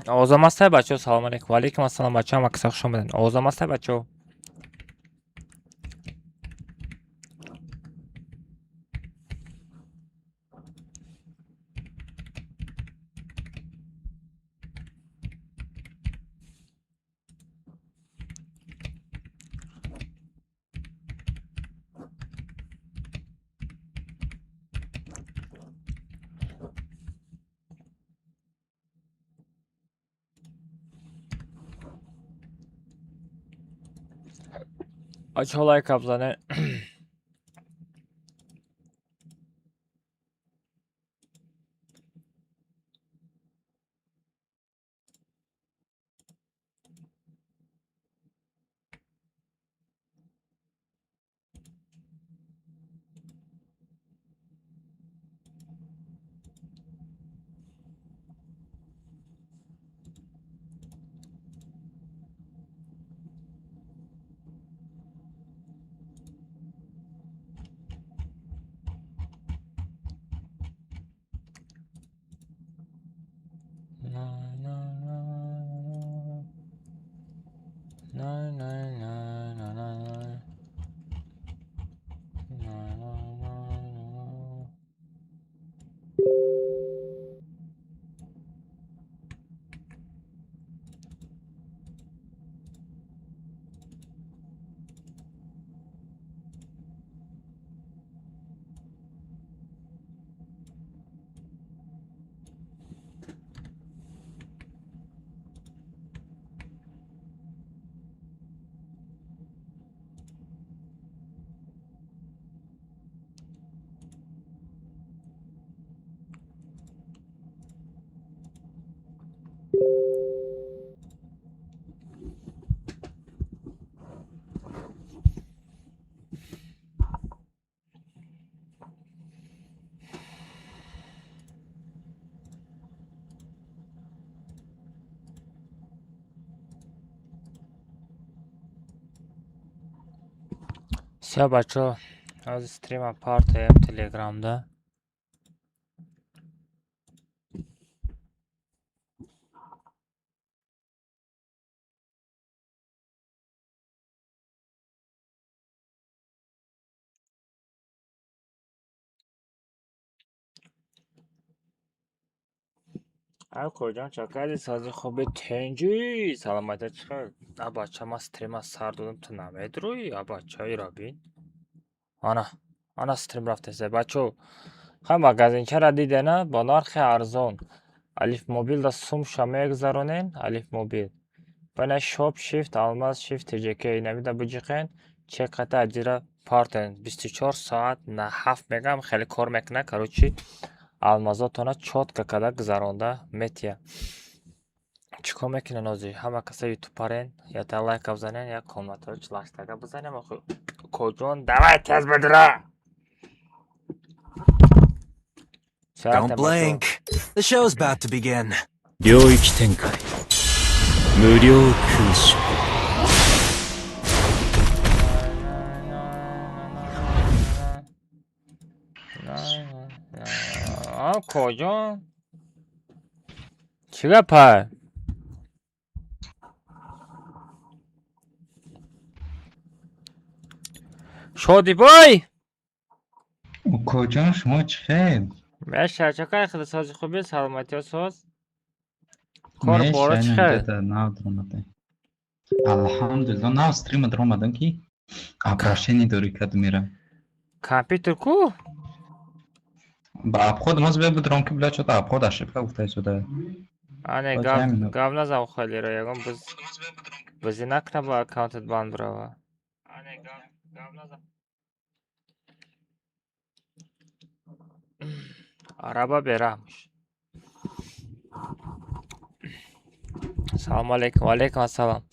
Овозам ҳастай, бачаҳо? Салом алейкум. Ва алейкум ассалом, бачаҳо, ҳама каса хуш омадед. Овозам ҳастай, бачаҳо? Бачаҳо, лайка бизанед. На, на, на, на, на, на, на, на, на. На, на, на, на. Всё, бачаҳо, ҳозир стрима партоем телеграмда. Ай, коҷон, чакади сози хуби, тенҷи, саломатия чӣ хел? А бача, ман стрима сар додам, ту намедурӯӣ, а бача, ира бин. Ана, ана стрим рафтеса, бачаҳо. Хай, магазинчара дидена, бо нархи арзон. Алиф мобилда сумша мегузаронен, Алиф мобил. Бана шоп shift алмаз shift TJK инамида биҷиқен, чек қата аҷира партен. 24 соат на ҳафт мегам хеле кор мекуна, короче, алмазотона чётко када гузаронда метия. Чӣ кор мекунен ҳозир? Ҳама каса ютуб парен, ята лайка бизанен, як комнатаро чилаштага бизанем. Охи коҷон, давай тез бидира! Don't blink. The show's about to begin. 領域展開無料空所。 Коҷон, чӣ гапай? Шодибой! Укоҷон, шумо чӣ хел? Меша, чакай хеле сози хуби, саломатиё соз. Кор боро чӣ хел? Нав даромадем. Алҳамдулилло, нав стрима даромадам, ки обращение дорӣ каду мера. Компютер ку? Ба обход моз бебудром, ки бля, чё-то обход ошибка гуфта сюда. Ане, гап гап назан холиро, ягон биз бизӣ накна, ба аккаунтат банд бирава. Ане, гап гап назан. Араба бераҳмш. Салому алейкум, ва алейкум ассалом.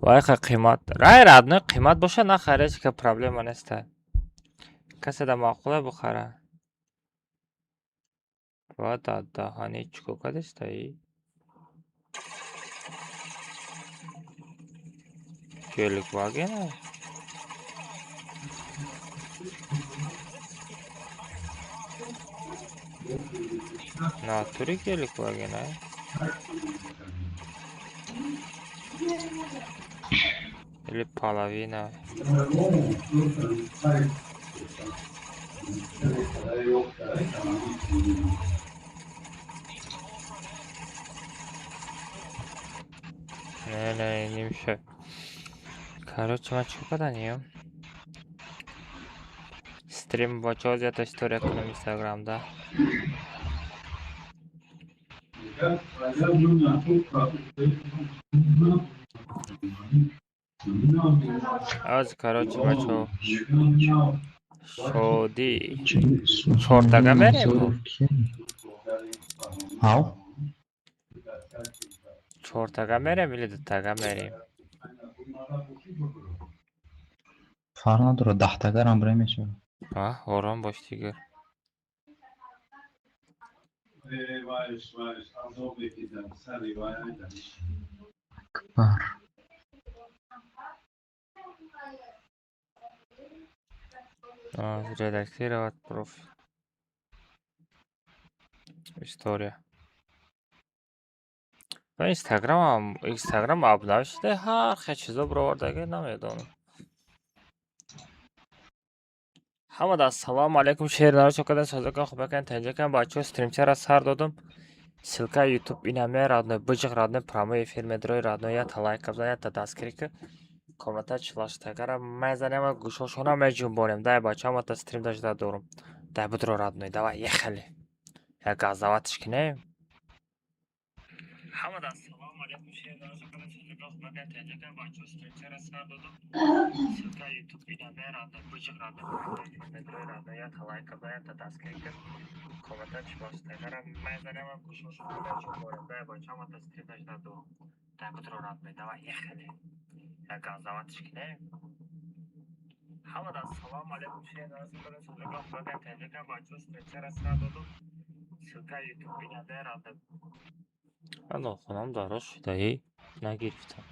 Вайха қимат. Рай родной, қимат боша нахар, ҳеч ка проблема неста. Касе да маъқула бухара. Ва да даҳани чӣ кор кардистаи? Геликвагена? Натури Геликвагена? Или половина. Не, не, немша. Короче, ман чӣ каданиям? Стрим, бачаҳо, зиёда история кунам Инстаграмда. Аз, короче, бачаҳо, шодӣ. Чортага мерем? Ҳав? Чортага мерем или дутага мерем? Фарқ надорад, 10 тагарам бирем, мешавад. А, ором бош дигар. Акбар. А, редактировать профиль. История. Ва Инстаграм обнав шуда, ҳар хел чизо бировардаги, намедонам. Ҳамада ассалому алайкум, шернаро чокадан, созакан, хубакан, танҷакан, бачаҳо, стримчара сар додам. Ссылка YouTube инаме, родной, быҷиқ, родной, прямой эфир медрои, родной, ята лайк бзан, ята дастгирӣ ки комната чилаштагара мезанем, гӯшошона меҷунбонем. Дай, бачаҳо, мата стрим дажда дорум. Дай, будро, родной, давай, ехали. Як газаватиш кинем. Ҳамада ассалому алайкум, шернаро чокадан, созакан, хубакан, танҷакан, бачаҳо, стримчара сар додам. Ссылка YouTube инаме, родной, быҷиқ, родной, прямой эфир медрои, родной, ята лайк бзан, ята дастгирӣ ки комната чилаштагара мезанем, гӯшошона меҷунбонем. Дай, бачаҳо, мата стрим дажда дорум. Дай, будро, родной, давай, ехали. Як газаватиш кинем. Ҳамада ассалому алайкум, шернаро чокадан, созакан, хубакан, танҷакан, бачаҳо, стримчара сар додам. Ссылка YouTube инаме, родной. Нохунам дароз шудаи, нагирифтам.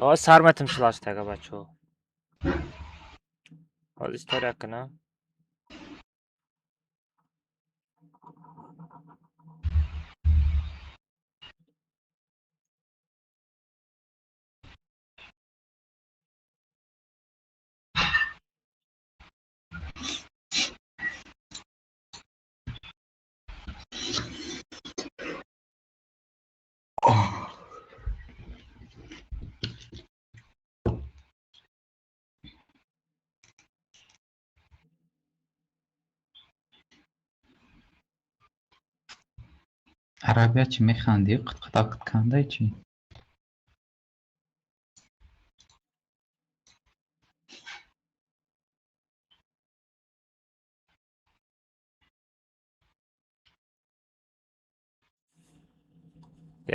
Ҳоз сар метам чилаштага, бачаҳо. Ҳоз история кунам. Арабия, чӣ механдӣ? Қитқитак кандай чӣ?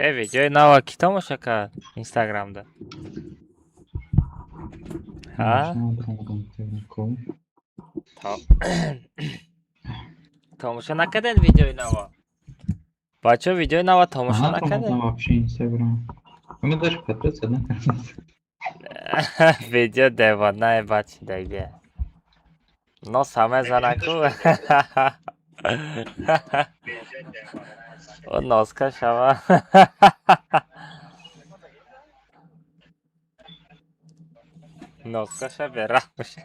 Е, видеои нава кӣ тамошо кард Инстаграмда? Ҳа? Тамошо накардед видеои нава? Бачаҳо, видеои нава тамошо накардед? Вообще Инстаграм. Мы даже подписаться накардем. Видео девонаи бачидаги. Носа мезана ку. О, носка шава. Носкаша бераҳм боша.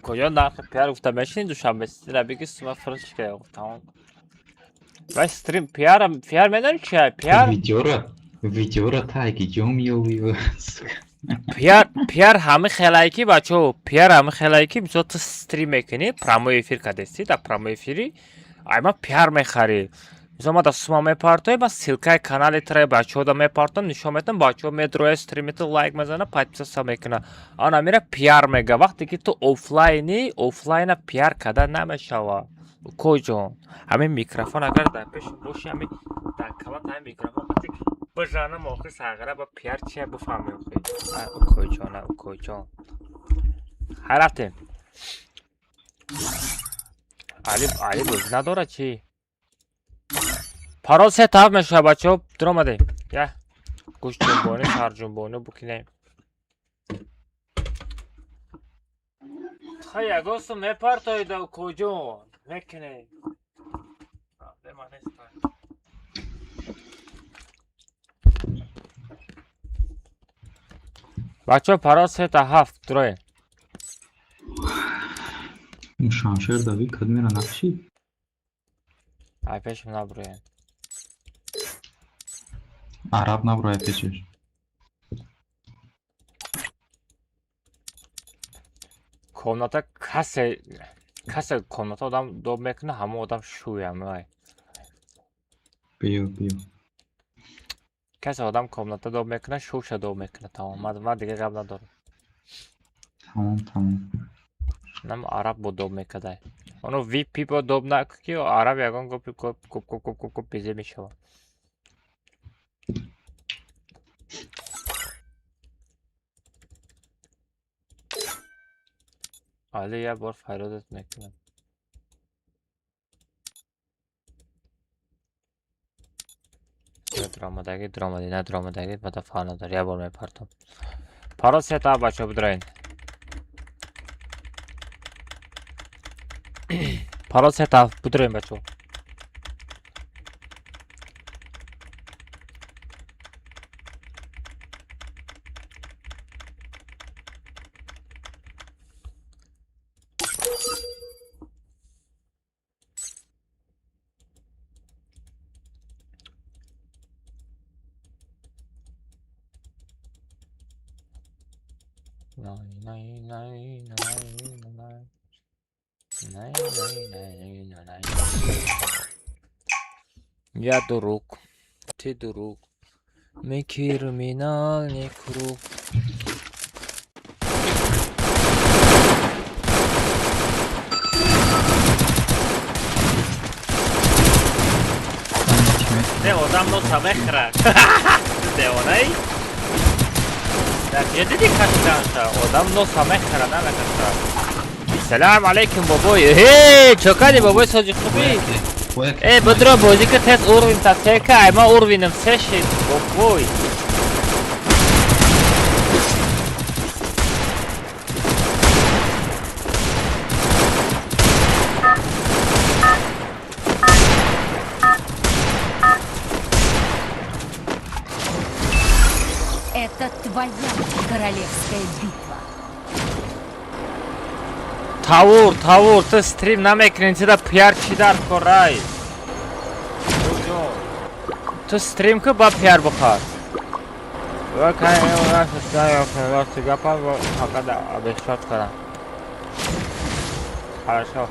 Куҷо нархи пиар гуфта мешини, Душанбе ситира биги, сума фурӯш ка, тамом. Вай, стрим пиара, пиар медонӣ чия? Пиар. Видеора таги ҷом ёвӣ. Пиар ҳами хелае ки, бачаҳо, пиар ҳами хелае ки, мисол, ту стрим мекунӣ, прямой эфир кардести, дар прямой эфири ай ма пиар мехарӣ. Мисол, ма дар сума мепартоӣ, ма ссылкаи канали тра бачаҳода мепартом, нишон метам, бачаҳо медроя стримито лайк мезана, подписаться мекуна. Ана мера пиар мега. Вақте ки ту офлайнӣ, офлайна пиар карда намешава. Укоҷон, ҳамин микрофон агар дар пеши боши, ҳамин дар калат ҳамин микрофон вақте бижанам, охир сағира ба пиар чия бифаҳми охи. Укоҷон, укоҷон. Ҳай, рафтем. Али, Али бозӣ надорад чӣ? Парол се тараф мешавад, бачаҳо, дуромадем. Я гӯшҷунбонӣ, сарҷунбонӣ букинем. Хай ягонсу мепартоида куҷо мекунед. Проблема нест. Бачаҳо паро 3-7 дуроед. Шамшер дави кадмера нақши? Ай пешам набуроед. Араб набурояд пешаш. Комната касе комната одам доб мекунад, ҳамон одам шӯям вай. Биё, биё. Касе одам комната доб мекунад, шӯша доб мекунад, тамом. Ман дигар гап надорам. Тамом, тамом. Нам араб бо доб мекардай. Оно VP бо доб накун ки араб ягон гопи гоп гоп гоп гоп гоп гоп безе мешавад. Али як бор фарёдат мекунам. Дуромадагӣ, дуромадӣ, на дуромадагӣ, бада фарқ надорад, як бор мепартом. Паро 3-7 бачаҳо бидуроед. Паро 3-7 бидуроед бачаҳо. Я друг, ты друг, мы криминальный круг. Не, одам носа мехӯрад. Девонаи? Дар ҷо дидӣ кашиданша? Одам носа мехӯрад, намекашад. Салам алейкум бобой. Эй, чо кардӣ бобой соҷи хубӣ? Эй, бидро бозӣ ки тез уровень та сека, ай ма уровенем се шид, бобой. Это твоя королевская битва. Тавур, Тавур, ту стрим намекунӣ, ту да пиар чӣ дар корай? Ту стрим ку ба пиар бухар. Хорошо.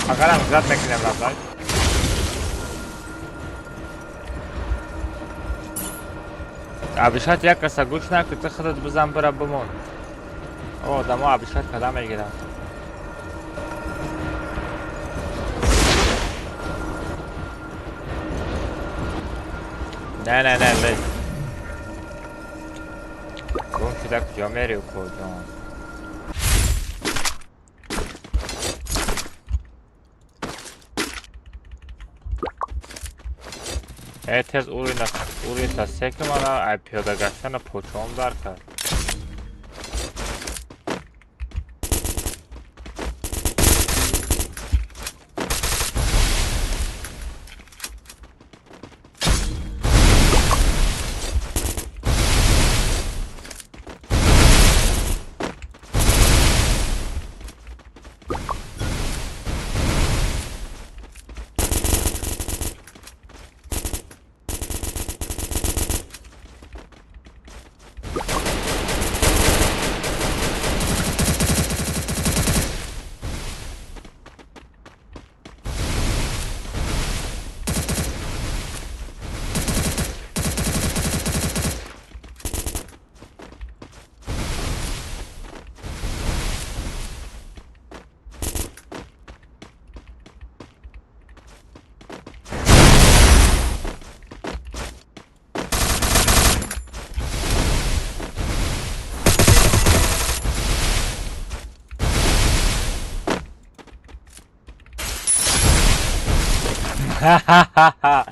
Фақатам зад мекунем рафтак. Абишат як каса гӯш накун, ту худат бизан бира бимон. О, одамо абишат када мегиранд. Не, не, не, лез. Гум шуда куҷо мери укоҷон? Э, тез уровень се ки мана ай пиёда гаштана почоам дар кард. Ха-ха-ха-ха.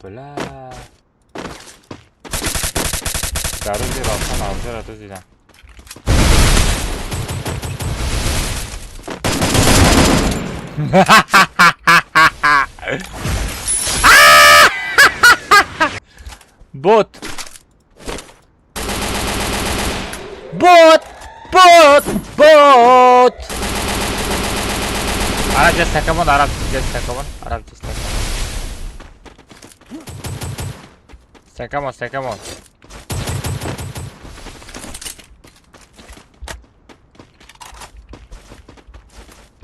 Бля. Дар рӯзи равшан авзера дуздидам. Бот! Бот! Бот! Бот! Араб just second one, Arab just second one, Arab just second one. Second one, second one.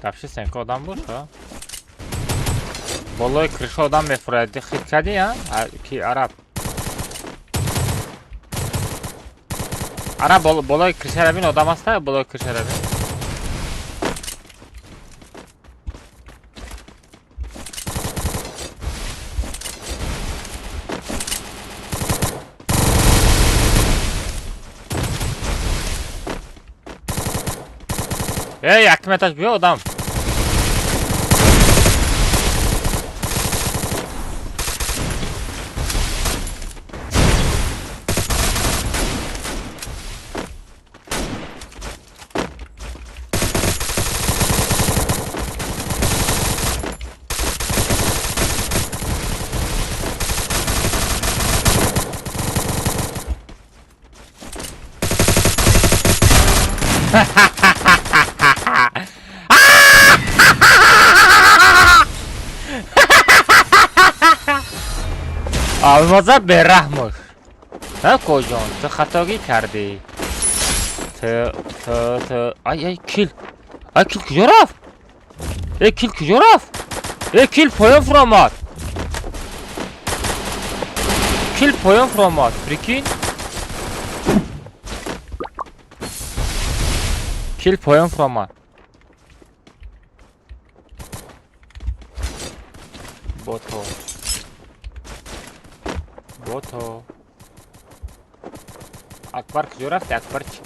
Вообще сенка одам боша? Болои крыша одам мефурад. Хит кардӣ, а? Ки араб? Араб болои крыша равин одам аста? Болои крыша равин. Эй, якум этаж биё одам. Алмаза бераҳмуш. Коҷон, ту хатогӣ кардӣ. Ту ай ай кил. Ай кил куҷо рафт? Э кил куҷо рафт? Э кил поён фуромад. Кил поён фуромад. Прикинь? Кил поён фуромад. Бото. Бото. Акбар куҷо рафти? Акбарчик.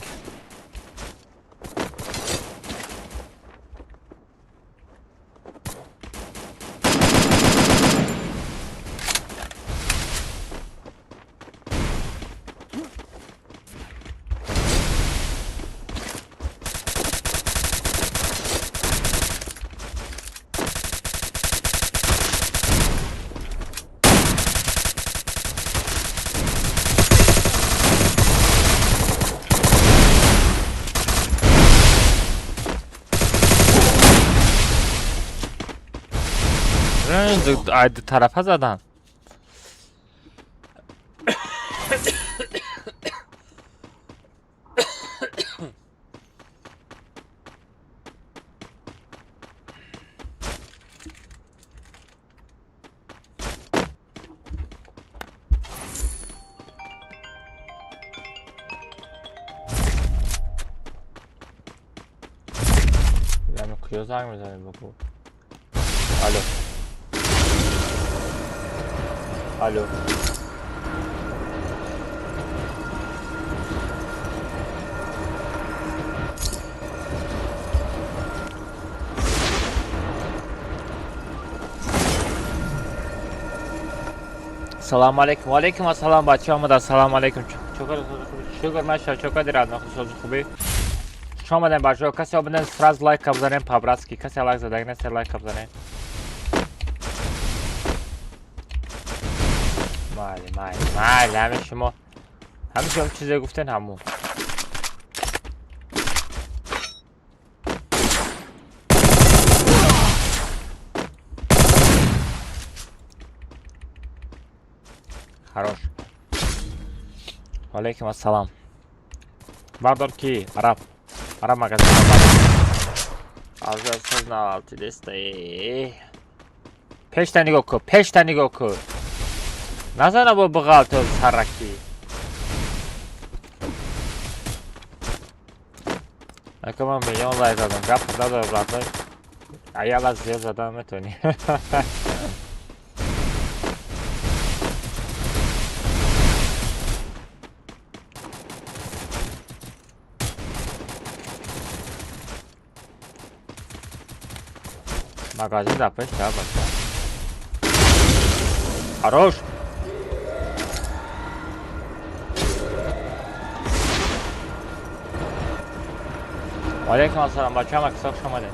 Тарафа задан. Куё занг мезанем бигӯ. Алло. Алло. Салом алейкум. Ва алейкум ассалом бачаҳо омада. Салом алейкум. Шукр маша, чокади радно хушози хубӣ. Хуш омадем бачаҳо. Касе омадем сразу лайк бизанем по-братски. Касе лайк задаг нест, лайк бизанем. Майли, майли, майли, ҳамин шумо. Ҳамин шумо чизе гуфтен ҳамун. Хорош. Алейкум ассалам. Бардор ки? Араб. Араб магазин. Аз сознавалти деста. Пешта нигоҳ кун, пешта нигоҳ кун. Назана бо бұғалто сараки. Ака ман миллион лайк задам. Гап надорам, родной. Аяла зиёд задан метавонӣ. Магазин дар пешта, бача. Хорош. Алейкум ассалом, бачаам, акса хуш омадед.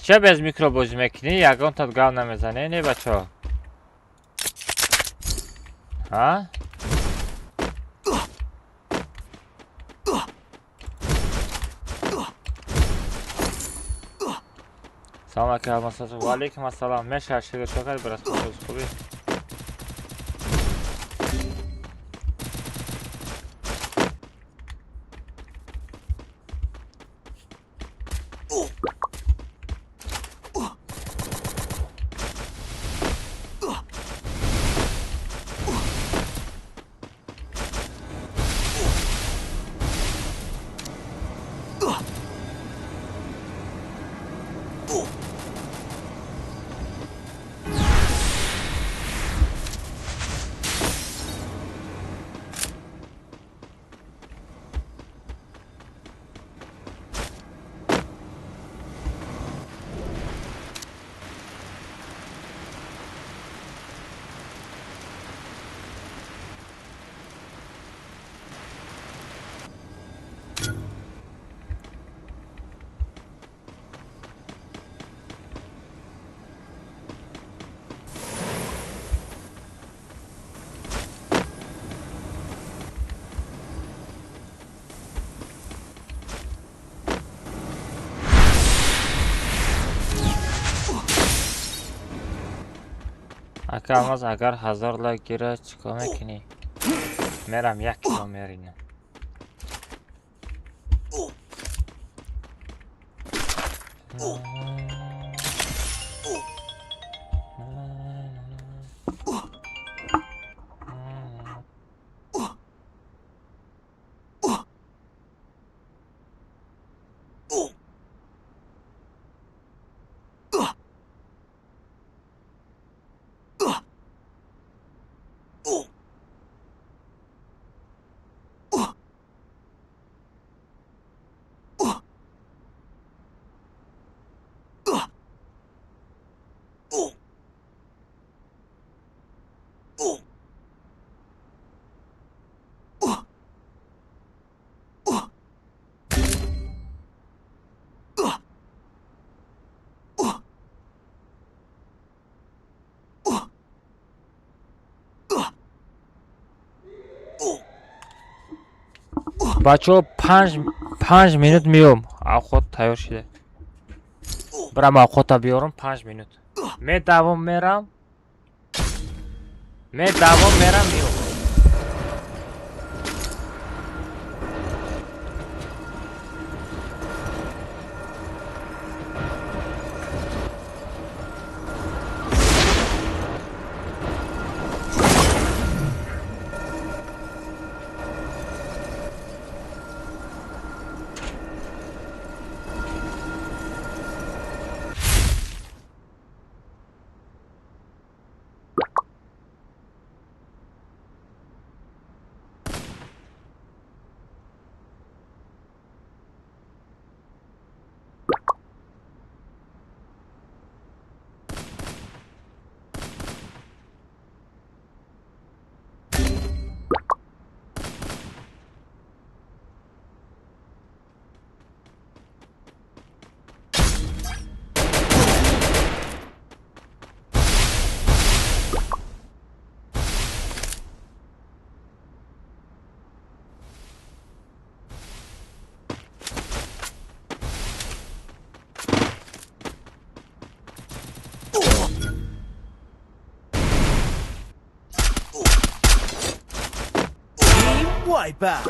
Ча без микро бозӣ мекунӣ? Ягон тат гап намезанӣ, не бачаҳо? Ҳа? Салом ака, ва алейкум ассалом. Мешавад шукр, чо кардӣ брат? Хубӣ? Ака Алмаз, агар 1000 лайк гирад, чӣ кор мекунӣ? Мерам 1 кило меринам. Бачаҳо, 5 минут меом. Авқот тайёр шуда. Бирам авқота биёрам, 5 минут. Медавом мерам. Медавом мерам меом. Wipeout!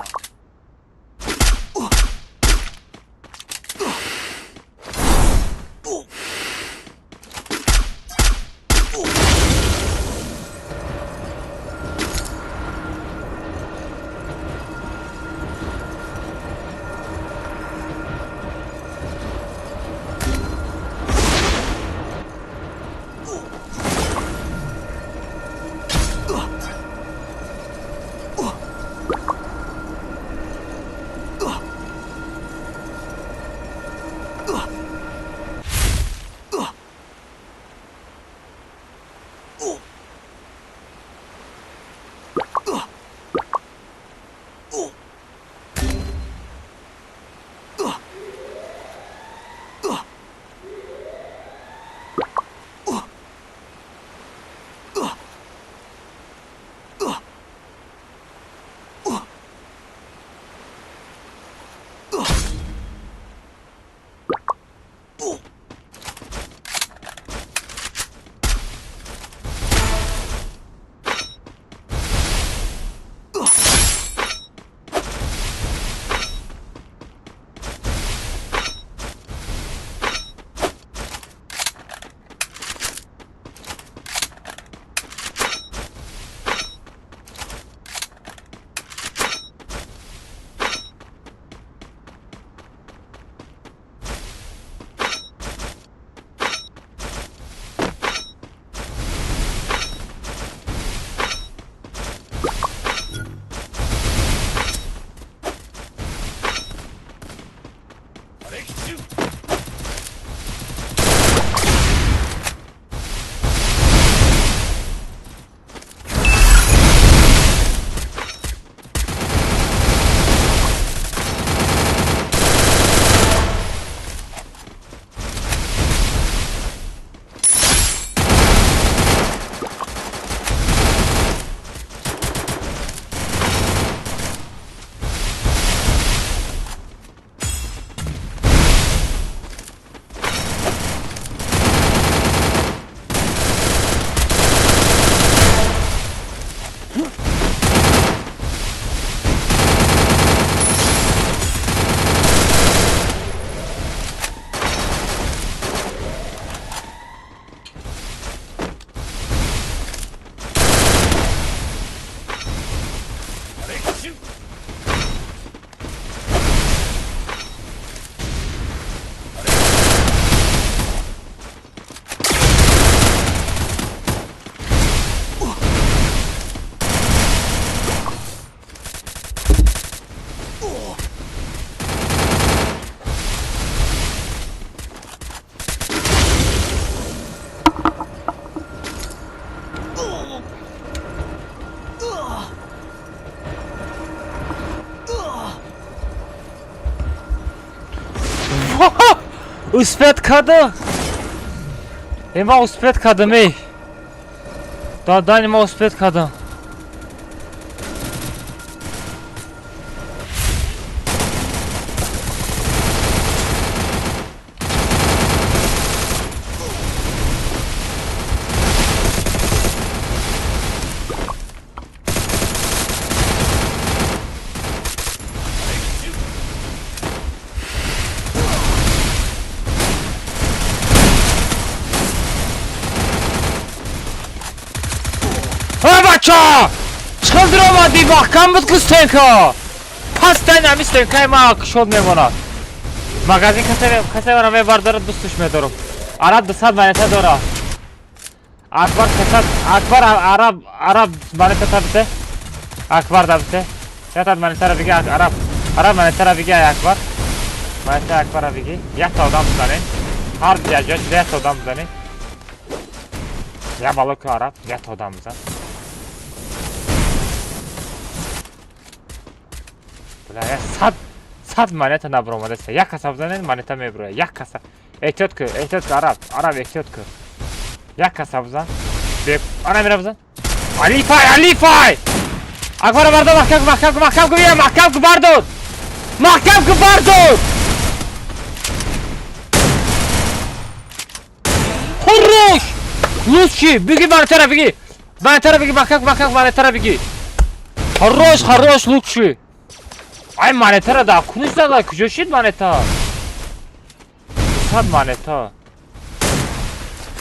Успеть кардам. Ма успеть кардам, эй. Дадани, ма успеть кардам. Бача! Чӣ омадӣ? Маҳкам буд ку стенка. Пас дан ҳами стенкаи ма кушод мемонад. Магазин касе мара мебардорад, дӯстуш медорам. Араб 200 монета дора. Акбар касад, Акбар, араб, араб монета табите. Акбар табите. Ятад монетара биги араб. Араб монетара биги Акбар. Монета Акбара биги. Якта одам бизанем. Ҳар ҷо якта одам бизанем. Я балоку араб, якта одам бизан. 100 монета набаромадаста. Як каса бизанед, монета мебурояд. Як каса. Эҳтиёт кун, эҳтиёт кун, араб, араб, эҳтиёт кун. Як каса бизан. Ана мера бизан. Алифай, алифай! Акбара бардор, маҳкам кун, маҳкам кун, маҳкам кун, маҳкам кун, бардор! Маҳкам кун, бардор! Хорош! Лучший! Биги монетара, биги! Монетара биги, маҳкам кун, маҳкам кун, монетара биги! Хорош, хорош, лучший! Ай, монетара да куниш зада, куҷо шид монета? 100 монета.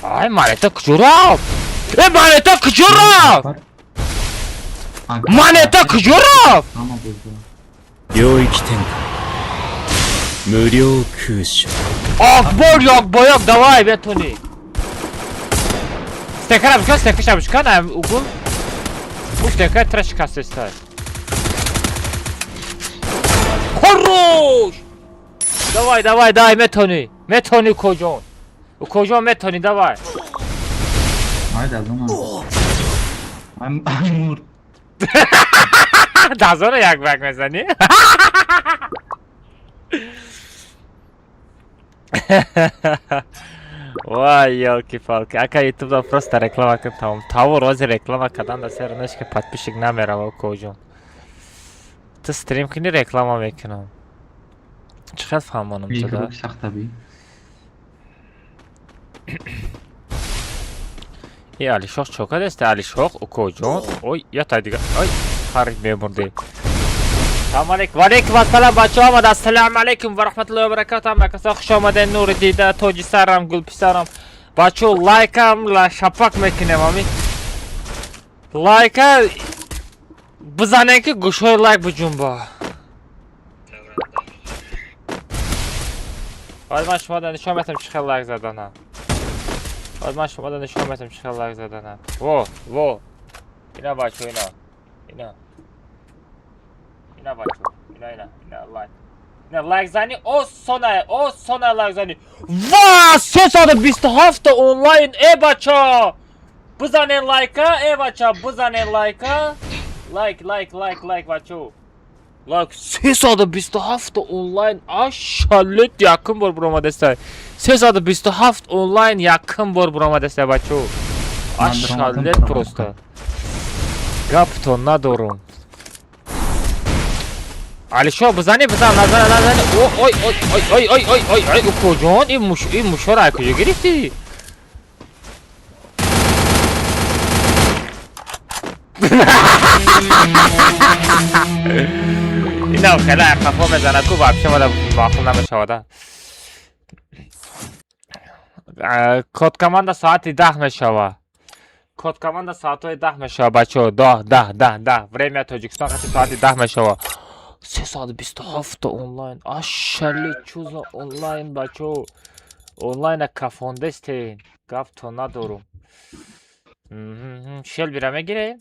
Ай, монета куҷо рафт? Э, монета куҷо рафт? Монета куҷо рафт? 領域展開無料空所 Акбор як ба як, давай, метони. Стекара бишкан, стекаша бишкан, ай угул. У стека тра шикастестай. Хорош! Давай, давай, давай, метони. Метавонӣ, укоҷон, укоҷон, метавонӣ, давай. Ай, дазонам. Ай, мурд. Дазоно як бак мезанӣ. Вай, ёлки-палки. Ака, ютубда просто реклама кун, тамом. Тавор ози реклама кардан да сер неш, ки подписчик намерава, укоҷон. Ту стрим кунӣ, реклама мекунам. Чӣ хел фаҳмонам туда? Игрок сахта би. И Алишоқ чо кардест? Алишоқ, укоҷон. Ой, ята дига. Ой, харид мемурдӣ. Салом алейкум. Ва алейкум ассалом, бачаҳо омад. Ассалому алейкум ва раҳматуллоҳи ва баракатуҳ. Ҳама касо хуш омадед. Нури дида, тоҷи сарам, гулписарам. Бачаҳо, лайкам ла шапак мекунем ами. Лайка бизанем, ки гӯшҳои лайк биҷунба. Баъд ман шумо нишон метам, чӣ хел лайк заданам. Баъд ман шумо нишон метам, чӣ хел лайк заданам. Во, во. Ина, бачаҳо, ина. Ина. Ина, бачаҳо. Ина, ина, ина лайк. Ина лайк зани осона, осона лайк зани. Ва, 327 онлайн, э бача. Бизанен лайка, э бача, бизанен лайка. Лайк, лайк, лайк, лайк, бачаҳо. Лайк 327 онлайн, ашалет, якум бор буромадестай. 327 онлайн якум бор буромадестай, бачаҳо. Ашалет просто. Гаптон надорум. Алишо, бизани, бизан, назани, назани. Ой, ой, ой, ой, ой, ой, ой, ой, укоҷон, ин муш, ин мушоро аз куҷо гирифтӣ? Инам хеле қафо мезанад ку, вообще мада маъқул намешавада. Код команда соати 10 мешава. Код команда соатҳои 10 мешава, бачаҳо. 10, 10, 10, 10. Время Тоҷикистон қати соати 10 мешава. 327 онлайн. Ашали чуза онлайн, бачаҳо. Онлайна кафондестен. Гаптон надорум. Шелбира мегирем?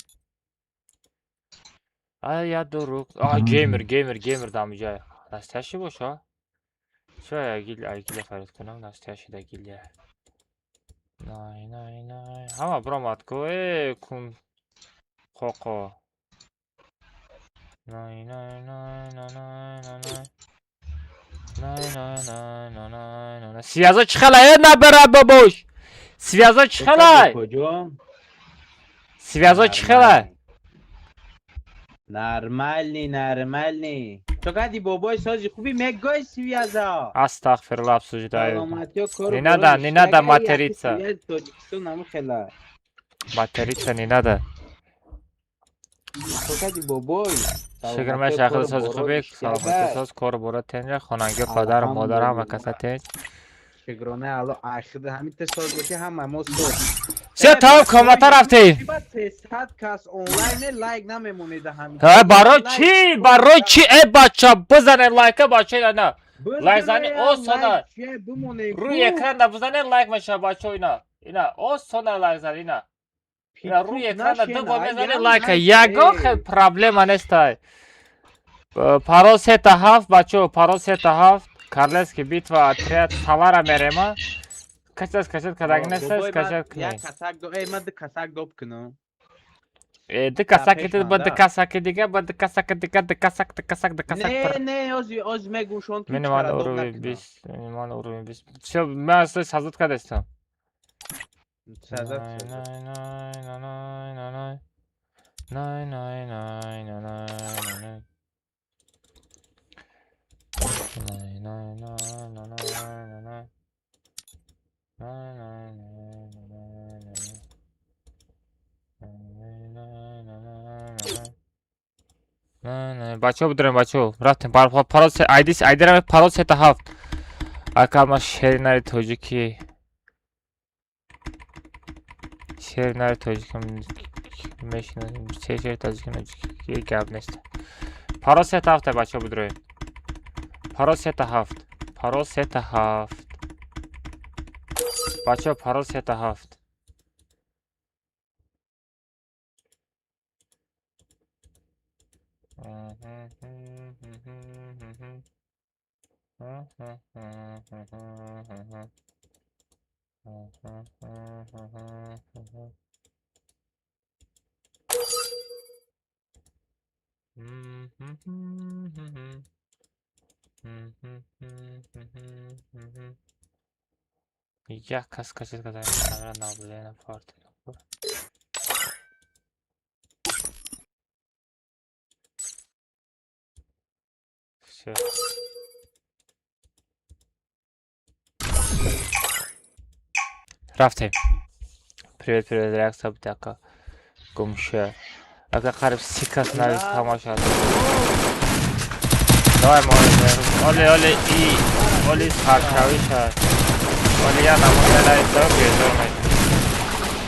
Ай, я дурук. А, геймер, геймер, геймер дамиҷа. Настоящий боша? Чо я гил, ай гилия фарид кунам, настоящий да гилия. Най, най, най. Ҳама биромад ку, э, кун қоқо. Най, най, най, най, най, най, най. Най, най, най, най, най, най, най. Связо чӣ хела, э, набара бабош? Связо чӣ хела? Куҷо? Связо чӣ хела? Нормальный, нормальный. То кади, бобой, сози хуби мегой связа. Астағфируллоҳ, обсуждаю. Саломатиё, кору Не надо, не надо материться. Тоҷикистон наму хела. Материться не надо. То кади, бобой. Шукр, ман шахи сози хуби, саломатӣ соз, кору бора тенҷа, хонанги, падару модар ҳама каса тенҷ. Шукрона Алло, ахида ҳамин те соз боши, ҳама мо соз. Всё, тамом, комната рафтем. 300 кас онлайн, лайк намемонеда ҳамин. Э, барои чӣ? Барои чӣ? Э, бача, бизанед лайка, бача, ина. Лайк зани осона. Рӯи экран да бизанед, лайк мешава, бачаҳо, ина. Ина, осона лайк зани, ина. Ина рӯи экран да ду бор мезанед лайка. Ягон хел проблема нестай. Парол сета ҳафт, бачаҳо, парол сета ҳафт. Королевский битва, отряд Салара мерема. Касе скачать кардаги неста, скачать Як кунед. касак до, эй, ман ду касак доб кунам. Э, ду касаки пеш ба ду манда. Касаки дига, ба ду касаки дига, ду касак, ду касак, ду касак. Не, не, ози ози мегӯшон ки Минимал чара доб уровень накунам. 20, минимал уровень 20. Всё, ман создать кардастам. Сазат, Най, сазат. най, най, най, най, най. Най, най, най, най, най, най, най. Най, най, най, най, най, най, най. Най, най, най, най, най, най. Най, най, най, най, най. Най, най. Бачаҳо, бидорем, бачаҳо. Рафтем. Парол се айди айдира, парол сета ҳафт. Ака, ма шери нари тоҷикӣ. Шери нари тоҷикӣ мешиносем. Се шери тоҷикӣ гап нест. Парол сета ҳафта, бачаҳо, бидорем. Парол сета ҳафт. Парол сета ҳафт. Бачаҳо, парол сета ҳафт. Як кас качет кадай камера наблюдение парти. Всё. Рафтем. Привет, привет, реакция бутака. Гумша. Ака қариб 30 кас навис тамошо. Давай, молодец. Оле, оле, и, оле, саршавиша. Оле, я намуна нависам, безор мешавам.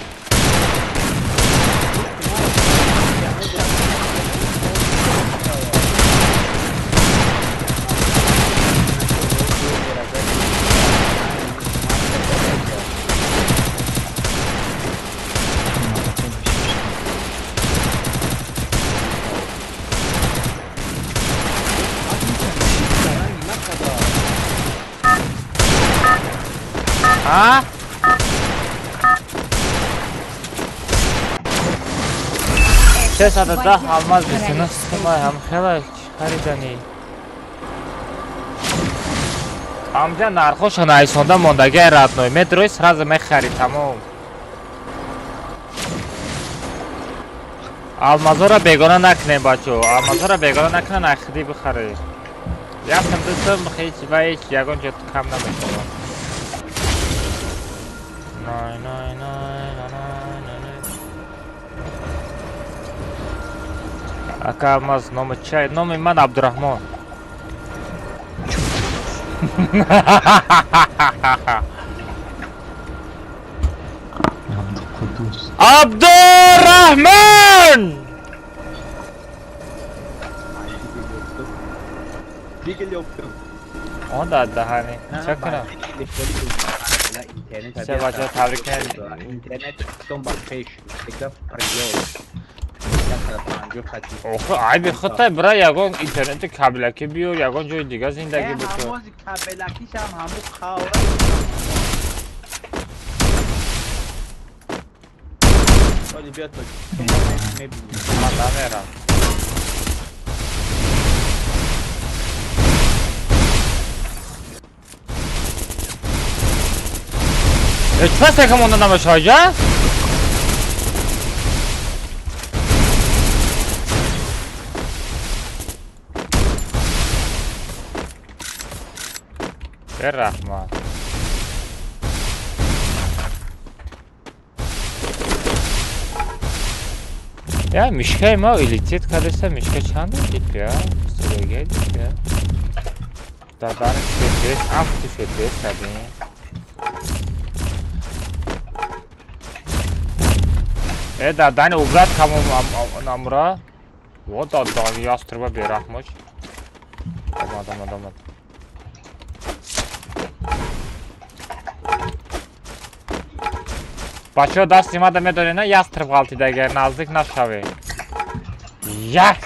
А? 610 алмаз 29 сумай ҳам хела харидани. Амҷа нархоша найсонда мондагиай родной. Медрои сразу мехари тамом. Алмазора бегона накунем, бачо. Алмазора бегона накунем, нахиди бихари. Якам дусум ҳеҷ ва ҳеҷ ягон ҷо кам намешавад. Най, най, най, най, най, най. Ака алмаз номи чай? Номи ман Абдурахмон. Абдуқуддус. Абдурахмон! Он дар даҳани. Ча кунам? Все, бачаҳо, табрик кунед. Интернет ба пеш всегда вперёд. 150 хати. Охи, айби худтай, бира ягон интернети кабелакӣ биёр, ягон ҷои дига зиндагӣ бикун. Ҳамози кабелакишам ҳаму қавра. Оли биё Тоҷикистон мебинӣ. Ман намерам. Чӣ сека монда намешавад ҷа? Раҳмат. Я мишкаи ма илитет кардеса, мишка чанд дип я? Сураге дип я. Дар дани фпс, афти фпс кардем. Э, дар дани убрат камом намура. Во дар дани яструба бераҳмош. Омад, омад, омад. Бачаҳо, дасти мада медонед, на яструб ғалтидагар, наздик нашавед. Як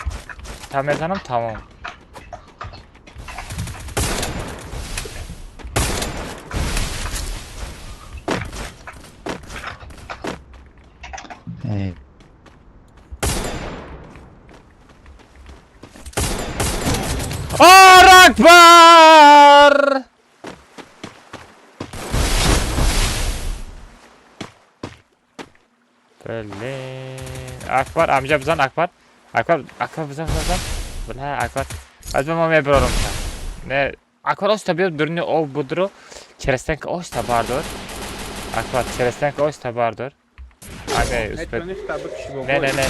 та мезанам, тамом. Э, Ор Акбар! Блин. Акбар, амҷа бизан, Акбар. Акбар, Акбар бизан, бизан, бизан. Бля, Акбар. Аз ма мебарорам. Не, Акбар оста биёд дуруни об будро. Черестенка оста бардор. Акбар, черестенка оста бардор. Ане, успед. Метавониш та бикши бобой. Не, не, не, не.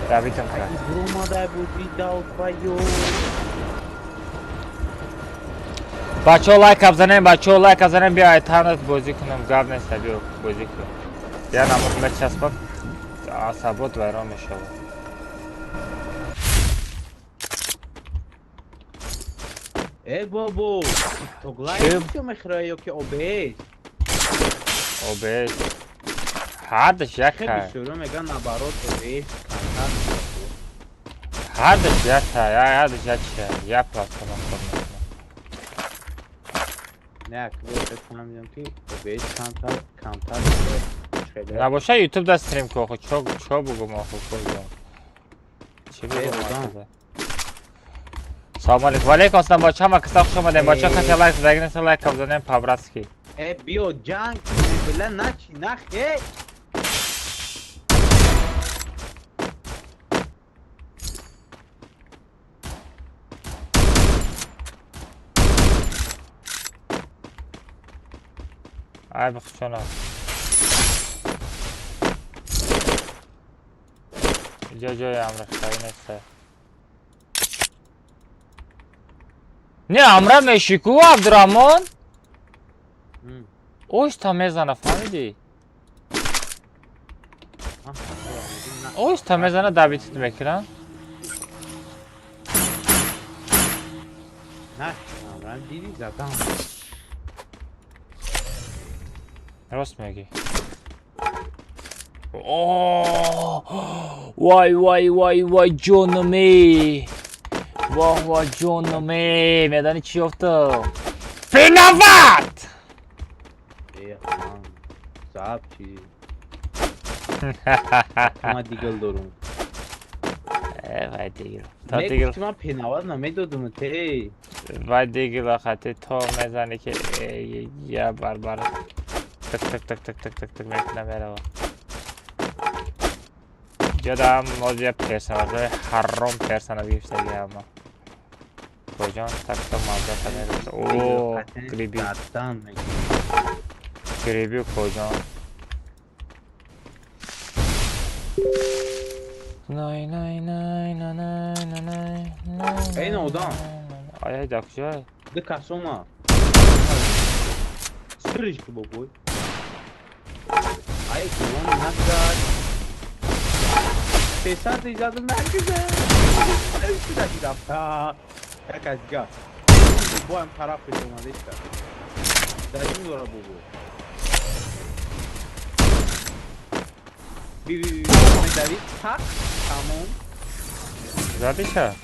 Давидам ка. Бромада буди долбоёб. Бачаҳо, лайк абзанем, бачаҳо, лайк абзанем, биё айтанат бозӣ кунам, гап нест, биё бозӣ кун. Я намуд мечаспам, асабот вайрон мешавад. Э бобо, тоглай Чӣ? чӣ мехӯрӣ ё ки ОБС? ОБС. Ҳардаш Хеле яка. бисёриҳо мегӯянд, наоборот, ОБС камтар мешавад. Ҳардаш яка, ҳардаш як чия, як платформа кор мекунад. Не, фаҳмидам ки ОБС камтар камтар. Набоша, ютуб да стрим ку охо, чо бугум охо, коҷон? Чӣ бугум? Салом алейкум. Валейкум ассалом, бача, ҳама каса хуш омадем. Бача, касе лайк задаги нест, лайк бизанем по-братски. Э, биё ҷанг, била начи нах, э! Ай бихчона. Иҷо ҷои амрахтарӣ нест. Не, амра мешӣ ку, Абдураҳмон? Оҳиста мезана, фаҳмидӣ? Оҳиста мезана, добить мекунам. На, диди задам. Рост мегӣ. Вай, вай, вай, вай, ҷонаме! Воҳ, вай, ҷонаме! Медонӣ чӣ ёфтам? Пинават! Саб чӣ? Ман дигал дорум. Э, вай дигал. То дигал. Ман пинават намедодум те. Вай дигал хати то мезанӣ ки я барбар. Тк тк тк тк тк тк тк мекунам мерава. Ҷодам моз я персонажҳои ҳарром персонаж гирифтаги ҳама. Коҷон такто маззата мераса. О, гриби. Гриби коҷон. Най най най най най най най. Эй, одам. Ай, ай, да куҷо? Ду касома. Сириш ки бобой. Ай, кулон нагзад. Песар иҷоза нагзад. Шудаки рафта. Як аз дига. Боям тараф омадеста. Дар ин дора бобой. Би би би медави так тамом. Задиша?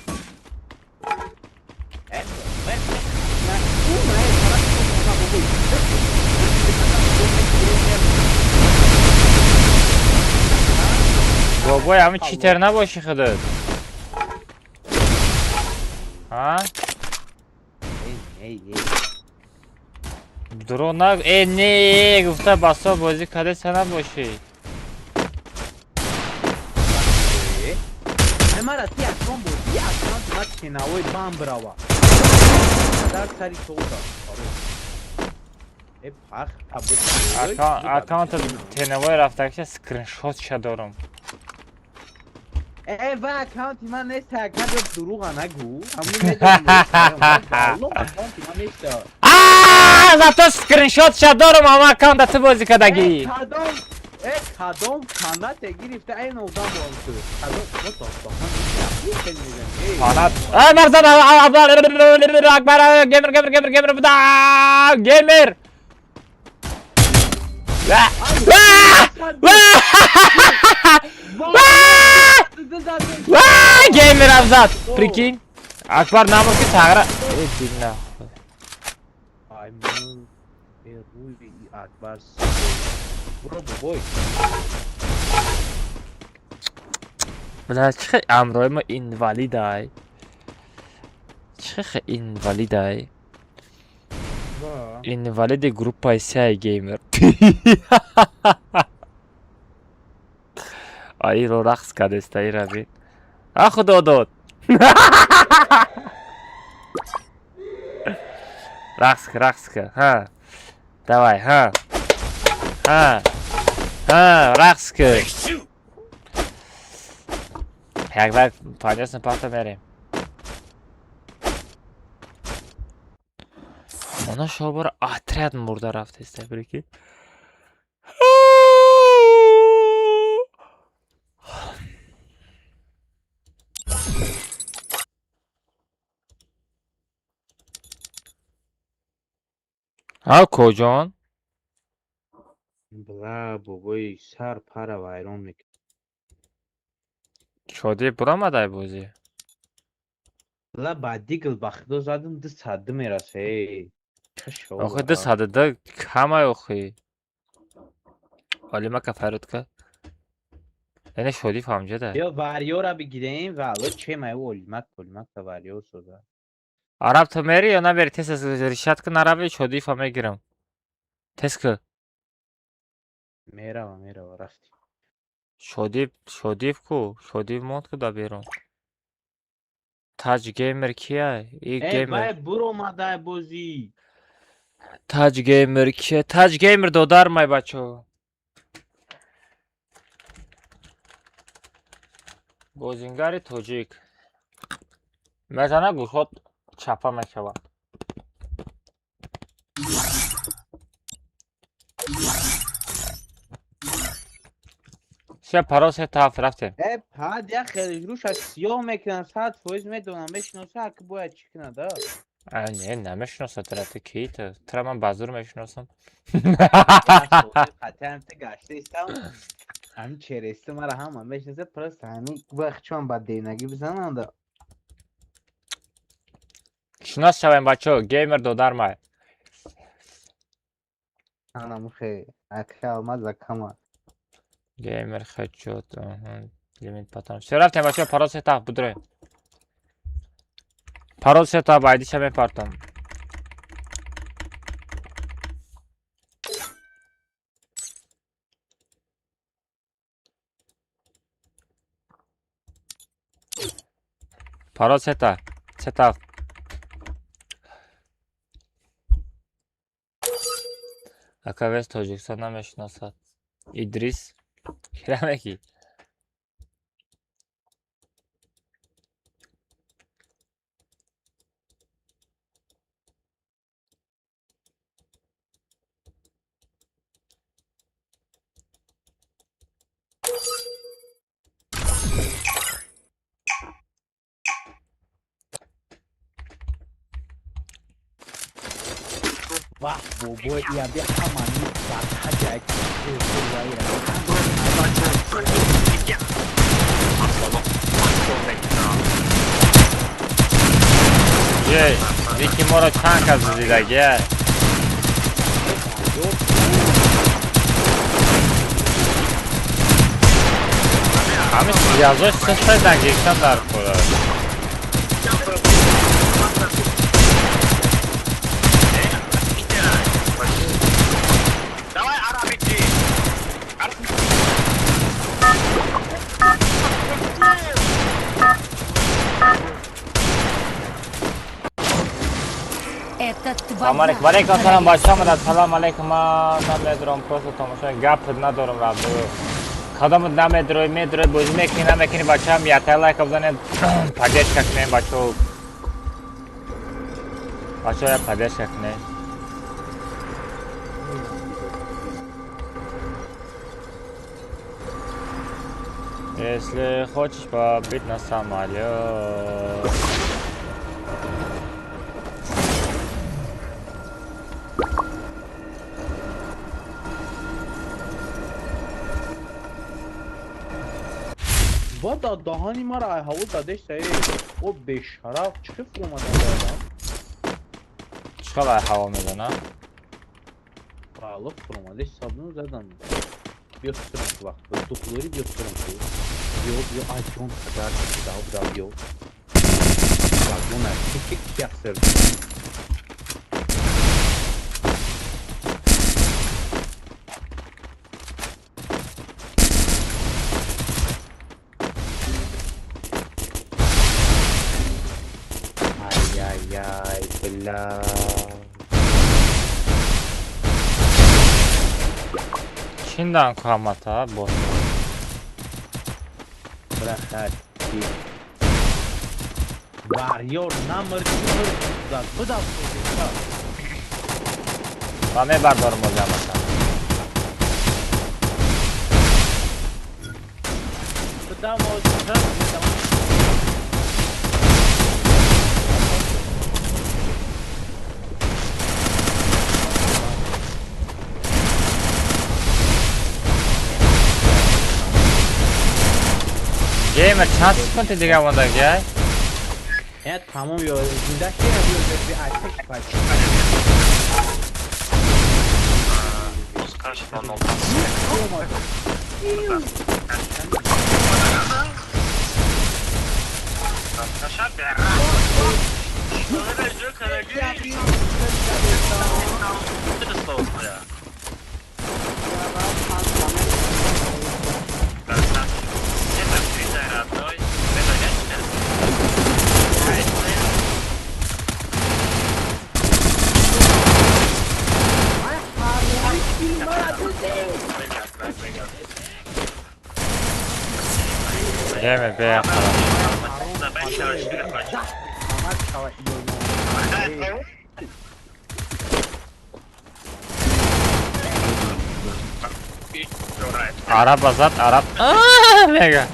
Э, на, у, на, тараф бобой. Бобой, ҳамин читер набошӣ худат? Ҳа? Дурӯғ на, э, не, гуфта басо бозӣ кардеса набошӣ. Мара ти аккаунт буд, ти аккаунт ма кенавои бам брава. Дар сари тода. Э, пах, Аккаунт тенавои рафтагиша скриншотша дорам. Э, ва аккаунти ман нест, аккаунт дурӯға нагӯ. Ҳамун медонам, аккаунти ман нест. Аа, зато скриншотша дорам, ҳама аккаунта ту бозӣ кардагӣ. Кадом, э, кадом канате гирифта айн одам бо он ту. Кадом, мо достон. Фанат. Ай, марзан, Акбар, геймер, геймер, геймер, геймер, буда, геймер. Ва! Ва! Ва! Ва! Геймер абзат. Прикинь. Акбар намур ки тағра. Э, дина. Ай, ман э рӯи Акбар. Буро бобой. Бля, чӣ хел амрои мо инвалидай. Чӣ хел инвалидай. Инвалиди группаи сяй геймер. Аиро рақс кардеста ира бин. А худо дод. Рақс ка, рақс ка. Ҳа. Давай, ҳа. Ҳа. Ҳа, рақс ка. Як лайк 50 парта мерем. Она шобора отряд мурда рафтеста, прикинь. Ҳа, коҷон? Бла, бобои сар пара вайрон мекунад. Шодӣ буромадай бозӣ? Бла, ба дигл ба худо задам, ду садду мераса, эй. Охи 202 камай охи. Олима фарёд ка. Яъне шодӣ фаҳмҷада. Ё варёра бигирем, вало чемай олимак, олимак варё соза. Араб ту мери ё намери? Тез решать ка, нарави, шодифа мегирам. Тез ка. Мерава, мерава, рафти. Шодиф, шодиф ку, шодиф монд ку дар берун. Таҷ геймер кия? И Э, геймер. вай буромадай бозӣ. Таҷ геймер кия? Таҷ геймер додар май, бачо. Бозингари тоҷик. Мезана, гӯшҳот чапа мешавад. Се парол се таф рафтем. Э, ҳад як хеле рӯша сиёҳ мекунам, 100% медонам, мешиноса, ки бояд чӣ кунад, а? А, не, намешиносад тра, ту кии ту? Тра ман ба зур мешиносам. Қатъиан ту гаштаистам. Ҳамин чересту мара ҳама мешиноса, просто ҳамин бояд чон ба денагӣ бизананда. Шинос шавем, бачо, геймер додар май. Ана мухе, акша алмаз закама. Геймер хедшот, лимит патрон. Всё, рафтем, бачо, парол се таф будроем. Парол се таф айдиша мепартам. Парол сета. Сета. Ака вес Тоҷикистон намешиносад. Идрис. Кирамеки? Ваҳ, бобой, ияби ҳамани барҳаҷак. Ҷей, ники моро чанд кас дидаги? Ҳамин язош сестай дагирифтан дар кора. Это Салом твоя алейкум. Алейкум салом, королевская бача омадад. Салом алейкум. Ман намедурам, просто тамошо гап надорам раб. Кадом намедурой, медурой, бозӣ мекунӣ, намекунӣ, бачаам, якта лайка бизанед, поддержка кунем, бачо. Бачо, я поддержка кунем. Если хочешь побыть на самолет. Ва да даҳани мара ай ҳаво задешта, э. О бешараф, чӣ фуромадан дадам? Чӣ хел ай ҳаво мезана? Валло фуромадеш сабну задам. Биё сирам ку вақт. Духлори биё сирам ку. Биё, биё, ай ҷон падар, дав дав биё. Вагона, ки ки сир. Ай ай ай, бля. Чиндан ку ҳамата бо. Брахат. Варёр намр зад. Бидав. Ман мебардорам бози ҳамата. Бидав мо. Геймер чанд секунди дига мондаги ай? Э, тамом ё зинда ки биё би атак пач. Yeme be. Arap azat Arap. Mega.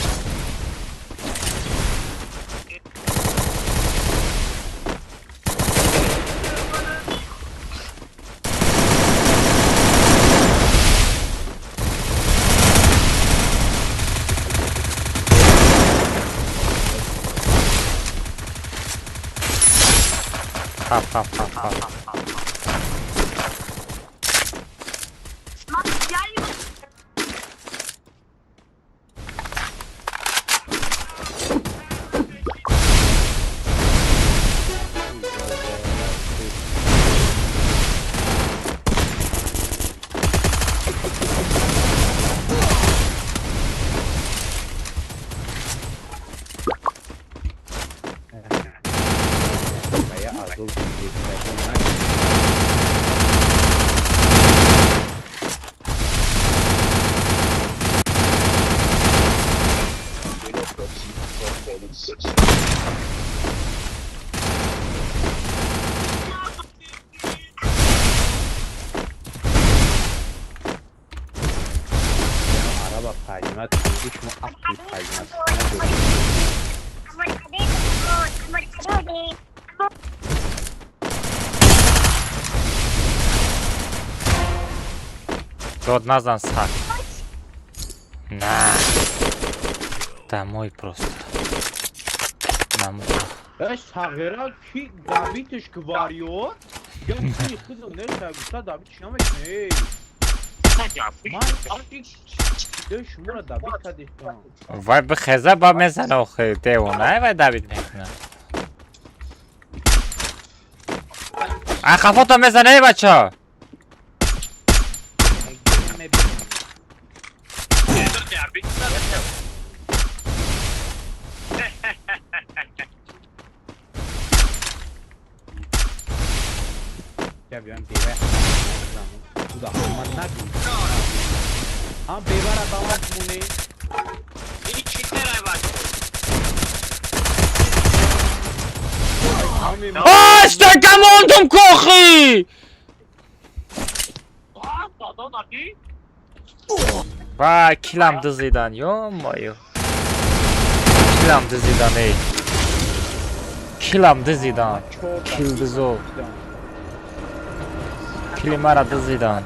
Хап хап хап хап. Дод назан сар. На. Домой просто. Эш сағира ки давитиш гвариор? Я ти хизм нерса гуфта давитиш намекунӣ. Ман шуморо давит кардистам. Вай бихеза ба мезана охи девона вай давит мекуна. А хафото мезана эй бача. Аштака мондум кохи! Вай, килам дизидан, ё-моё. Килам дизидан, эй. Килам дизидан. Кил дизо. Кили мара дизидан.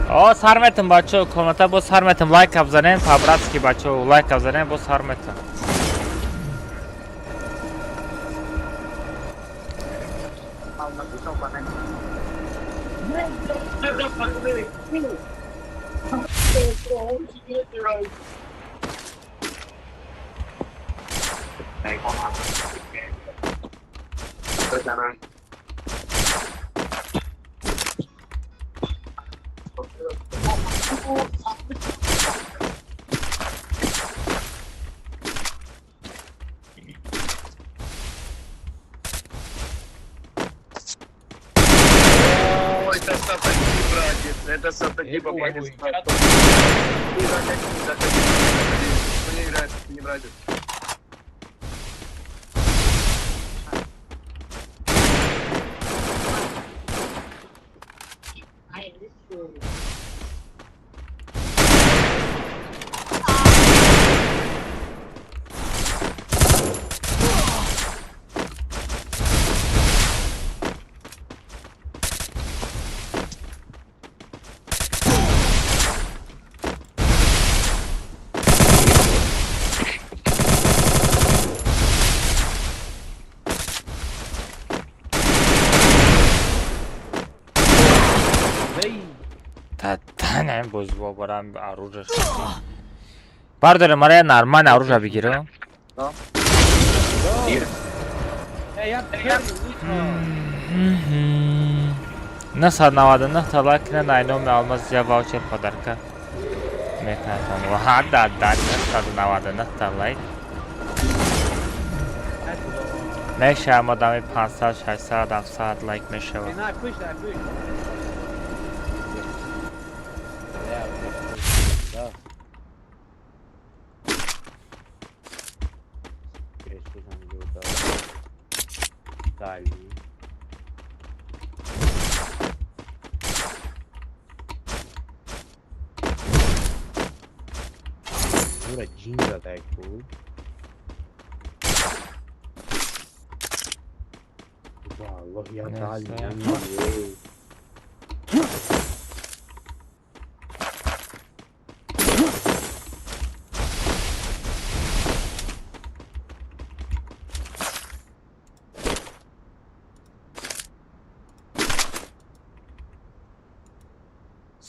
О, сар метам, бачо, комната бо сар метам, лайк абзанем, по-братски, бачо, лайк абзанем, бо сар метам. Это сапоги попали. Не играет, не братец. Та бозиҳо барам оружие бардорем, мара я нормально оружие бигирам. 999 та лайк на найноми алмаз я ваучер подарка мекунатон. Ва да да, 999 та лайк мешавам, одами 500, 600, 700 лайк мешавад.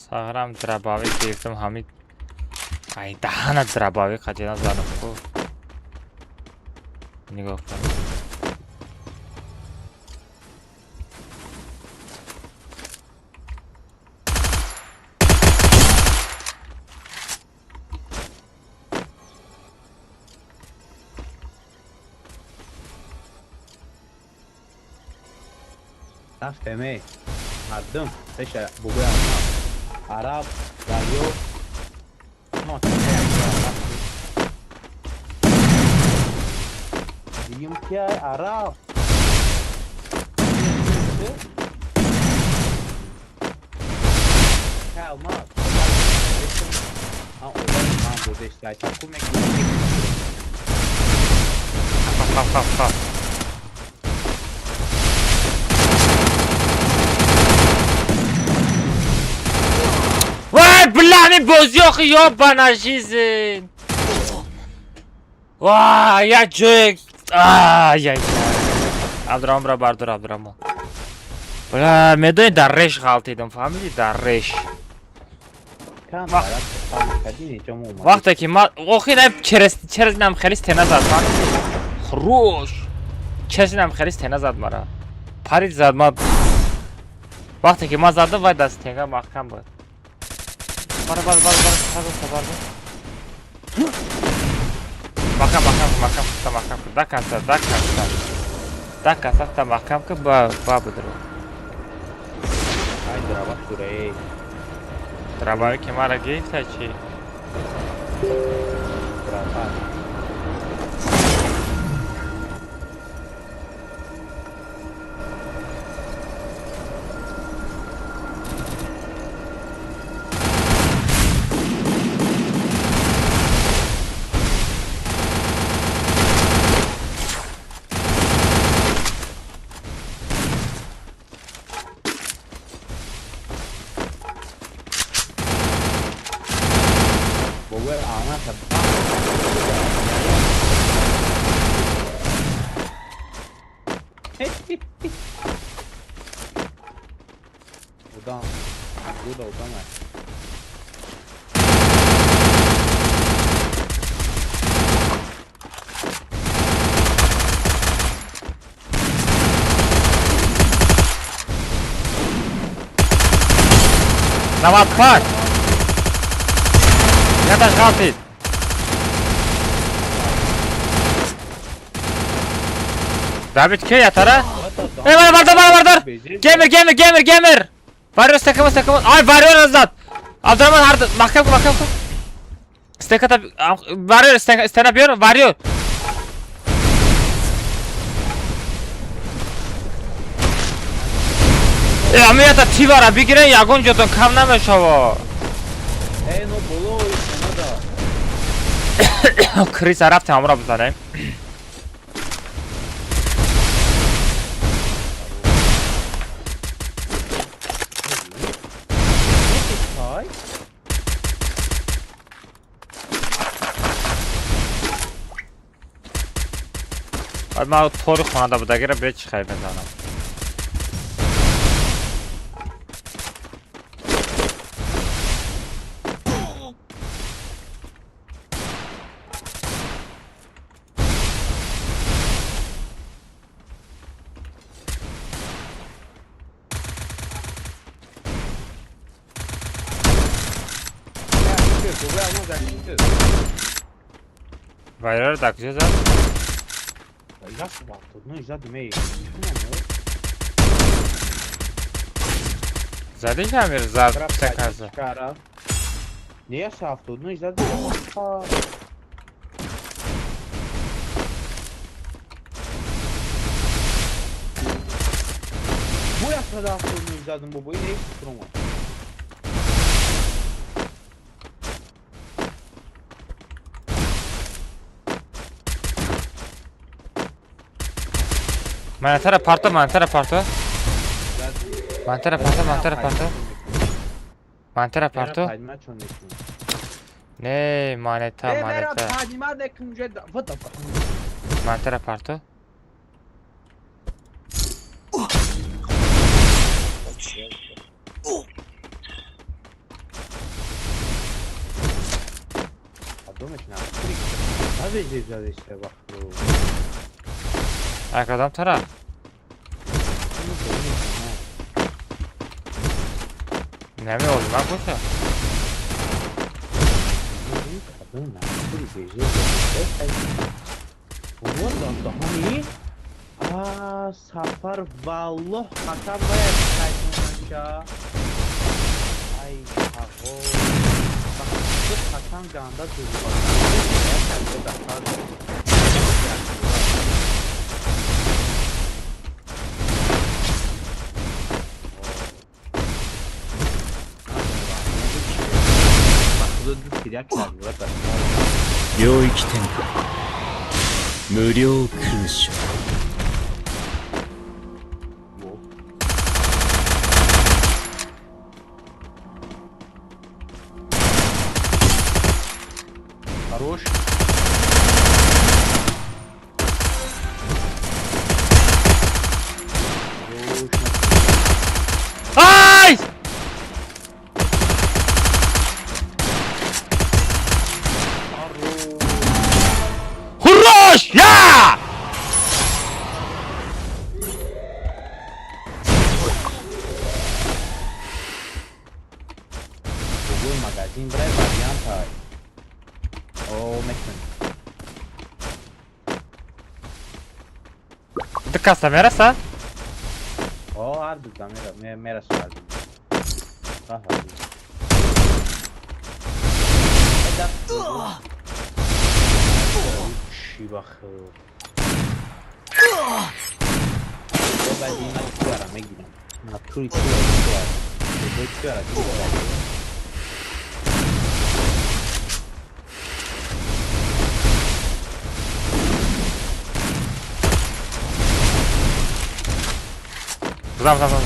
Сағрам дробовик гирифтам, ҳамин ай даҳана дробовик қадина задам ку. Нигоҳ кун. Рафтем, мардум пеша бобои араб. Араб, дарё. Дигим ки араб. Алмаз. Ман будеш ку мекунӣ. Ха-ха-ха. Вай, бля, ҳамин бозӣ охи ёбана жизнь. Вай, як ҷое. Ай-ай. Абдураҳмонро бардор, Абдураҳмон. Бля, медонӣ, дар реш ғалтидам, фаҳмидӣ? Дар реш. Вақте ки ман охи на через инам хеле стена зад, фаҳмидӣ? Хуруш. Через инам хеле стена зад мара. Парид зад ма. Вақте ки ман задам, вай дар стенга маҳкам буд. Бара бара бара бара, пожалуйста, бара. Маҳкам, маҳкам, маҳкам, маҳкам, до конца, до конца. До конца та маҳкам ки ба бидро. Ай драба шуре. Дробовик ки мара гирифта чи? Драба. Удам. Гуда, удам. 95. Яташ ғалтид. Давид ки ятара? Эй, бара бардор, бара бардор. Гемер, гемер, гемер, гемер. Варриор стекамон, стекамон. Ай, варриор зад. Абдурахмон ҳард маҳкам кун, маҳкам кун. Стеката варриор стена биёр, варриор. Э, ами ята тивара бигирен, ягон ҷотон кам намешава. Э, но боло хонада. Криса рафтем ҳамро бизанем. Ман тори хонада будагира бе чӣ хай мезанам. Бобои алмаз защита. Вайрар дар куҷо зад? 179 задум, эй. Задӣ Амир зад се каза. Не, 179 задум. Бо 179 задум, бобои не строма. Манатара парто, манатара парто. Манатара парто, манатара парто. Манатара парто. Не, монета, монета. Манатара парто. Акадам тараф. Намеолди ман боша. Сафар валлоҳ қасам бояд шайтонанча. Ай ағо. Қасам ганда 領域展開無料空所。 Хорош. Ай! Хорош! Я! Другой магазин, брай вариант ай. О, метон. Ду каса мераса? О, ҳар ду да мераса ҳар ду. Ҳар ду. Чӣ бахр. Баъди ман чиара мегирам. Натури чиара. Чиара, чиара. Зам, зам, зам.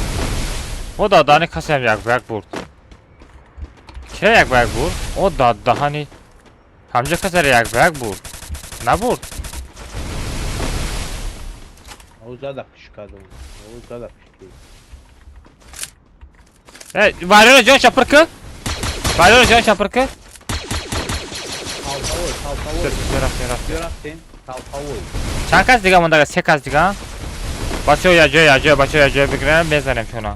О дадани касеам як ба як бурд. Кира як ба як бурд? О дадаҳани. Ҳамҷо касеро як ба як бурд. Набурд? О зада кишкадам. О зада кишки. Э, варёро ҷон шапир ки? Варёро ҷон шапир ки? Талпавой, талпавой. Рафтем, рафтем. Рафтем, талпавой. Чанд кас дига мондага? Се кас дига? Бачаҳо якҷоя, якҷоя, бачаҳо якҷоя бигирем, мезанем шуна.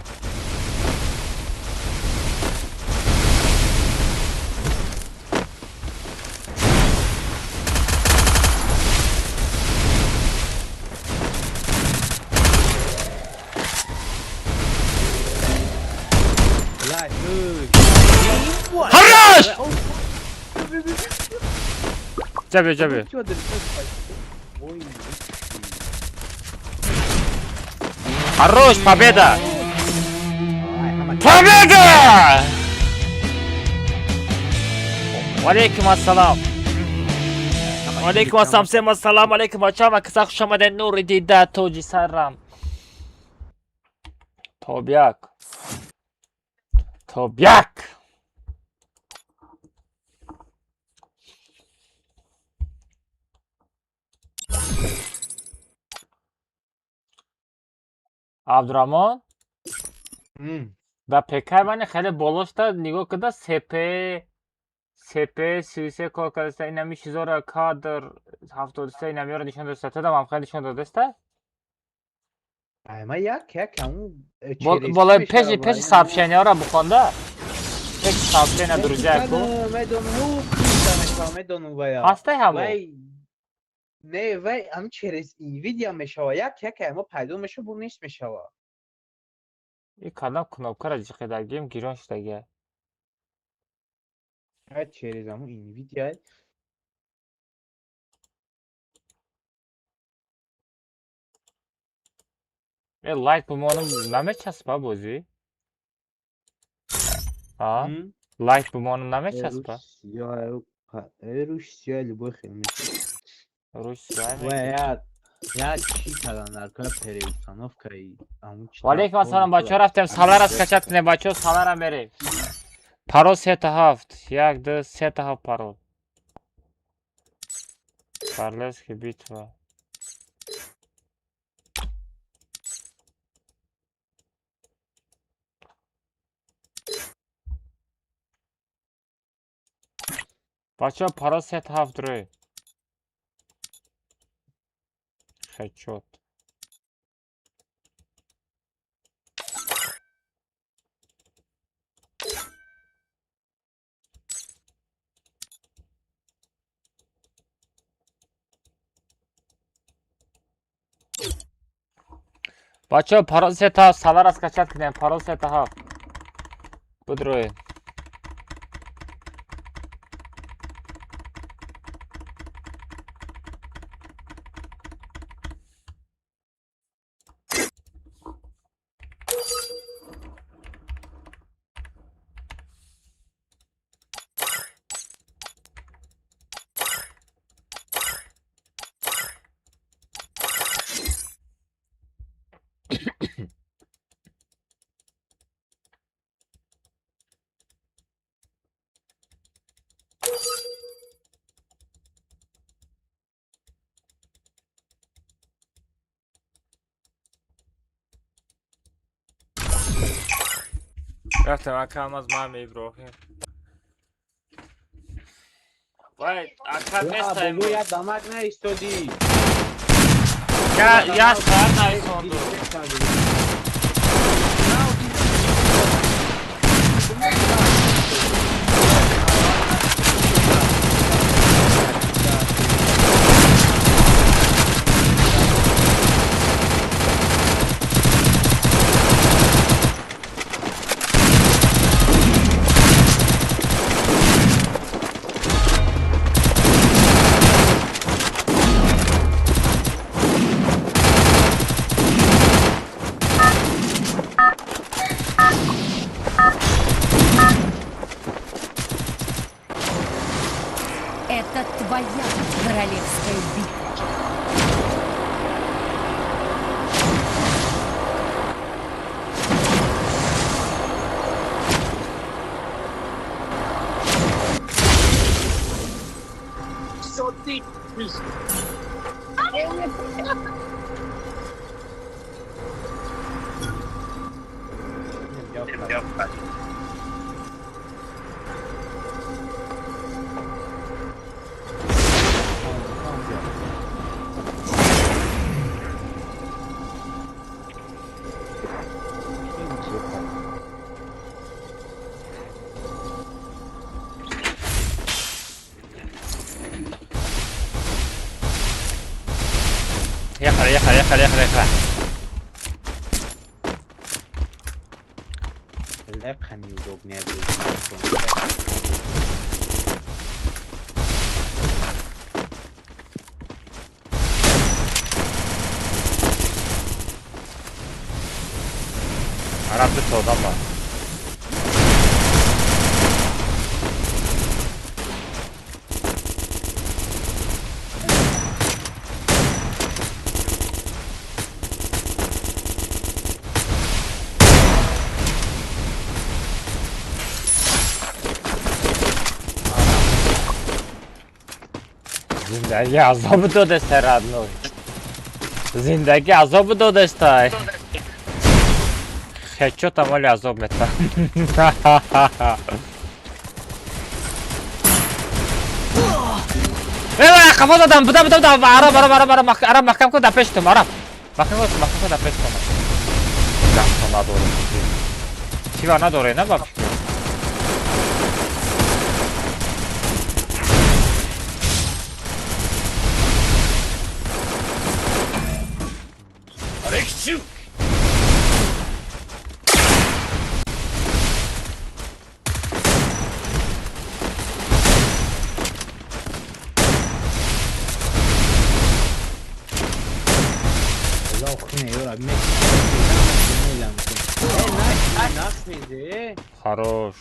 Хорош! Ҷабе, ҷабе. Хорош, победа! Победа! Валейкум ассалам. Валейкум ассалам, всем ассалам алейкум. Бачаҳо, каса хуш омадед, нури дида, тоҷи сарам. Тобяк. Тобяк. Абдураҳмон, ба ПК мани хеле боло шуда, нигоҳ куда, СП СП 33 кор кардаста, инами чизоро, кадр 73, инамиёро нишон додаста. Тудам ҳам хеле нишон додаста? Ай, ма як як ҳамун. Болои пеши сообщениҳоро бухонда. Текст сообщения, друзья ку. Медонам, медонам вая. Ҳастай ҳамо? Вай не, вай ҳам через Nvidia мешава. Як яке мо пайдо мешава, бу нест мешава. И кадам кнопкара ҷиқидагим, гирон шудагия. Вай через ҳамун Nvidia. Э, лайк бимонам намечаспа бозӣ? А? Лайк бимонам намечаспа? Рӯш сиёҳ, любой хел мешава. Рӯш сиёҳ. Вай я чӣ кардан дар кор, переустановкаи ҳамун чи. Валейкум ассалом, бачаҳо, рафтем салара скачать кунем, бачаҳо, салара мерем. Парол сета ҳафт, як, ду, сета ҳафт парол. Королевский битва. Бачаҳо, парол сета ҳафт рӯй. Хедшот. Бачаҳо, парол сета ҳафт, салара скачать кунем, парол сета ҳафт. Будроед. Рафтем, ака Алмаз, ман Иброҳим. Вай, ака нестаем. Бобо, я дамак наистодӣ. Я соат наисонду. Это твоя королевская битва. Яхара, яхара, яхара, яхара, яхара. Лепха неудобнее будет. Араб дута одам бар. Зиндагӣ азоб додеста, родной. Зиндагӣ азоб додеста. Хедшот амали азоб мета. Э, қафо додам, буда, буда, буда, араб, араб, араб, араб, араб, маҳкам кун дар пештум, араб. Маҳкам кун, маҳкам кун дар пештум. Гафто надорем. Тива надоре, на ба фикр. Хорош.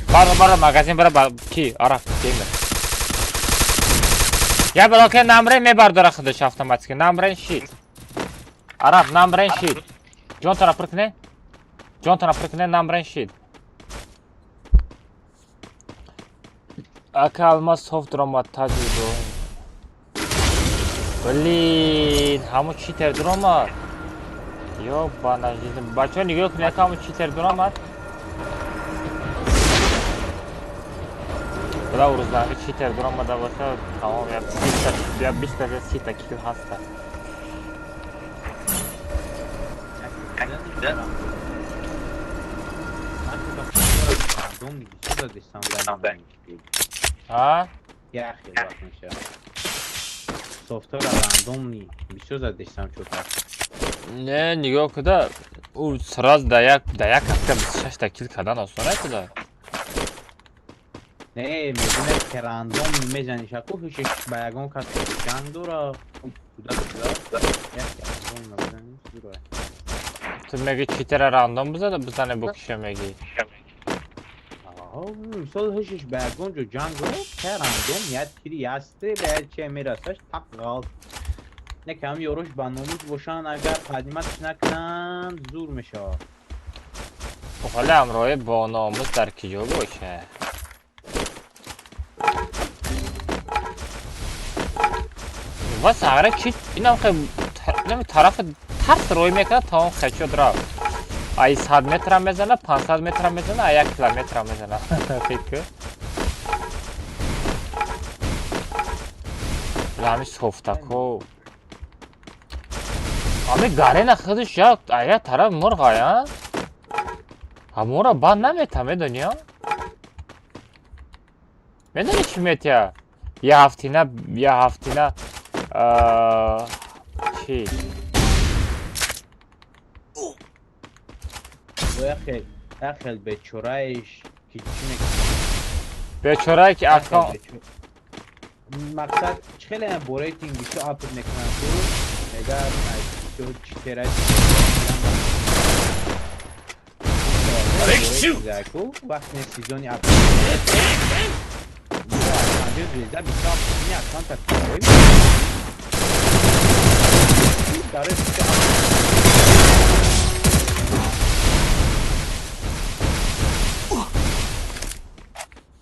Бара, бара, магазин бара, ки, ара, геймер. Я блоке намрен мебардора худаш автоматики. Намрен щит. Араб, намрен щит. Ҷон тара пур кне? Ҷон тара пур кне, намрен щит. Ака алмаз софт ромад таҷрибо. Блин, ҳамун читер дуромад. Ёбана жизнь. Бачаҳо нигоҳ кунед, ака ҳамун читер дуромад. Бла урузданги читер дуромада боша, тамом, я 20 та 30 та кил ҳаста. А? Софтвера рандомни бисёр задештам чота. Не, нигоҳ куда, ӯ сразу да як ҳафта 26 та кил кардан осон е куда. Не, мегӯяд ки рандом мезаниш, аку ҳушиш ба ягон кас ҷанг дора. Куда куда? Як рандом набзаниш дура. Ту меги читера рандом бизада, бизане бо киша меги. Аҳо, мисол ҳушиш ба ягон ҷо ҷанг дора, ки рандом як тири ясте ба як че мерасаш тақ ғалт. Не кам ёрош ба номус бошанд, агар қадиматш накунанд, зур мешавад. Ҳола ҳамроҳи бо номус дар киҷо боша? Ва сагра чи инам хе инам тараф тарс рой мекунад, тамом хечод рафт. Ай 100 метра мезана, 500 метра мезана, ай 1 километра мезана. Фикр. Ҳами софтако. Ами гарена худаш як ая тараф мурғ ая. Ҳамора банд намета, медони, а? Медони чӣ метия? Я ҳафтина чӣ? Яхел бечораиш ки чӣ мекунад? Бечорае ки акон мақсад чӣ хеле бо рейтинг бисёр апд мекунанд ту мегӯяд бисёр читера вақте сезони апд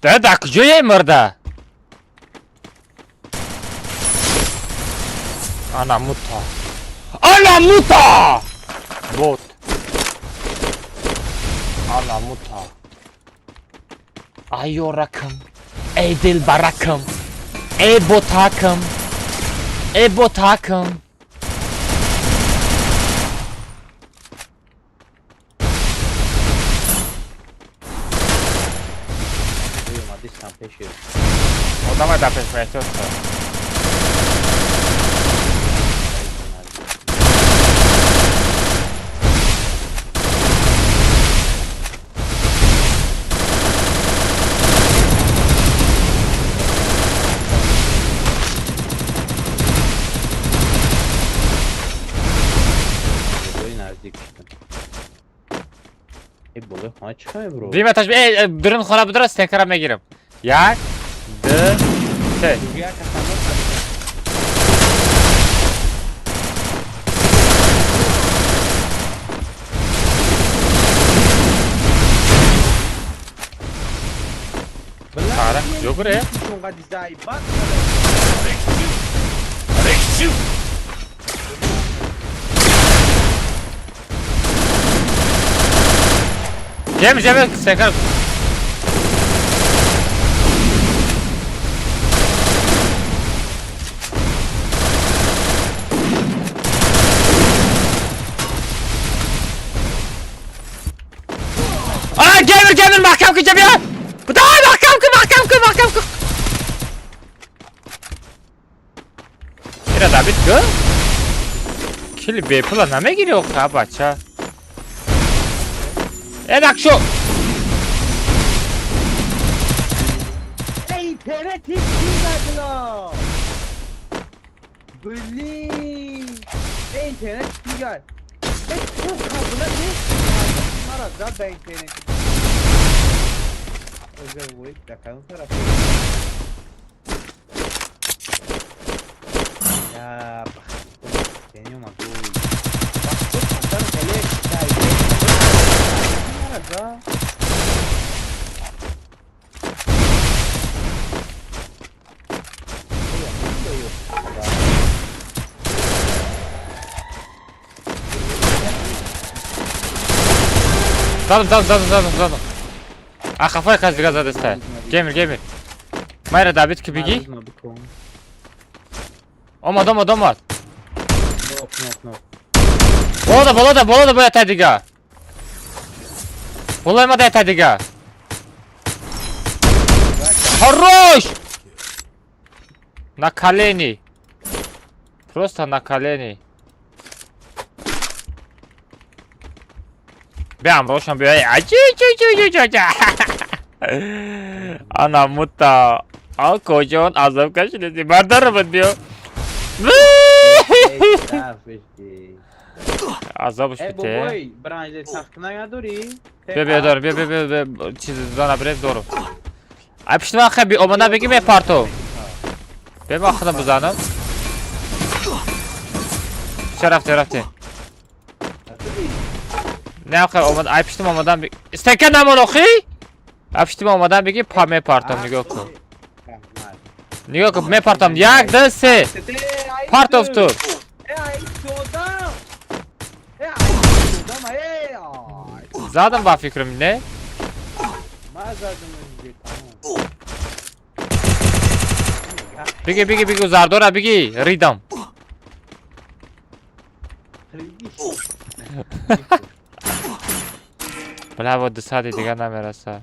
Да, да, куҷое мурда? Ана мута. Ана мута! Бот. Ана мута. Айёракам. Эй дилбаракам. Эй ботакам. Эй ботакам. Одамай дар пеш меҳтиёт шав. Дима таш дурун хона бидора, стенкара мегирам. Як, ду, се. Ара, куҷо гуре? Ҷем, ҷем, стенкара. Геймер, геймер, маҳкам кун, биё. Давай, маҳкам кун, маҳкам кун, маҳкам кун. Ира добить кун. Кили бепула намегири охи, бача. Э, дакшо. Интернет ҳеҷ задла. Блин. Интернет дигар. Э, ту қабла нест. Мара зад ба интернет. Уже вой, да кадом тараф? Я бахт омад. Ой. Бахт хатар хеле дай. Мара зад. Задам, задам, задам, задам, задам. А хафай кас дига задаста. Геймер, геймер. Майра добить ки, беги. Омад, омад, омад. Нок, нок, нок. Болода, болода, болода бояд та дига. Болои ма та дига. Хорош! На колени. Просто на колени. Биам рошан, биа. Ачи чу чу чу чу чу. Ана мута. Акоҷон, азоб кашидаси. Бардаромад, биё. Азобш Э, бите. Бобой, бранжи сахт надорӣ? Биё, биё, дорам, биё, биё, биё, биё, чиз зона бирем, дорам. Ай, пишти ман хе би омада беги, мепартов. Биё, ман худам бизанам. Ча рафте, рафте. Не, хе омад, ай, пиштим омадан би. Стека намон охи? Ай, пиштим омадан беги, па мепартам, нигоҳ кун. Нигоҳ кун, мепартам. Як, ду, се. Партов ту. Э, ай, содам! Э, ай, содам, э, ай. Задам ба фикрам, не? Ман задам инҷа, тамом. Биги, биги, биги, зардора биги, ридам. Тридиш. Бля, вот 200 дига намераса.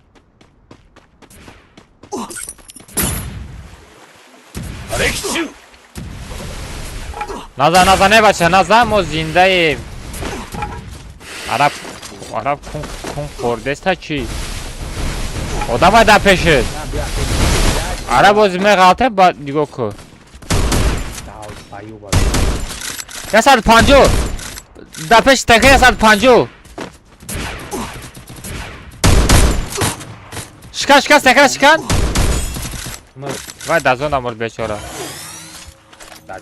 Наза, наза, не, бача, наза, мо зиндаем. Араб, араб кун, кун хӯрдеста чӣ? Одамай дар пешит. На, биё. Араб бози меғалте, ба нигоҳ кун. Аюба. 150. Дар пеши танка 150. Шикан, шикан, стенка шикан. Вай, дар зона мурд бечора.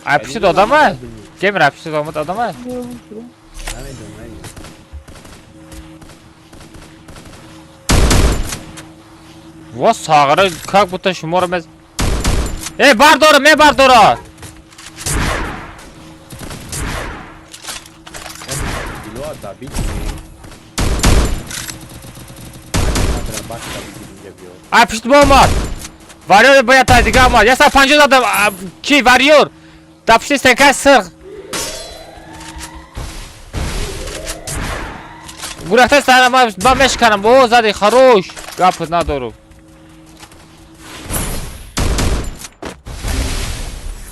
Ай, пишти одамай? Геймер, ай, пишти омад одамай? Намедонам. Во сағира, как будто шуморо мез. Э, бардора, мебардора. Кило добить. Башка бигир, инҷа биё. Ай, пишти мо омад. Варёр бояд та дига омад. 150 задам. А, ки варёр? Дар пишти стенкаи сирх. Гурехта сара, ман мешканам. О, зади, хорош. Гап надорум.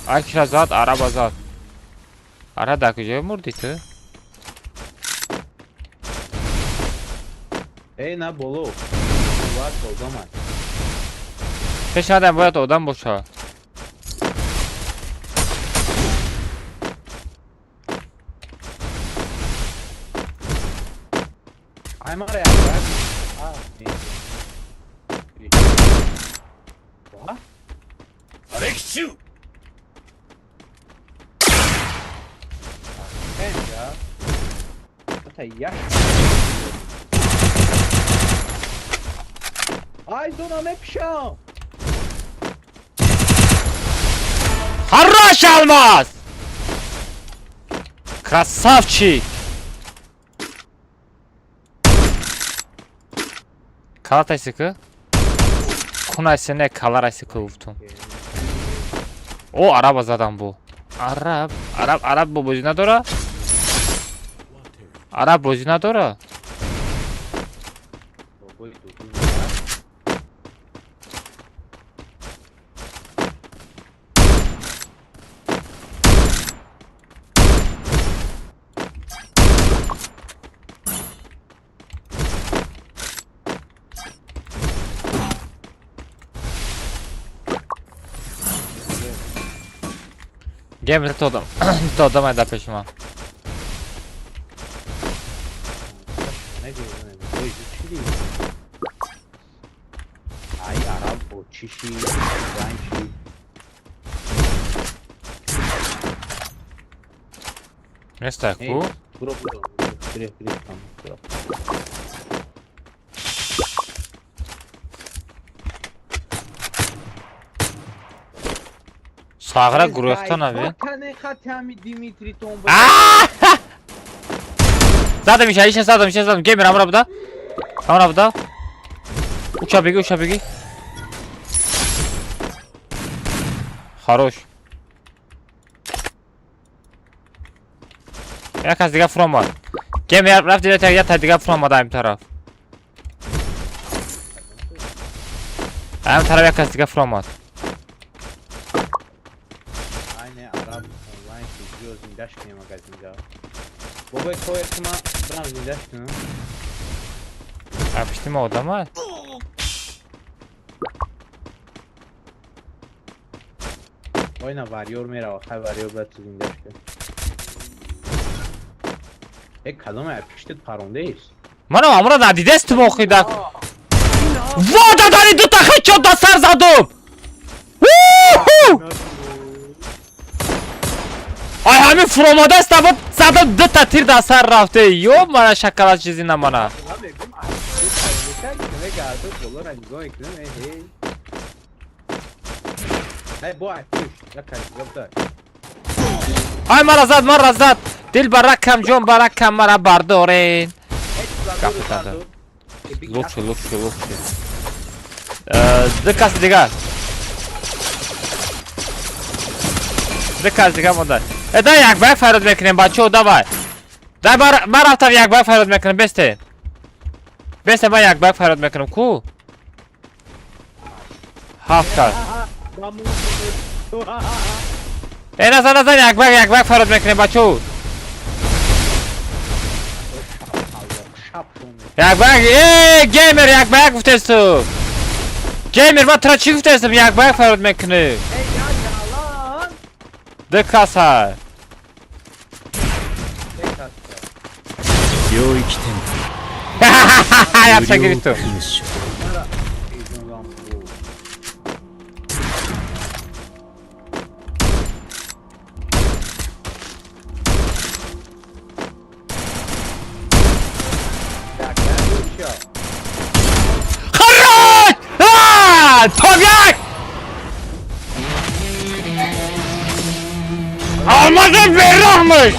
Ай, кира зад, араба зад. Ара дар куҷо мурдӣ ту? Эй, на боло. Бояд одам аст. Пеш надам, бояд одам боша. Ай, мара як. А, не. Ва? 瓦礫中。 Инҷа. Та як. Ай, зона мепишам. Хорош, Алмаз! Красавчик! Калатайси ку? Кунайси не, каларайси ку гуфтум. О, араба задам бу. Араб, араб, араб бо бозӣ надора? Араб бозӣ надора? Бобои дуду. Геймер то одам. То одам айда пеши ман. Ай араб бо чиши ранчи. Нестай ку? Буро буро. Гирифт гирифтам. Буро. Сағра гурехта нави. Задам иша, иша задам, иша задам. Геймер амра буда. Амра буда. Уча беги, уча беги. Хорош. Як аз дига фуромад. Геймер рафт дига як та дига фуромад ам тараф. Ам тараф як аз дига фуромад. Бобои коекма брам зиндаш кунам. Апишти ма одама? Ой на варьёр мерава, хай варьёр бояд ту зиндаш кун. Э кадом апиштит парондеист? Манам амра надидест ту мохида. Во дадари дута хечо да сар задум. Уху! Ай ҳамин фуромадаст або задам дута тир да сар рафте. Ё мана шакала чизи намана. Ай мара зад, мара зад. Дил баракам, ҷон баракам, мара бардорен. Лучше, лучше, лучше. Ду каси дигар. Ду кас дигар монда. Э дай як бай фарёд мекунем, бачаҳо, давай. Дай ман рафтам як бай фарёд мекунем, бесте. Бесте ман як бай фарёд мекунем, ку? Ҳафт кас. Э назан, назан, як бай фарёд мекунем, бачаҳо. Як бай, э геймер як бай гуфтесту. Геймер, ман тура чӣ гуфтестам? Як бай фарёд мекунӣ. Ду кас ҳай. 領域展開。 Якша 無料 гирифту. 空所。 Хорош! А, Топ як! Алмазы берахмыш!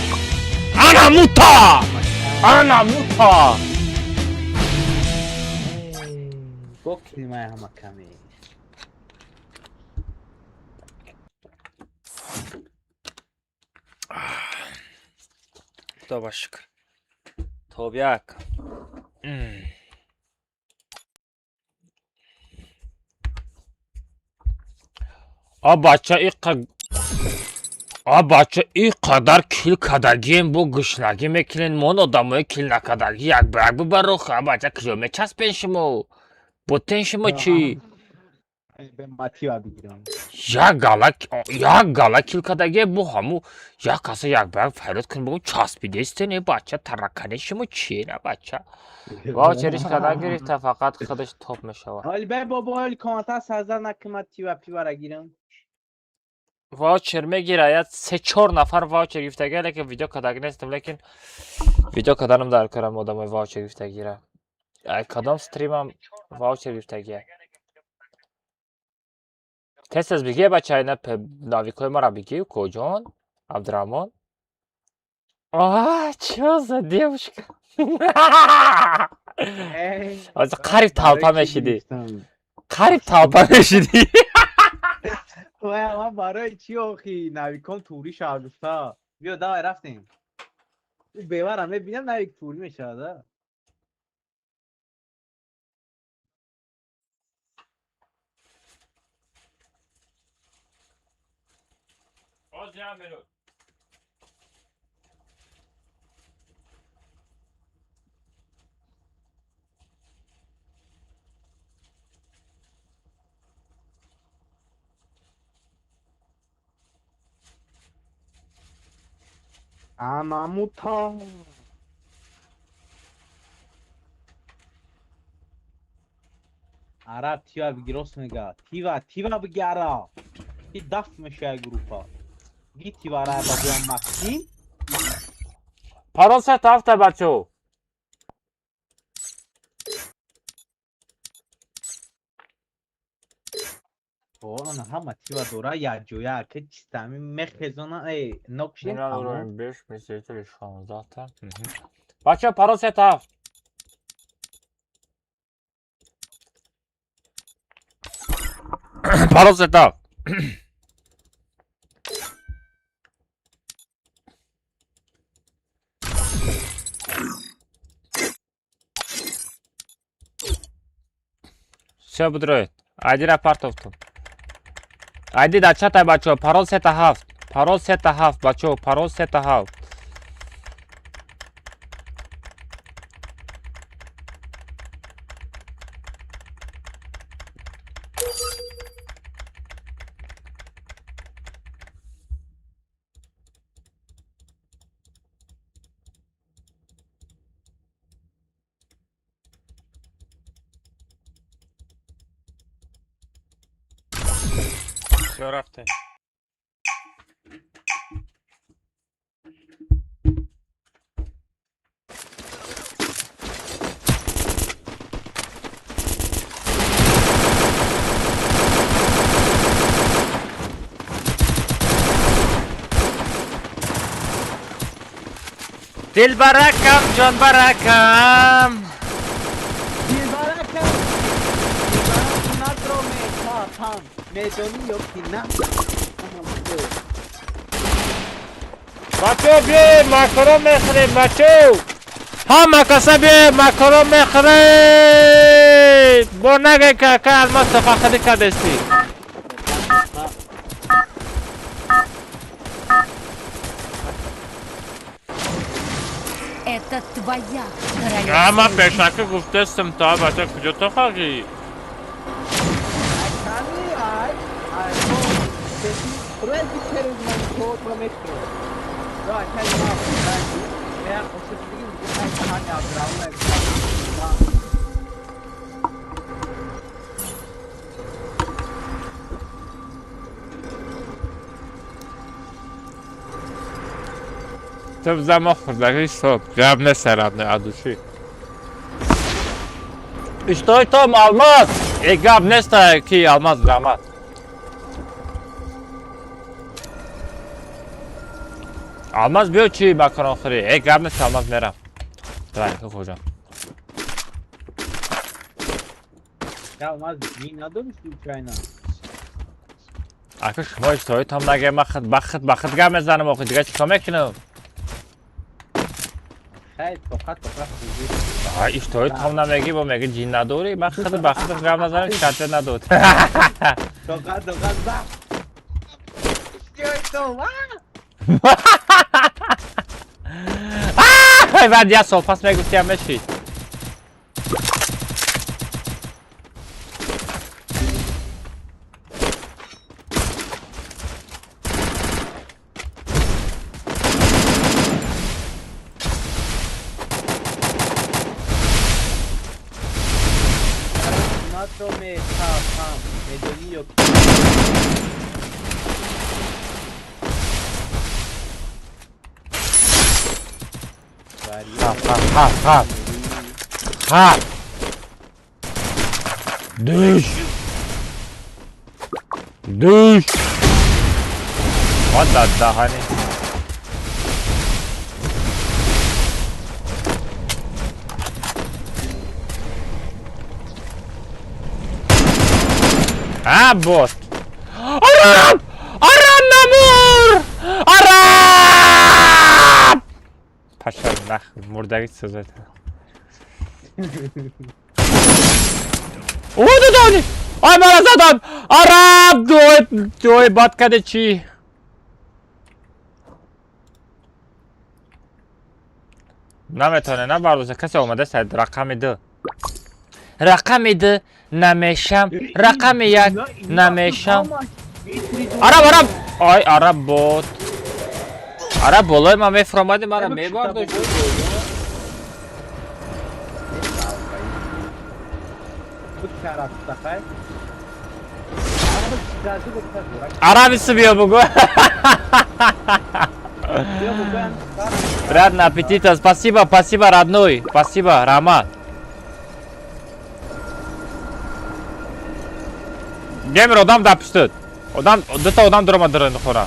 Ана мута! Ана мута! Бо килмай ҳама каме. Худо ба шукр. Топ як. А бача иқа А бача и қадар кил кадагием бо гушнагӣ мекунен мон одамои кил накадагӣ як ба як бибарох. А бача киҷо мечаспен шумо? Ботен шумо чӣ? Як гала як гала кил кадагие бо ҳаму як каса як ба як фарёд кунем бигӯм часпидестен э бача таракане шумо чие на бача? Ваучериш када гирифта фақат худаш топ мешавад. Ҳоли бе бобо ҳоли комата саза накума тива пивара гирам. Ваучер мегира я се чор нафар ваучер гирифтагия, лекин видео кадаги нестам, лекин видео каданам дар корам одамои ваучер гирифтагира. Ай кадом стримам ваучер гирифтагия. Тез тез бигир бача ина навикои мара бигир коҷон Абдураҳмон. А, чё за девушка? Ҳозир қариб талпа мешидӣ. Қариб талпа мешидӣ. Ман барои чӣ охи навикон турӣ шавад гуфта. Биё давай рафтем. Бевара мебинам навик турӣ мешавад. Ҳозир минут. Анамута. Араб тива бигирос мега. Тива, тива биги араб. Ки даф мешая группа. Ги тива араб бигам Максим. Парол сета ҳафта, бачо. Она ҳама тива дора як ҷоя ки чистами мехезона э нокши. Беш месеҷи 16-та. Бачо, парол сета ҳафт. Парол сета ҳафт. Всё, будроед. Айдира партовтум. Айди дар чатай, бачо, парол сета ҳафт. Парол сета ҳафт, бачо, парол сета ҳафт. Всё, рафтем. Дилбаракам, ҷонбаракам. Дилбаракам. Дилбаракам надро метапам. Медонӣ ё ки на? Бачо, биёед, макарон мехӯрем, бачо. Ҳама каса биёед, макарон мехӯрем. Бо нагӯй ка ка алмаз тоқахӯрӣ кардестӣ. Это твоя А ман королевская битва. пешакӣ гуфтестам та, бача, куҷо тоқағӣ? Ками ай ай Рӯзи через ман то метро. Да, кай ма. Я ошибки ай кани абдраун. Ту зама хӯрдагӣ соб. Гап несарабне адуши. Иштои том алмаз. Э, гап неста ки алмаз раҳмат. Алмаз, биё чи макарон хӯрӣ. Э, гап нест, алмаз, мерам. Давай, хӯҷам. Я алмаз ни надорӣ случайно? Ака, шумо иштои том наге, ман хид ба хид ба хид гап мезанам, охи дига чӣ кор мекунам? Хай, тоқат тоқат хӯрӣ. А иштои том намегӣ, бо меги ҷин надорӣ, ман хид ба хид гап назанам, чатве надод. Тоқат тоқат ба. Иштиҳои том. Ай, баъд як сол пас мегуфтиам мешид. Надро метапам. Медонӣ ё ки Хап, хап, хап, хап. Хап. Душ. Душ. Вот да даҳани. А, бот. Араб! Араб намур! Араб! Пошел нахуй, мурдагӣ созад. О, додани! Ай, мара задан! Араб! Дуои, дуои бад каде чӣ? Наметавонед, на бардошта. Касе омадааст рақами 2. Рақами 2 намешам, рақами 1 намешам. Араб, араб! Ай, араб бот. Араб болои ман мефуромади, мара мебардошт. Араби биё бугӯ. Приятного аппетита. Спасибо, спасибо, родной. Спасибо, Роман. Гемер одам дар пуштуд. Одам, дута одам дурома дар хона.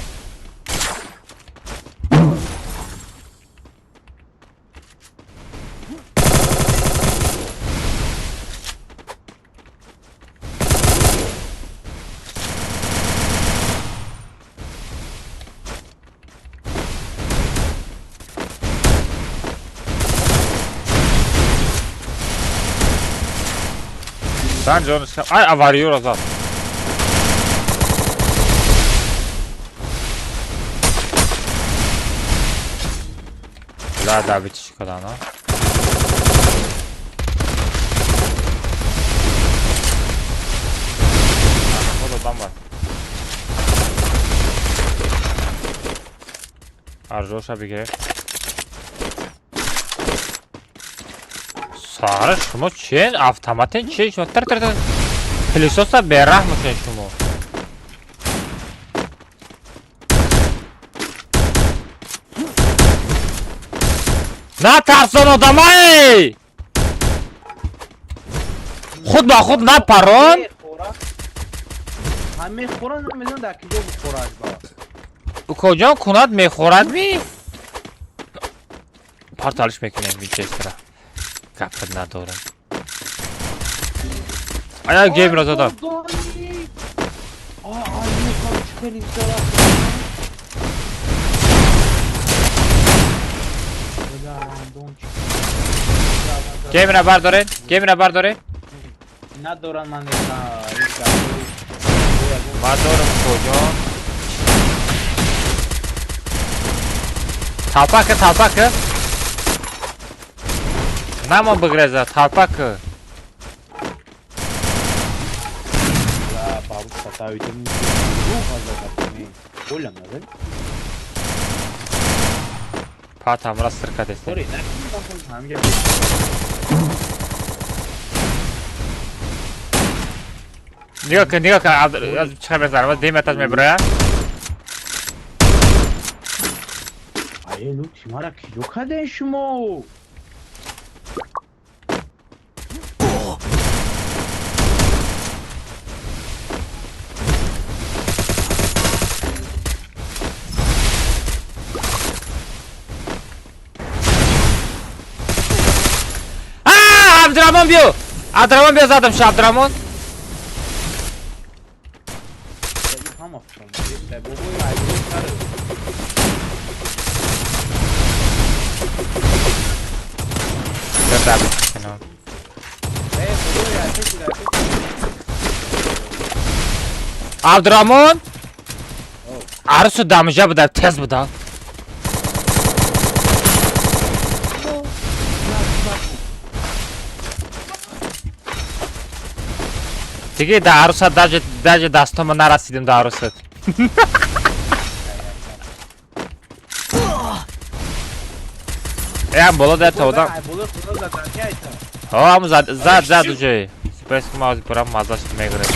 Сан ҷониш. Ай, авариёро зад. Ла добитиш кадан, а? Худ одам бар. Аржоша бигир. Сара шумо чен автоматен чи шумо тр тр тр пылесоса бераҳм мешавед шумо. Натарсон одамай! Худ ба худ напарон. Ҳам мехӯранд, намедонам дар киҷо бихӯрад ба. Укоҷон кунад мехӯрад ми? Парталиш мекунем винчестера. Гапат надорам. Ая геймро задам. Геймра бардоред, геймра бардоред. Надорам ман. Ман дорам куҷо? Талпака, талпака. Намон бигреза, талпака. Патамра сирка дестем. Нигоҳ кун, нигоҳ кун, аз чӣ мезанам, аз деметаж мебироя. Ае, лути мара киҷо кардем шумо? Абдурамон биё! Абдурамон биё задам ша, Абдурамон. Абдурамон! Арусу дамжа буда, тез буда. Диге да арусат даже дастома нарасидим да арусат. Э, боло да та одам. Ҳо, ҳамун зад зад зад уже. Сипас ма бурам мазаш мегирад.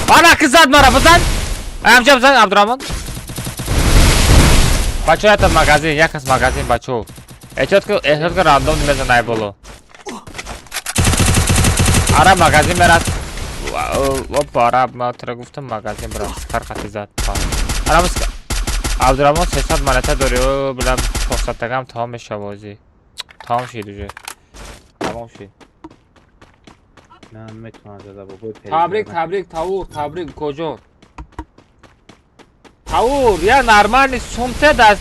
Ана ки зад мара бизан. Амҷа бизан Абдурамон. Бачо ята магазин, як аз магазин бачо. Эҳтиёт ки, эҳтиёт ки рандом мезанай боло. Араб магазин мерад. Опа, араб ма тра гуфтам магазин брат, скар қати зад. Араб Абдурамон 300 монета дори, о, билам 400 тагам тамом мешава бозӣ. Тамом шид уже. Тамом шид. На, наметавонам зада бобои пери. Табрик, табрик, Тавур, табрик, куҷо? Тавур, я нормальный сумте да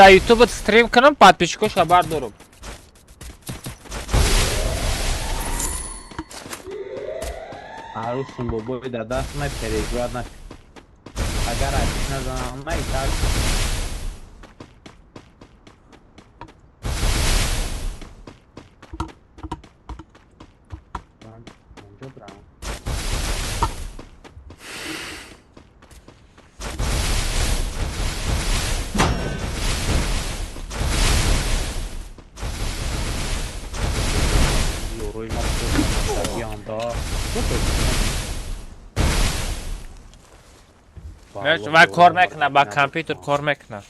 YouTube стрим кунам, подписчикоша бардорам. Арусум бобои дар даст май переживат на. Агар атиш назанам май так. Вай кор мекуна, ба компютер кор мекуна.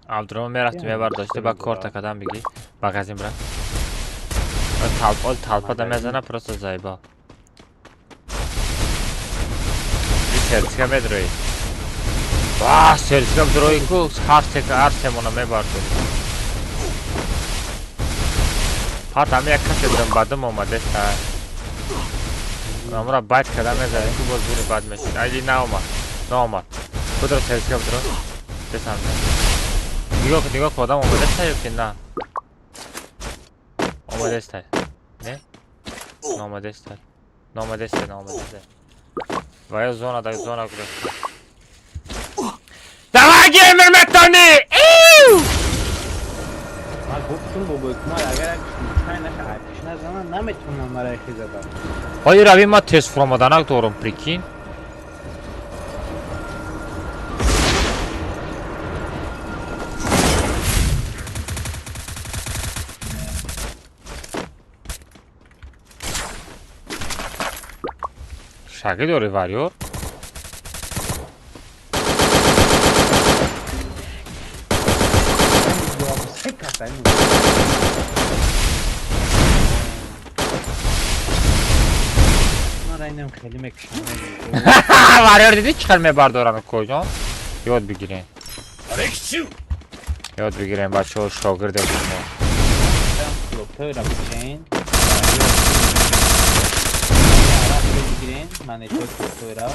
Абдурahмон мерафти, мебардошти, ба корта кадам бигӣ, магазин бира. Ол талпада мезана, просто заебал. Сертифика медрои. Ва, сертифика дрои ку, ҳар се ҳар семона мебардори. Парт ами як касе будам, бадам омадеста. Амра байт када мезанем ку, боз бури бад мешид. Айди наомад. Наомад. Кудро сертифика дро. Бесам. Нигоҳ кун, нигоҳ кун, одам омадеста ё ки на? Омадеста. Не? Наомадеста. Наомадеста, наомадеста. Ва зона да зона гузашта. Давай, геймер метони! Ман гуфтум, бобои кумар, агар як случай наша айпиш назанам, наметавонам мара хезада. Ҳои рави, ман тез фуромаданак дорам, прикинь. Шаги дори, варёр? Се каса. Мара инам хеле мекушам. Варёр, дидӣ, чӣ хел мебардорам, коҷон? Ёд бигирем. Ёд бигирем, бачаҳо, шогирде шумо. Клоптойра бикен. Бигирен, монетой клоптойра.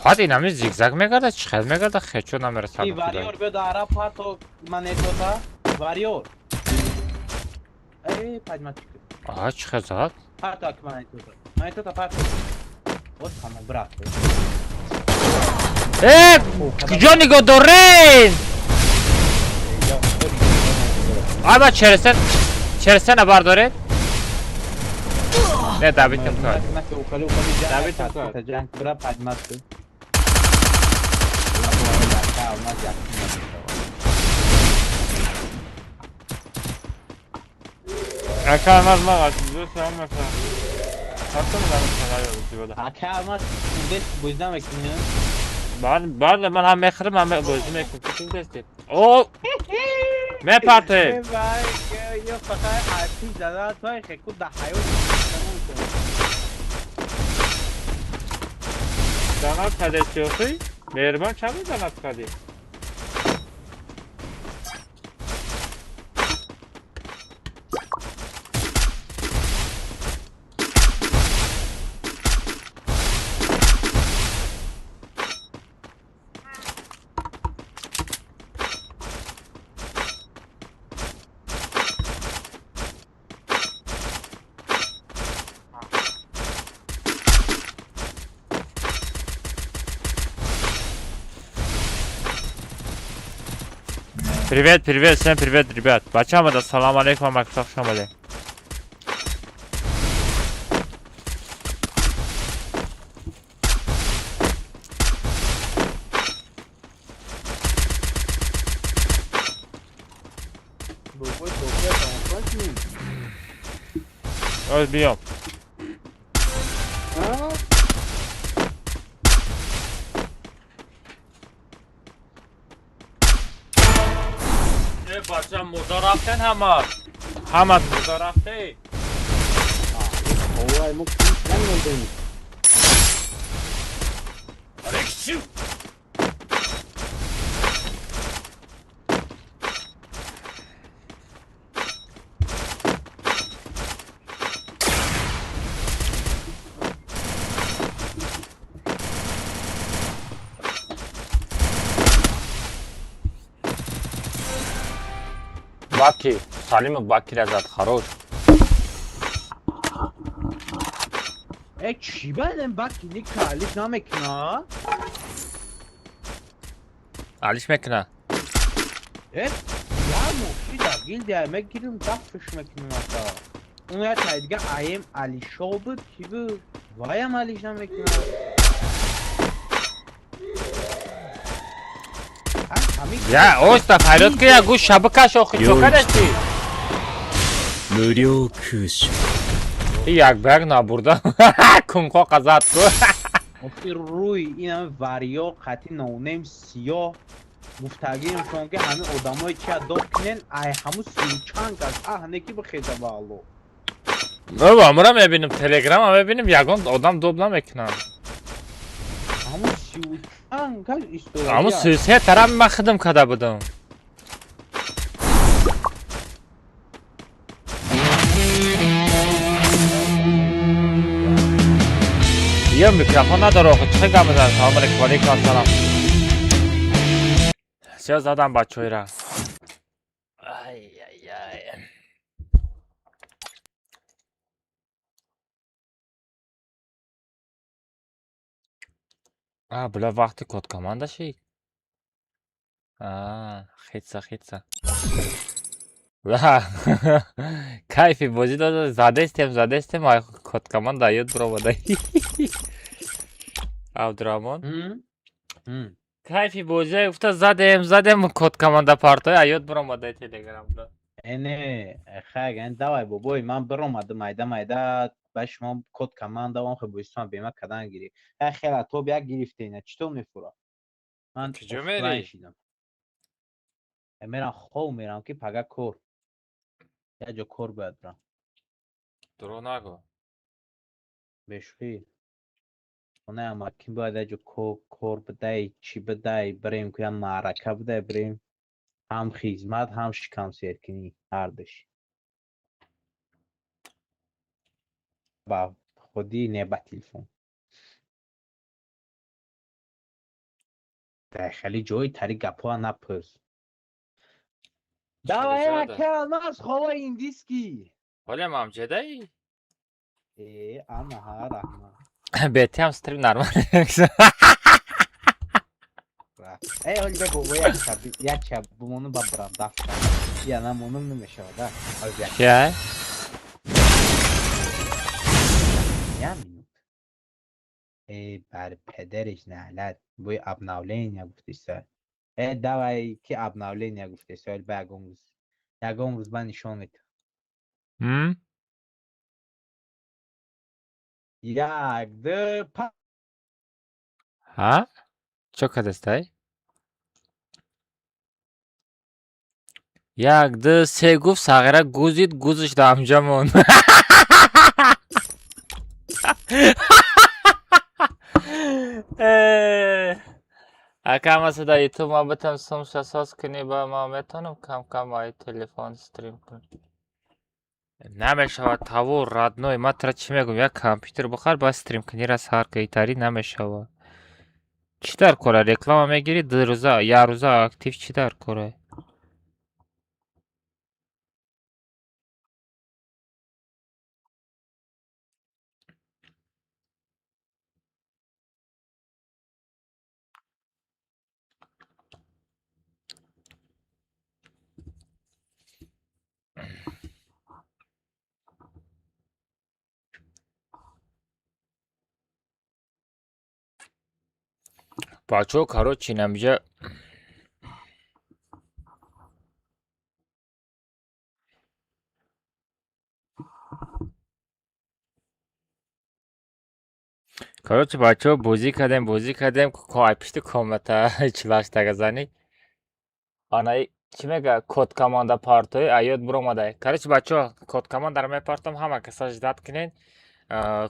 Пад инами зигзаг мегардад, чӣ хел мегардад, хечо намерасад. И вариор биёд, ара парто монетота. Вариор. Эй, падматик. Аҳа, чӣ хел зад? Парто ак монетота. Монетота парто. Вот ҳама брат. Э, куҷо нигоҳ дорен? Ай, ба чересен, чересена бардоред? Не, дабитам кар. Дабитам кар. Ҷанг бира падматик. Ака, алмаз, ман дӯст مثلا. Ҳатто ман. Ака, алмаз, дес бозӣ намекунӣ? Ман ман ҳам мехӯрам, ҳам бозӣ мекунам. Чӣ дести? О! Мепарте. Ё фақат айпи зада той хеку да ҳаёт. Донат кардед чӣ? Меҳрибон, чанд донат кардӣ? Привет, привет, всем привет, ребят. Бачамада, салам алейкум, максақ шамале. Бобои София тамошо кунем. Оз биём. А? Э, бача, мурда рафтен ҳама. Ҳама мурда рафте. Овай, мо чанд мурдем? Баки, Салимов Баки зад, хорош. Э, чӣ бадем, баки ника алиш намекуна? Алиш мекуна. Э, Як моҳ дар гилдия мегирим, дафш мекунем ака. Он як тай дига аем Алишо буд, ки буд? Ваям Алиш намекунад. Я оста фарёд ки я гӯш шабакаш охи чо кардасти? 無料空所。 И як ба як набурда. Кунқо қазад ку. Охи рӯи ин варё қати ноунем сиёҳ гуфтагиам шон ки ҳамин одамое чи адо кунен, ай ҳамун 30 чанд кас аҳ неки бихеза ба Алло. Амра мебинем, телеграма мебинем, ягон одам доб намекунам. Ҳамун 30 чанд кас истода. Ҳамун 33 тараф ман хидм карда будам. Я микрофон надора охи, чӣ гап мезанад? Салом алейкум, валейкум ассалом. Всё задам бачаҳоира. Ай-яй-яй. А, бля, вақти код команда шид? А, хитса, хитса. Ла, кайфи бозӣ дод, задестем, задестем, ай код команда ёд биромада. Абдураҳмон. Кайфи бозӣ гуфта задем, задем, код команда партои аёд биромада телеграм. Эне, хай, давай бобой, ман биромадам майда майда ба шумо код команда он хе бозитон бема кадан гирифт. Хай хела тоб як гирифтена, чӣ то мефура? Ман Куҷо мерӣ? Шидам. Мерам хов мерам ки пага кор. Як ҷо кор бояд бирам. Дурӯғ нагӯ. Бешӯхӣ. Хонаи амакин бояд як ҷо кор бидай, чӣ бидай, бирем ку як маърака бидай, бирем. Ҳам хизмат, ҳам шикамсеркунӣ, ҳардуш. Ба худӣ не ба телефон. Дар хеле ҷои тари гапҳоа напурс. Давай ака, алмаз хова индийский. Ҳоле мамҷедаи? Э, ана ҳа, раҳмат. Бетиам стрим нормал. Э, ҳоли бе бобо як шаб бимонум ба бирам дафтар. Я намонум намешавад, а? Аз як. Чия? Я минут. Э, бар педариш наълат. Бӯи обновления гуфтиса. Э, давай ки обновления гуфтиса, ҳоли ба ягон рӯз. Ягон рӯз ба нишон метам. Як, ду, па. Ҳа? Чо кардастай? Як, ду, се гуфт, сағира гузид, гузиш дар ҳамҷа монд. Э, ака маса дар ютуб ма битам сумша соз кунӣ, ба ман метавонам кам-кам ай телефон стрим кунам. Намешавад тавор, родной, ман тра чӣ мегӯям, як компютер бихар, баъд стрим кунира сар кунӣ, итари намешавад. Чӣ дар кора? Реклама мегирӣ, 2 рӯза, як рӯза актив чӣ дар кора? Бачаҳо, короче, инамҷа короче, бачаҳо, бозӣ кардем, бозӣ кардем, ай пишти комната 48 тага зани. Анаи чӣ мега, код команда партои аёд биромадай. Короче, бачаҳо, код командаро мепартом, ҳама каса ждать кунед.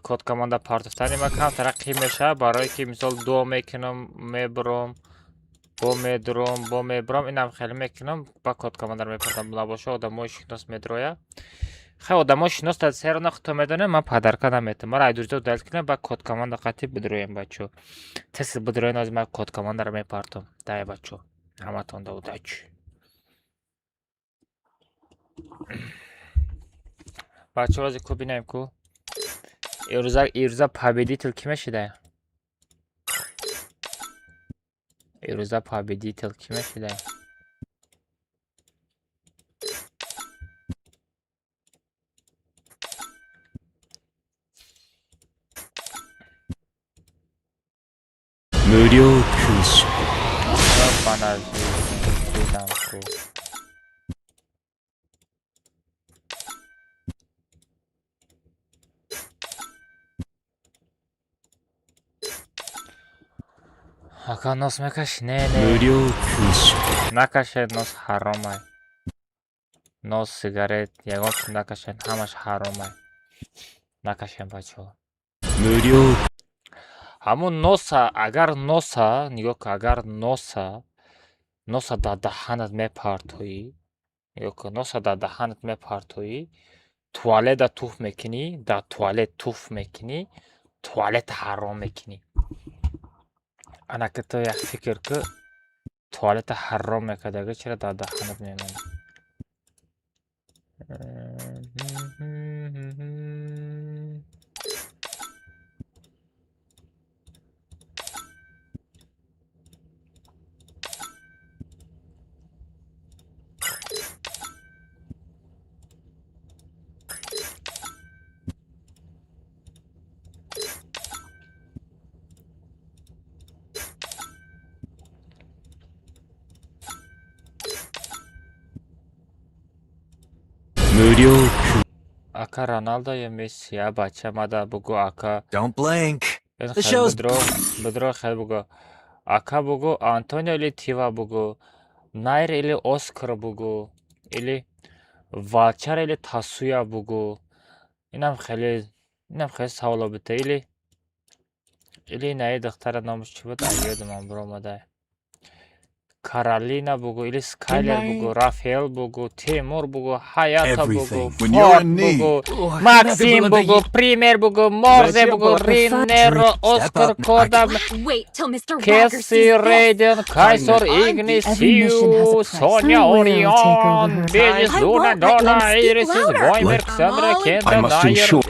Код команда партофтани ма камтара қим мешавад, барое ки мисол дуо мекунам, мебурам, бо медурам, бо мебурам, инам хеле мекунам, ба код командаро мепартам. Набоша одамои шинос медроя. Хай, одамои шинос дар серона худто медонем, ман подарка наметам. Мара айдурҷо удалить кунем, ба код команда қатъи бидроем, бачаҳо. Тез бидроен, ҳозир ман код командаро мепартом. Дай, бачаҳо. Ҳаматонда удачи. Бачаҳо, ҳозир ку бинем ку. Ирӯза победитель кӣ мешида? Ирӯза победитель кӣ мешида? 無料空所。 Дидам ку. Ака, нос мекашӣ? Не, не. 無料空所。 Накашед, нос ҳаромай. Нос, сигарет, ягон чиз накашед, ҳамаш ҳаромай. Накашем, бачаҳо. 無料 Ҳамун носа, агар носа, нигоҳ кун, агар носа дар даҳанат мепартоӣ, нигоҳ кун, носа дар даҳанат мепартоӣ, туалета туф мекунӣ, дар туалет туф мекунӣ, туалета ҳаром мекунӣ. Ана ки ту як фикр ку, туалета ҳаром мекардагӣ, чаро дар даҳанат мемонӣ? 無料空 Ака, Роналдо ё Месси? А бача, мада бугӯ, ака. Don't blink. Ин The хел show's бидро, бидро, хел бугӯ. Ака, бугӯ, Антонио или Тива бугӯ. Найр или Оскар бугӯ. Или Валчар или Тасуя бугӯ. Инам хеле саволо бита. Или инаи духтара номаш чӣ буд? Ай, ёдамам биромадай. Каролина бугӯ или Скайлер бугӯ, Рафаэл бугӯ, Темур бугӯ, Ҳаята бугӯ, Everything. When you're Форд in need. бугӯ, Максим бугӯ, Пример бугӯ, Морзе Зачем бугӯ, платить? Ринеро, Step Оскар, up. Кода, Wait till Mr. Wagger Кесси, sees this. Рейден, Кайсор, Игнис, Every mission has Сью, a price. Соня, I will take Орион, over her. Безис, I Луна, won't let Дона, them speak Ирисис, louder. Воймер, Ксандра, I'm all in. Кенда, I must Найер, ensure.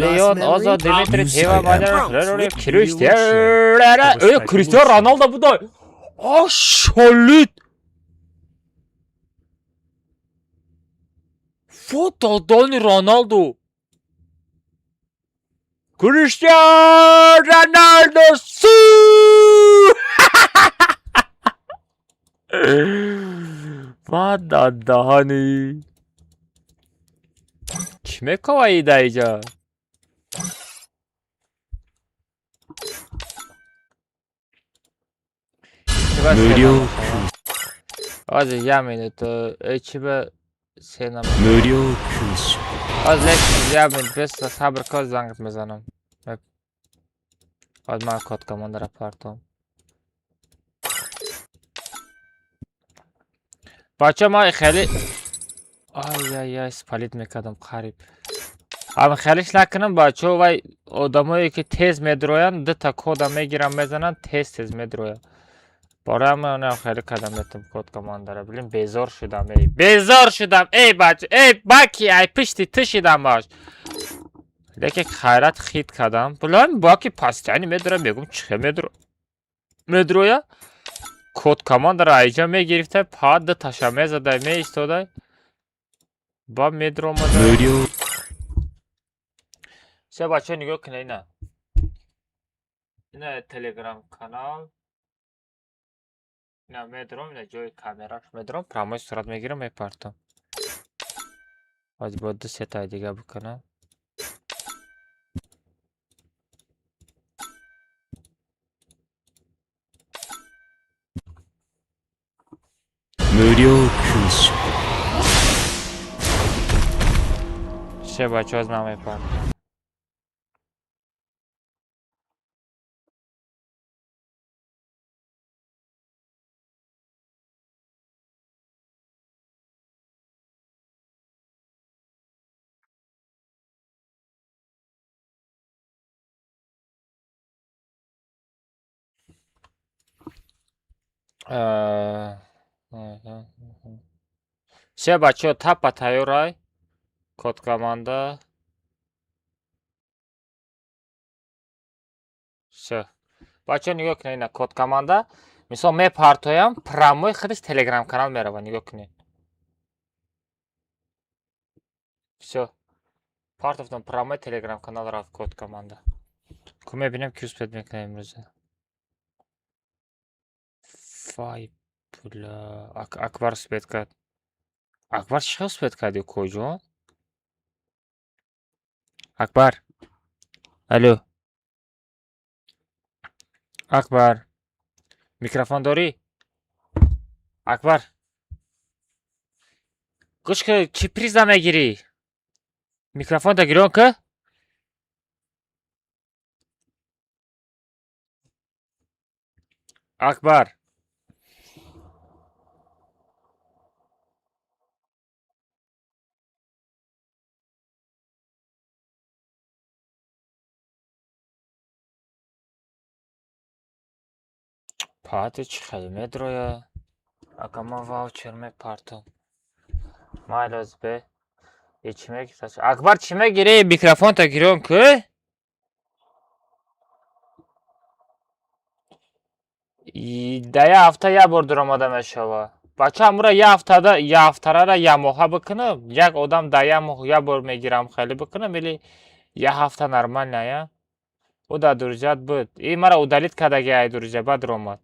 Леон, Озо, Димитри, Use Тива, I am. Мадер, Криштиан, Криштиан Роналдо будай. Ашолит! Фото дани Роналду. Криштиан Роналдо су! Ва даҳани. Чӣ мекова ида иҷа? 無料 Ҳозир як минут, чӣ ба се нам. 無料空所。 Ҳозир як минут, бес, сабр кун, зангат мезанам. Ҳозир ман код командара партом. Бача, ман хеле ай ай ай спалить мекардам қариб. Ам хелиш накунам, бачаҳо, вай одамое ки тез медроянд, дута кода мегиранд, мезананд, тез тез медроянд. Барои ҳамин хеле кардам метам код командара. Блин, безор шудам, эй. Безор шудам, эй бача, эй баки, ай пишти ту шидам баш. Лекин хайрат хит кардам. Блин, баки постоянно медроя, мегум чихе медро. Медроя? Код командара айҷа мегирифта, па ду таша мезадай, меистодай. Ба медромада. 無料 Се, бачаҳо, нигоҳ кунед, ина. Ина телеграм канал. Ина медром, ина ҷои камераш медром, прямой сурат мегирам, мепартам. Ҳозир бояд ду сетаи дига бикунам. 無料空所。 Се, бачаҳо, аз ман мепартам. Се, бачаҳо, тапа тайёрай. Код команда. Всё. Бачаҳо, нигоҳ кунед, ина код команда. Мисол мепартоям, прямой худаш телеграм канал мерава, нигоҳ кунед. Всё. Партофтам, прямой телеграм канал рафт код команда. Ку мебинем, ки успеть мекунем имрӯза. Вай, бля, Акбар успеть кард. Акбар чӣ хел успеть карди, куҷо? Акбар, алло, Акбар, микрофон дорӣ, Акбар? Гӯш ки, чӣ приза мегирӣ? Микрофонта гирён ки. Акбар, паати чӣ хел медроя? Ака, ман ваучер мепартом. Майли, озбе е, чӣ мегирӣ, Акбар, чӣ мегирӣ? Микрофонта гирён ки. Да як ҳафта як бор дуромада мешава, бача. Амура як ҳафтада, як ҳафтарара як моҳа бикунам, як одам дар як моҳ як бор мегирам, хеле бикунам или як ҳафта нормально я? Ӯ дар друзьят буд и мара удалить кардаги, ай друзья баъд омад.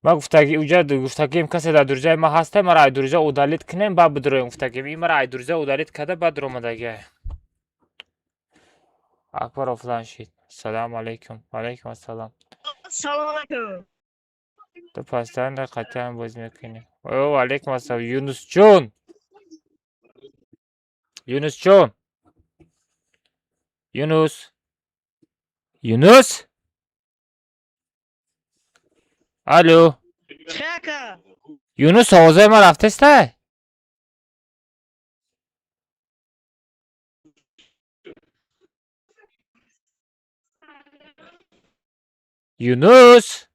Ман гуфтаги, уҷа гуфтагим, касе дар друзьяи ман ҳаста, мара ай друзья удалить кунем, баъд бидуроем, гуфтагим. И мара ай друзья удалить карда, баъд дуромадаги. Акбар офлайн шид. Салому алайкум. Алайкум ассалом. Салом алайкум. Ту постоянно қатъиан бозӣ мекунӣ. О, алайкум ассалом, Юнусҷон, Юнусҷон, Юнус, Юнус, алло. Чӣ, ака? Юнус, овозаи ман рафтестай? Юнус,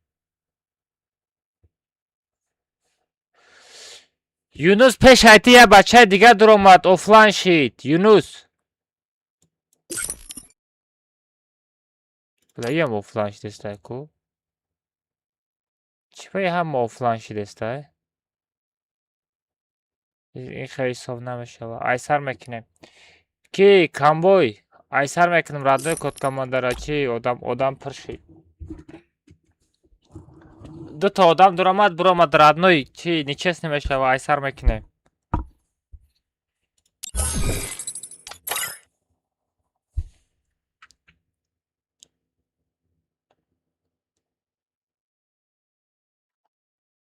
Юнус, пеш айти як бачаи дигар дуромад, офлайн шид. Юнус, бля, иам офлайн шидестай ку. Чӣ ба ҳама офлайн шидестай? Ин хеле ҳисоб намешавад. Айсар мекунем ки камбой, айсар мекунем, родной, код командара. Чи одам, одам пур шид, дута одам дуромад, буромад, родной. Чи нечестно мешава, айсар мекунем.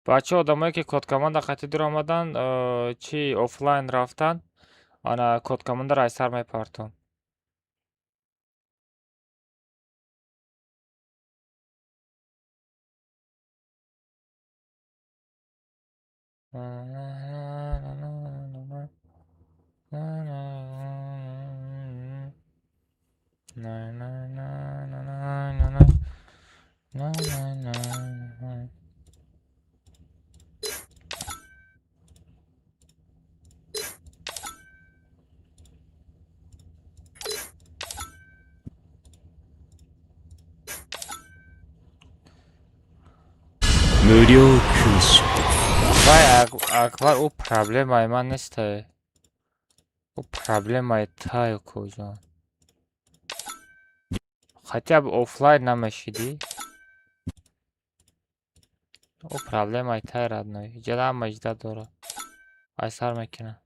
Бачаҳо, одамое ки код команда қатъи дуромадан, чи офлайн рафтан, ана код командаро айсар мепартом. 無料空所。 Вай, Акбар, ӯ проблемаи ман нестай, ӯ проблемаи таю, куҷон. Хотя бы офлайн намешидӣ. Ӯ проблемаи тай, родной. Иҷода ҳама иҷда дорад. Айсар мекунам.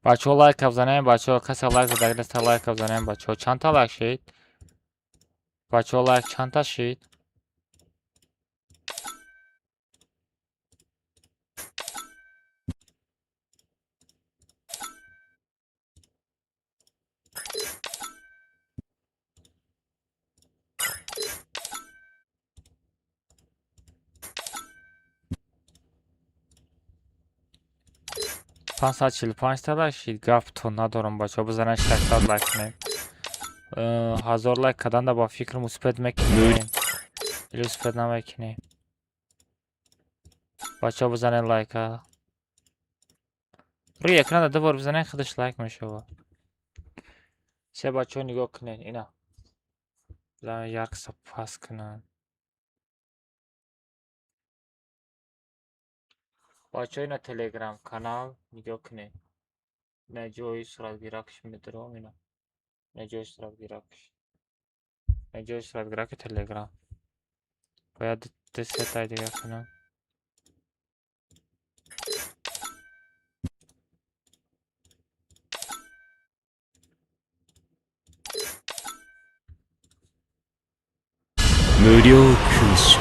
Бачаҳо, лайка бизанем, бачаҳо, касе лайк задаги неста, лайка бизанем, бачаҳо. Чандта лайк шид? Бачаҳо, лайк чандта шид? 545та лайк шид. Гаптон надорам, бачаҳо, бизанед, 600 лайк кунем. 1000 лайк карданда ба фикрам успеть мекунем или успеть намекунем? Бачаҳо, бизанед лайка. Рӯи экранда ду бор бизанед, худаш лайк мешавад. Се, бачаҳо, нигоҳ кунед, ина яркость паст кунам. Бачаҳо, ина телеграм канал, нигоҳ кунед. Ина ҷои суратгиракш медурам, ина. Ина ҷои суратгиракш. Ина ҷои суратгираки Телеграм. Бояд ду сетай дига кунам. 無料空所。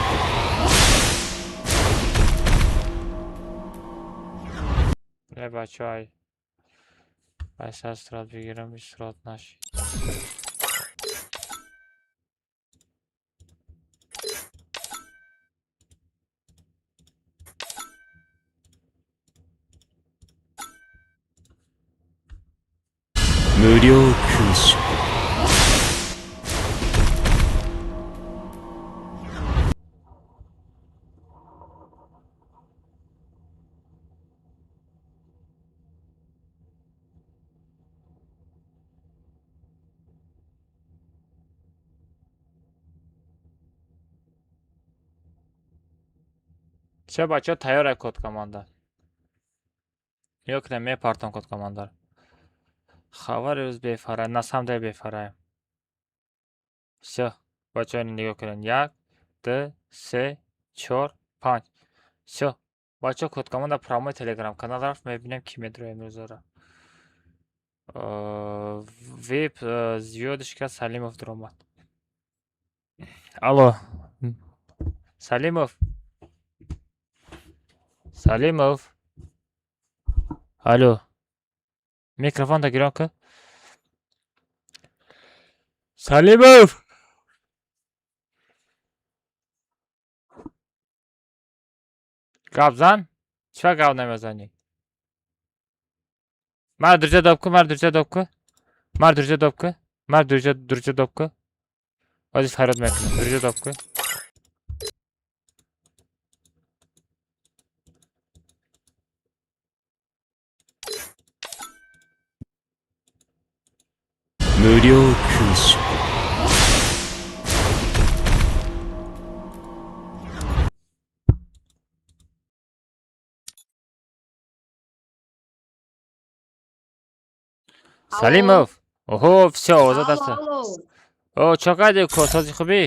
Не, бачаҳо, ай. Ай сар сурат бигирам, ин сурат нашид. 無料空所。 Всё, бачаҳо, тайёр код команда. Ё ки не, мепартом код командаро. Хабари рӯз бефара, на самом деле бефараем. Всё, бачаҳо, нигоҳ кунед. Як, ду, се, чор, панҷ. Всё, бачаҳо, код команда прямой телеграм канал рафт, мебинем, ки медроем имрӯзара. Вип звёздочка Салимов дуромад. Алло. Салимов. Салимов. Алло. Микрофонда гирон кун. Салимов! Гап зан? Чӣ гап намезанӣ? Мара друзья доб кун, мара друзья доб кун. Мара друзья доб кун. Мара друзья, друзья доб кун. Ҳозир фарёд мекунам. Друзья доб кун. 無料空所。 Салимов. Оҳо, всё, озод Алло, ҳастам. алло. О, чо кардӣ, ко, сози, хубӣ?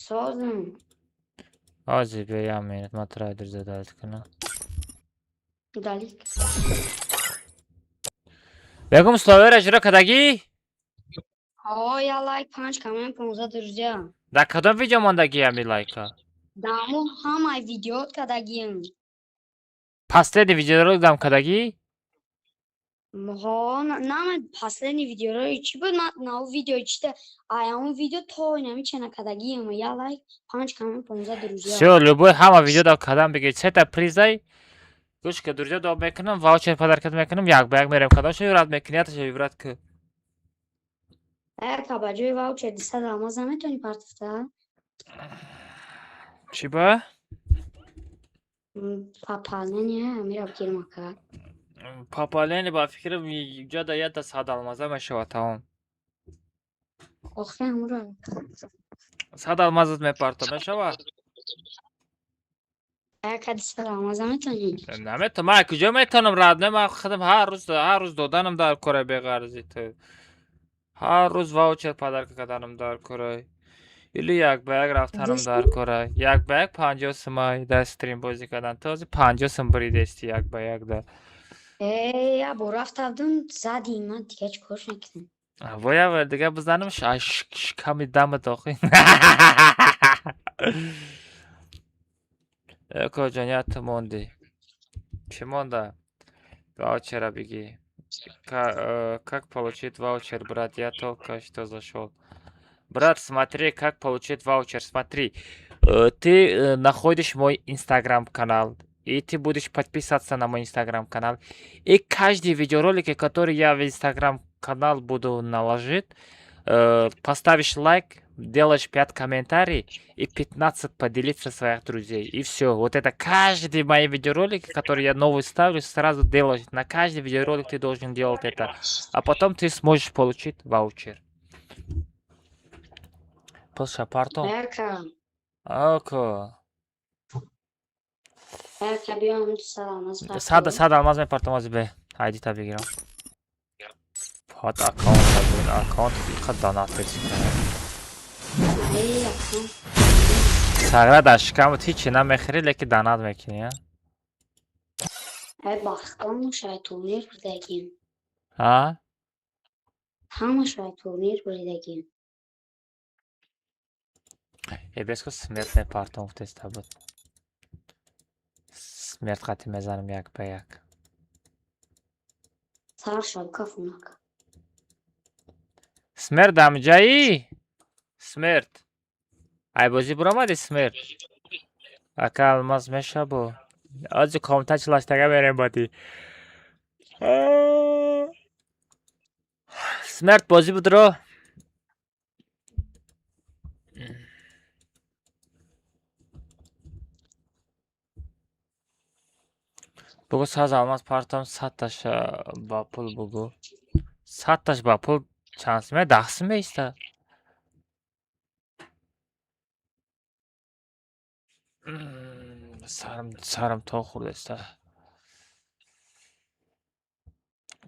Созм. Ҳозир биё, як минут, ман туро друзья даъват кунам. Удалить. Бегум, условияро иҷро кардагӣ? Ҳо, я лайк, панҷ коммент, 15 друзья. Дар кадом видео мондагӣ ҳами лайка? Даму ҳамаи видеот кардагием. Последний видеоролик дам кардагӣ? Ҳо, нама последний видеорои чӣ буд? Ман на видео чита, ай он видео то инами чена кардагием. Я лайк, панҷ коммент, 15 друзья. Всё, любой ҳама видео дам кардам бигир. Сета призай. Гӯш ка, друзья доб мекунам, ваучер подаркат мекунам, як ба як мерем. Кадомшо выбрать мекунӣ, яташо выбрать ку. Ака, ба ҷои ваучер 200 алмаз наметавонӣ партофта? Чӣ ба? Пополнение амира бигирм, ака. Пополнение, ба фикрам, ҷода ята 100 алмаза мешавад, тамом. Охе, амура. 100 алмазат мепартом, мешавад? Ака, 200 алмаз наметавонӣ? Наметавонам, ман куҷо метавонам, родной, ман худам ҳар рӯз, ҳар рӯз доданам дар кора беғарзи ту. Ҳар рӯз ваучер подарка карданам дар кора. Или як ба як рафтанам дар кора. Як ба як 50 сумай дар стрим бозӣ кардан. Ту ҳозир 50 сум буридести як ба як да. Э, я бо рафтавдум, зади, ман дига чӣ корш накардам. Воя, дига бизанам шиками дамат охи. Эко ҷон, як ту мондӣ. Чӣ монда? Ваучера бигӣ. Как получить ваучер, брат? Я только что зашел. Брат, смотри, как получить ваучер. Смотри, ты находишь мой инстаграм-канал, и ты будешь подписаться на мой инстаграм-канал. И каждый видеоролик, который я в инстаграм-канал буду наложить, поставишь лайк, делаешь 5 комментариев и 15 поделиться своих друзей. И все. Вот это каждый мои видеоролики, которые я новый ставлю, сразу делаешь. На каждый видеоролик ты должен делать это. А потом ты сможешь получить ваучер. Паша, пардон. Ака, Ако. ака, биём 200 алмаз 100 партов. 100 алмаз мепартом ҳозир бе. Айдита бигирам. Фақат аккаунт бигир. Аккаунт иқа донат бисикунад. Эй, аккаунт. Сағра дар шикамут ҳичи намехӯрӣ, лекин донат мекунӣ, а? Ай, бахтон шай турнир бурдагим. А? Ҳама шай турнир бурдагим. Э, беску смерть мепартом гуфтеста буд. Смерть қатӣ мезанам як ба як. Сар шаб кафунак. Смерть дамҷаӣ? Смерть. Ай, бозӣ буромадӣ, смерть? Ака, алмаз мешабо. Ози комта чилаштага мерем бадӣ. Смерть, бозӣ будро. Бугӯ, саз алмаз партам, 100-таша ба пул бугӯ. 100-таш ба пул чанд сум? 10 сум меиста. Сарам, сарам то хӯрдаста.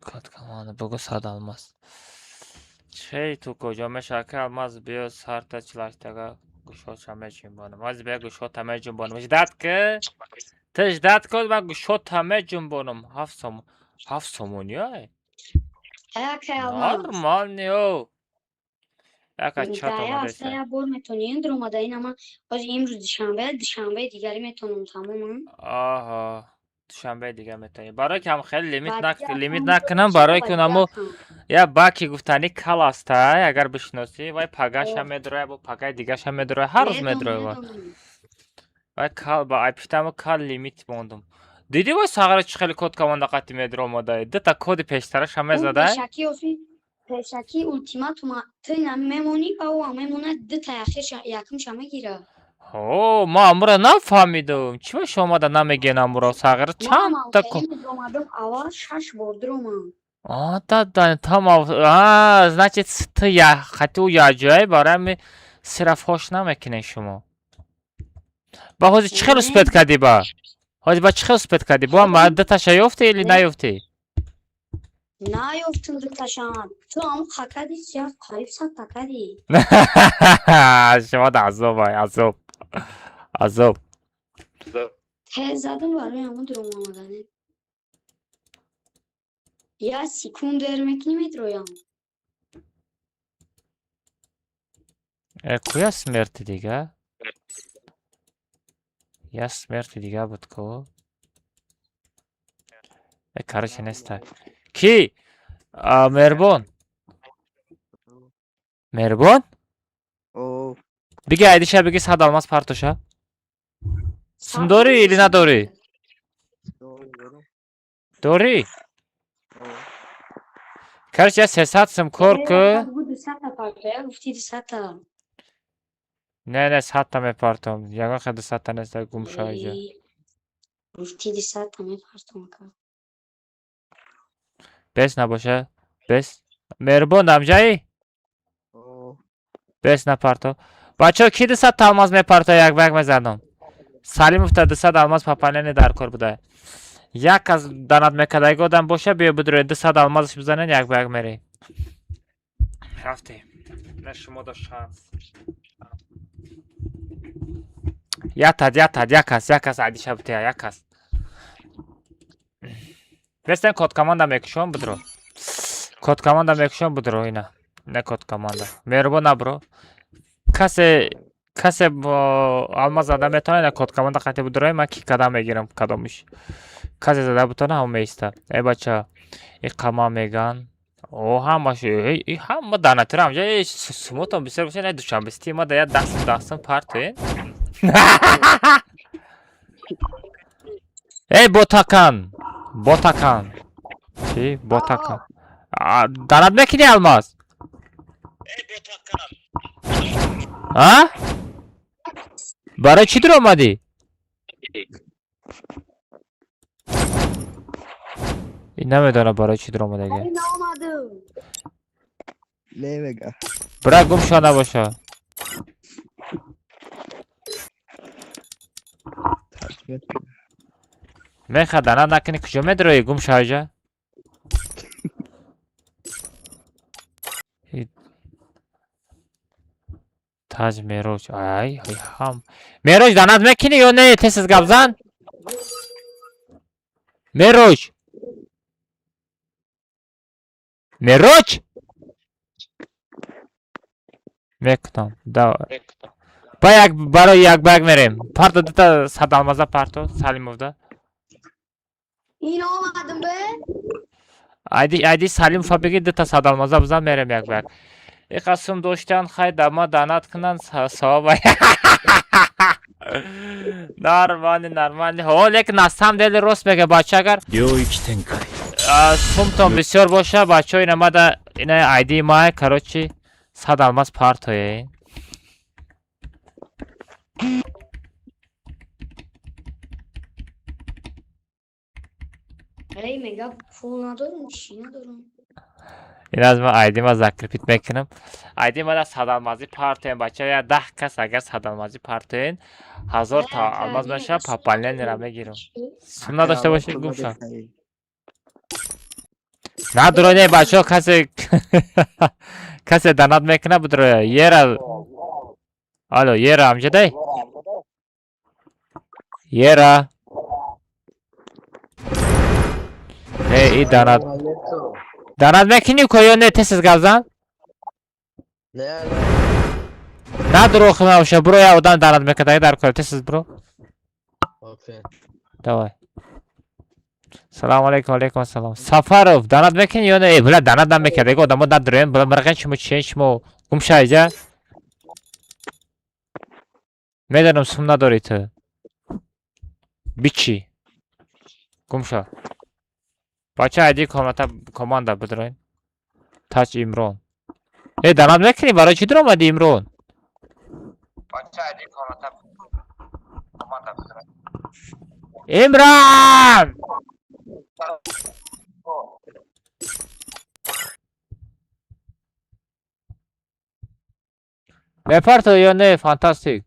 Код команда бугӯ, 100 алмаз. Чей, ту куҷо меша, ака алмаз, биё сарта чилаштага гӯшоша меҷунбонам. Ҳозир биё, гӯшота меҷунбонам. Ждать ки? Ту ждать кун, ман гӯшота меҷунбонам. 7 сом, 7 сомонӣ ай? Ай, акай алмаз. Нормально. Яка чат Дая омадаиста. ҳафта як бор метонӣ дуромада, ин ама ҳозир имрӯз душанбе, душанбеи дигари метонам, тамомам. Аҳа. Душанбеи дига метавонӣ. Барое ки ҳам хеле лимит Баъд нак дига лимит аккаунт накунам, мешава, барое ки баъд дига унамо аккаунт. я баки гуфтани кал аста, агар бишиносӣ, вай пагаша О. медроя, бо пагаи дигаша медроя, ҳар рӯз Медонам, медроя вай. медонам. Вай кал ба ай пиштамо кал лимит мондум. Дидӣ, вай сағра чӣ хеле код команда қатӣ медромодай? Дута коди пештараша Ӯ мезадай? пешакӣ офи пешакӣ ултиматума ту на мемонӣ, ба ӯ ҳам мемонад, дута ахирша якумша мегира. Ҳо, ман амура нафаҳмидум. Чӣ ба шумо омада намегӯен амуро? Сағира Ман чандта ко хеле медромадам, аввал шаш бор дуромам. А, да, да, там, а, значит, ту я қати ӯ якҷояй, барои ҳамин сира фош намекунед шумо. Ба ҳозир чӣ хел Не. успеть кардӣ ба? Ҳозир ба чӣ хел успеть кардӣ? Бо ҳам дуташа ёфтӣ или Не. наёфтӣ? Наёфтум дуташам. Ту ҳам хакади як қариб 100-та кадӣ. Шумо да азоб ай, азоб. Азоб. Тез задам, барои ҳамон дуром омадане. Як секунд дер мекунӣ, медроям. Э, куя смерти дига? Я смерти дига буд ку? Э, короче, неста. Ки? А, Меҳрибон? Меҳрибон? О, Биги айдиша, биги 100 алмаз партоша. Сум дорӣ или надорӣ? Дорӣ? Короче, я 300 сум кор ку. 200-та партоя, гуфти 200-та. Не, не, 100-та мепартом. Ягон хел 200-та неста, гум шо иҷа. Эй, гуфти 200-та мепартом, ака. Бес набоша? Бес? Меҳрибон, дамҷаӣ? Бес напарто. Бачаҳо, ки 200-та алмаз мепарто, як ба як мезанам. Салимов та 200 алмаз пополнение дар кор буда. Як аз донат мекардаги одам боша, биё бидроед, 200 алмазаш бизанед, як ба як мерем. Рафтем. На шумо да шанс. Як тад, як тад, як кас, як кас айдиша бутея, як кас. Бестен, код команда мекушом, бидро. Код команда мекушом, бидро ина. Не код команда. Меҳрубон, набро. Касе бо алмаз зада метавонад, код команда қати бидрои, ман ки кадам мегирам кадомиш. Касе зада бутона, ҳам меиста. Э, бача, и қама меган. О, ҳамаш, и ҳама данатира ҳамҷа, э, сумотон бисёр боша, не душанбести ма да я 10 сум 10 сум партоен. Эй, ботакан! Ботакан. Чӣ? Ботакан. А, донат мекунӣ алмаз? А? Барои чӣ дуромадӣ? Ин намедонам барои чӣ дуромадаги. Ай, наомадам. Немега. Бира, гум шо набоша. Меха донат накунӣ, куҷо медроӣ? Гум шо иҷа. Таҷ Мероҷ. Ай, ай ҳам. Мероҷ, донат мекунӣ ё не? Тез гап зан. Мероҷ. Мероҷ? Мекунам. Давай. Ба як барои як ба як мерем. Парто, дута 100 алмаза парто Салимовда. Ин омадам бе. Айди, айди Салимова бигӣ, дута 100 алмаза бизан, мерем як ба як. Иқа сум доштан, хай дама донат кунанд, савоба. Нормально, нормально. Ҳо, лекин на самом деле рост мега бача, агар 領域展開。 сумтон бисёр боша, бачаҳо, ина мада, ина айди май, короче, 100 алмаз партое. Эй, мега пул надорам, чӣ надорам. Ин аз ман айди ма закрепить мекунам. Айди мада 100 алмазӣ партоем, бачаҳо, я 10 кас агар 100 алмазӣ партоен, 1000 та алмаз мешава, пополнение ра мегирам. Сум надошта бошӣ, гум шав. Надуро, не, бачаҳо, касе донат мекунад, будро ера. Алло, ера, амҷадай? Ера. Не, и донат. Донат мекунӣ ко ё не, тез гап зан? Надуро, хи набоша, буро, я одам донат мекунад дар кор, тез буро. Давай. Салому алейкум, алейкум ассалом. Сафаров, донат мекунӣ ё не? Э, била, донат намекард. Эго одамо надуроем, била мирғен шумо чиен шумо гум шайҷа? Медонам, сум надорӣ ту. Бичи. Гум шав. Бача, айди комната команда бидроен. Таҷ Имрон. Э, донат мекунӣ? Барои чӣ дуромадӣ, Имрон? Бача, айди комната команда бидроен. Имрон! Мепарто ё не, фантастик?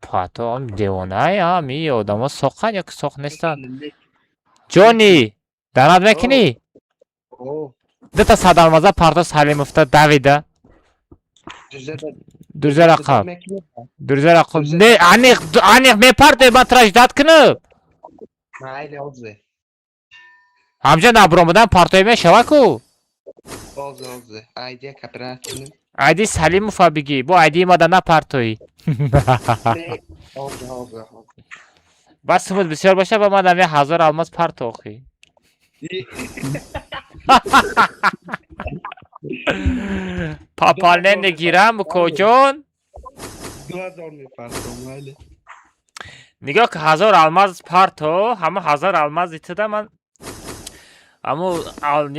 Пато, ам девонай, ам и одамо соқан ё ки соқ нестанд? Ҷони, донат мекунӣ? Дута 100 алмаза парто Салимовта давида. Дурза рақам. Дурза рақам. Не, аниқ, аниқ мепарте, ман тра ждать кунам. Майли, ҳозир. Ҳамҷа набуромадан партои мешава ку? Ҳозир, ҳозир. Айдия копирайт кунем. Айди Салимова бигӣ, бо айди мада напартоӣ. Ҳозир, ҳозир, ҳозир. Бас сумут бисёр боша, ба ман ами 1000 алмаз парто охи. Пополнение гирам, укоҷон. 2000 мепартом, майли. Нигоҳ ки, 1000 алмаз парто, ҳама 1000 алмази туда ман аму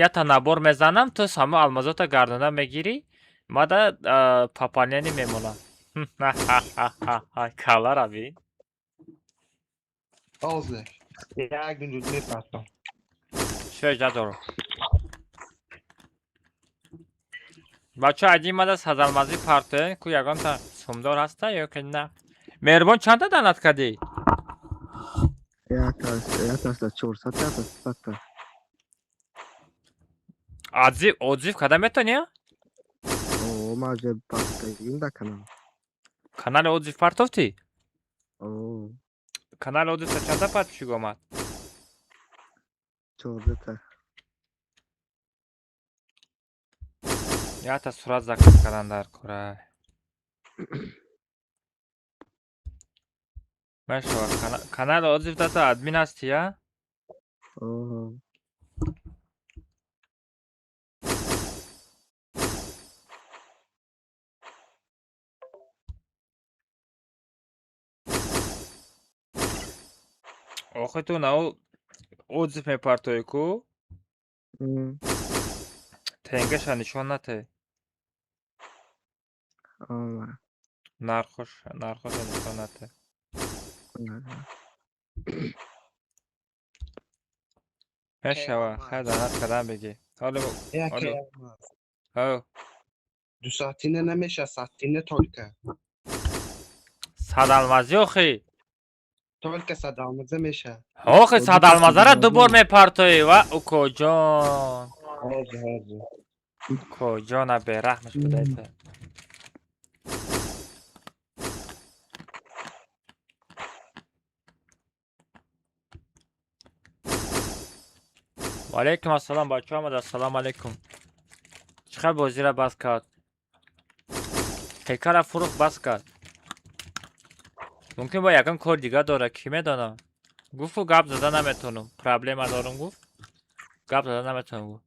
ята набор мезанам, ту ҳама алмазота гардона мегирӣ, мада пополнение мемонам. Калара бин. Ҳозир. Як минут, мепартом. Шош надорам. Бача, айди мада 100 алмазӣ партоен, ку ягонта сумдор ҳаста ё ки на? Меҳрубон, чанда донат кардӣ? Якаста 400, якаста 100-та. Отзыв, отзыв када метонӣ? О, ман уже партагим да канал. Канали отзыв партофтӣ? О, Канали отзыв чанда подписчик омад? 14-та. Якта сурат заказ кардан дар кора. Мешава, канали отзыв дата админ ҳасти, я? О, Охи, ту нав отзыв мепартоӣ ку? Тенгаша нишон нате. Ома. Нархош, нархоша нишон нате. Мешава, хай донат кардан бигӣ. Ҳоло, ҳоло. Ҳо. Дусатина намеша, сатина только. 100 алмазӣ охи. Только 100 алмаза меша. Охи, 100 алмазара ду бор мепартоӣ ва укоҷон. Ҳозир, ҳозир. Укоҷона, бераҳмаш будаита. Ваалайкум ассалом, бачаҳо омада. Ассалому алайкум. Чӣ хел бозира бас кард? Ҳекара фурӯхт, бас кард. Мумкин бо ягон кор дига дора, кӣ медонам. Гуфту гап зада наметавонам. Проблема дорам гуфт. Гап зада наметавонам гуфт.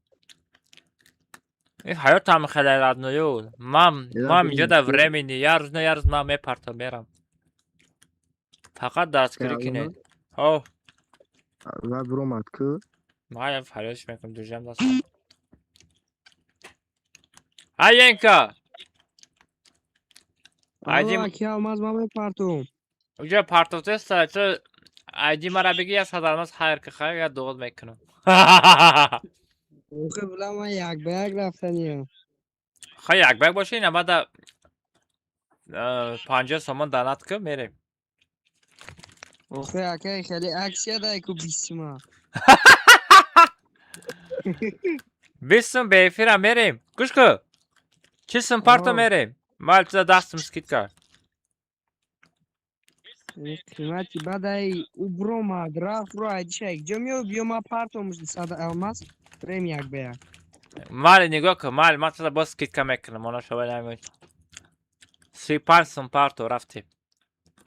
Ин ҳаётам хеле родной ю. Ман инҷо дар времени, як рӯз на як рӯз ман мепартам мерам. Фақат дастгирӣ кунед. Ҳо. Ва биромад ку? Ман фарёдш мекунам, дужам дастам. Ҳаенка! Айди Аки алмаз ман мепартум. Уҷа партофтеста, чо айди мара бигӣ, я сад алмаз хайр ки хайр, я дуғд мекунам. Охе била ман як ба як рафтаниям. Хай як ба як боши, ина бада 50 сомон донат ку, мерем. Охе акай хеле аксия дай ку 20 ма. 20 сум беэфира мерем. Гӯш ку. Чӣ сум парто мерем? Мал туда 10 сум скидка. Қимати бадай ӯ биромад рафт ро айдиша якҷо меё биё ман партом 100 алмаз рем як ба як. Мали нигоҳ кун, мали ман туда боз скидка мекунам, она шоба намеояд. 35 сум парто рафтем.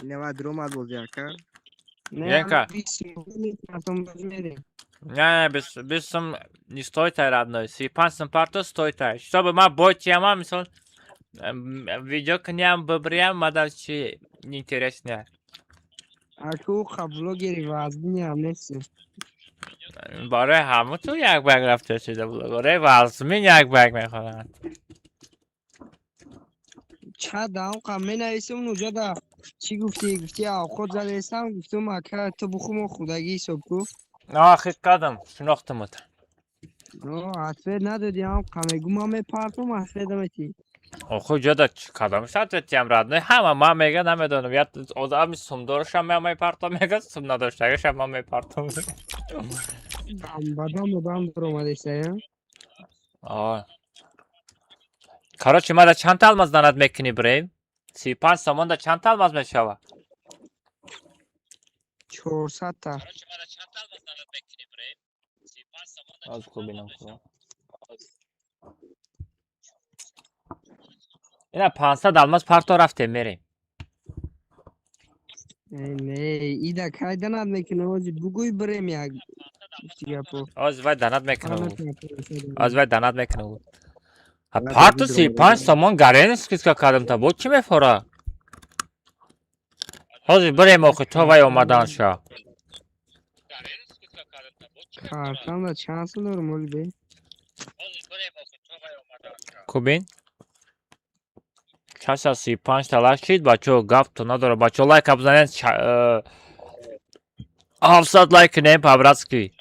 Нава диромад бози ака. Янка. Не, не, 20 сум не стоит, родной. 35 сум парто стоит. Чтобы ма бой тиама, мисол, видео куням, бибриям, мада чи неинтересно. Аку блогери вазмиам нестем. Барои ҳама ту як ба як рафта шида блогерҳои вазмин як ба як мехонанд. Ча даам қа менависем нуҷода чӣ гуфтӣ? Гуфтӣ авход задестам, гуфтум ака ту буху мо худагӣ ҳисоб ку. Охир кардам, шинохтамат. Ответ надодӣ ам қа мегӯ ман мепартом ответ наметӣ. Охи ҷода кадом ответ тиям, родной? Ҳама ман мега намедонам. Я одами сумдорашам ман мепартом мега, сум надоштагашам ман мепартом. Бадам одам дуромадеста. Короче, мада чанд алмаз донат мекунӣ, брем? 35 сомон да чанд алмаз мешава? 400-та. Аз ку бинам ку. Ина 500 алмаз парто рафтем мерем. Не, ида кай донат мекунӣ? Ози бугӯй бирем як гапо. Оз вай донат мекунам. Оз вай донат мекунам. Парту 35 сомон гарен скидка кардам та бо чӣ мефора? Ҳозир бирем охи то вай омадан ша. Картамда чанд сум дорум оли бе? Кубин? 635 та лайк шид, бачаҳо гапту надора. Бачаҳо лайка бизанед, 700 лайк кунем по-братски.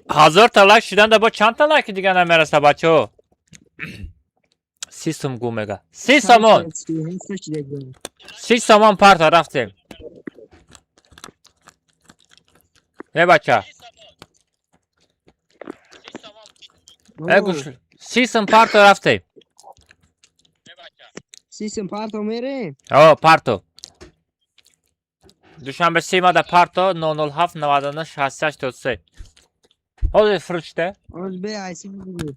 1000 та лайк шиданда бо чанд та лайки дига намераса, бачаҳо? 30 сум гу мега. 30 сомон. 30 сомон парта рафтем. Не бача. Э гӯш. 30 сум парто рафтем. 30 сум парто мерем? О, парто. Душанбе симада парто 007 99 68 83. Ҳозир фурӯште? Оз бе айси бугӯ.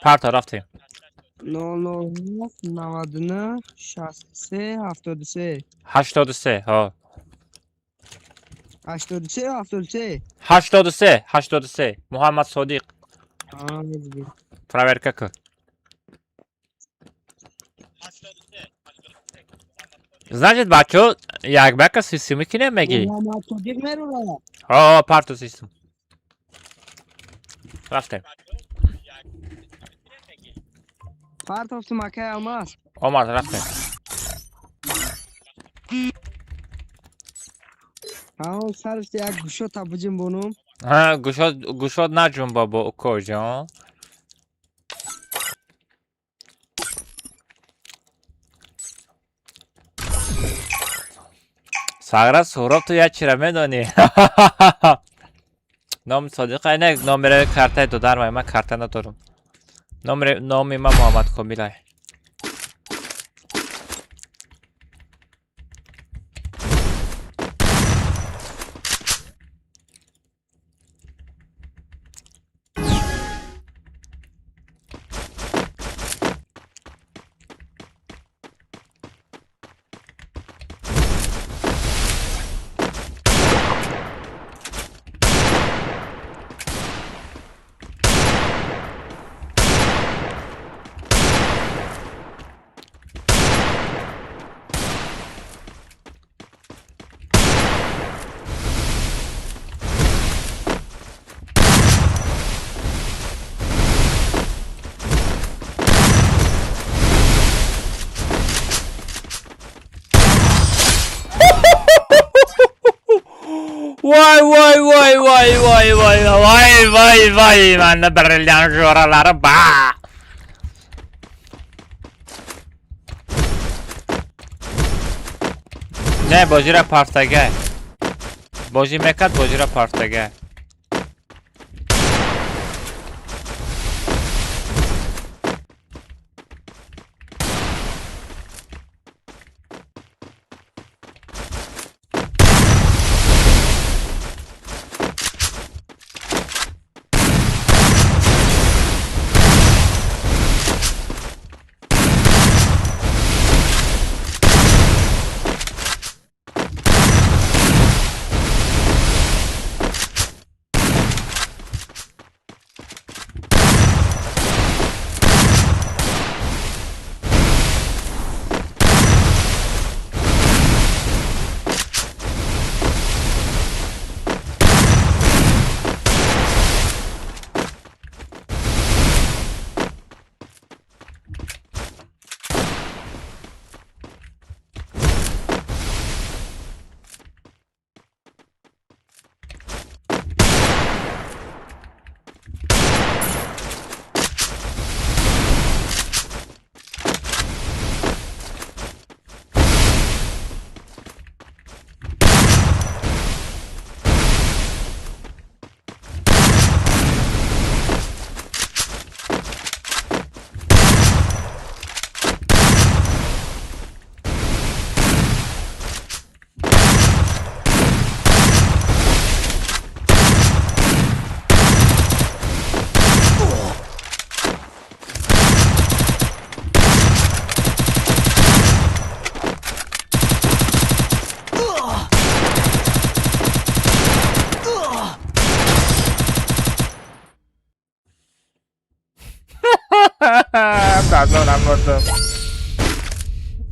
Парто рафтем. 007 99 63 73. 83, ҳо. 83 73. 83, 83. Муҳаммад Содиқ. Проверка кун. Значит, бачаҳо як бака 30 сумӣ кинем мегӣ? Муҳаммад Содиқ мерора. Ҳо, парту 30 сум. Рафтем. Партофтум акай алмаз. Омад, рафтем. Ҳа, сарфти як гӯшота биҷунбонум. Ҳа, гӯшод гӯшод наҷунба бо укоҷон. Сағра Суҳроб, ту як чира медонӣ? Номи Содиқ айна номери картаи додармай, ман карта надорам. Номери номи ман Муҳаммад Комилай. Voy voy voy voy voy voy, mana brilliant jo'ralari ba. Не, бозира партага. Бозӣ мекард, бозира партага. Дазонам бурдум.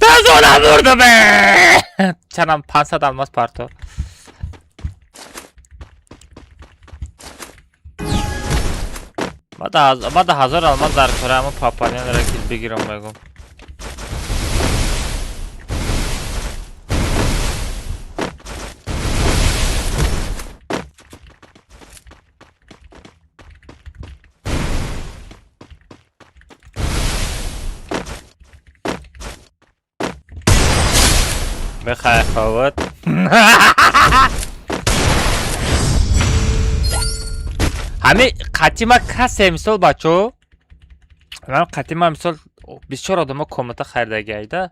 Дазонам бурдум. Чанам 500 алмаз парто. Мада 1000 алмаз дар кора, ама папанянро ки бигирам мегум. Бихай ховат. Ҳами қатима касе, мисол, бачо, ман қатима, мисол, бисёр одамо комната харидагиайда.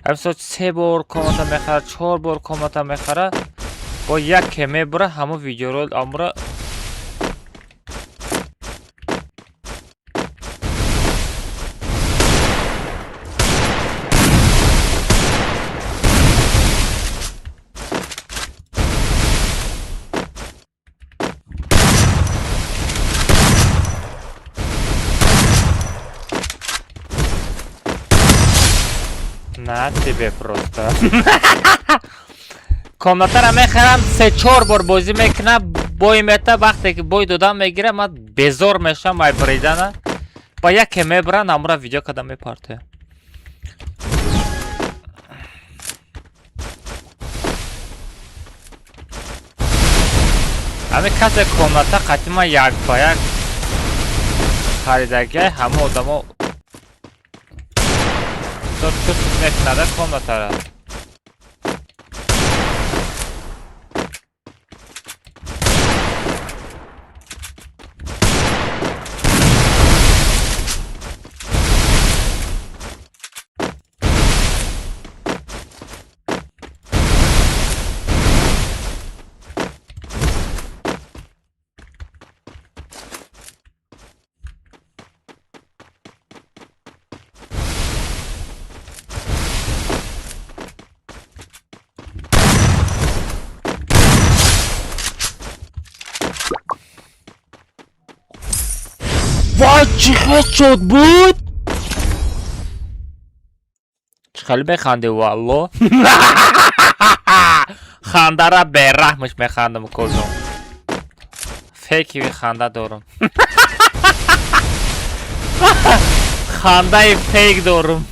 Мисол, се бор комната мехара, чор бор комната мехара, бо яке мебура ҳамо видеоро амра. На тебе просто. Комнатара мехарам, се чор бор бозӣ мекунам, бой мета, вақте ки бой додам мегирам, ман безор мешавам ай бридана. Ба яке мебуран, амра видео када мепартоям. Ҳами касе комната қатима як ба як харидагиай, ҳама одамо чуст мекунада комнатара. Вай, чӣ хел шуд буд? Чӣ хеле механди, валло? Хандара бераҳмаш механдам, козон. Фейковый ханда дорам. Хандаи фейк дорам.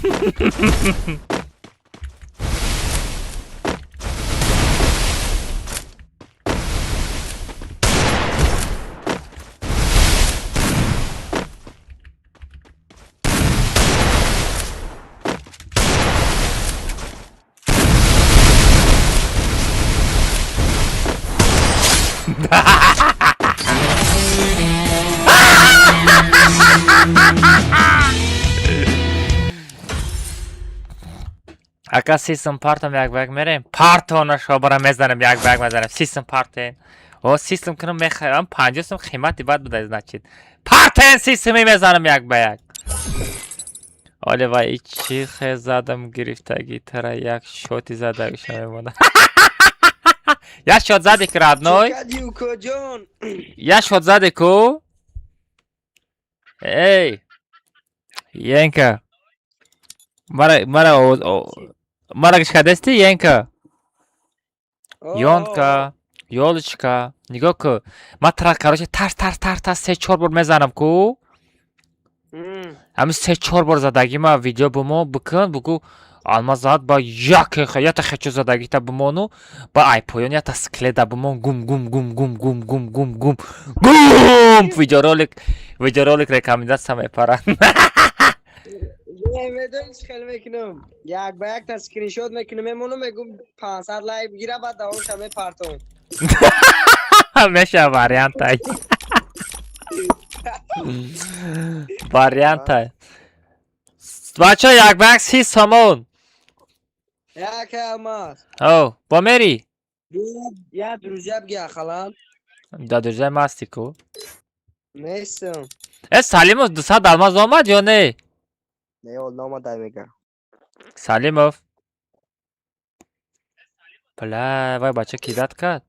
Ака, 30 сум партам, як ба як мерем. Партона шобара мезанем, як ба як мезанем. 30 сум партен. О, 30 сум кунам, мехарам, 50 сум қимати бад буда, значит. Партен, 30 суми мезанам як ба як. Оле, вай, и чӣ хе задам гирифтаги тара, як шоти задагиша мемонад. Як шот зади ки, родной? Кадӣ, укоҷон? Як шот зади ку? Эй! Енка. Мара мара мара гӯш кардасти, Енка? Ёнка, ёлочка, нигоҳ ку. Ман тара, короче, тарс тарс тарс тарс се чор бор мезанам ку. Ҳамин се чор бор задагӣ ма видео бумо бикун, бугӯ алмаз зад, ба як ята хечо задагита бимону, ба ай поён ята скелета бимон, гум гум гум гум гум гум гум гум гум, видеоролик рекомендация мепарад. Медони, чӣ хел мекунам? Як ба якта скриншот мекунам, мемонам, мегум 500 лайк бигира, баъд давомша мепартом. Меша, вариантай, вариантай. Бача, як ба як 30 сомон. Як алмаз. О, бо мери. Я друзья бги, ахалан. Да, друзья ма ҳасти ку. Нестам. Э, Салимов, 200 алмаз омад ё не? Не, ол наомадай, мега. Салимов. Бля, вай бача кидать кард.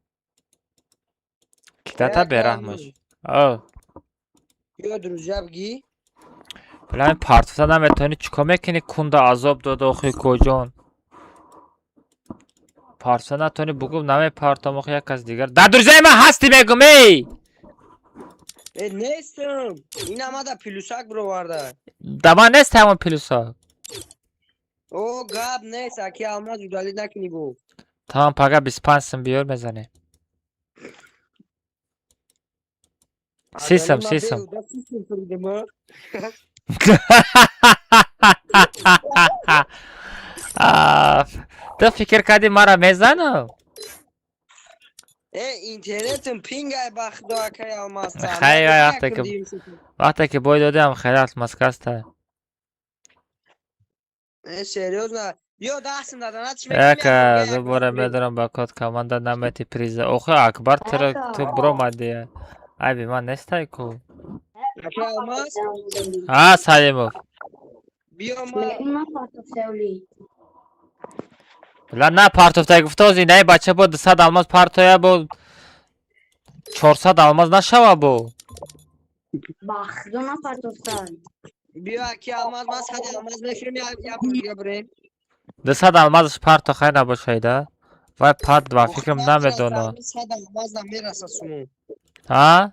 Кидата бераҳмаш. О. Ё друзья бги. Бля, ин партофта наметавонӣ, чӣ кор мекунӣ? Кунда азоб дода, охи коҷон. Партофта натавонӣ, бугӯ намепартом, охи як кас дигар. Дар друзьяи ман ҳастӣ, мегум, эй! Э, нестам. Ин амада плюсак бироварда. Да ман нест ҳамон плюсак. О, гап нест, аки алмаз, удалить накунӣ бу. Тамом, пага 25 сум биёр, мезанем. 30 сум, 30 сум. 30 сум. Ту фикр кардӣ, мара мезанам? Э, интернетм пингай, ба худо, акай алмаз. Хай, вай, вақте ки бой додиам, хеле маскаста. Э, серьёзно. Ё 10 сум дадана чӣ? Яка дубора медорам ба код команда намети приза. Охи, Акбар, тра ту биромадӣ. Айби ман нестай ку. Акай алмаз. А, Салимов. Биё ма. Ман партофтавли. Ла, на партофта гуфта, ози наи бача бо 200 алмаз партоя, бо 400 алмаз нашава бо. Ба худо, напартофтан. Биё, аки алмаз, ман 100 алмаз мефирем, як бор дига бирем. 200 алмазаш парто, хай набошайда. Вай парт, ба фикрам, намедона. 100 алмаз намераса суму. А?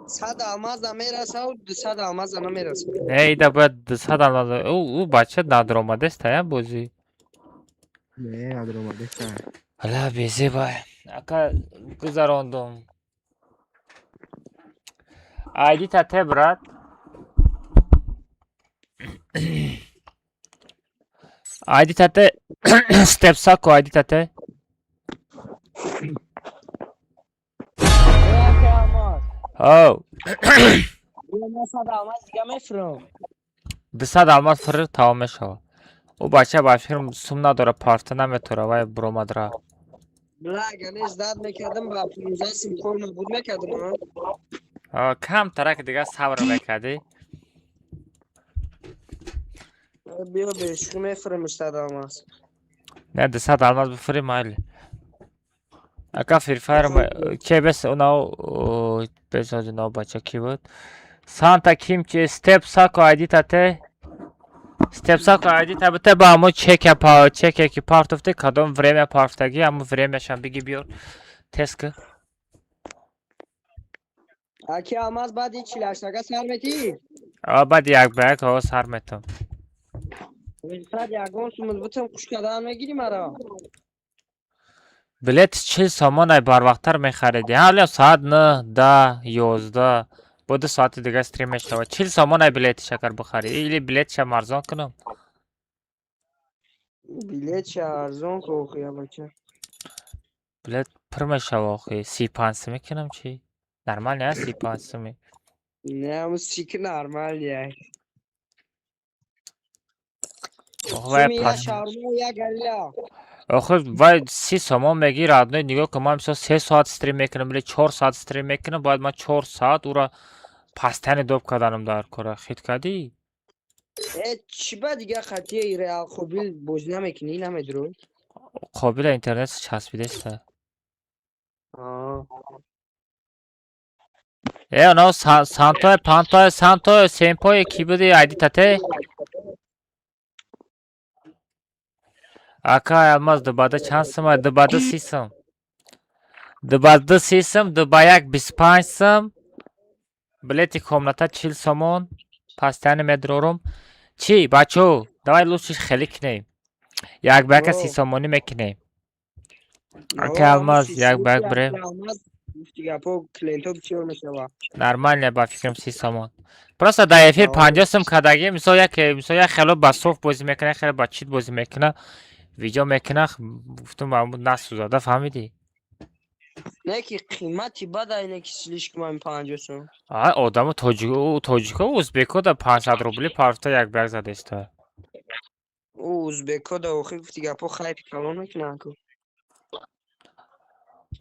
100 алмаз намераса, 200 алмаз намераса. Не, ида бояд 200 алмаз. Ӯ бача надромадест ая бозӣ. Не, надромадест. Ла, безебай. Ака, гузарондум. Айди тате, брат. Айди тате, степсако, айди тате. Аки алмаз. Оу. Биё, ман 100 алмаз дига мефирам. 200 алмаз фирр, тамом мешавад. Ӯ бача ба фикрам сум надора, парта наметора, вай биромад рафт. Бла, агар не ждать мекардам, ба 15 сум кор набуд мекардам, а? Кам тараки дига сабр мекардӣ. Биё, бешухӣ мефирам 100 алмаз. Не, 200 алмаз бифирӣ, майли. Ака, фирфайр че бес унав бесози нав бача ки буд? Санта ким чи степ сако, айди тате. Степ сако, айди та бите, ба ҳамон чека па чеке ки партофти, кадом время партофтагӣ, ҳамон времяшам биги, биёр. Тест ки. Аки алмаз, баъди 48-ага сар метӣ? А, баъди як ба як ҳаво сар метам. Сад ягон сумут бутам, хуш кардан мегирӣ маро. Билет 40 сомон ай, барвақттар мехаридӣ. Ҳалям соат 9, 10, 11. Бо 2 соати дига стрим мешавад. 40 сомон ай билетиш, агар бихарӣ. Или билетишам арзон кунам. Билетша арзон ку, охи, бача. Билет. Пур мешава охи. 35 сум мекунам чӣ? Нормально аст 35 суми? Не, ҳамун сики нормалия. Охи вай Суми я пас шаурма, я горилла. Охи вай 30 сомон мегирад, родной, нигоҳ кун, ман мисол 3 соат стрим мекунам или 4 соат стрим мекунам, бояд ман 4 соат ура пастани доб карданам дар кора. Хит кардӣ? Э, чӣ ба дига хатии Реал Қобил бозӣ намекунӣ, намедурӯ? Қобила интернет часпидеста. Аа. Э, оно сантое, пантое, сантое, семпое ки буди айди тате? Ака Алмаз, дубада чанд сум? Дубада 30 сум. Дубада 30 сум, дуба як 25 сум. Билети комната 40 сомон. Пастани медрорум. Чӣ, бачо, давай лучше хеле кунем. Як ба яка О. 30 сомонӣ мекунем. Ака Алмаз, як ба як бирем. Алмаз, гуфти гапо, клиентҳо бисёр мешава. Нормально ба фикрам 30 сомон. Просто дар эфир О. 50 сум кардагӣ, мисол як, мисол як хело ба софт бозӣ мекунад, як хело ба чит бозӣ мекунад, видео мекунад, гуфтум насӯзада, фаҳмидӣ? Не ки қимати бада ине ки слишком ами 50 сум. А, одамо тоҷико, тоҷико, узбеко да 500 рубли парфта як ба як задаиста. Ӯ узбекҳо да охир, гуфти гапо, хайпи калон мекунанд ку.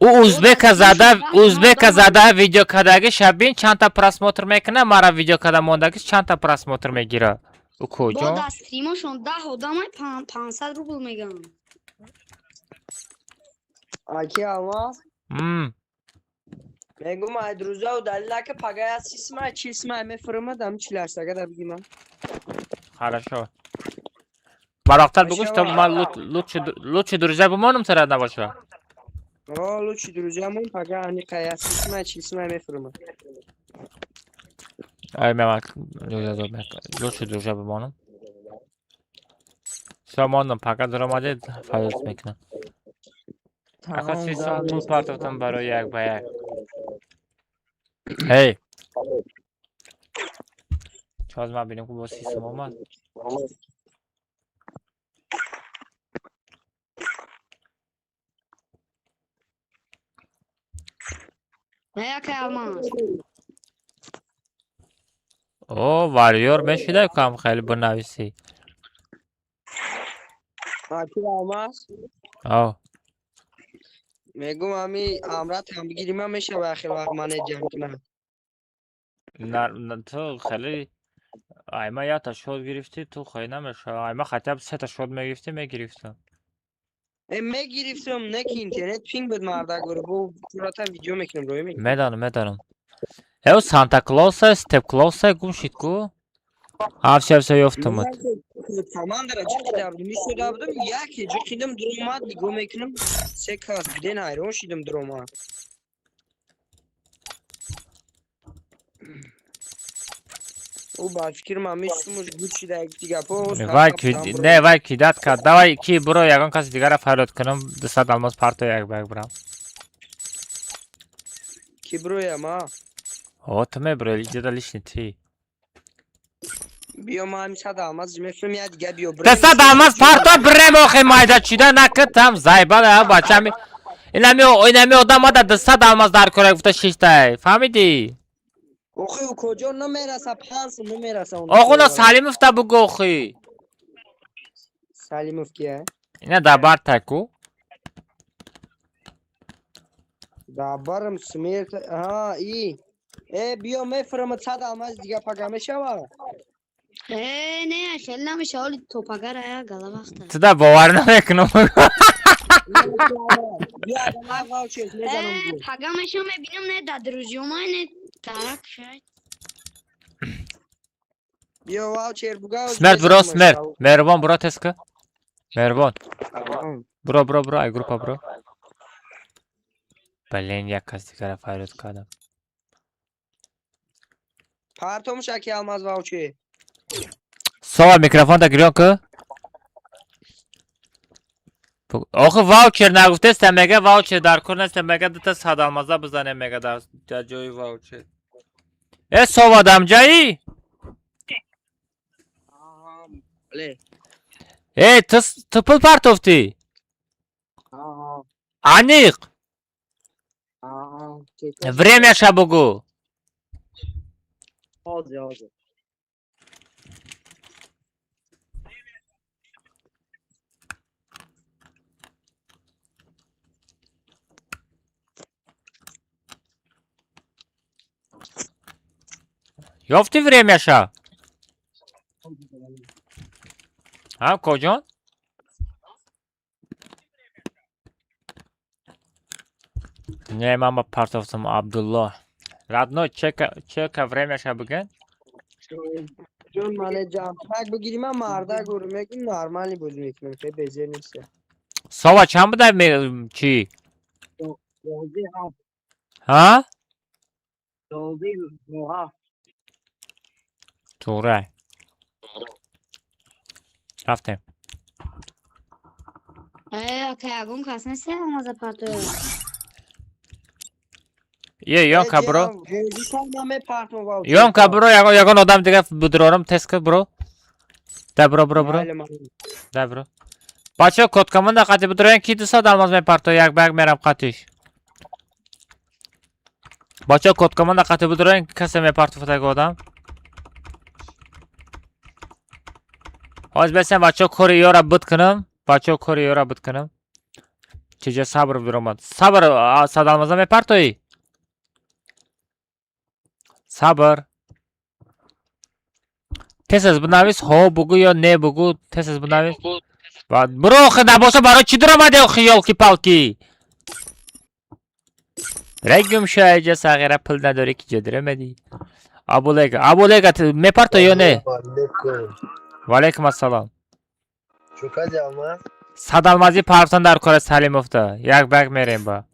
Ӯ узбека зада, узбека зада видео кардагӣ шабин чандта просмотр мекунад, мара видео карда мондагиш чандта просмотр мегирад. Ӯ Бо куҷо? дар стримошон 10 одамай 500 рубл мегӯянд. Аки Алмаз, мегум ай друзья удалила ки пагая 30 сумай, 40 сумай мефурмад, ам чилаштага да бигима. Хорошо. Барвақттар бугӯ, что ман лучше друзья бимонам сара набоша. О, лучше друзья мон, пага аниқа 30 сумай, 40 сумай мефурмад. Ай, мема лучше друзья бимонам. Всё, мондам, пага даромадед, файз мекунам. Ака 30 сум пул партофтам барои як ба як. Эй! Чоз ман бинем ку бо 30 сум омад. Не, акай Алмаз. О, варьёр мешидай кам хеле бинависӣ. Аки Алмаз, О, мегум ами амрат ҳам бигирима мешава, ахир вақт мане ҷамъ кунам. На, ту хеле айма якта шот гирифтӣ, ту хеле намешава. Айма хотя бы сета шот мегирифтӣ, мегирифтам. Э, мегирифтам, не ки интернет пинг буд, мардагор, бо сурата видео мекунам, рӯй мекунам. Медонам, медонам. Э, Санта Клауса, Степ Клауса гум шид ку? А, всё, всё, ёфтамад. Командара ҷиқида будем, истода будам, яке ҷиқидам, дуромад, нигоҳ мекунам, се кас биден, ҳайрон шидам, дуромад. Ӯ ба фикри ман мисумуш гуд шида, гуфти гапо. Вай ки не, вай кидать кард. Давай ки буро, ягон каси дигара фарёд кунам, 200 алмаз парто, як ба як бирам. Ки буроям, а? О, ту мебуро, иҷода лишний ти. Биё, ман ҳами 100 алмаз мефурам, я дига биё. 200 алмаз парто бирем, охи майда чида накитам, зайба бачами. Инами одам ада 200 алмаз дар кора гуфта шиштай. Фаҳмидӣ? Охи, ӯ куҷо намераса, 5 сум намераса. Оғуно Салимов та бугӯ охи. Салимов кия? Ина дар бар таку. Дабарам смерть. Аҳа, и. Э, биё, мефурам 100 алмаз дига, пага мешава? Э, не, хеле намеша, ҳоли то пагара я гала вақта. Ту да бовар намекунам. Биё, адамай ваучер мезанам. Э, пага меша, мебинам, не дар друзьёмай, не дарак шайд. Биё, ваучер буга. Смерть буро, смерть. Меҳрубон, буро теска. Меҳрубон. Буро, буро, буро, ай группа буро. Блин, як кас дигара фарёд кардам. Партомш, аки Алмаз, ваучер. Сова, микрофон да гирён ку. Охи ваучер нагуфтеста, мега ваучер дар кор неста, мега дута 100 алмаза бизанем, мега дар ҷои ваучер. Э, Сова, дамҷаӣ? Бале. Э, ту пул партофтӣ? Аҳа. Аниқ? Чекаш. Время ша бугӯ. Ҳозир, ҳозир. Ёфти время ша? Ҳа, коҷон? Не, ман ба партофтам Абдулло. Родной, чека, чека время ша бигин. Ҷон, мане ҷампак бигири, ман мардак уру мегим, нормали бозӣ мекунам, хеле безер нест. Сова чанд буда чӣ? 12-7. Ҳа? 12-7. Туғра. Рафтем. Э, ака, ягон кас нест алмаза партоя? Е, ёнка бро. Мепартом. Ёнка бро, ягон одам дига будурорам, тез ка бро. Да бро, бро, бро. Да бро. Бачаҳо, код команда қати будуроян, ки 200 алмаз мепарто, як ба як мерам қатиш. Бачаҳо, код команда қати будуроян, касе мепартофтаги одам. Ҳозир бесем, бачаҳо, кори ёра буд кунам. Бачаҳо, кори ёра буд кунам. Чиҷа сабр биромад. Сабр, 100 алмаза мепартоӣ? Сабр. Тез аз бинавис, ҳо бугӯ ё не бугӯ, тез аз бинавис. Бро, охи набоша, барои чӣ дуромади охи, ёлки-палки? Регум шояҷа сағира, пул надорӣ, ки ҷо дуромадӣ? Абулега, Абулега, мепарто ё не? Алейкум. Ваалайкум ассалом. Чӯкади алмаз? 100 алмазӣ партон дар кора Салимовта. Як ба як мерем ба.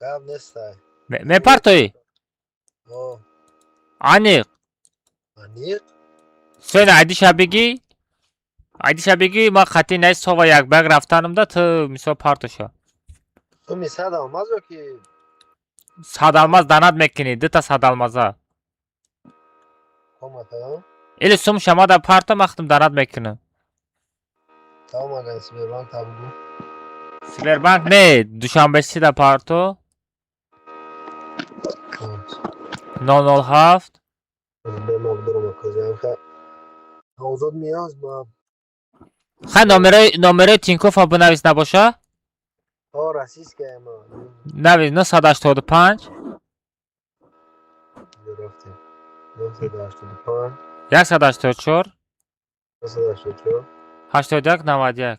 Гап нестай. Мепартоӣ? О, Аниқ. Аниқ? Сен айдиша бигӣ? Айдиша бигӣ, ман хати най сова як ба як рафтанамда, ту мисол партоша. Суми 100 алмаз ё ки 100 алмаз данат мекунӣ, дута 100 алмаза. Комата? Или сум шамада парто, ман худам данат мекунам. Тамом, агар Сбербанк та бугӯ. Сбербанк не, Душанбе сида парто. 007. Бемок дурума козиам ха. Озод миёз ма. Хай, номерои Тинькоффа бинавис набоша? О, российская ма. Навис 985. Рафтем. 985. 184. 184. 81 91.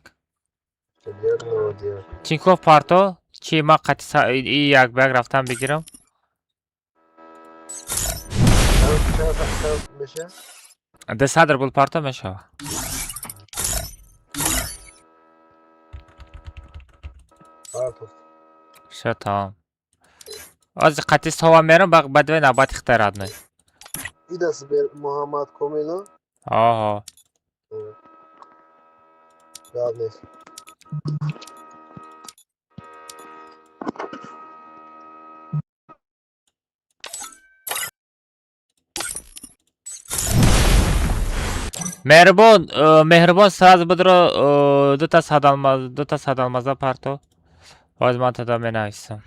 81 91. Тинькофф парто, чи ман қати и як ба як рафтан бигирам. Чанд чанд меша? 200 рубл парто мешава. Партофт. Всё, тамом. Ҳозир қати сова мерам, баъд вай навбати хитай, родной. Ида Сбер Муҳаммад Комило? Оҳо. Гап нест. Меҳрибон, меҳрибон, сразу бидро, дута 100 алмаз, дута 100 алмаза парто. Ҳозир ман тада менависам.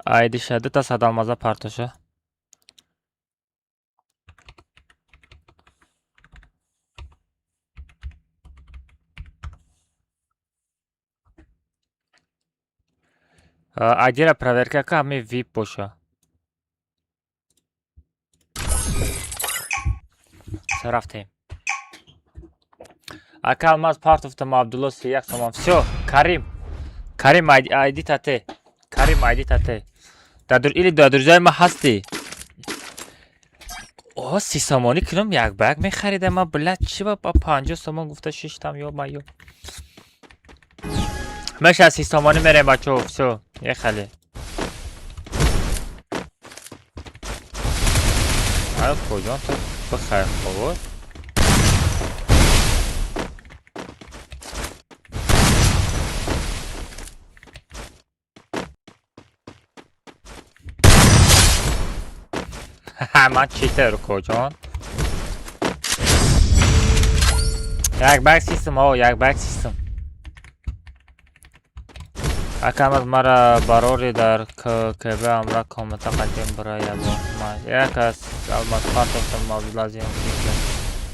Айдиша, дута 100 алмаза партоша. Айдира проверка ка, ҳами вип боша. Всё, рафтем. Ака, алмаз партофтам, Абдулло 31 сомон. Всё, Карим. Карим, айди тате. Карим, айди тате. Дадур или дадурҷои ма ҳастӣ. О, 30 сомонӣ кунам, як ба як мехаридам ма, блядь, чӣ ба 50 сомон гуфта шиштам ё ма ё. Меша 30 сомонӣ мерем, бачаҳо, всё, ехали. Ай, куҷон ту бихай хобот? Ман читер куҷон? Як ба як систем, о, як ба як систем. Акамаз мара барори дар ККБ амра комната қатем бира ябо. Як аз алмаз партофтам мавзулазим.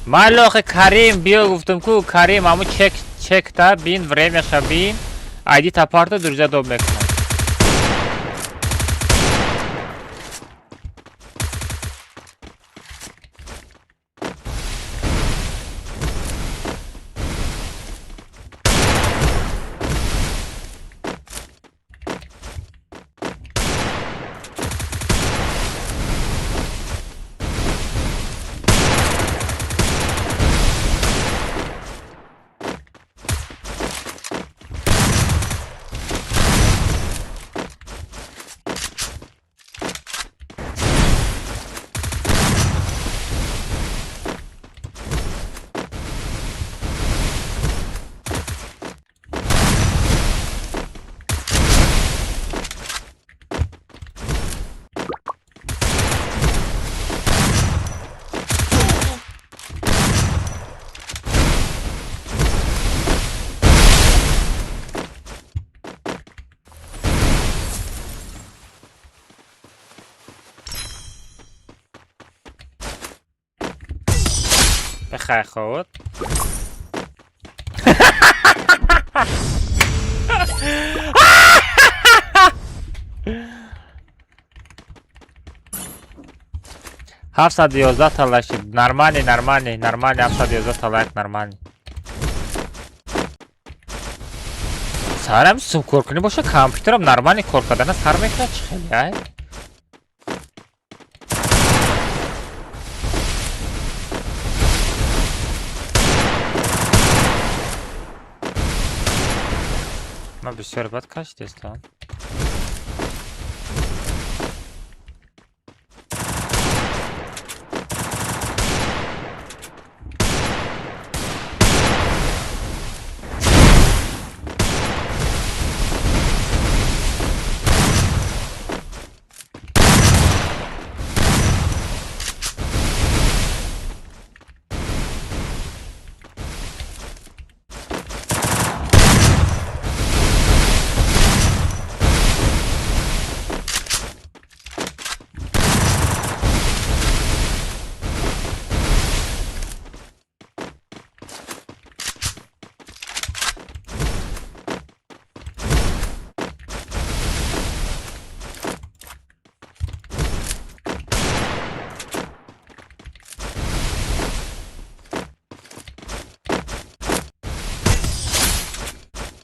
Майли охи Карим биё гуфтам ку Карим ҳамун чек чекта бин времяша бин айди та парто друзья доб мекунам. Бихай ход. 711 та лайк шид. Нормальный, нормальный, нормальный, 711 та лайк нормальный. Сарам сум кор кунӣ боша компютерам нормальный кор кардана сар мекунад чӣ хеле ай? Ман бисёр бад кашидестам.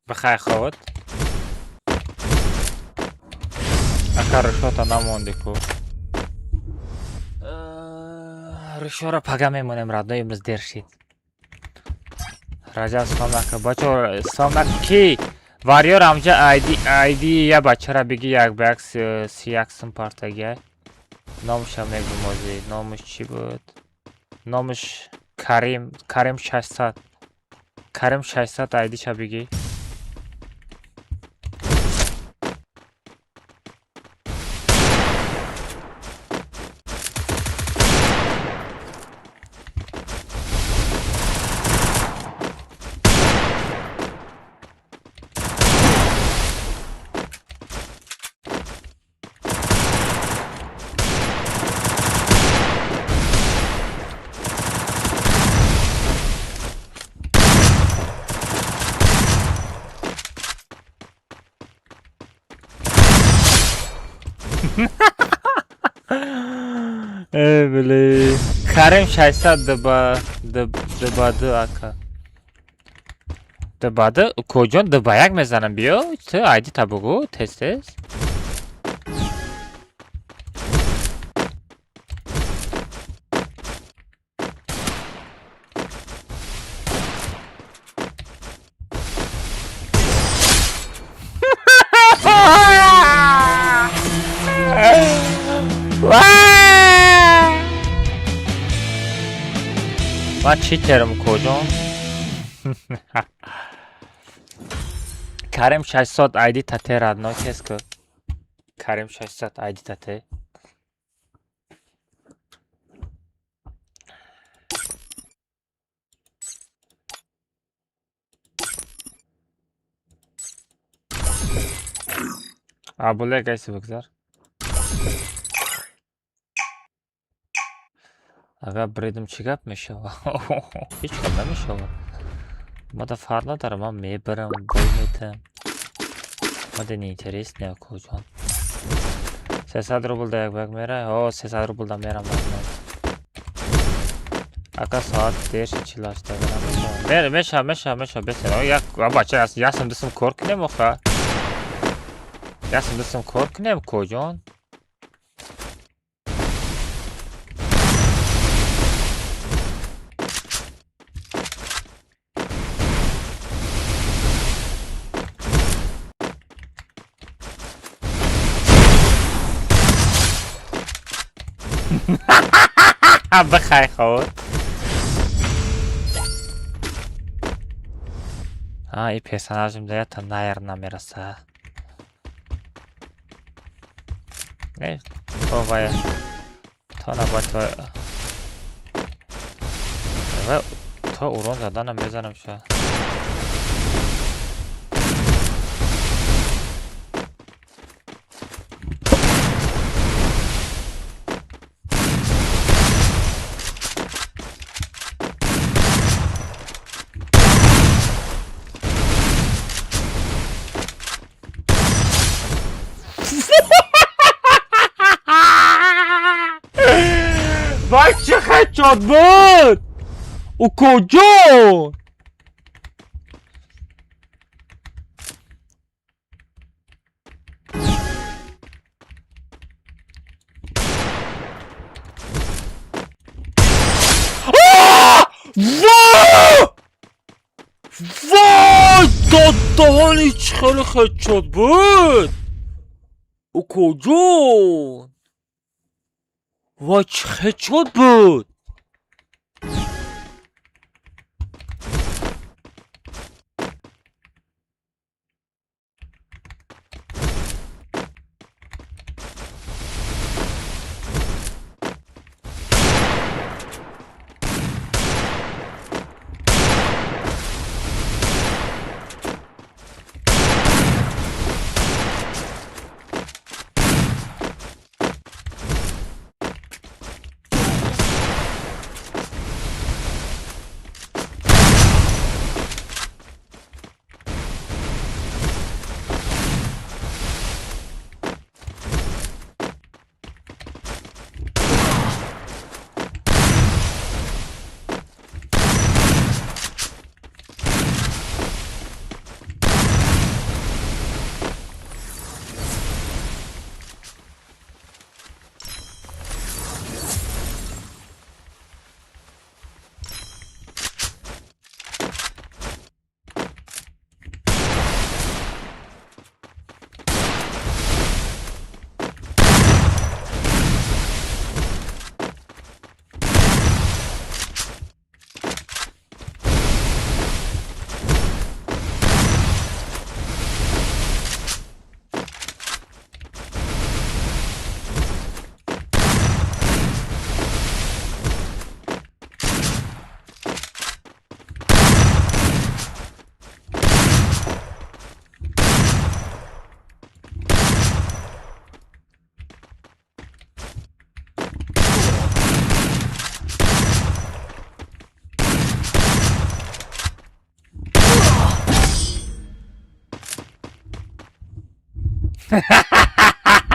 Бихай ход. Ака ришота намонди ку. Ришора пага мемонем родной имрӯз дер шид. Раҷаб салом ака. Бачо салом ака ки? Варьёр амҷа айди я бачара биги як ба як 31 сум партагия. Номуша мегум ози. Номуш чӣ буд? Номуш Карим, Карим 600. Карим 600 айдиша биги. Э, блин. Карим 600 дба ду ака. Дба ду куҷон дба як мезанам биё ту айди та бугу тез тез. Ман чӣ терм куҷон? Карим 600 айди тате родной тез ку. Карим 600 айди тате. Абуле гайси бигзар. Агар биридим, чӣ гап мешавад? Ҳеҷ гап намешавад. Мада фарқ надорам, ман мебарам, бой метам. Мада неинтересно, акоҷон. 300 рубл да як бак мера? О, 300 рубл да мерам. Ака, соат дер шид, 48 дақиқа. Мера, меша, меша, меша, бесер. Як бача ясм дусм кор кунем оха. Ясм дусм кор кунем, коҷон. Бихай худ. А, и персонажим да ята найр намераса. Не, то вая. То набояд то то урон заданам мезанам ша. Вай, чӣ хедшот буд! Укоҷон! Вой! Доддаҳони чӣ хеле хедшот буд! Укоҷон! Вой, чӣ хедшот буд!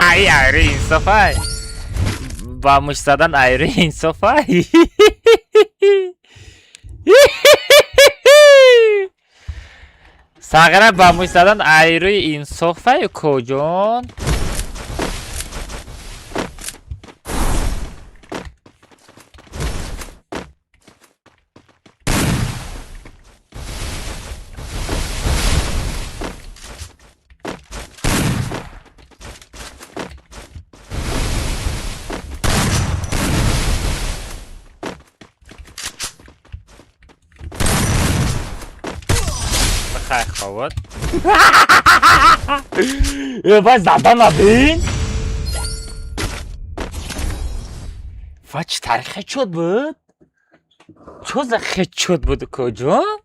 Ай, айри инсофай. Ба мушт задан айри инсофай. Сағира, ба мушт задан айрӯи инсофай, коҷон. Бихай ховод. Вай, задана бин. Вай, чӣ тари хедшот буд? Чо за хедшот буд, коҷон?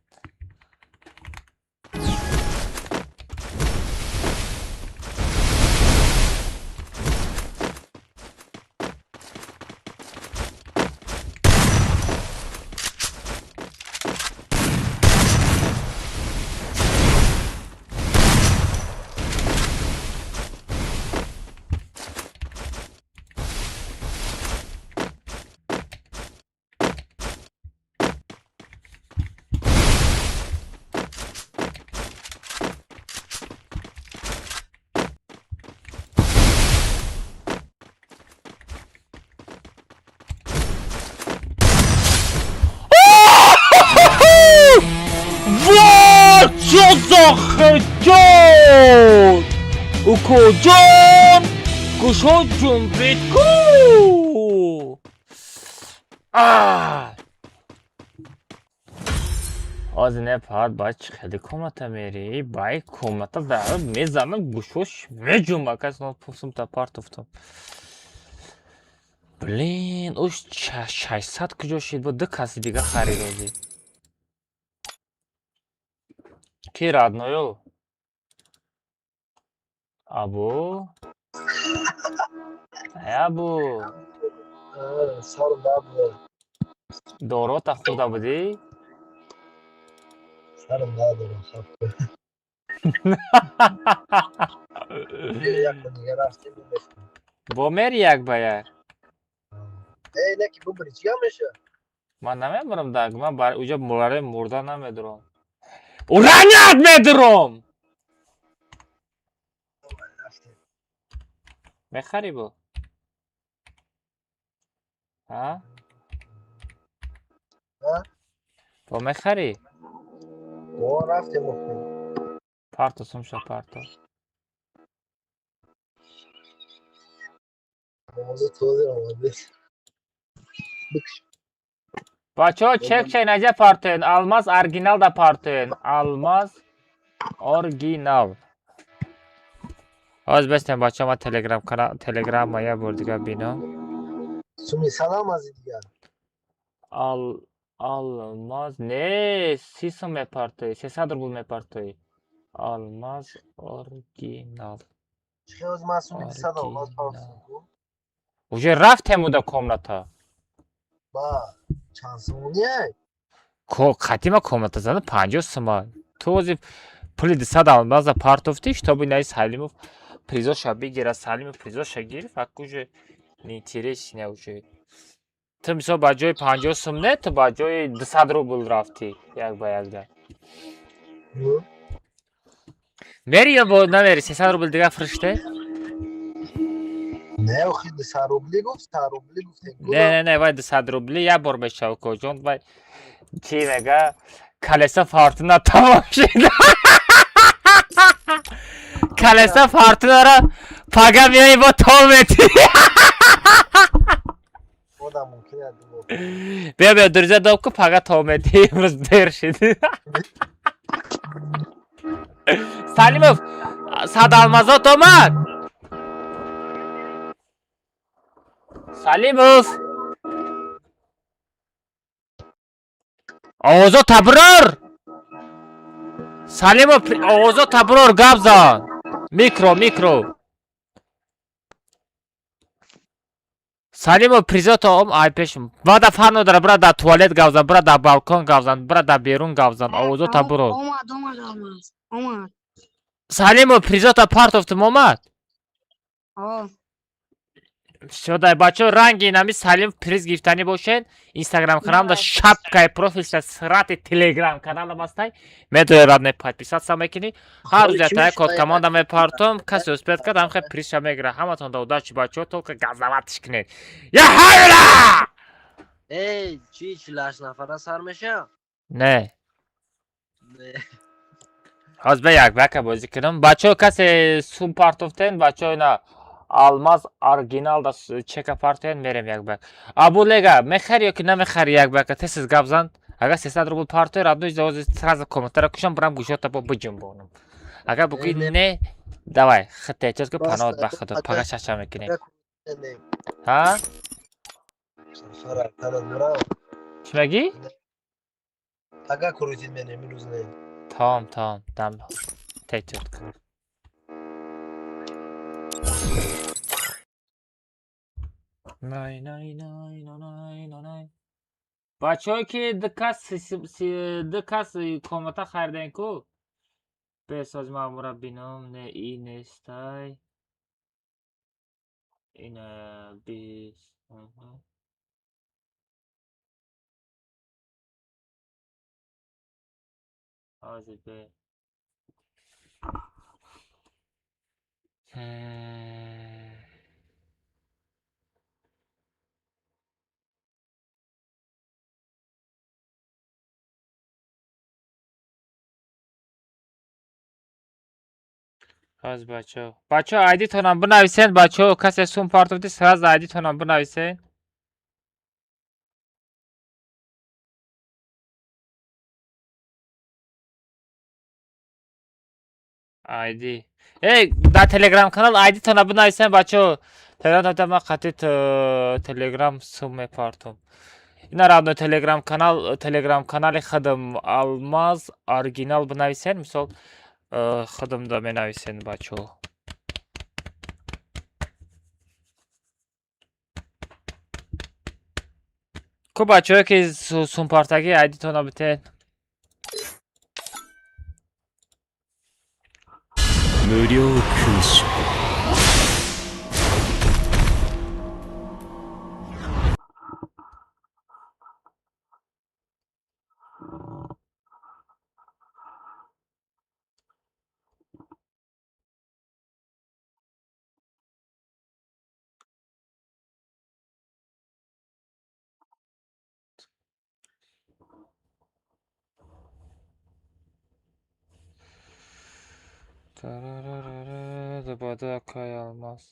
Укоҷон, гӯшо ҷунбид ку. Ҳозир не, фақат баъд чӣ хеле комната мери? Баи комната мезанам, гӯшош меҷунба, кас сумта партофтам. Блин, уш 600 куҷо шид? Бо ду каси дига харид ҳозир. Ки родною? Абу? Ай абу. Сарам дард дорад. Дорота хӯрда будӣ? Сарам дард дорад, хаф. Як дига рафтем. Бо мери як ба як? Эй, не ки бубари, чӣ гап мешавад? Ман намебарам даг, ман уҷа барои мурда намедурам. Уранят медурам! Мехарӣ бо? Ҳа? Бо мехарӣ? Бо рафтем охир. Парто сумша парто. Бозӣ тоза омадед. Бачаҳо, чек чай наҷа партоен, алмаз оригинал да партоен. Алмаз оригинал. Ҳозир бестем бачаҳо, ман телеграм канал телеграмма як бор дига бинам. Суми салам аз дигар. Ал алмаз не, 30 сум мепартоӣ, 300 рубл мепартоӣ. Алмаз оригинал. Чӣ ҳоз ман суми 200 алмаз партофтам. Уже рафтем уда комната. Ба чанд сомоние? Қатима комната зада 50 сума. Ту ҳозир пули 200 алмаза партофтӣ, чтобы наи Салимов призоша бигира, Салимов призоша гирифт, ак уже неинтересне уже. Ту мисол ба ҷои 50 сум не, ту ба ҷои 200 рубл рафтӣ як ба якда. Мери ё намери? 300 рубл дига фурӯште? Не, охи 200 рубли гуфт, 100 рубли гуфтем. Не, не, не, вай 200 рубли як бор мешава, коҷон, вай чӣ мега? Колесо фортуна тамом шид. Колесо фортунаро пага меои бо то метӣ. Одам мумкин аст. Биё, биё, дурза доб ку, пага то метӣ, имрӯз дер шид. Салимов, сад алмазот омад. Салимов. Овозо таброр. Салимов, овозо таброр, гап зан. Микро, микро. Салимов, призото ом ай пешум. Бада фарқ надора, бира дар туалет гап зан, бира дар балкон гап зан, бира дар берун гап зан. Овозо таброр. Омад, омад алмаз. Омад. Салимов, призото партофтум омад? О. Всё, дай бачаҳо, ранги инами Салим приз гирифтанӣ бошед, инстаграм каналда шапкаи профилша срати телеграм каналам ҳастай, медои родной, подписаться мекунӣ. Ҳар рӯз ятая код команда мепартом, касе успеет кард, ҳам хел призша мегирад. Ҳаматон да удачи, бачаҳо, только газаватиш кунед. Я ҳайра! Эй, чӣ 48 нафара сар меша? Не. Не. Ҳозир ба як бака бозӣ кунам. Бачаҳо, касе сум партофтен, бачаҳо, ина алмаз оригинал да чека партоен, мерем як бак. Абу лега, мехари ё ки намехари як бака? Тез гап зан. Агар 300 рубл партои, родной, ҳозир сразу комментара кушам, барам гӯшота бо биҷунбонам. Агар бугӯи не, давай, хит эҳтиёт ку, паноҳат ба худо, пага чача мекунем. Ҳа? Чӣ мегӣ? Пага крутить менем, имрӯз не. Тамом, тамом, дам эҳтиёт кун. Най, най, най, най, най, най. Бачаҳое ки ду кас комната харидем ку, бесоз мамура бинам, не, и нестай. Ина бис. Ҳозир бе. Ҳоз, бачаҳо. Бачаҳо, айдитонам бинависен, бачаҳо, касе сум партофти, сразу айдитонам бинависен. Айди. Эй, дар Телеграм канал айдитона бинависен, бачаҳо. Телеграм та ман қатъи Телеграм сум мепартом. Ина родной Телеграм канал, Телеграм канали худам Алмаз оригинал бинависен, мисол худамда менависен, бачаҳо. Ку бачаҳое ки сумпартагӣ, айдитона битен. 無料空所。 Тарарарара, дубаду акай Алмаз.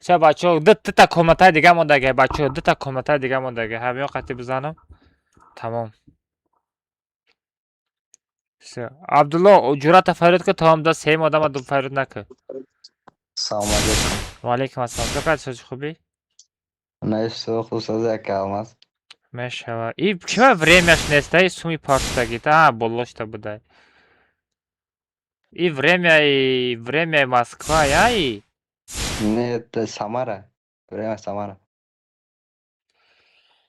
Всё, бачаҳо, дута комнатаи дига мондага, бачаҳо, дута комнатаи дига мондага. Ҳамиё қатъи бизанам. Тамом. Всё. Абдулло, ҷуръата фарёд кун, тамом да сеюм одама ду фарёд накун. Салом алейкум. Ва алейкум ассалом. Чо кардӣ, сози хубӣ? Не, всё хуб, сози, ака Алмаз. Мешава. И чима времяш нест, и суми партагӣ, та болошта будай. И время, и время Москва, я и Нет, это Самара. Время Самара.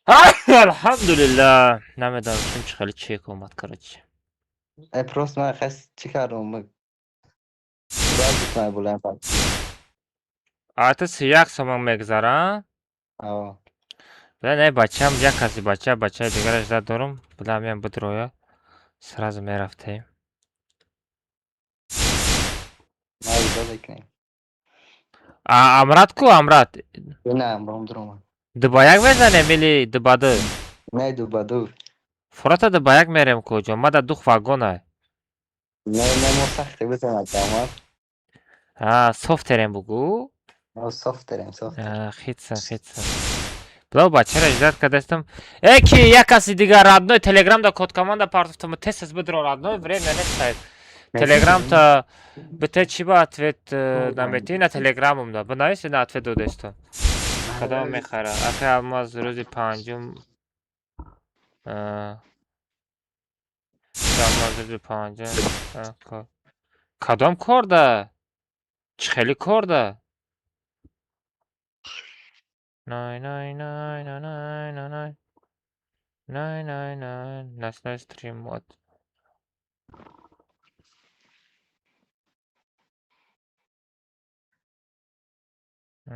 Алҳамдулиллах. Намедонам, чим чи хеле чек омад, короче. Просто ман хас чӣ кардам? Сразу ман булам. А ту 31 сомон мегзара? Аво. Бля, не, бачам, як каси бача, бачаи дигараш зад дорум. Бля, меям бидроя. Сразу мерафтем. Ман иҷоза мекунем. А Амрат ку, Амрат? Не, амром дуромад. Ду ба як мезанем или ду ба ду? Не, ду ба ду. Фурата ду ба як мерем куҷо? Ма да дух вагона. Не, не, мо сахте бизанем, ака Алмаз. А, софтерем бугу? Мо софтерем, софтер. А, хитсан, хитсан. Бля, бачара ждать кардастам. Э, ки як каси дигар родной Телеграм да код команда партофтам, тез тез бидро, родной, время нест. Телеграм та бите чи ба ответ наметӣ на Телеграмум да. Бинависи на ответ додесту. Кадом мехара? Акай Алмаз, рӯзи панҷум Алмаз рӯзи панҷум кадом кор да? Чӣ хеле кор да? Най най най най най най най най най най ночной стрим от. Э,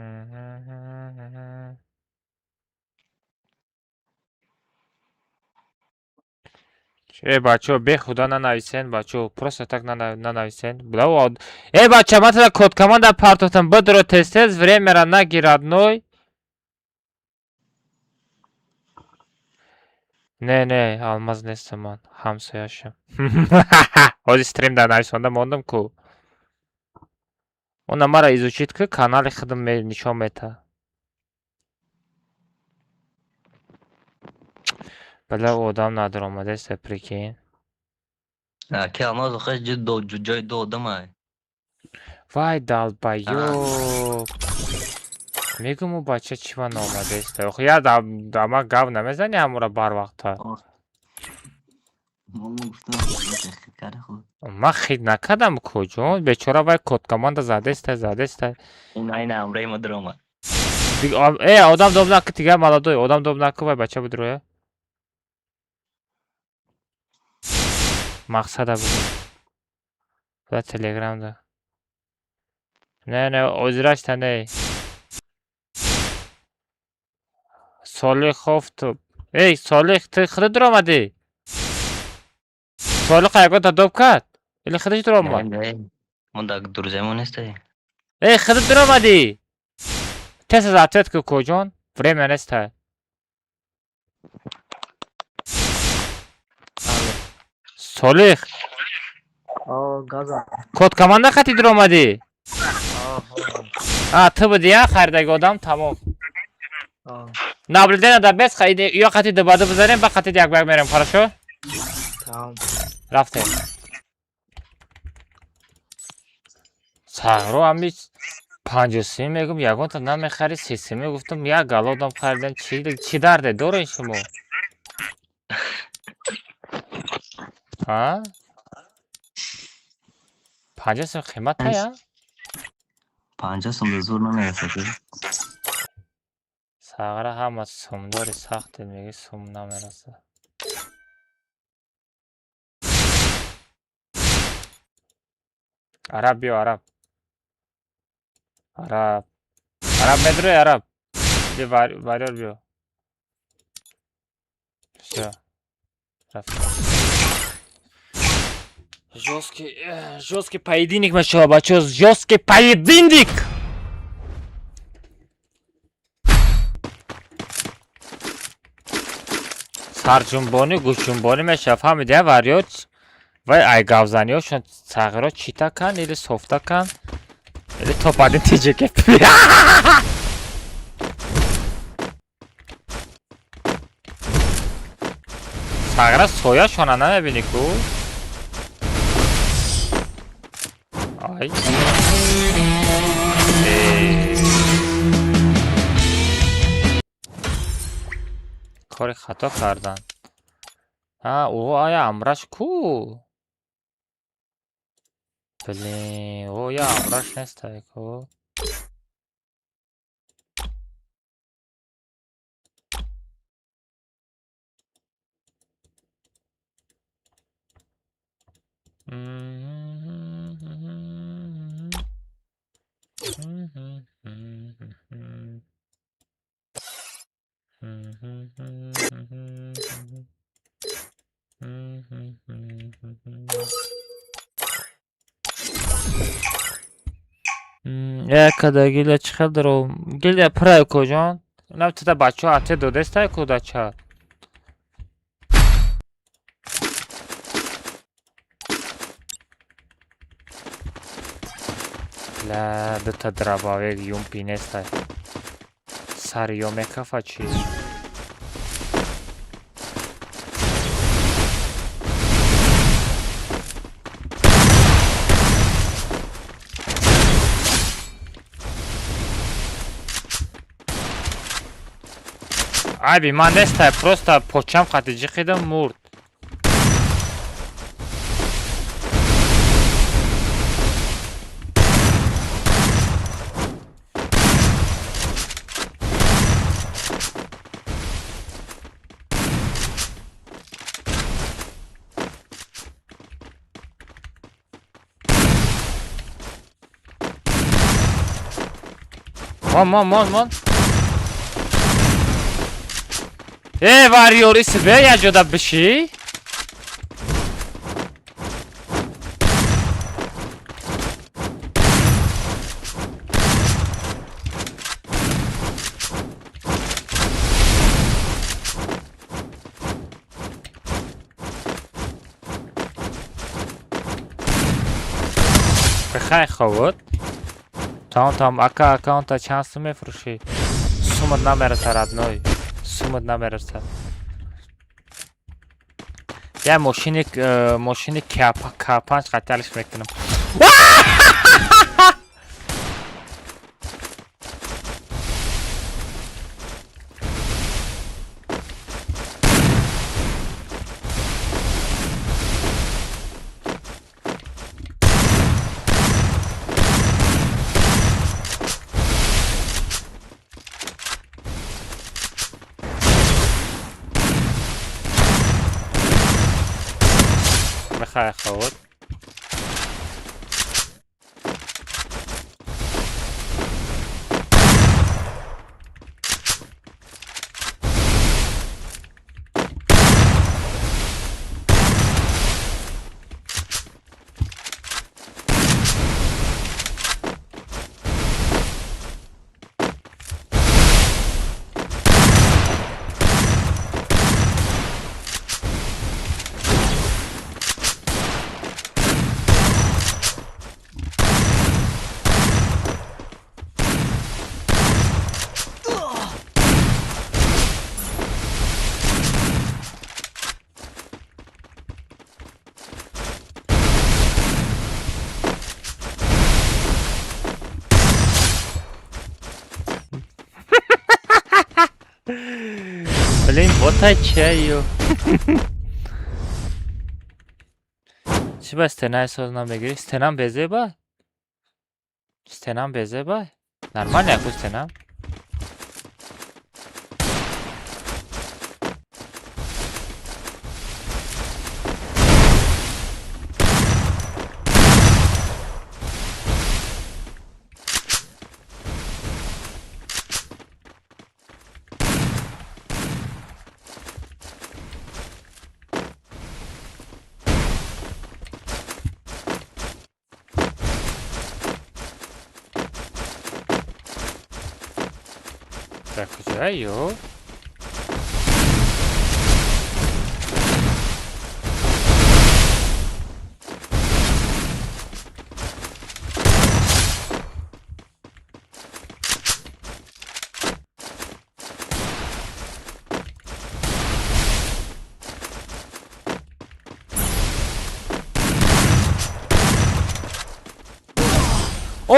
бачаҳо, бехуда нанависен, бачаҳо, просто так нанависен. Бля, э, бача, ман тада код команда партофтам, бидро тез тез, времяра нагир, родной. Не, не, Алмаз нестам ман, ҳамсояшам. Ҳозир стрим дар нависонда мондам ку. Она мара изучить ки канали худам нишон мета. Бля, одам надаромадеста, прикинь. Аки Алмаз, охеш ҷои ду одамай. Вай, долбоёб. Мегум, ӯ бача чӣ ва наомадеста. Охи я да ман гап намезанӣ ҳамура барвақта. Ман хит накардам куҷо? Бечора вай код команда задеста, задеста. Ина амраи ма дуромад. Э, одам доб наку, тига молодой, одам доб наку, вай бача бидроя. Мақсада бугу. Бля, Телеграм да. Не, не, озирашта не. Солихов ту. Эй, Солих, ту худат дуромадӣ? Солих ягон доб кард? Или худаш дуромад? Не, мо дар друзья мо нестай. Эй, худат дуромадӣ? Тез аз ответ ку, коҷон. Время неста. Солих. О, газа. Код команда хати дуромадӣ? А, ту буди, я харидаги одам, тамом. Наблюдение да без хариди, ё хати дубаду бизанем, ба хати як ба як мерем, хорошо? Тамом. Рафтем. Сағро ами 53 мегум, ягонта намехари, 33 мегуфтам, як гала одам харидам, чӣ дарде дорен шумо? А? 50 сум қиматая? 50 сум да зур намерасад. Сағра ҳама сумдори сахте, меги сум намерасад. Араб биё, араб. Араб. Араб медрои, араб. Би варёр биё. Всё. Рафт. Жёсткий, жёсткий поединок мешава, бачо, жёсткий поединок! Сарҷунбонӣ, гӯшҷунбонӣ мешава, фаҳмидӣ, а варёр? Вай ай гавзаниҳошон сағиро чита кан или софта кан, или топ-1 TJK. Сағира сояшона намебинӣ ку? Ай. Кори хато кардан. А, о, ая амраш ку? Блин, о, я амраш нестай ку. Якада гиля чӣ хел даро? Гиля пурай куҷон? Нам тида бачаҳо ате додестай ку дача. Ла дута дробовик юмпи нестай. Сари ё мекафа чӣ? Айби ман нестай, просто почам хати ҷиқидам мурд. Мон, мон, мон, мон. Э, варёр, исбе я ҷода бишӣ? Бихай ховуд. Тамом, тамом, ака аккаунта чанд сум мефурӯшӣ? Сумат намерасад, родной. Сумат намерасад. Я мошини мошини К5 қаталиш мекунам. Бихай ховуд. Бота чия ё? Чӣ ба стенаи соз намегирӣ? Стенам безеба? Стенам безеба? Нормально яку стенам? Дар куҷоя ё?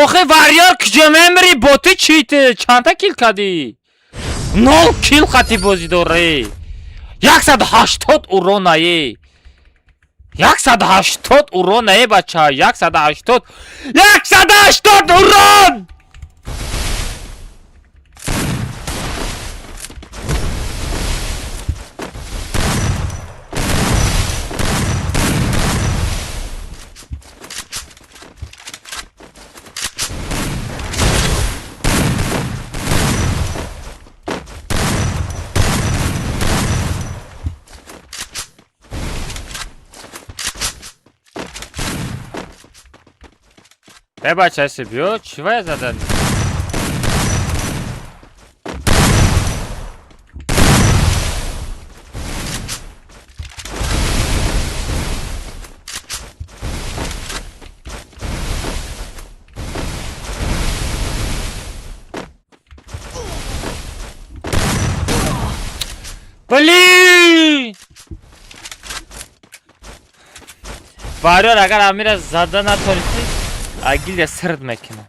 Охи варьёр куҷо мемирӣ? Боти чӣ ту? Чандта кил кардӣ? Нол кил хати бозӣ дорӣ. 180 уронае. 180 уронае, бача. 180. 180 урон! Э, бача, эси биё, чӣ вая задан? Блин! Варёр агар амира зада натонистӣ, агилия сирд мекунам.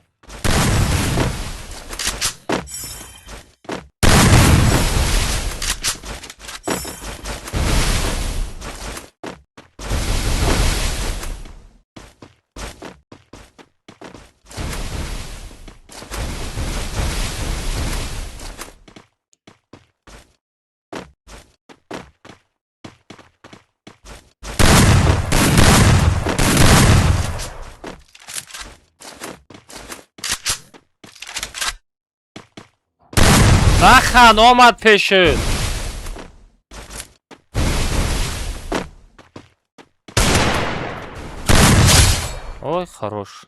Нахан омад пешит. Ой, хорош.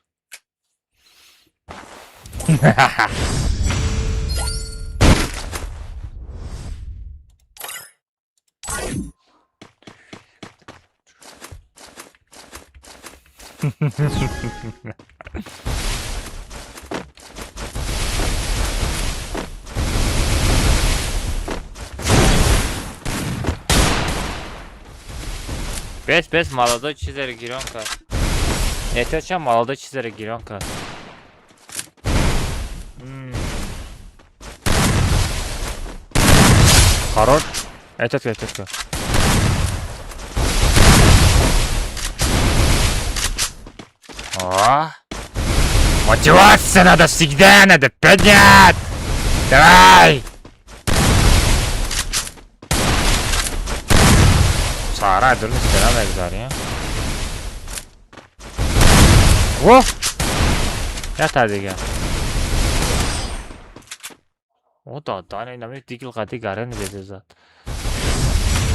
Бес, бес, молодой чизеро гирён кард. Эҳтиёт шав, молодой чизеро гирён кард. Хорош. Эҳтиёт кун, эҳтиёт кун. О! Мотивация надо всегда, надо поднять! Давай! Сара, дуруст стена мегзарӣ. О! Ята дига. О, да, не нами дигил қади гарен безезад.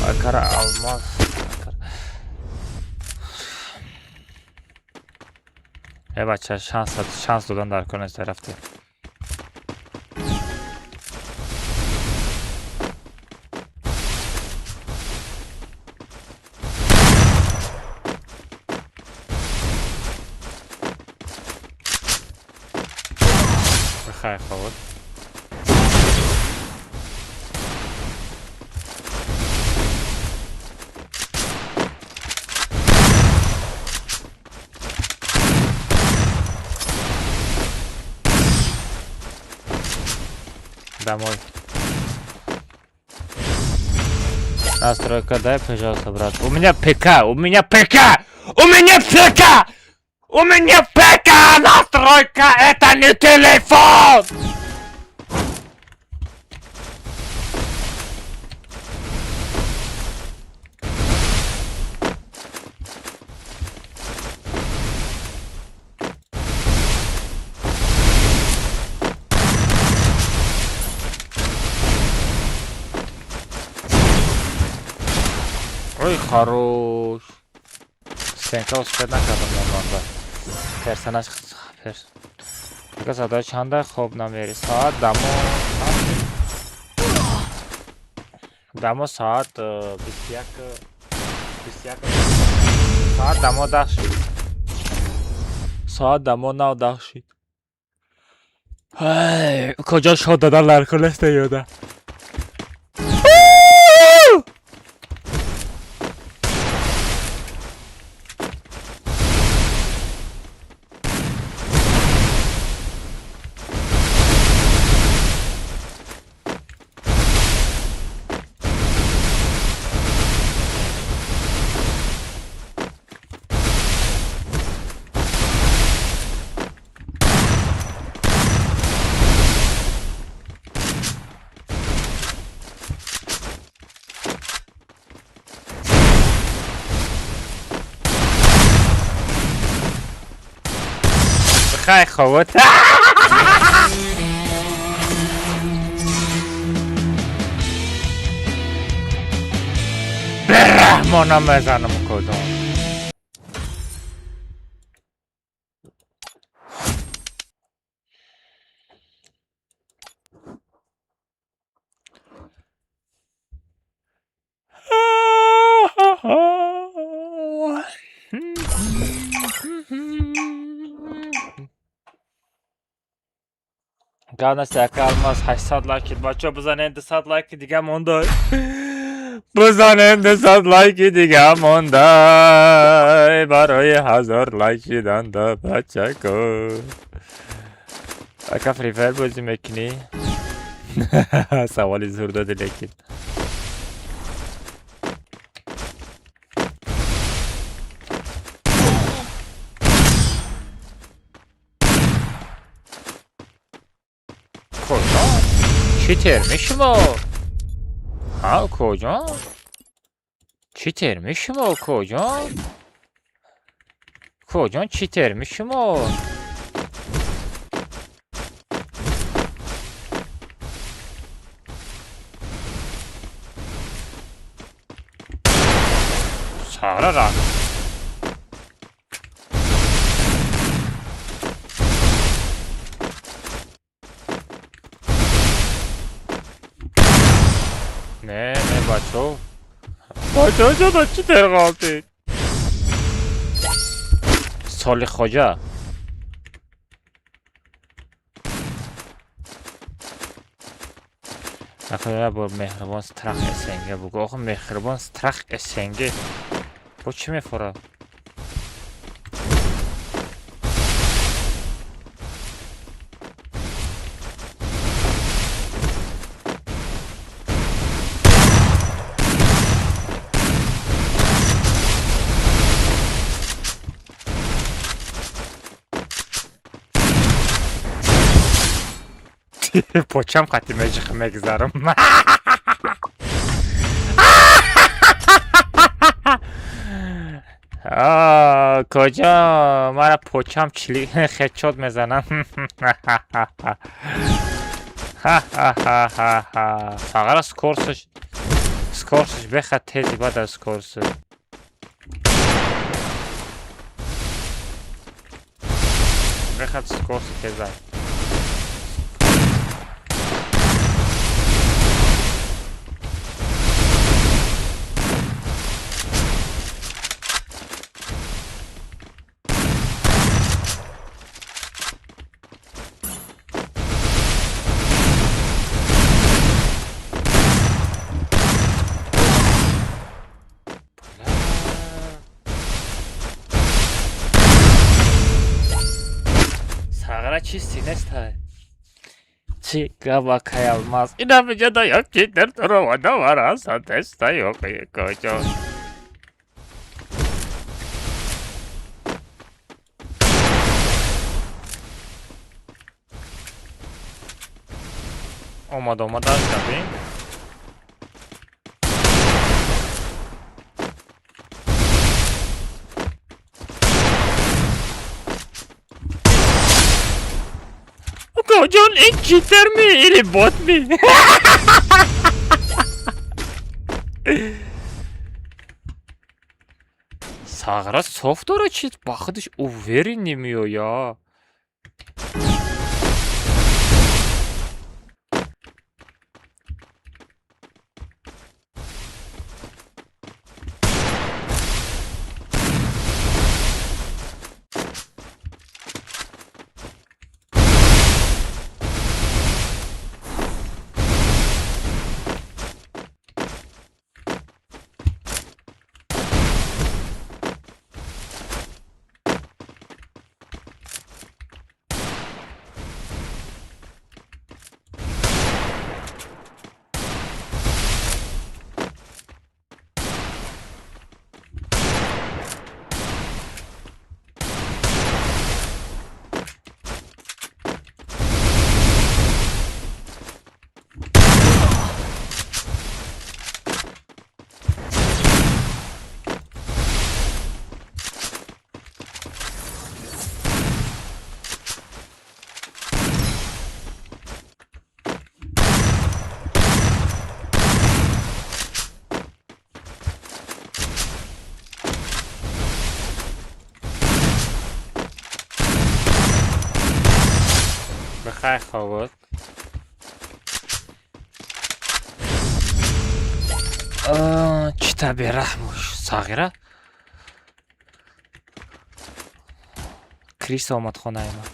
Акара алмаз. Э, бача, шанс шанс додан дар кор нест рафти. Бихай ховод. Домой. Настройка дай, пожалуйста, брат. У меня ПК, у меня ПК! У меня ПК! У меня ПК! Настройка! Это не телефон! Ой, хорош. Стенка успеть накардам монда. Персонаж перс. Ака садои чанда хоб намери. Соат дамо соат 21 21 соат дамо 10 шид. Соат дамо 9 10 шид. Ай, куҷо шод додан ларкулеста ёда. Хай ховот. Бераҳмона мезанам кудом. Гавнаси ака Алмаз 800 лайки. Бачо, бизанед, 200 лайки дига монда. Бизанед, 200 лайки дига монда. Барои 1000 лайк шидан да бачако. Ака, Free Fire бозӣ мекунӣ? Саволи зур доди лекин. Куҷо? Читер мешумо? Ҳа, куҷо? Читер мешумо, куҷо? Куҷо читер мешумо? Сарара. Не, не, бачо. Бачо, чо читер ғалтид? Соли хоҷа. Нафар бо меҳрубон страх СНГ бугӯ. Охо, меҳрубон страх СНГ. Бо чӣ мефора? Почам қати меҷиқ мегзарам. Куҷо мара почам чили хедшот мезанам. Сағара скорсш бехад тези бад аз скорс. Бехад скорси тезай. Сағара чисти нестай. Чӣ гап, акай Алмаз? Ина биҷада як читер туровада вараса теста ёқи кочо. Омад, омада кардем. Укоҷон, ин читер ми или бот ми? Сағра соф дора, чи ба худаш уверен немеоя. Бихай, ховод. Чита бераҳмуш, сағира. Крис омад хонаи ман.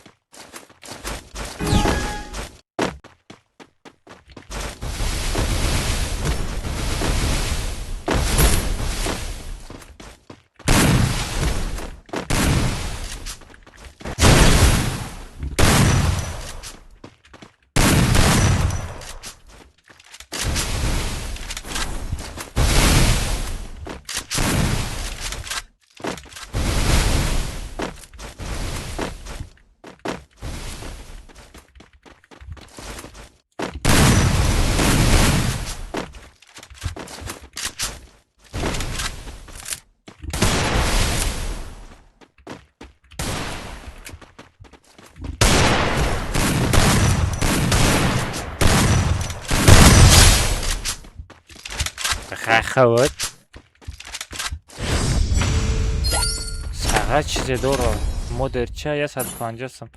Бихай, ховод. Сага чизе дора. Модерча 150 сом.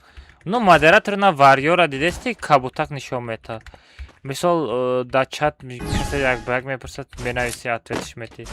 Ну, модератор на варьёра дидести, кабутак нишон метад. Мисол, дар чат касе як ба як мепурсад, менависи, ответиш метӣ.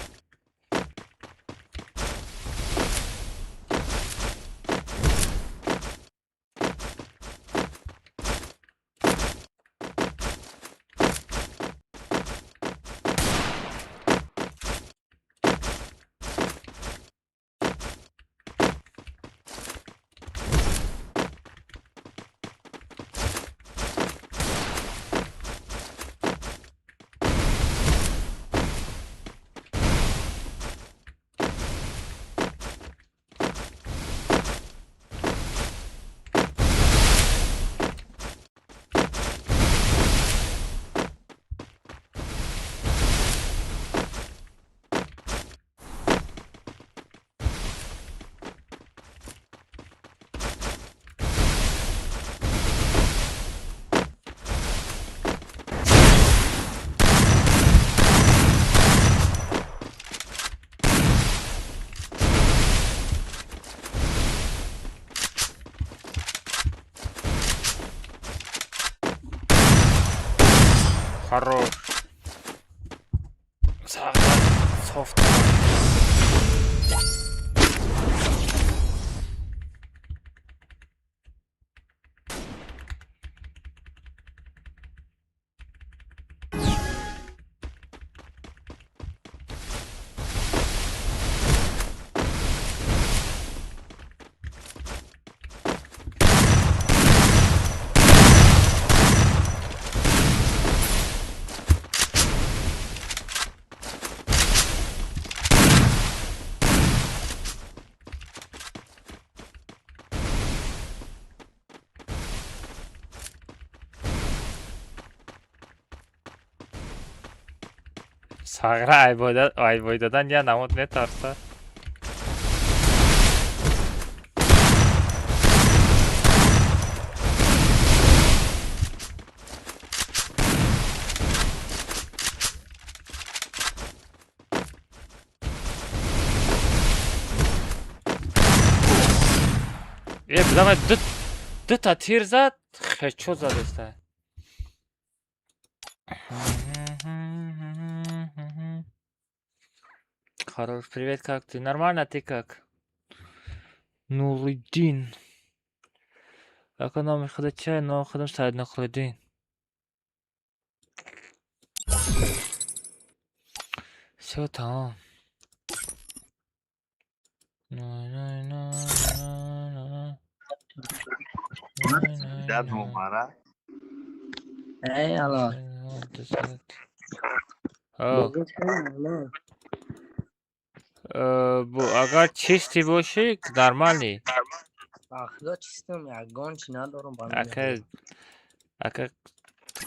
Хорош. Сағира софт. Сағра айбой додан я намуд метарса. Э, давай дута тир зад, хечо задеста. Хорош, привет, как ты? Нормально, ты как? Нуриддин. Ака номи худа чай, номи худам Саид Нуқлиддин. Всё, тамом. Дад мубарак. Эй, алло. Агар чистӣ бошӣ, нормалӣ. Ба худо чистам, ягон чи надорам ба Ака, ака,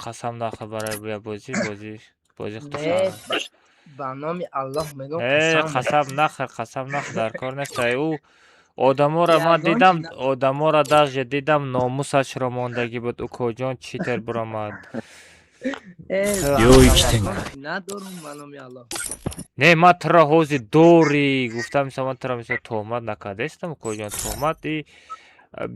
қасам нахӯр барои бозӣ, бозӣ, бозӣ. Не, ба номи Аллоҳ мегӯям. Э, қасам нахӯр, қасам нахӯр, дар кор нест. Ӯ одаморо ман дидам, одаморо даже дидам, номусашро мондагӣ буд. Укоҷон читер биромад. 領域展開。 Надорам ба номи Аллоҳ. Не, ман туро ҳозир дорӣ гуфтам, мисол, ман туро мисол туҳмат накардаистам, укоҷон, туҳмат и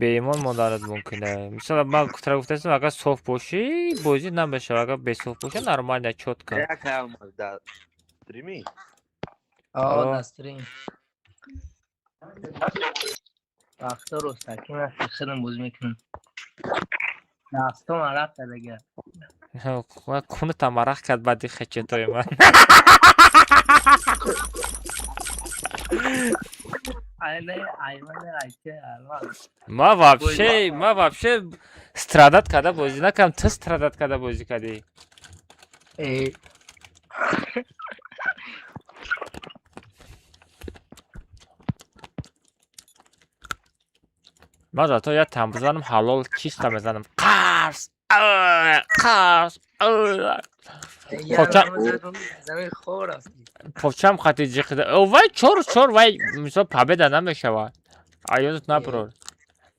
беимон монданат мумкин. Мисол, ман туро гуфтаистам, агар соф бошӣ, бозӣ намешавад, агар бесоф бошӣ, нормально, чётко. Стрими? О, да стрим. Вақто ростакӣ ман худам бозӣ мекунам. Дастом арақ кардага. Кунатам арақ кард баъди хечетои ман. Ма вообще, ма вообще страдать карда бозӣ накардам, ту страдать карда бозӣ кардӣ. Э. Ман зато як там бизанам, ҳалол чиста мезанам. Қарс! Қарс! Почам хати ҷиқида. Вай чор чор, вай мисол победа намешавад. Аёдат набурор.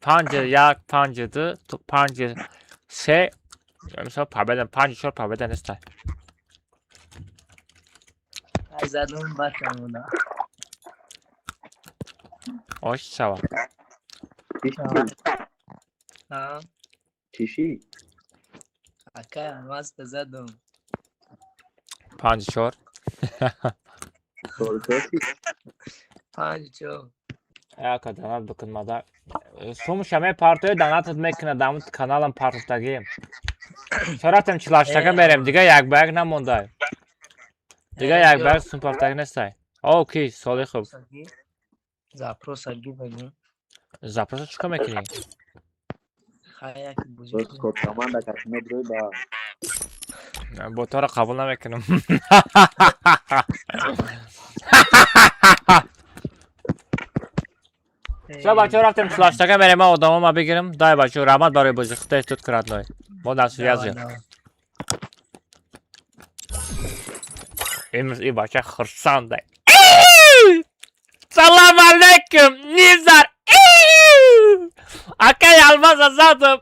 5-1, 5-2, 5-3, мисол победа, 5-4 победа неста. Задум бачамуда. Ош шава. Чиши? Акай алмаз задум. 5-4. 5-4. Ака донат бикун мада. Сумша мепартои, донатат мекунад, дамут каналам партофтагӣ. Чо рафтем чилаштага мерем, дига як ба як намондай. Дига як ба як сум партофтагӣ нестай. О, ки соли хуб. Запрос аги бигӯ. Запроса чӣ кор мекунӣ? Ботаро қабул намекунам. Всё, бачаҳо, рафтем чилаштага мерем, ман одамома бигирам. Дай, бачаҳо, раҳмат барои бозӣ, худо эҳтиёт кунад ной. Мо дар связи. Имрӯз и бача хурсанда. Салом алейкум, Низар! Акай алмаза задам.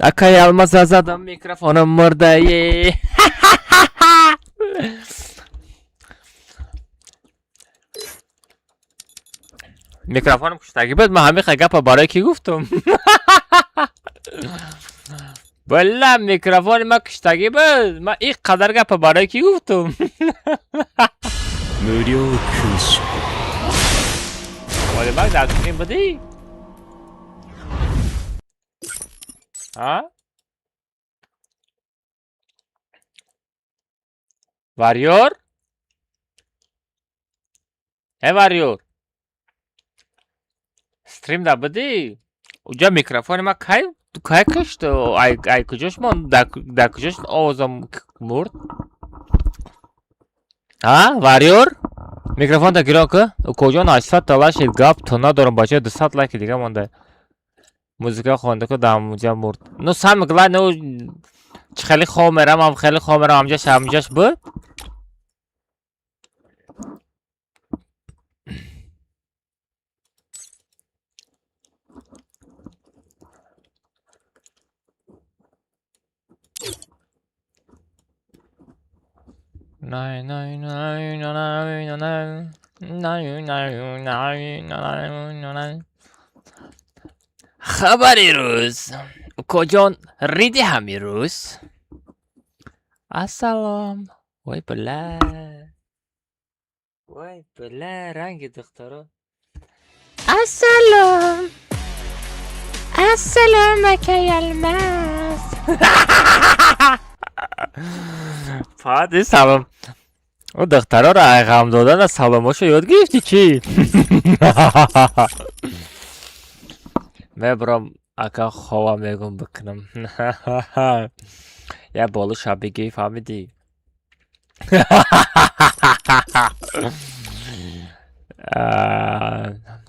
Акай алмаза задам, микрофоном мурдае. Микрофоном куштагӣ буд, ман ҳамин гапа барои кӣ гуфтум? Валла, микрофони ман куштагӣ буд. Ман ин қадар гапа барои кӣ гуфтум? 無料空所。 Олимак дар стрим будӣ? А? Варьёр? Э, варьёр? Стрим да будӣ? Уҷа микрофони ма кай кай кушт? Ай куҷош мон, дар куҷош овозам мурд? А, варьёр? Микрофонта гирон ку? Укоҷон, 800 та лайк, гап то надорам, бача, 200 лайки дига монда. Музыка хонда ку, дар ҳамуҷа мурд. Ну, самое главное, чӣ хеле хоб мерам, ам хеле хоб мерам, ҳамҷаш ҳамҷаш буд. Най най най най най най най най най най най. Хабари рӯз, укоҷон, риди ҳамин рӯз. Ассалом. Вой, била, вой, била, ранги духтаро. Ассалом, ассалом, акай Алмаз. Фади салом. Ӯ духтароро айғам додана саломошо ёд гирифтӣ чӣ? Мебарам, ака, хова мегум бикунам. Я болу шабигӣ, фаҳмидӣ?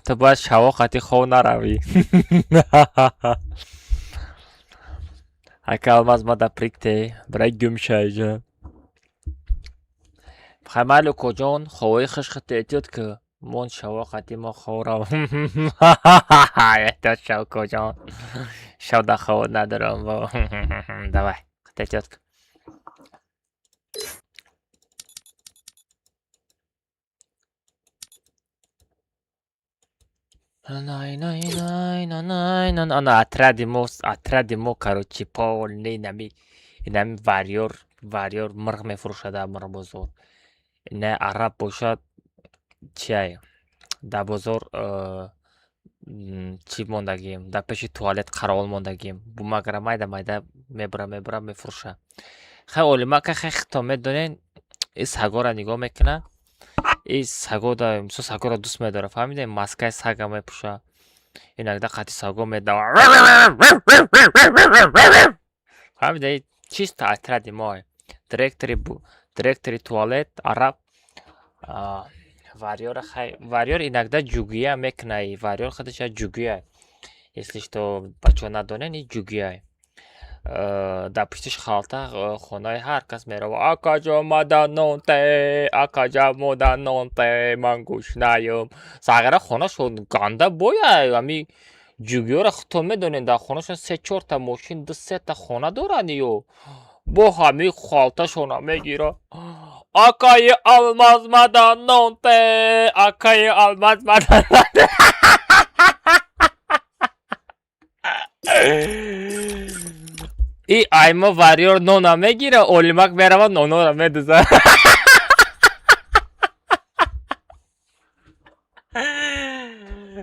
Ту бояд шаво қати хов наравӣ. Ака Алмаз, ма да прикте, барай гум шайҷа. Хай, майли, укоҷон, ховои хишхите эҳтиёт ку. Мон шаво қати мо хов рав. Эҳтиёт шав, укоҷон. Шав да хов надорам. Давай, эҳтиёт ку. Най най най най най най. Ана отряди мо, отряди мо, короче, полный инами варьёр, варьёр мирғ мефурӯшад дар мирғбозор. Не араб бошад, чиай, дар бозор чӣ мондагием, дар пеши туалет қаровул мондагием. Бумагара майда майда мебара, мебара, мефурӯша. Хай, олимака, хай, хито медонен, и сагора нигоҳ мекуна, и сагода, мисол, сагоро дӯст медорад, фаҳмидем, маскаи сага мепӯша, инагда қати саго медава, фаҳмида? Чисто отряди мо, директори туалет араб, варьёра. Хай, варьёр иногда ҷугия мекуна. Варьёр худаш ҷугия, если что, бачаҳо надонен, и ҷугия. Дар пуштиш халта, хонаи ҳар кас мерава: «Акаҷо, мада нонте, акаҷа, мода нонте, ман гушнаем». Сағира хонашон ганда боя. Ами ҷугиёро худтон медонед, дар хонашон се чорта мошин, ду сета хона доранд. Ё бо ҳами халташона мегира: «Акаи Алмаз, мада нонте, акаи Алмаз, мада нонте». И аймо варьёр нона мегира, олимак мерава, нонора медуза.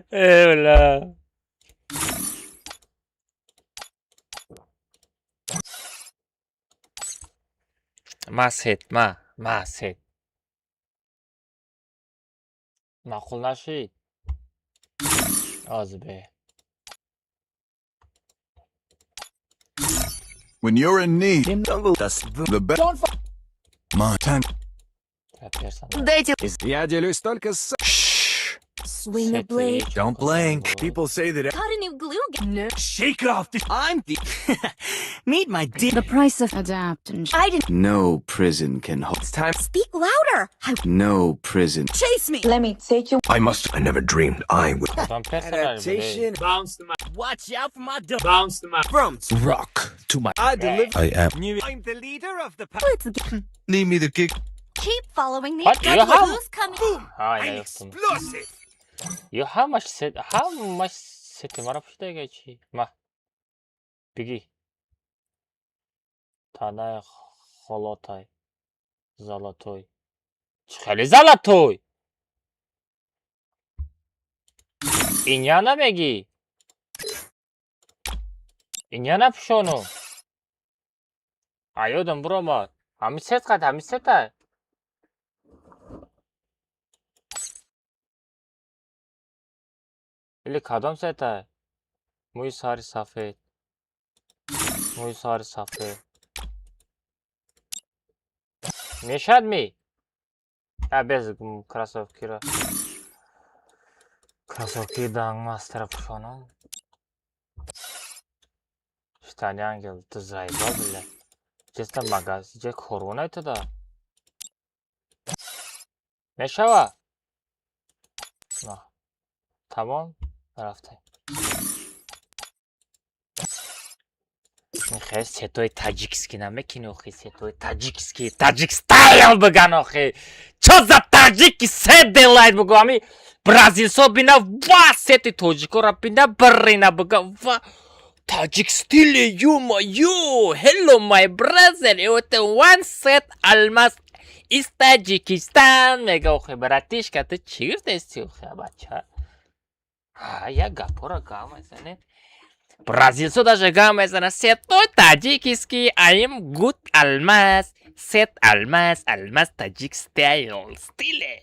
Эвла. Ма сет, ма сет. Маъқул нашид? Озбе. When you're in need, the best. My time. Дайте. Я делюсь только с... Swing a blade. Don't blink. People say that. Got a new glue gun. Shake it off. I'm the. Meet my dear. The price of adapt and I didn't No prison can hold. It's time. Speak louder. I No prison. Chase me. Let me take you. I must. I never dreamed I would. Adaptation. Bounce to my. Watch out for my. Bounce to my. From rock to my. I deliver. I am. I'm the leader of the. Let's get. Need me to kick. Keep following the. What? You have- Who's coming? Ha, I'm ина ёфтум. explosive. Ё ҳамаш сет, ҳамаш сети маро пушида чӣ? Ма. Бигӣ. Танаи холотай. Золотой. Чӣ хеле золотой? Иня намегӣ? Иня напӯшону. А ёдам биромад. Ҳами сет қад, ҳами сета. Или кадом сета? Мӯи сари сафед. Мӯи сари сафед. Мешад ми? А без кроссовкиро. Кроссовки дангмастера пӯшонам. Штани ангел, ту заебал, бля. Чисто магаз, ҷа корона туда. Мешава? На. Тамом, рафтем. Хе, сетои таҷикский намекини охи, сетои таҷикский, таҷик стайл биган охи. Чо за таҷики сет делает бугу ами бразилсо бина ва сети тоҷикора бина бирина буга ва таҷик стиле ё-моё, hello my brother, это one set алмаз из Таджикистан мега охи братишка, ту чӣ гуфтаисти охи бача? Ҳа, як гапора гап мезанед. Бразилсо даже гап мезанад сетой таҷикский, I'm good алмаз, сет алмаз, алмаз таҷик стайл, стиле.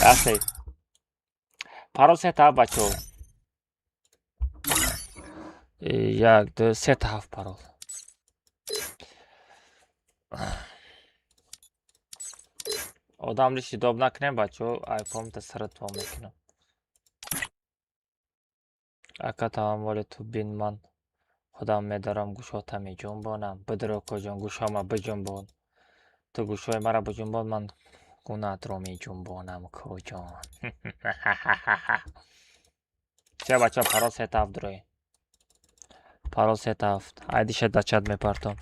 Рафтем. Парол сета ҳафт бачаҳо. Як, ду, сета ҳафт парол. Одам лиши доб накунем бачаҳо, айфонта саратон мекунам. Ака тавамволи ту бин ман худам медорам гӯшота меҷунбонам. Бидро коҷон гӯшома биҷунбон. Ту гӯшои мара биҷунбон, ман гунаатро меҷунбонам коҷон. Ча бачаҳо парол сета ҳафт дрои. Парол сета ҳафт. Айдиша дар чат мепартом.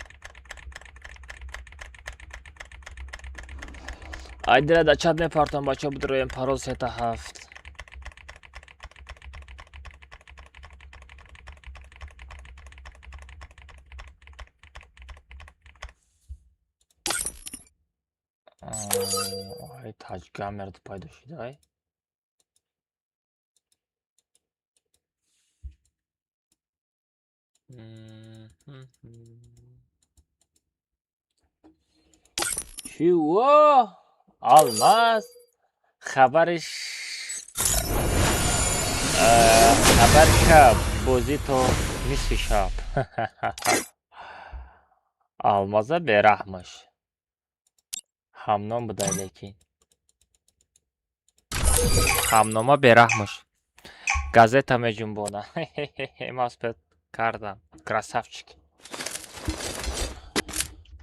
Айдира дар чат мепартом бачаҳо бидроем парол сета ҳафт. Ай таҷгамерд пайдо шудай. Чиво? Алмаз хабари хабари шаб бозӣ то нисфи шаб. Алмаза бераҳмаш. Ҳамном будай лекин. Ҳамнома бераҳмаш. Газета меҷунбона. Ман успет кардам. Красавчик.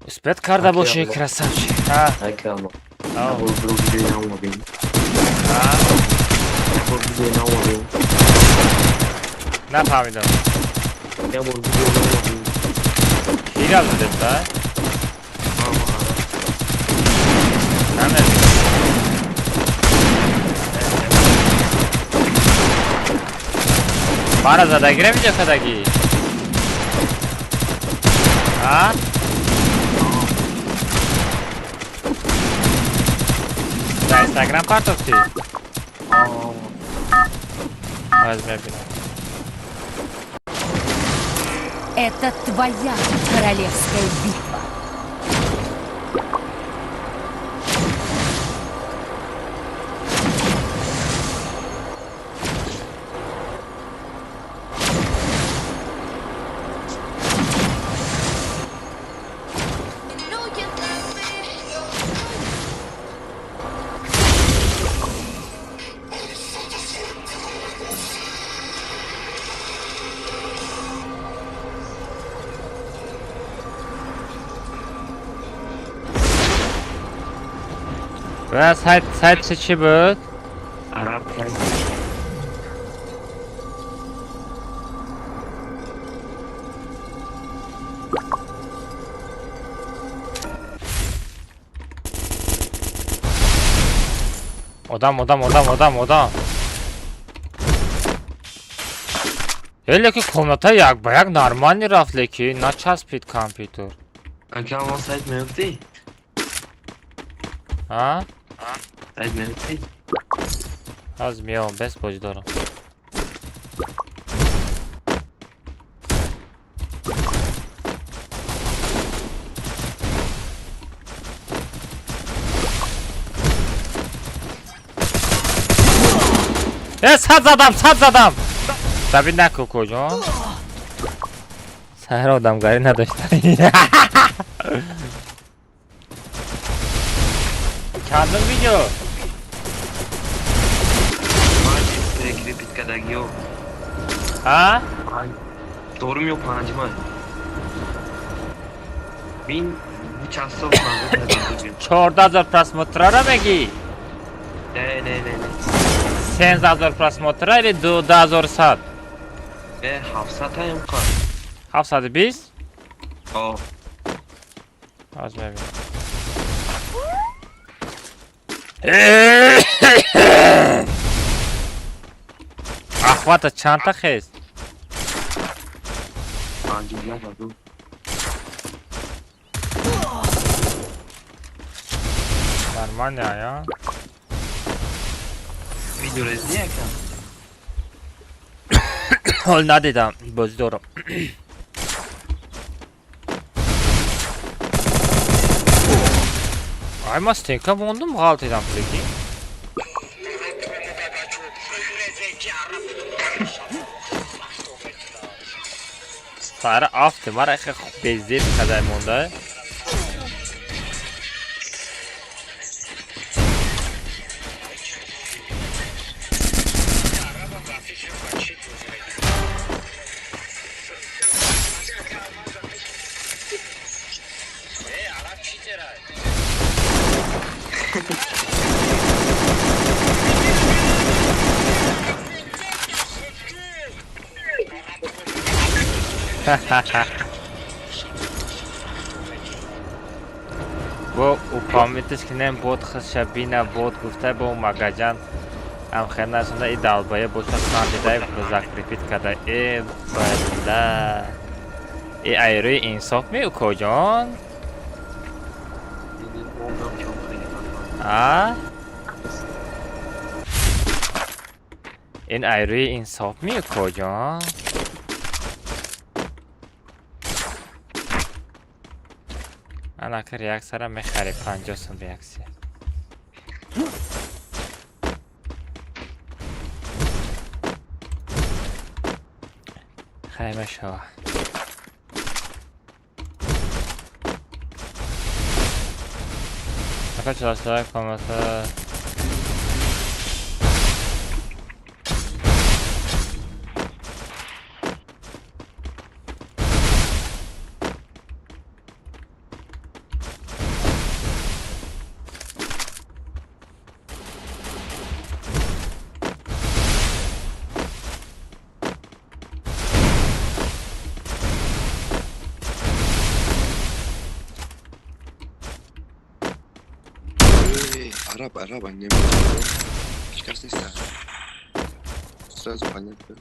Успет карда бошӣ, красавчик. Нафаҳмидам. Кӣ гап задеста? Мара задагира видео кадагӣ? А? Дар Инстаграм партофтӣ? Аз мебинам. Это твоя королевская битва. Ва сайт чӣ буд? Араб. Одам, одам, одам, одам, одам. Леки комната як ба як нормальный рафт, леки начаспид компютер. Ака мо сайт меёфтӣ? А? Сайт меёфтӣ? Аз меём, бес бозӣ дорам. Э, сад задам, сад задам. Давид наку, куҷо? Саҳр одамгарӣ надошта. Чандум видео? Прикрепить кадагиё. А? Дорум ё панҷмай. Бин часов. 14 000 просмотрара мегӣ? Не, не, не, не. 13 000 просмотра или 2100? Э, 700 таем қа. 720? О. Аз мебинам. Ахвата чандта хест? 51 ҳазор. Нормально, я? Видео резди якам? Ҳол надидам, бозӣ дорам. Ай, ма стенка мондум, ғалтидам, прикинь. Сара афте, мара ихе безеб кадай монда. Бо упомнитиш кинем бот хисша бина бот гуфта бо магаҷан амхер насонда и далбая боша хандидай закрепить када, э бала, э айрӯи инсоф ме, укоҷон, а ин айрӯи инсоф ме, укоҷон. Анака реаксияра мехари, 50 сум реаксия. Хай, мешава. Ака чалашлар комната. Араб, араб, annem. Çıkarsın. Сразу понятно.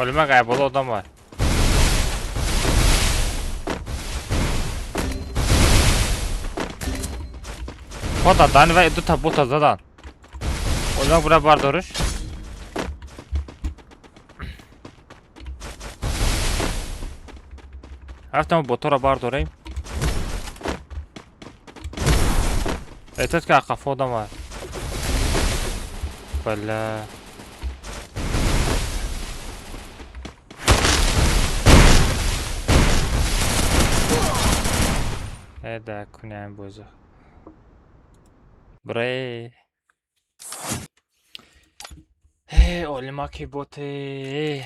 Олима гайбола одам бар. Бота дан ва дута бота задан. Олима бура бардориш. Рафтам ботора бардорем. Эҳтиёт ки ақафо одам бар. Бля. Да, куняем бозу. Бре. Э, олимаки боте.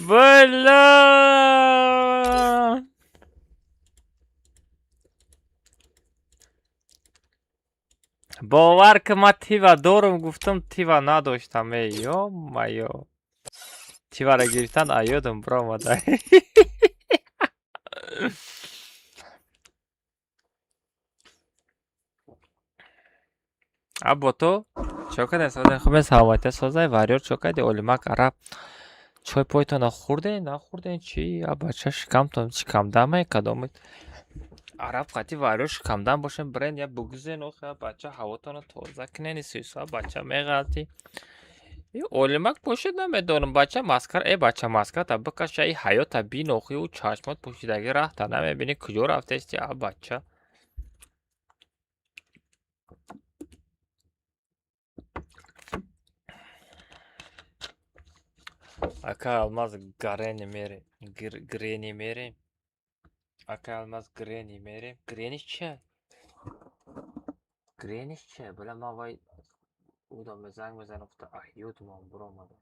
Бля! Бовар ки ман тива дорум, гуфтам тива надоштам. Эй, ё-моё. Тивара гирифтан аёдам биромада. А бото чо кардем? Созай хубе, саломатия созай, варёр чо карди? Олимак араб. Чой пойтона хӯрден, нахӯрден чӣ? А бача шикамтон шикамдаме кадомед? Араб қати варёр шикамдам бошем, бренд я бугузен охе, бача ҳавотонро тоза кунен, исуисо бача меғалти. И олимак бошед намедонам, бача маскара, э бача маската бикаша, и ҳаёта бин охи, ӯ чашмот пӯшидаги раҳта намебинӣ куҷо рафтести, а бача. Ака Алмаз Гарени мерем. Грени мерем. Ака Алмаз Грени мерем. Грениш че? Грениш че? Бля, ман вай удам занг мезанам, гуфта аҳёдумон биромада.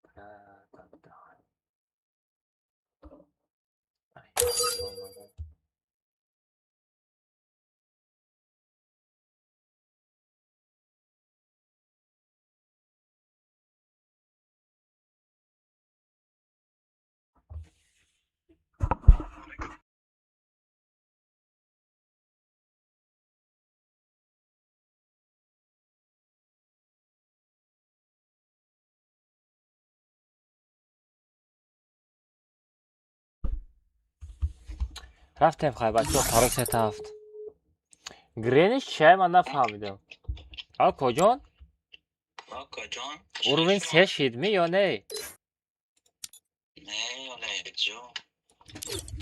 Бля, да. Аҳёдум. Рафтем хай бачаҳо, паро сета ҳафт. Грениш чай ман нафаҳмидам. Акоҷон? Акоҷон? Уровень се шид ми ё не? Не, ё не, ҷо.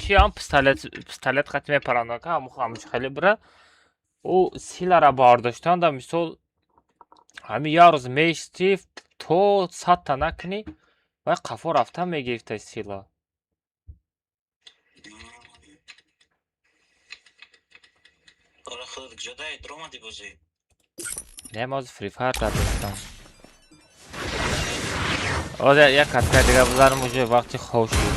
Чи ам пистолет қати мепарандака, ҳаму ҳамуч хеле бира. Ӯ силара бардоштан да мисол ҳами як рӯз меисти то садта накунӣ, вай қафо рафта мегирифта сила. Не, ман ҳозир Free Fire дардоштам. Ҳозир як катка дига бизанам, уже вақти хоб шуд.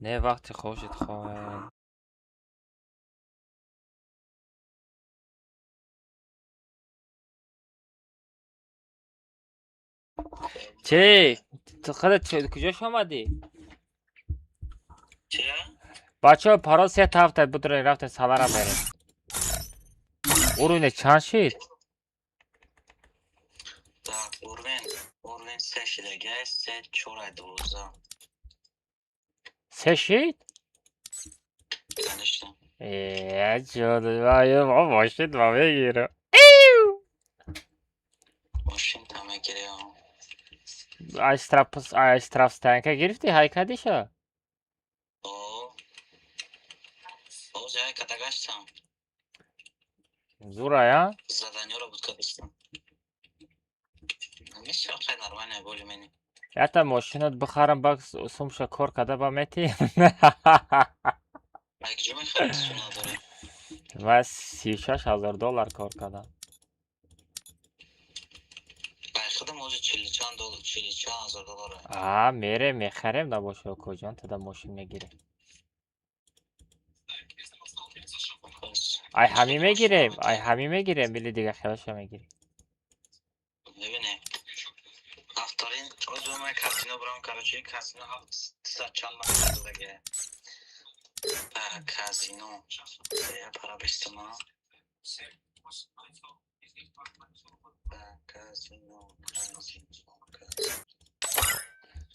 Не, вақти хоб шуд, хоб. Чӣ? Ту худат куҷош омадӣ? Бачаҳо паро се ҳафта будро рафтем салара мерем. Уровне чанд шид? Так, уровень се шидага, се чора дувоздаҳ. Се шид? Конечно. Э, ҷон, мо мошин ма мегирам. Мошин та мегирам. Ай штрафстоянка гирифтӣ, ҳай кардиша? Зурая? Ята мошинат бихарам, бак сумша кор карда ба мети? Ма 36 000 доллар кор кардам. А, мерем, мехарем набоша, куҷон тада мошин мегирем. Ай ҳамин мегирем, ай ҳамин мегирем, или дига хелаша мегирем. Мебинем. Авторин озу ман казино бурам, короче, казино 700 чанд додага. Казино. Я пара бистума.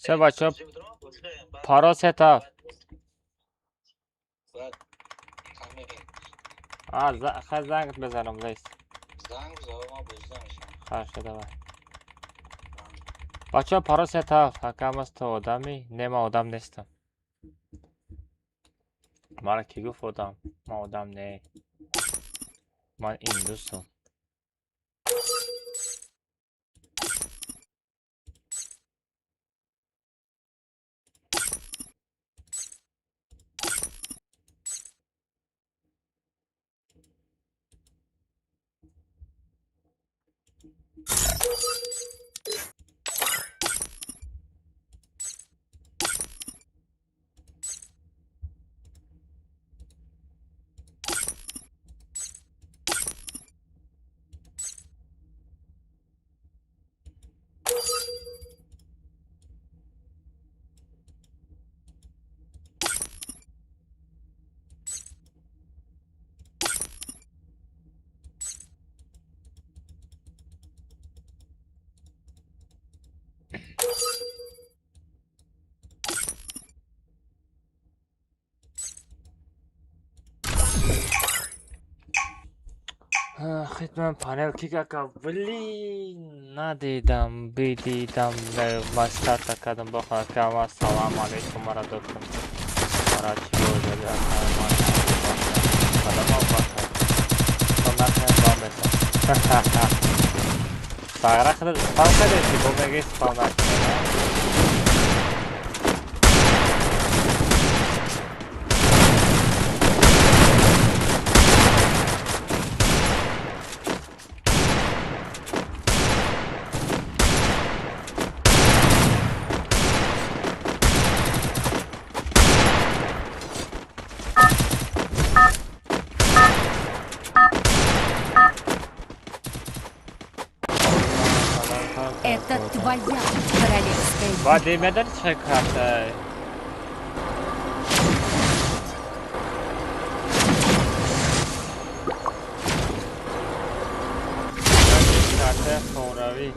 Се бачаҳо, паро сета. Хай, зангат мезанам, лейс. Хорошо, давай. Бачаҳо, паро сета. Ҳакам аст, ту одамӣ? Не, ман одам нестам. Мара кӣ гуфт одам? Ман одам не. Ман индусам. Хитман панел кикака, блин, надидам, бидидам, ма старта кардам. Бохона кама. Салам алейкум, мара доктор. Мара чӣ бозади? Кадама баха. То накунем, бам беса. Сагра худат спам кардеси, бо меги спам накунем. Это твоя королевская битва. Вадим, медали чӣ картай? Карта хоравӣ.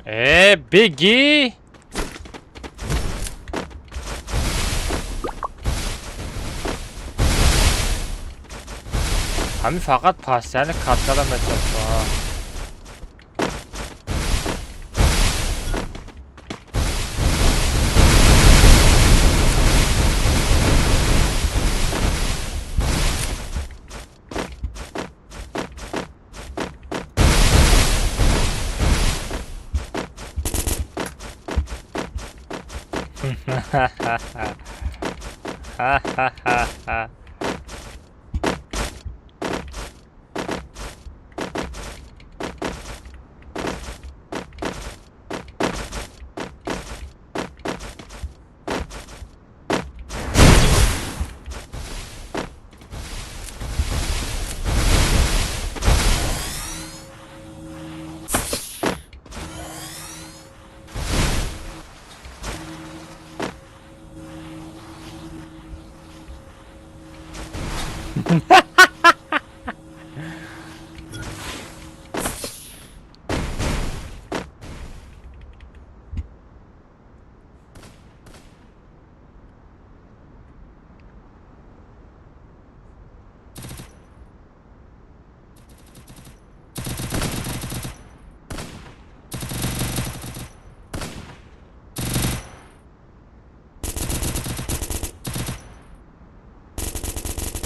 Э, беги! Ҳамин фақат пастияни каткада мечаспа. Ха-ха-ха-ха.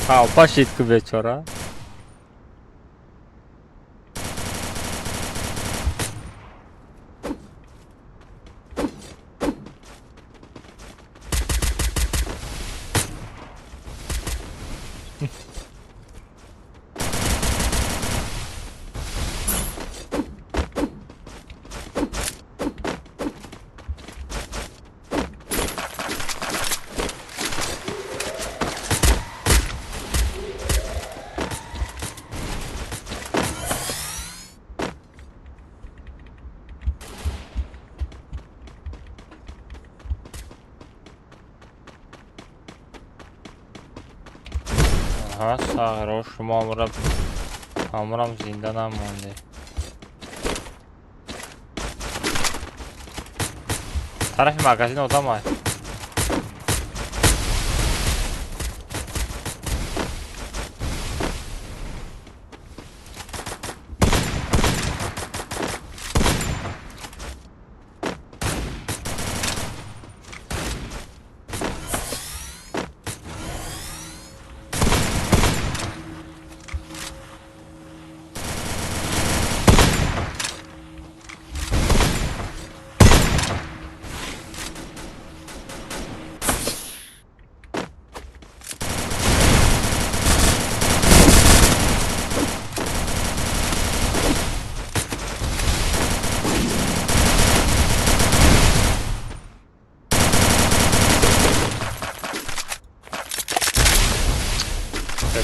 Халпа шид ку бечора. Аҳа, сағиро, шумо ҳамурам зинда намонде. Тарафи магазин одам ай.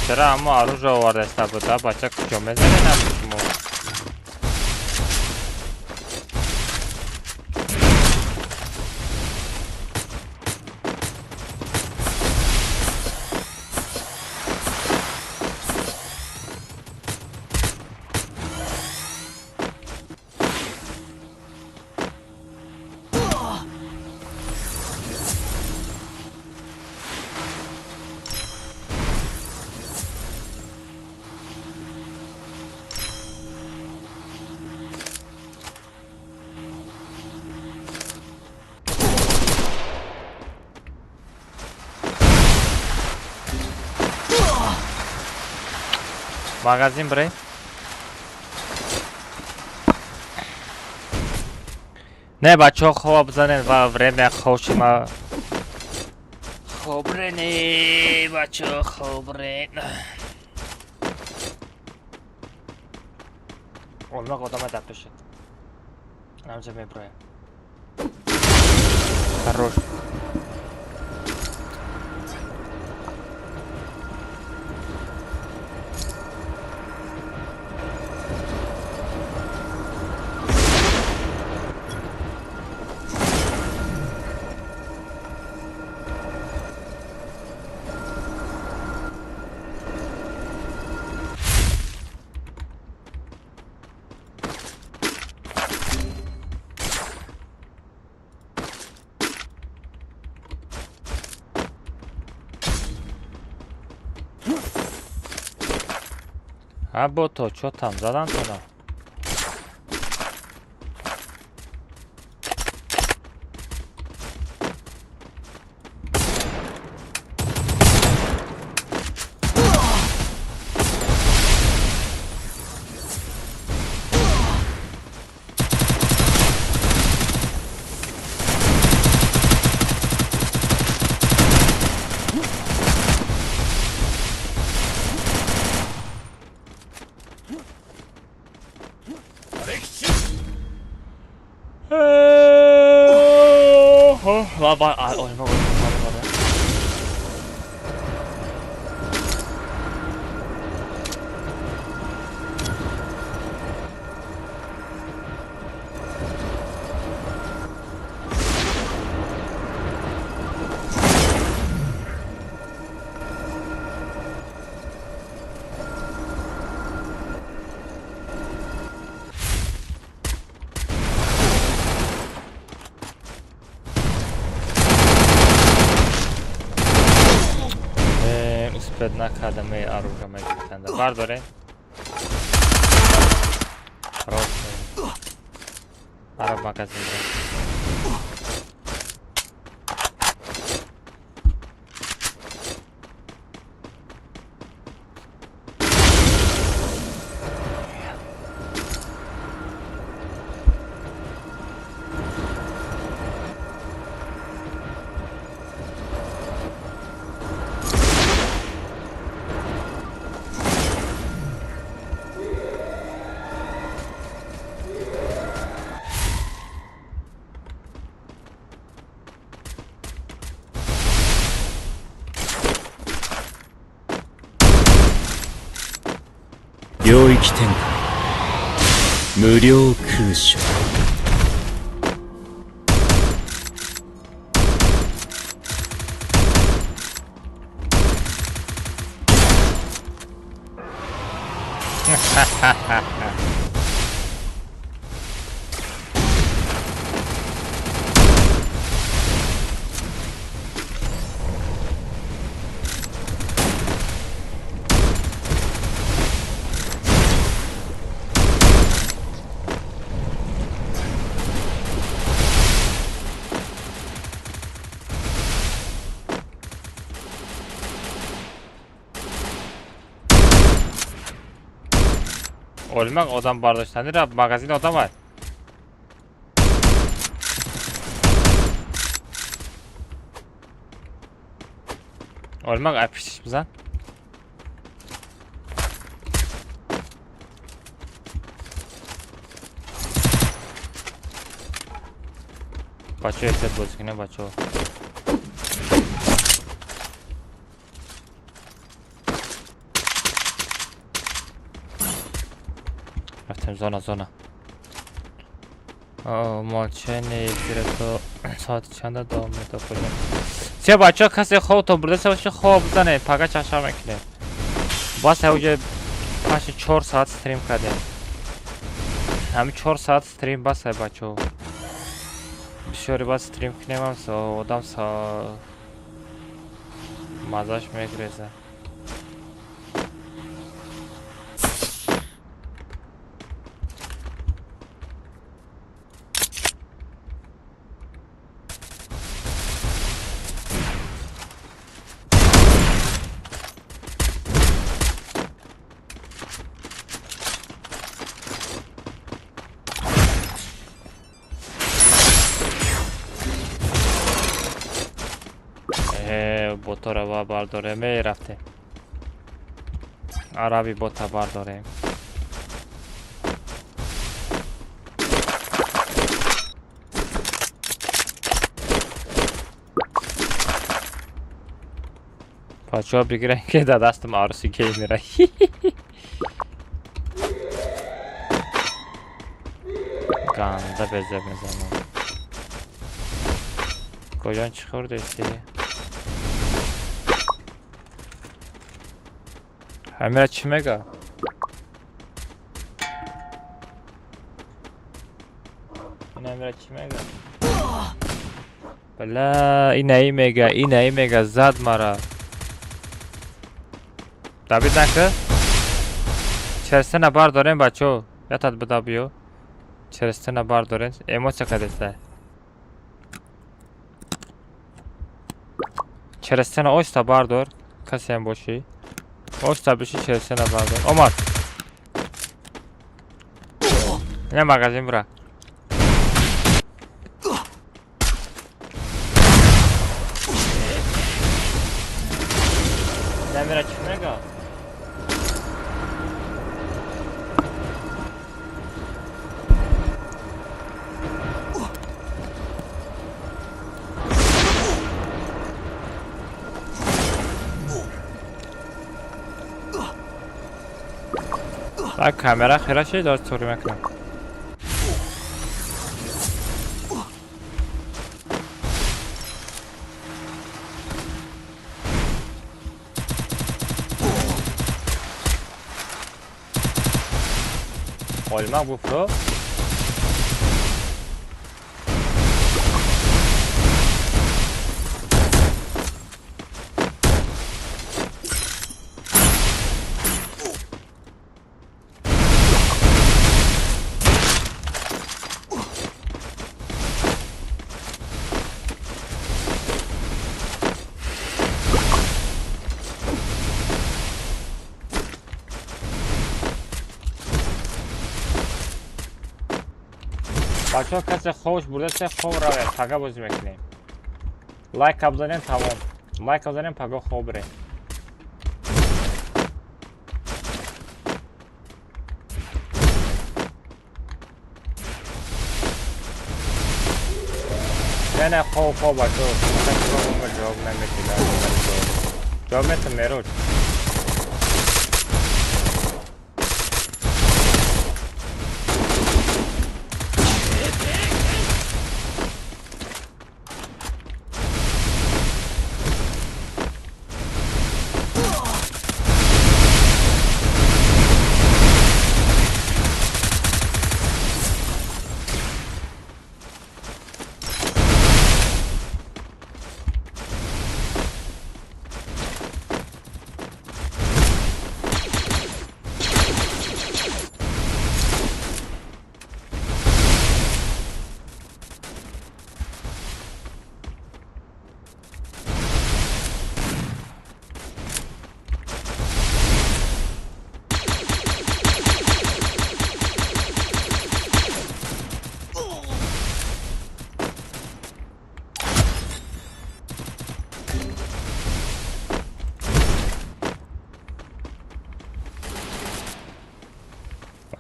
Чара аммо оружие овардаста буда, бача куҷо мезанед шумо? Магазин бре. Не, бачаҳо, хоб занед ва время хобшима. Хобрене, бачаҳо, хобрен. Олмақ одама дар пешед. Ҳамҷа меброям. Хорош. А бото, чё там, задан тона? Успед накардам, эй оружие мегирифтанда. Бардорем. Просто. Араб магазин. 領域展開無料空所。Олимак одам бардоштанӣ рафт, магазин одам ай. Олимак ай пиштиш бизан. Бачаҳо, эҳтиёт бозӣ кунем, бачаҳо. Рафтем зона, зона. Молчание эфира то соати чанда давом медод? Се бачаҳо, касе хобтон бурдаста боша, хоб бизанед, пага чашма мекунем. Бас уҷа паши 4 саат стрим кардем. Ҳами 4 саат стрим бас ай, бачаҳо. Бисёре баъд стрим кунем, одам маззаш мегрезад. Ботора ба бардорем, рафтем. Араби бота бардорем. Бачаҳо, бигирем, ки дар дастам аруси геймера. Ганда безеб мезанам. Куҷон чӣ хӯрдести? Ҳамира чӣ мега? Ин Амира чӣ мега? Бала, инаи мега, инаи мега, зад мара. Давид нака? Черстена бардорем, бачо. Ятад буда биё. Черстена бардорем. Эмоция кадеста. Черстена оста бардор. Касеам бошӣ. Оста биши, черстена бардор. Омад. Ина магазин бура. Дамира чӣ мега? Так, камера хира шид, дор тури мекунам. Олимак буфро. Бачаҳо, касе хобш бурдасе, хоб равед, пага бозӣ мекунем. Лайка бизанем, тамом. Лайка бизанем, пага хоб бирем. Не, не, хоб, хоб, бачаҳо. Ҷавоб наметида. Ҷавоб метам, мероҷ.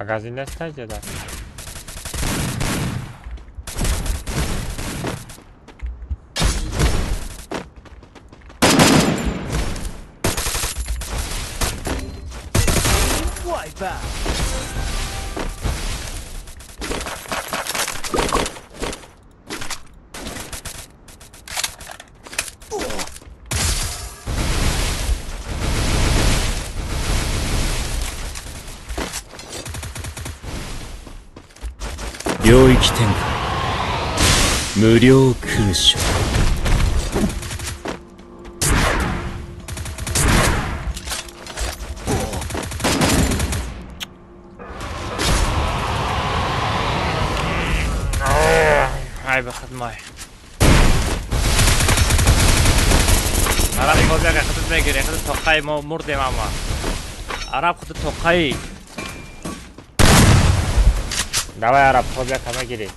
Магазин неста ҷада. Wipeout. 領域展開。無料空所。 Ай ба хидмай. Араб хозяга худат мегири, худат тоқаи мо мурдем ама. Араб худат тоқаи. Давай, араб, хозяка мегири.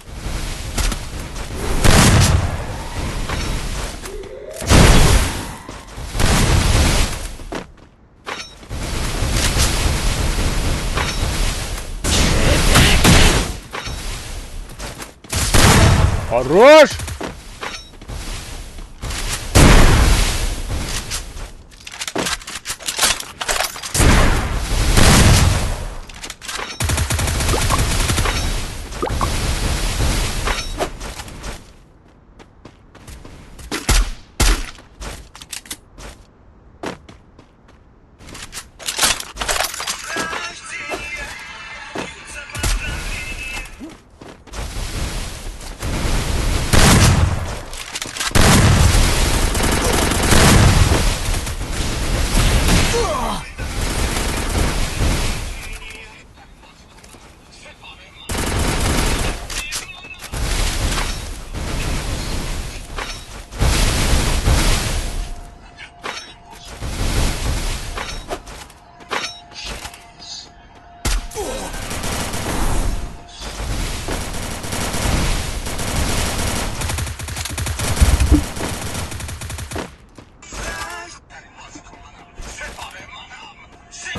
Хорош!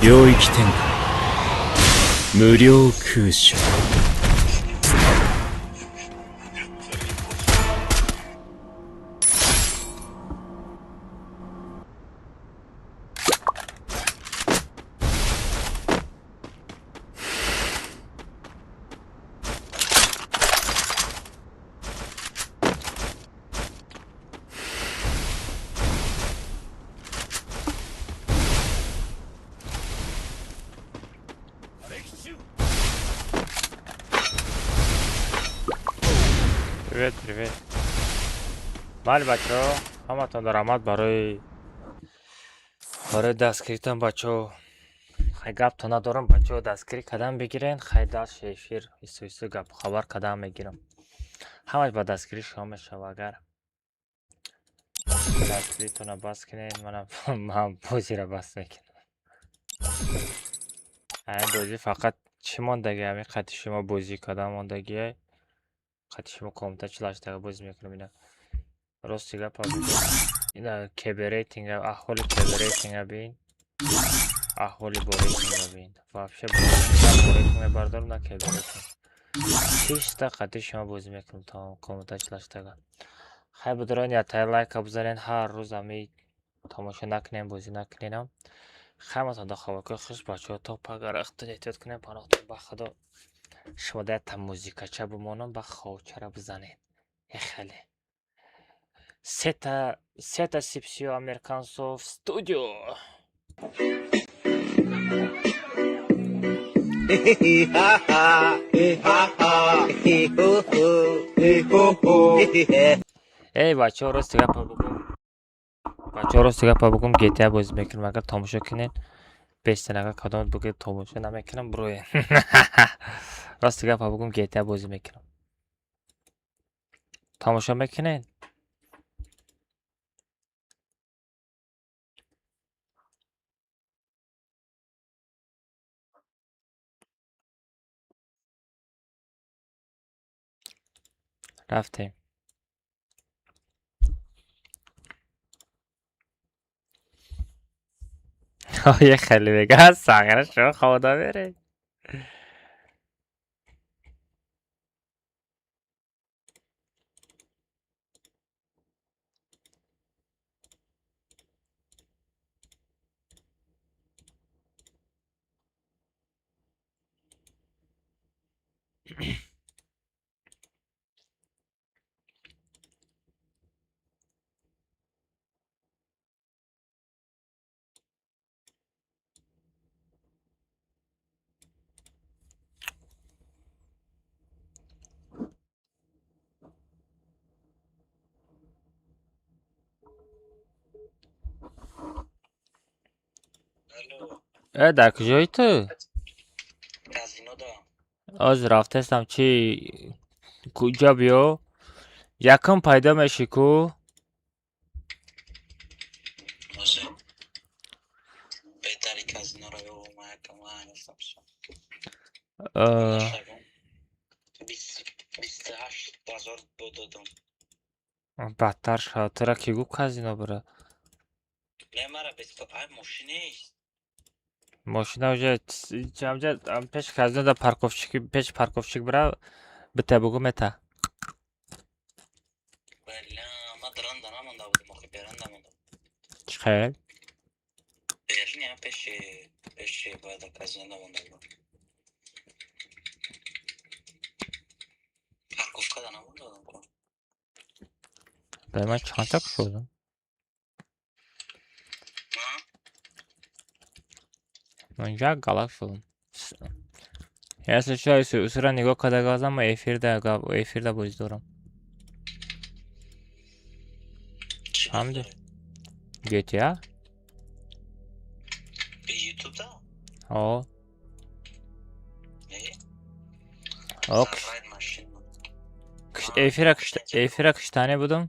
領域展開。無料空所。 Привет, привет. Бале, бачаҳо, ҳаматон даромад барои дастгиритон, бачаҳо. Хай, гапто надорам, бачаҳо, дастгирӣ кадан бигирен, хай, дальше эфир исту исту гапу хабар кадан мегирам. Ҳамаш ба дастгирӣ шумо мешава. Агар дастгиритонро бас кунед, манам ман бозиро бас мекунам. Ҳамин бозӣ фақат чӣ мондагӣ? Ҳамин қати шумо бозӣ кардан мондагие. Қати шумо комната 48 дақиқа бозӣ мекунам ина. Рости гапа ина КБ рейтинга, аҳволи КБ рейтинга бин. Аҳволи бо рейтинга бин. Вообще на бо рейтинг мебардорам, на КБ рейтинг. Чиста қати шумо бозӣ мекунам тамом комната 48 дақиқа. Хай, бударони, ятаи лайка бизанен, ҳар рӯз ами тамошо накунем, бозӣ накуненам. Ҳаматон да хобакои хуш, бачаҳо, то пага рахтон эҳтиёт кунем, паноҳтон ба Худо. Шумо да якта музикача бимонам, ба ховчара бизанед. Эхеле. Сета сипсиё американцов студио. Эй, бачаҳо, рости гапа бугум. Бачаҳо, рости гапа бугум, GTA бозӣ мекунам. Агар тамошо кунед, бестен, агар кадом бугед, тамошо намекунам, буроен. Рости гапа бугум, GTA бозӣ мекунам. Тамошо мекунед? Рафтем. Е, хеле мега сағира шумо ховода беред. Э, дар куҷои ту? Казино дорам. Оз рафтестам, чи куҷа биё? Якум пайдо мешӣ ку? Ҳозир. Беҳтари казиноро ёбам, ман якам ҳастам. 28 000 бо додам. Бадтар шавад. Тура ки гуфт казино бира? Не, мара беспо ай мошинист. Мошина уже ҷамҷа пеши казино да парковщик, пеши парковщик бира, бита бугу мета. Бля, ман даранда намонда будам, охи беранда монда. Чӣ хел? Берни пеши бояд казино намонда будам. Парковка да намонда будам ку. Дай ман чандта кушодам? Ман як галак шудам. Если что, усура нигоҳ карда газам, ман эфирда бозӣ дорам. Фаҳмидӣ? GTA? Ютубда? О. Не? О, Забрать машину. Эфира киштане будам.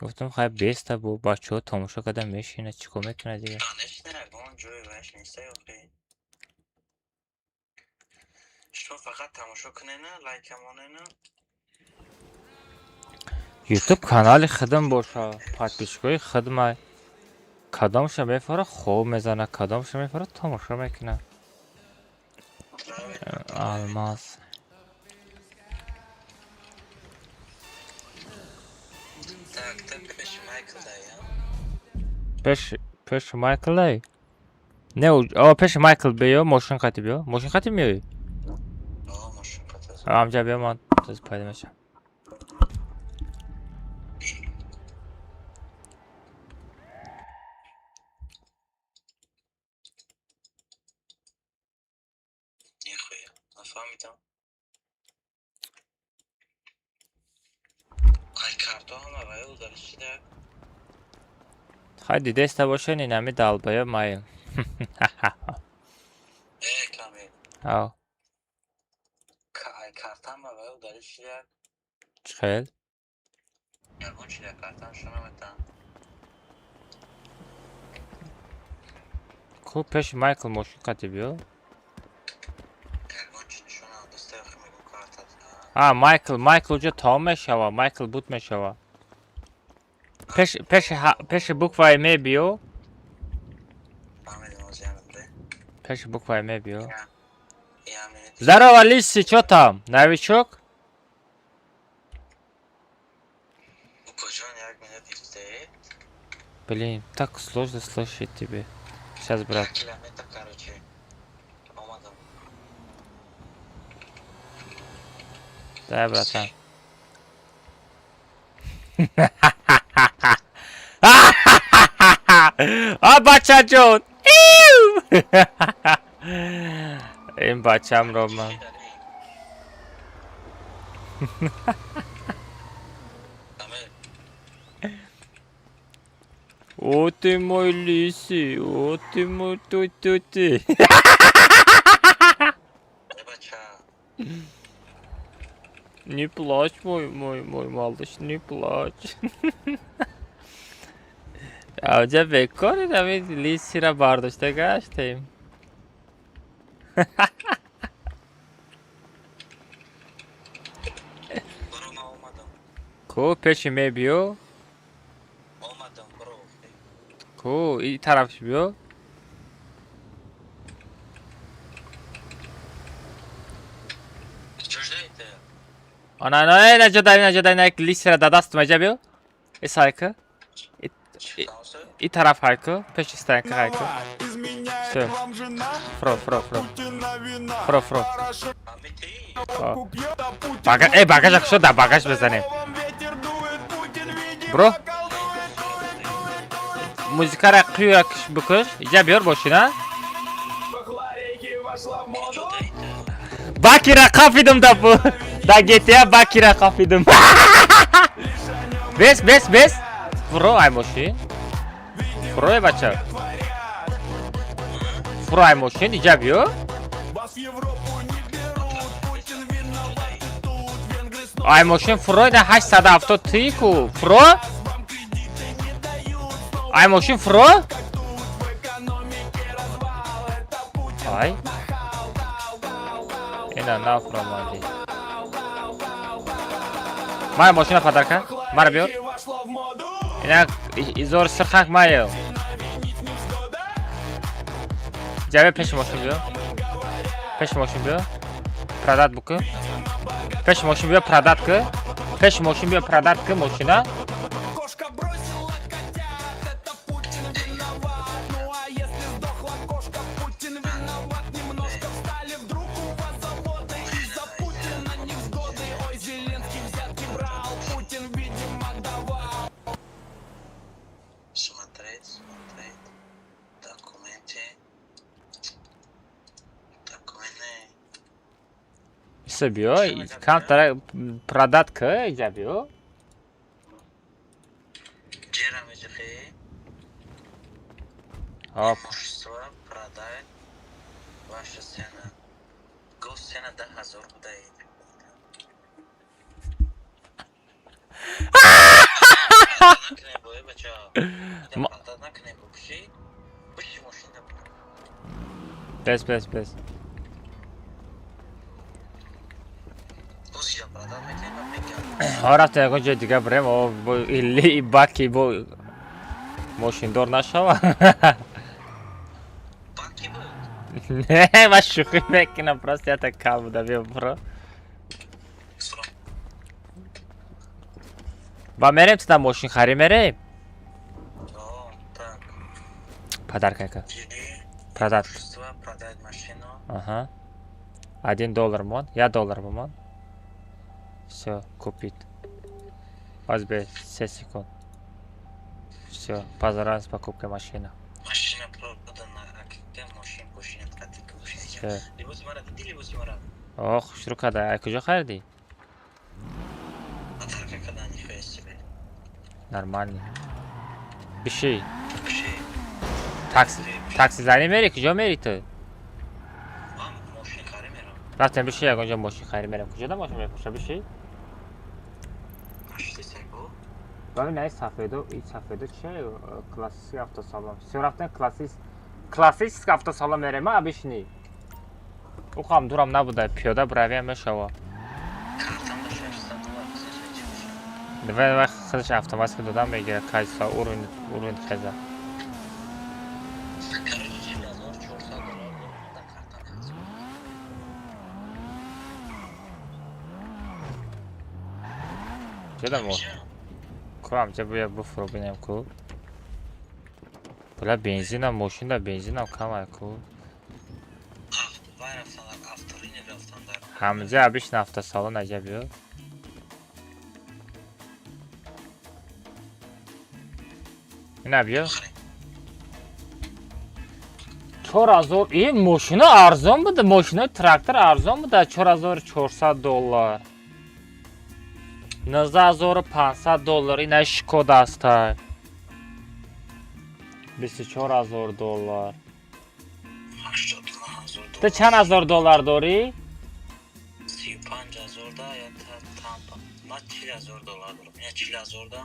Гуфтам, хай, беста бу бачаҳо тамошо карда мешинад, чӣ кор мекунад дигар? Конечно, ягон ҷое ваш неста охи. Шумо фақат тамошо кунена, лайка монена. Ютуб канали худам боша, подписчикои худмай. Кадомша мефора хоб мезана, кадомша мефора тамошо мекунад. Алмаз. Так, ты пеши Майкл дай, я? Пеши Майкл дай? Не, о, пеши Майкл биё, мошин қати биё. Мошин қати меоӣ? О, мошин қати. Амҷа биё, ман тез пайдо мешавам. Нихуя, нафаҳмидам. Ай карто ҳама ва ё дар чида? Хай, дидеста бошен, инами далбаё маем. Э, Камил. Ав. Ай карта ҳама ва ё дар чида? Чӣ хел? Ягон чида картам шуна метан. Ку пеши Майкл мошин қати биё. Ягон чи нишона даста охи мегум карта. А, Майкл, Майкл уҷо тамом мешава, Майкл буд мешава. Пеши букваи М биё. Фаҳмидам, ҳозир ям бре. Пеши букваи М биё. Я минут. Здорово, Лиси, чё там? Новичок? Укаҷон, як минут истед. Блин, так сложно слышать тебе. Сейчас, брат. Як километр, короче. Омадам. Дай, братан. А, бачаҷон! Ин бачамро ман. Камил. О, ты мой лиси, о, ты мой ту-ту-ты. Э, бача. Не плачь, мой малыш, не плачь. Авҷа бекори ҳамин лисира бардошта гаштем. Бро, ман омадам. Ку пеши мебиё? Омадам, бро. Ку и тарафш биё? Ҷождаите? Ана, ана, ина ҷода, ина ҷода, ина як лисира да дастум, аҷа биё. И сайка. И тараф ҳайку, пеши стоянка ҳайку. Всё. Фро, фро, фро. Фро, фро. Э, багажа кушо, да багаж бизанем. Бро. Музикара қюя бикуш. Иҷа биёр бошина. Бакира қафидим да бу. Да GTA Бакира қафидим. Бес, бес, бес. Фро ай мошин. Фро бача. Фро ай мошин иҷа биё. Ай мошин фро да 870 ти ку. Фро? Ай мошин фро? Ай. Ина нафромадӣ. Мара мошина падарка. Мара биёр. Ина изор сирхак маё. Ҷаве пеши мошин биё. Пеши мошин биё. Продать буку. Пеши мошин биё продать ку. Пеши мошин биё продать ку мошина. Смотреть, смотреть. Документы. Документы. Иса биё, камтара продать ку, иҷа биё. Ҷера меҷихи. Оп. Имущество продать. Ваша цена. Госцена 10 000 буда. Накунем бо, бача. Продать накунем бо, биши. Биши мошина. Бес, бес, бес. Бозиҷа продать мекунем ва мегам. Ҳо рафта ягон ҷои дига бирем, о бо илли баки бо мошиндор нашава. Баки буд. Не, ма шӯхӣ мекунам, просто ята кал буда, биё бро. Ба мерем туда мошин харӣ мерем? О, так. Подарка ка. Продать. Имущество продать машину. Ага. 1 доллар мон, 1 доллар бомон. Всё, купить. Бе 3 секунд. Всё, поздравляем с покупкой машины. Машина продана. Ака мошин пошинат қати кушин. Всё. Либоси мара дидӣ, либоси мара? Ох, шурӯъ карда. Ай куҷо харидӣ? Подарка кардан нихоя себе. Нормально. Биши. Биши. Такси, такси занӣ мери? Куҷо мери ту? Ман мошин харӣ мерам. Рафтем биши ягон ҷо мошин харӣ мерем. Куҷода мошин мефурӯша биши? Нашти сайбо. Бабин ай сафедо, и сафедо чия? Классический автосалон. Всё рафтем классический автосалон мерем, а бишни. Ухам дурам набуда, пиёда бравиам мешава. Картам да 600 доллар чӣ боша? Давай, давай, худаш автоматика додам мегира, качество, уровень, уровень хеза. Короче, 40 400 доллар дорам дар картам ҳаст. Чеда мо? Ку амҷа бия буфуро бинем ку. Бла бензинам, мошинда бензинам камай ку. Вай рафтан дар авторынок рафтан дар. Ҳамҷа обычно автосалон аҷа биё. Ина биё. 4000 ин мошина арзон буда, мошинаи трактор арзон буда, 4400 доллар. 19 500 доллар ина Шкода аста. 24 000 доллар. 89 000. Ту чанд ҳазор доллар дорӣ? 35 000 да я тампа. Ман 40 000 доллар дорам. Я 40 000 да.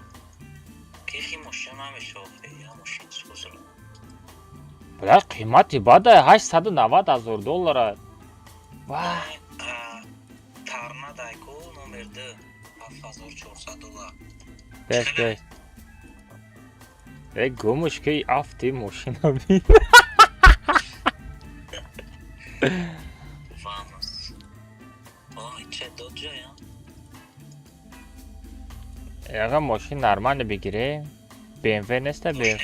Кихи мошина намеша охи, я мошин сӯзра. Бля, қимати бада 890 000 доллара. Ва, Тарна дайку номер 2 7400 доллар. Бес, бес. Э, гумуш ки афти мошина бин. Ванос. Ой, че доджа я? Ягон мошин нормально бигирем. BMW неста BMW.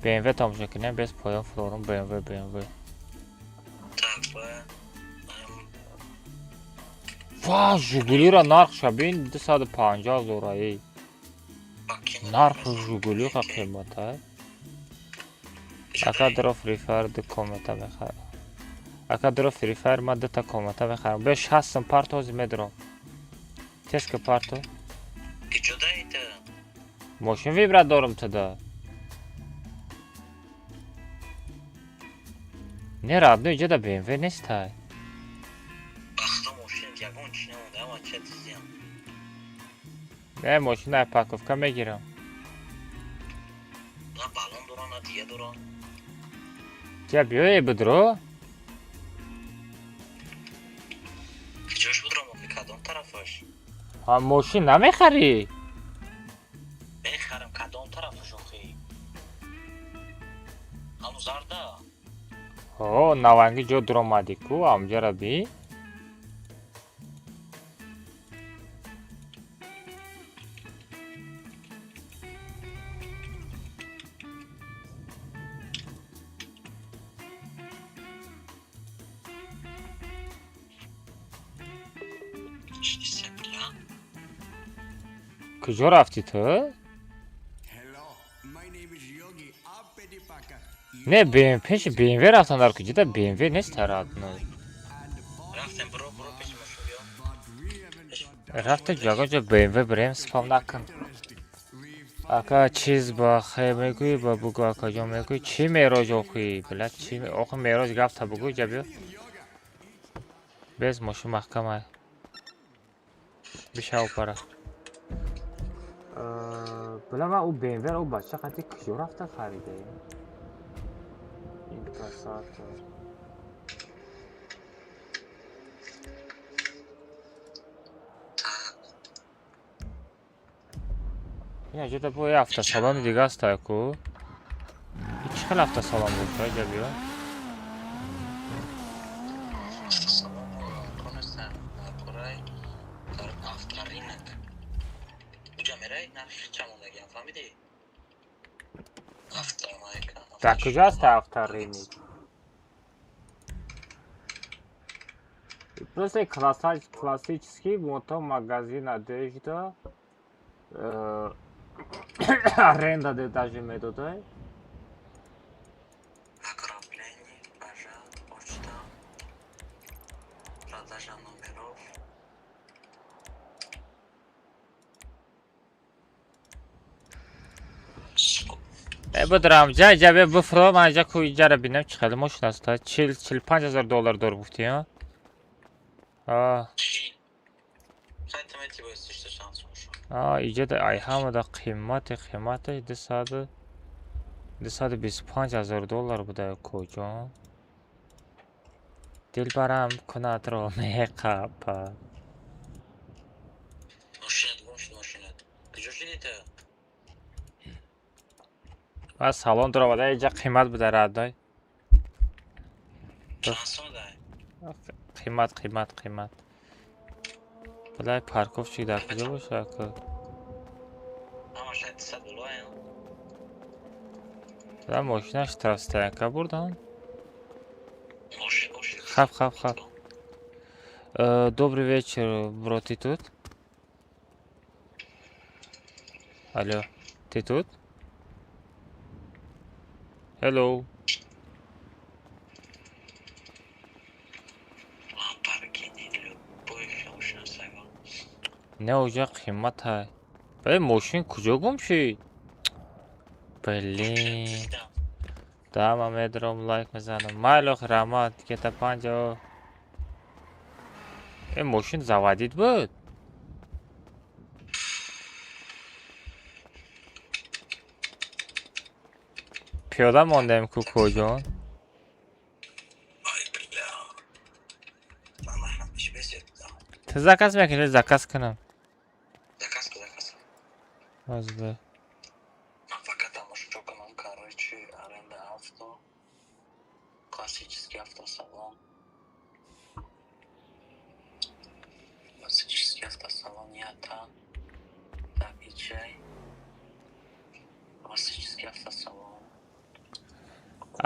БМВ тамошо кунем, без поён флорум БМВ, БМВ. Так, ба. Ва, Жигулиро нархша бин, 250 ҳазор ай. Нархи Жигули қа қимата. Ака дро Free Fire ду комната мехарам. Ака дро Free Fire ма дута комната мехарам. Бе 60 сум парто ҳозир медорам. Теска парто. Киҷо даита? Мошин вибрат дорам туда. Не родной, иҷода БМВ нестай. Бахто мошин ягон чи намонда, ама ча дизиям. Не, мошина парковка мегирам. На баллон дорам, на дия дорам. Тя биёе бидро? Киҷош будрам охи, кадом тарафаш? Ҳа, мошин намехарӣ? Мехарам, кадом тарафаш охи? Ҳаму зарда? Ҳо, наванги ҷо дуромадӣ ку, амҷара би. Куҷо рафтӣ ту? Не, БМ пеши БМВ рафтан дар куҷода БМВ нест родной. Рафтем, бро, бро, пеши мошин биё. Рафта ягон ҷо БМВ бирем, спам накун. Ака чиз ба хе мегӯӣ, ба бугӯ акаҷон мегӯӣ, чӣ мероҷ охи? Била чӣ охи мероҷ гафта бугӯ ҷа биё. Без мошин маҳкама. Бишав пара. Била ман ӯ БМВ-ро ӯ бача қати куҷо рафта харида? Инкассатор. Ин аҷода бо я автосалони дига аста ку. Ин чӣ хел автосалон боша ҷа биё? Автосалон конеста порай дар авторынок. Уҷа мерай, нархи чамондагиам, фаҳмидӣ? Автомайка. Дар куҷо аста авторынок? Просто классический мотомагазин одежда. Аренда даже медодай. Ограбление, пожар, почта, продажа номеров. Э, будрам, ҷа ҷа бе буфро, ман ҷа ку иҷара бинам чӣ хеле мошин аст. 40 45 ҳазор доллар дор гуфтӣ, а? А, Сайта мети бояд сишта шанс боша. А, иҷода ай ҳамада қимати қимати 200 225 ҳазор доллар буда куҷо? Дилбарам кунадро меқапа. Мошинат гум шуд, мошинат. Куҷо шудӣ ту? Ва салон дуромада иҷа қимат буда родной. Чанд сом дай? Қимат, қимат, қимат. Билай парковщик дар куҷо боша ку? Ҳамаш 200 доллар. Да мошина штрафстоянка бурдан. Мошин, мошин. Хап, хап, хап. Добрый вечер, бро, ты тут? Алло, ты тут? Hello. Ламборгини, любой мошин сайва. Не, уҷа қимат ҳай. Э, мошин куҷо гум шид? Блин. Да, ман медорам, лайк мезанам. Майли охи, раҳмат, кета панҷо. Э, мошин заводить буд? Пиёда мондем ку куҷон? Ай, бля. Мана ҳамаш бесед. Ту заказ мекунӣ, заказ кунам? Заказ ку, заказ. Ҳозир. Ман фақат тамошо кунам, короче, аренда авто. Классический автосалон. Классический автосалон ята. Так, и чай. Классический автосалон.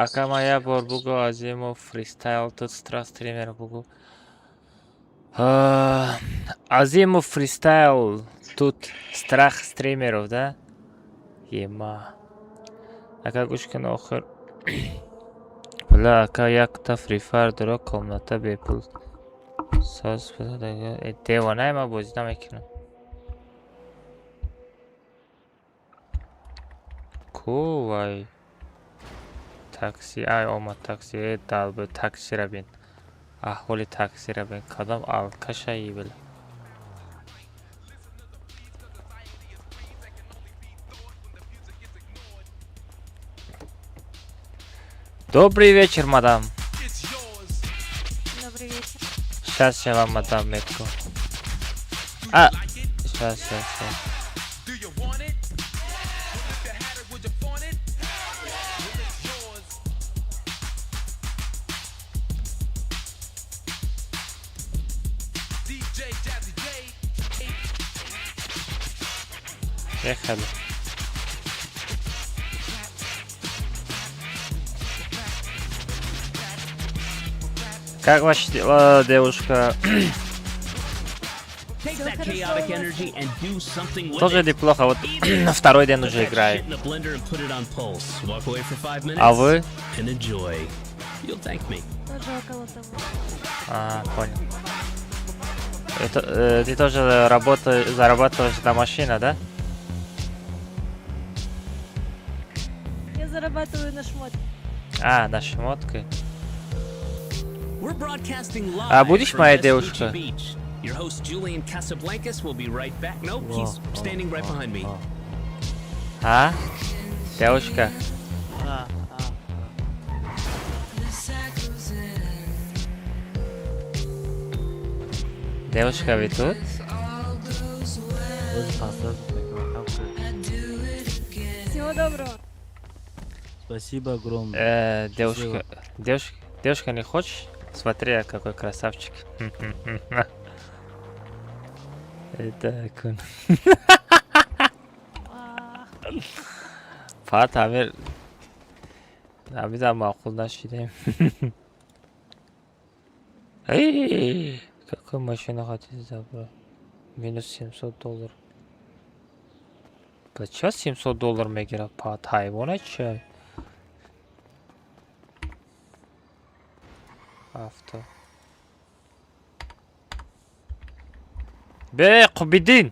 Ака, ма як бор бугӯ, Азимов фристайл тут страх стример бугӯ. Азимов фристайл тут страх стримеров, да? Ема. Ака, гӯш кун, охир. Бля, ака, якта Free Fire дора, комната бепул. Соз девонае, ман бозӣ намекунам. Ку вай? Такси, ай, омад такси, э, далб таксира бин. Аҳволи таксира бин. Кадом алкашаи била. Добрый вечер, мадам. Добрый вечер. Сейчас я вам отдам метку. А, сейчас, сейчас, сейчас. Ехали. Как ваши дела, девушка? Take that chaotic energy and do something with Тоже it. неплохо, вот второй день уже Put that играю. shit in a blender and put it on pulse. Walk away for 5 minutes А вы? and enjoy. You'll thank me. Тоже около того. А, понял. Это, ты тоже работаешь, зарабатываешь на машине, да? Я зарабатываю на шмот. А, на шмотке. We're broadcasting live А будешь from моей Vespucci девушкой? Beach. Your host Julian Casablancas will be right back. Nope, he's standing right behind me. А? Девушка? А, а. Девушка, вы тут? Тоже поставь. Всего доброго. Спасибо огромное. Девушка, девушка, девушка, не хочешь? Смотри, я какой красавчик. Это кун. Фақат ҳамир ҳамизам маъқул нашидем. Эй, какую машину хотите забрать? Минус 700 долларов. Ба ча 700 доллар мегирад? Пат ҳайвона чай? Авто. Бе, Қубиддин!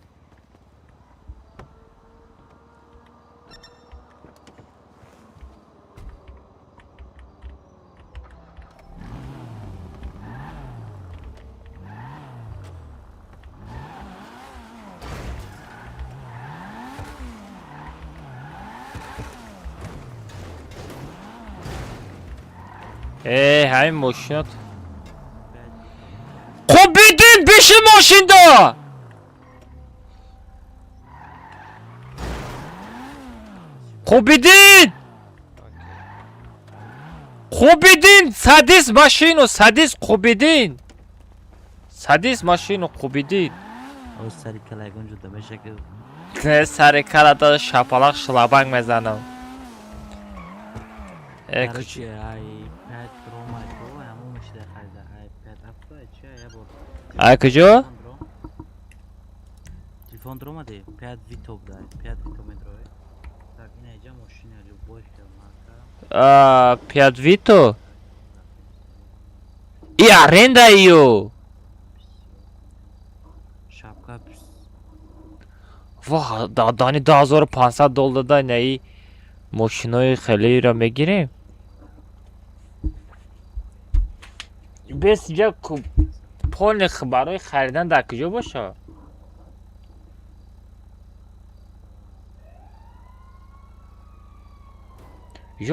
Э, ҳамин мошинот. Қубиддин, бишин мошинда! Қубиддин! Қубиддин, садись машину, садись, Қубиддин! Садись машину, Қубиддин. О, сари кала ягон ҷо меша ки. Не, сари калата шапалақ шлабанг мезанам. Э, Короче, iPad Pro май ко ҳамон мешида харида. iPad авто ча я бор. Ай куҷо? Телефон дромади, 5 Vito буда, 5 Vito медрои. Так, ина иҷа мошина любой хел марка. А, Пять Vito? И аренда ё! Шапка. Ва, дани 2500 доллар да наи мошинои хелеро мегирем. Бес ҷа полни барои харидан дар куҷо боша?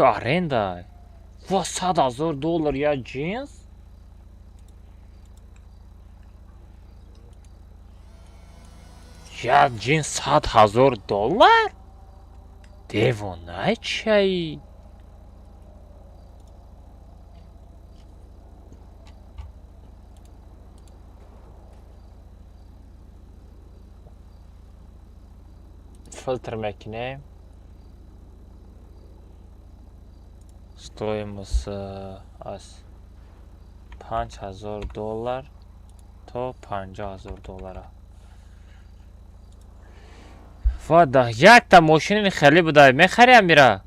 Ё аренда? Ва, 100 000 доллар я ҷинс? Я ҷинс 100 000 доллар? Девонай чаи? Филтр мекунем. Стоимость аз 5000 доллар то 50 000 доллара. Вада якта мошини хеле будай, мехари амира?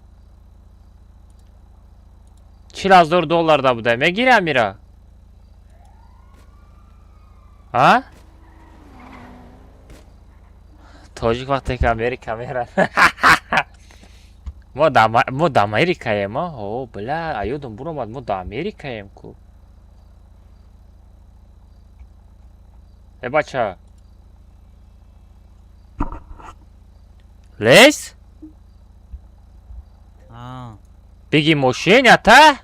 40 000 доллар да будай, мегири амира? А? Тоҷик вақте ки Америка мерад. Мо да Америкаем, о, бля, а ёдам буромад, мо да Америкаем ку. Э, бача. Лес? А. Биги мошин, ята?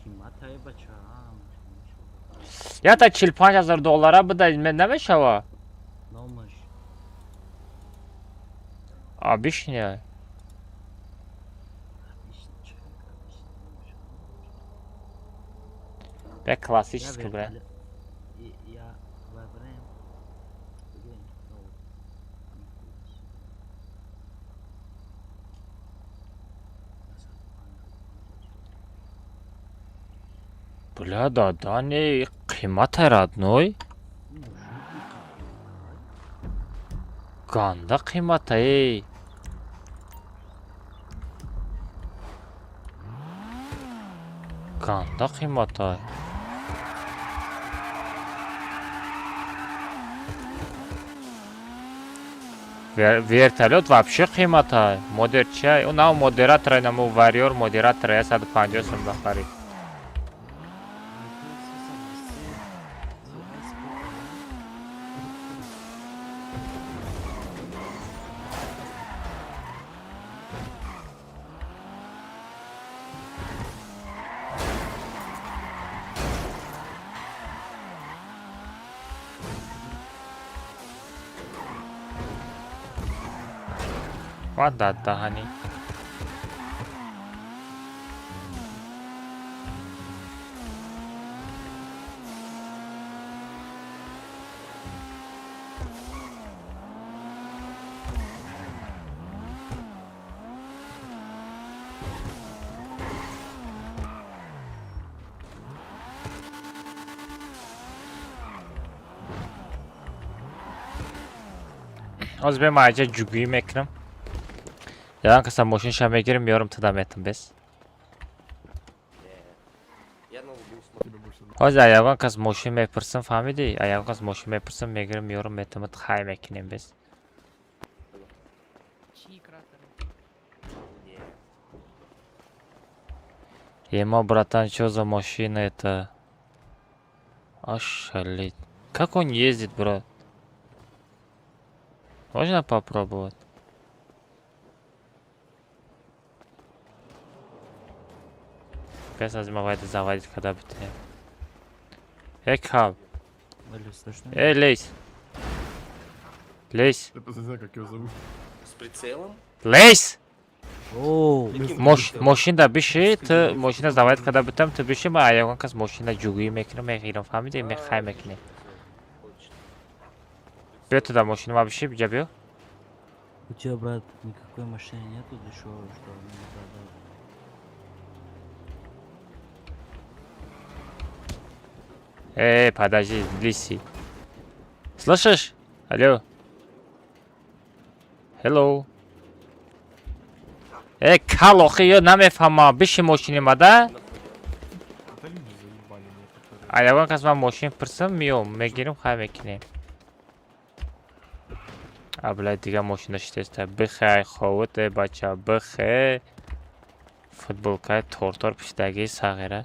Қиматае, бача. Ята 45 000 доллара будай, мен намешава? Номаш? А, бишня. Бе классический, бля. Я выбираем. Ну, Бля, да, не қимата, родной. Ганда қимата, эй. Ганда қимата. Вертолёт вообще қимата. Модер чай? О, нав модератора, наму вариор модератора 150 сум бахарид. Ва даҳани. Ҳозир бе ман аҷа ҷугӯӣ мекунам. Ягон каса мошинша мегирим, меёрам, туда метам бес. Ҳозир ягон кас мошин мепурсам, фаҳмидӣ? Ягон кас мошин мепурсам, мегирим, меёрам, метамат, хай мекунем бес. Чьи кратеры? Ема, братан, что за машина это? Ошалеть. Как он ездит, брат? Можно попробовать? Пес азимавайда заводить, когда бы ты. Эй, Кал. Алло, слышно? Эй, Лейс. Лейс. Я просто не знаю, как его зовут. С прицелом? Лейс! Оу. Мошин да биши, ту мошина заводить когда битам, ту биши, ма ягон кас мошина ҷугӯӣ мекунам, мегирам, фаҳмидӣ? Мехай мекунем. Биё ту да мошина ма биши, биҷа биё. У тебя, брат, никакой машины нету дешевой, что мне продать? Эй, подожди, Лиси. Слышишь? Алло. Hello. Э, кал охи ё намефаҳмам. Биши мошини ма да? Это люди заебали некоторые. А ягон кас ман мошин пурсам, миём, мегирим, хай мекунем. А, блядь, дига мошина шитеста. Бихай, ховут, э, бача, бихе. Футболкаи тортор пишдаги сағира.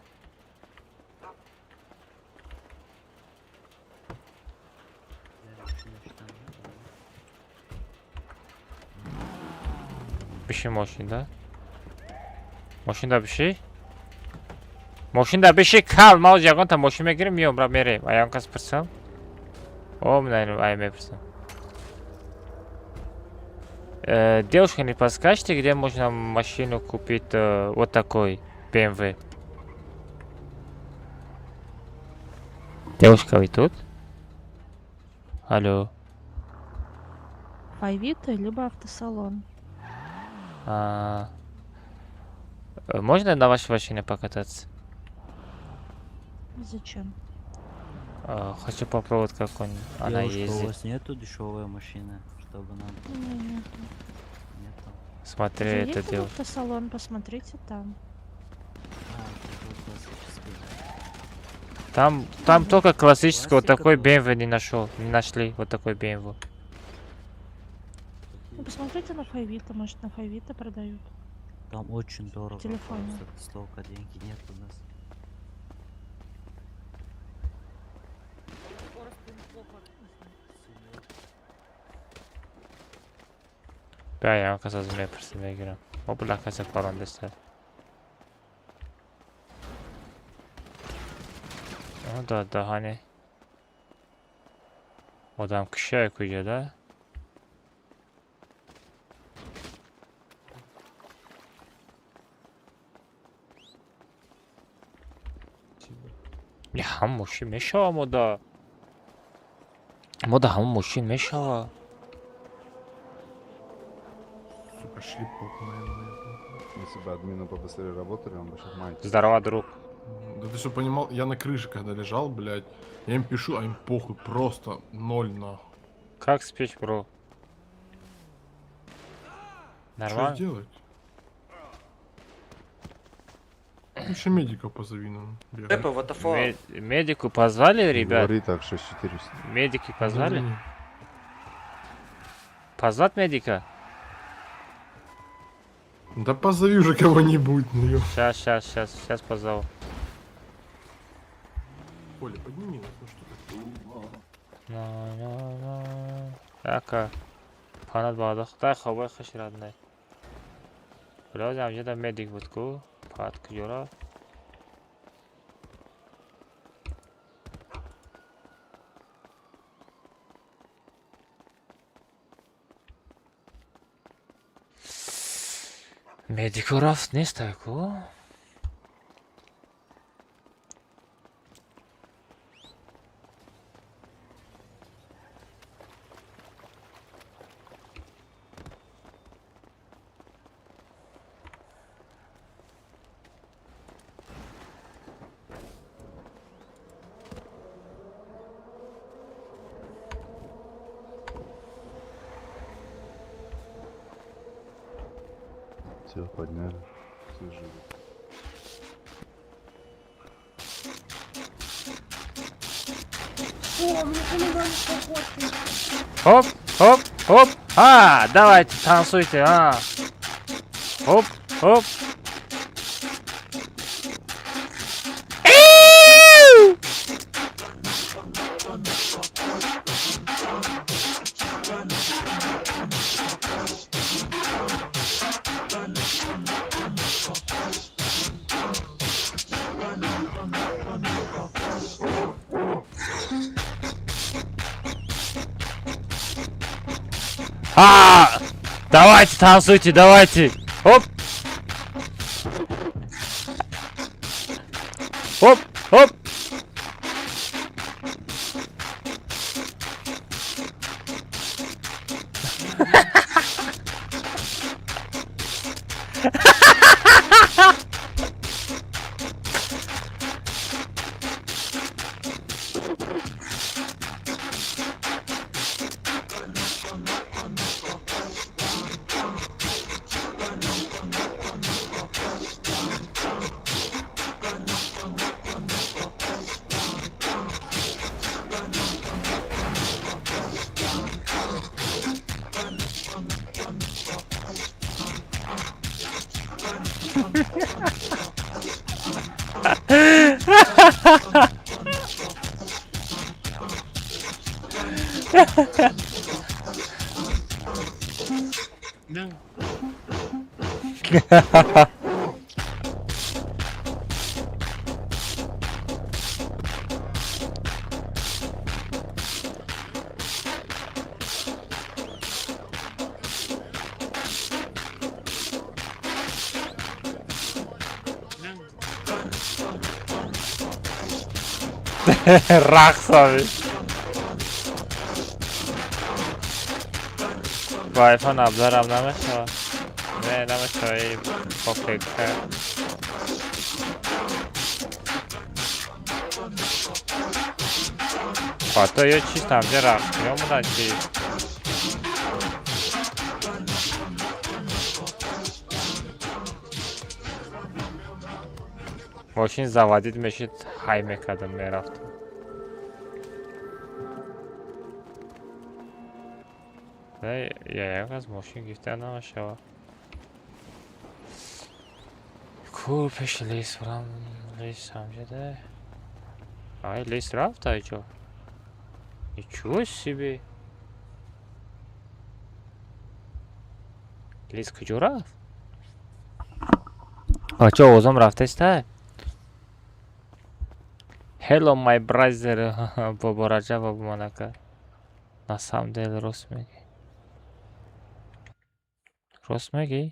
Биши мошинда. Мошинда биши. Мошинда биши, кал, ма оз ягонта мошин мегирим, миём, ра мерем. А ягон кас пурсам? О, ай мепурсам. Девушка, не подскажете, где можно машину купить вот такой BMW? Девушка, вы тут? Алло. Авито либо автосалон. А, Можно на вашей машине покататься? Зачем? Хочу попробовать, как он, она Девушка, у ездит. вас нету дешевой машины, чтобы нам... Не, нету. Нету? Смотри, это Заедьте в дело. автосалон, посмотрите там. А, это классический. Там только классического, вот Классика такой тоже. BMW не нашел, не нашли, вот такой BMW. Ну, посмотрите на Файвита, может, на Файвита продают. Там очень дорого. Телефоне. Просто столько деньги нет у нас. Бя, я кас аз мепурсим, мегирам. Мо била каса парондеста. Да, даҳани одамкушия куҷа да? Я ҳам мошин мешава мода. Мода ҳамон мошин мешава. Сука, шлепок, наверное. Если бы админы побыстрее работали, он бы сейчас майки. Здорово, друг. Да ты что понимал, я на крыше когда лежал, блядь, я им пишу, а им похуй, просто ноль нахуй. Как спишь, бро? Что Нормально? сделать? Еще медиков позови нам. Бегай. Медику позвали, ребят? Говори так, 6400. Медики позвали? Не-не-не. Позвать медика? Да позови уже кого-нибудь, ну ё. Сейчас, сейчас, сейчас, сейчас позову. Оля, подними нас, ну что ты? На, на, на. Ака. Панат бадах. Дай хабай хуш родной. Бля, там медик буд ку. Пат куҷора? Медику рафт неста ку? Все, подняли. Все живы. О, мне помогали походки. Хоп, хоп, хоп. А, давайте, танцуйте, а. Хоп, хоп. Эу! А! Давайте, танцуйте, давайте! Хоп! Хоп, хоп! Рақс ами. Вайфа набзарам намешава. Не, намешава и пофиг. Фато ё чист, ҳамҷа рақсиё буданд чи? Мошин заводить мешид, ҳай мекардам, мерафтам. Як аз мошин гирифта намешавад. Ку пеши лес бурам, лес ҳамҷада. Ай, лес рафт айҷо. Ничего себе! Лес куҷо рафт? Бача, овозам рафтаиста? Hello, my brother, Бобо Раҷаб Абуманака. На самом деле рост мегӣ. Рост мегӣ?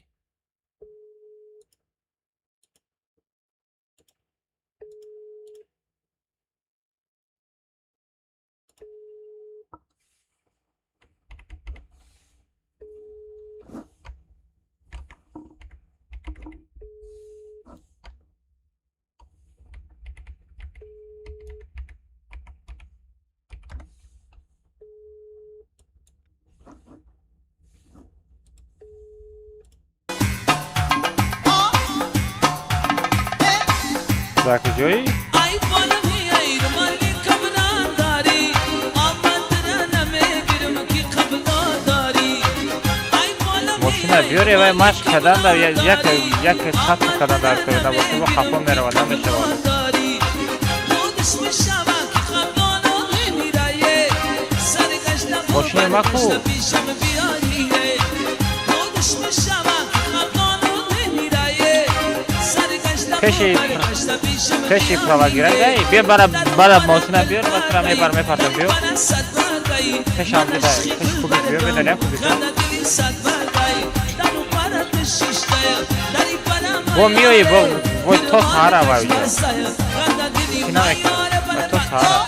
Дар куҷоӣ? Мошина биёре, вай машқ кардан дар як як хатм кардан дар кор набошад, во хафо меравад, намешавад. Мошини ма ку? Пеши правагирай, биё, бара мошина биёр, ва тура мебар, мепартам, биё. Пешам дидай, пеши кубик биё, медоням кубик. Бо миёи, бо во то саҳара вай уҷо. Чӣ намекунам? Ва то саҳара.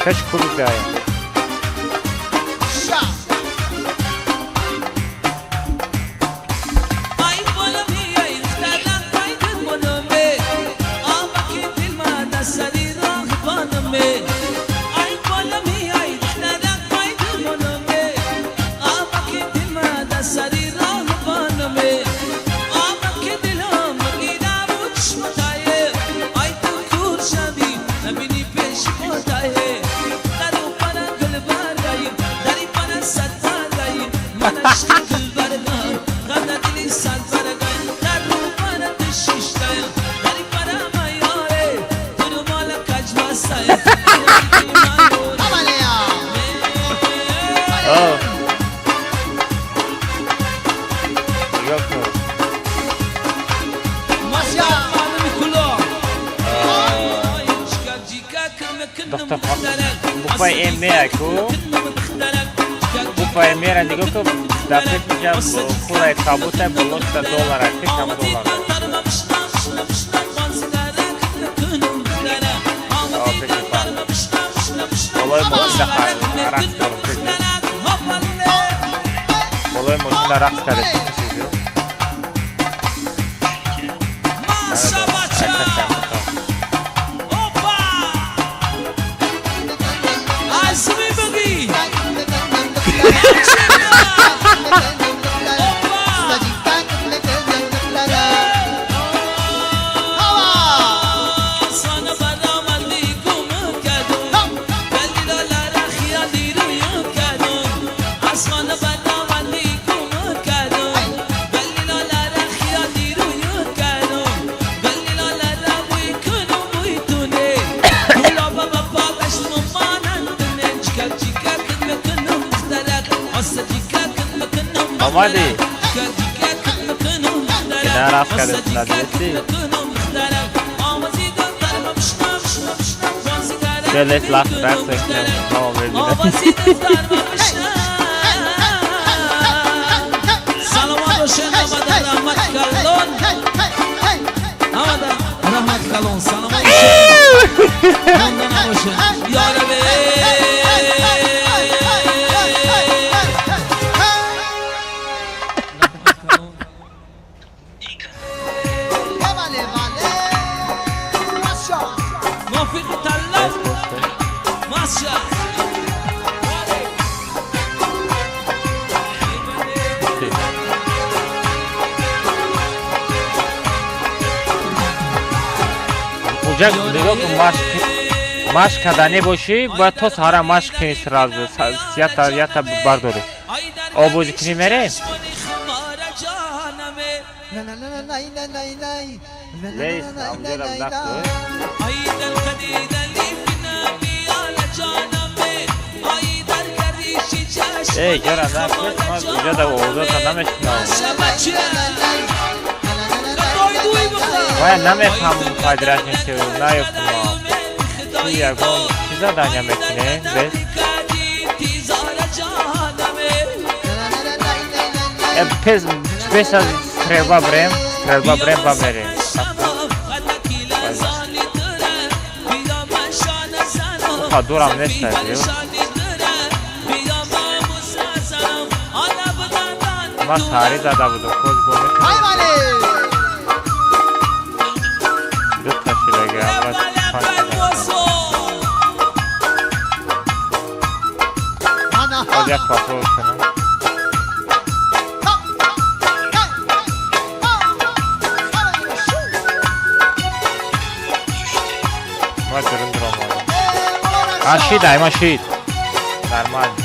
Пеши кубик биёем. Нигоҳ кун. Доктор, букваи М меяй ку? Букваи М-ра нигоҳ кун, дар пеши хураи кабутай болошта доллара, пешам доллар. Пеши па. Болои мошина рақс дорам, пеши. Болои мошина рақс карда, пеши биё. Омадӣ? Ина рафт карда, надидӣ? Лес лахт рақс мекунем, ҳама мебинад. Саломат бошед, ҳамада раҳмат калон. Ҳамада раҳмат калон, саломат бошед. Монда набошед. Ёрабе. Уҷа нигоҳ кун, машқ карданӣ бошӣ, бояд то саҳара машқ кунӣ, сразу ята бардорӣ. Обозӣ кунӣ, мерем. Эй, ҷара, накун, ман уҷа да овозата намешунавам. Вая намефаҳмам, подрядниси наёфтумам. Ту ягон чӣ задания мекунем без? Пес пес аз стрелба брем, стрелба брем ба мерем. Уха дурам неста, ё? Ман саҳарӣ зада будам, хоз бо мекунем. Дута шидаги, аввал панҷ. Боз як вопрос кунам. Ма дурун дуромадам. А шид, ай ма шид. Нормально.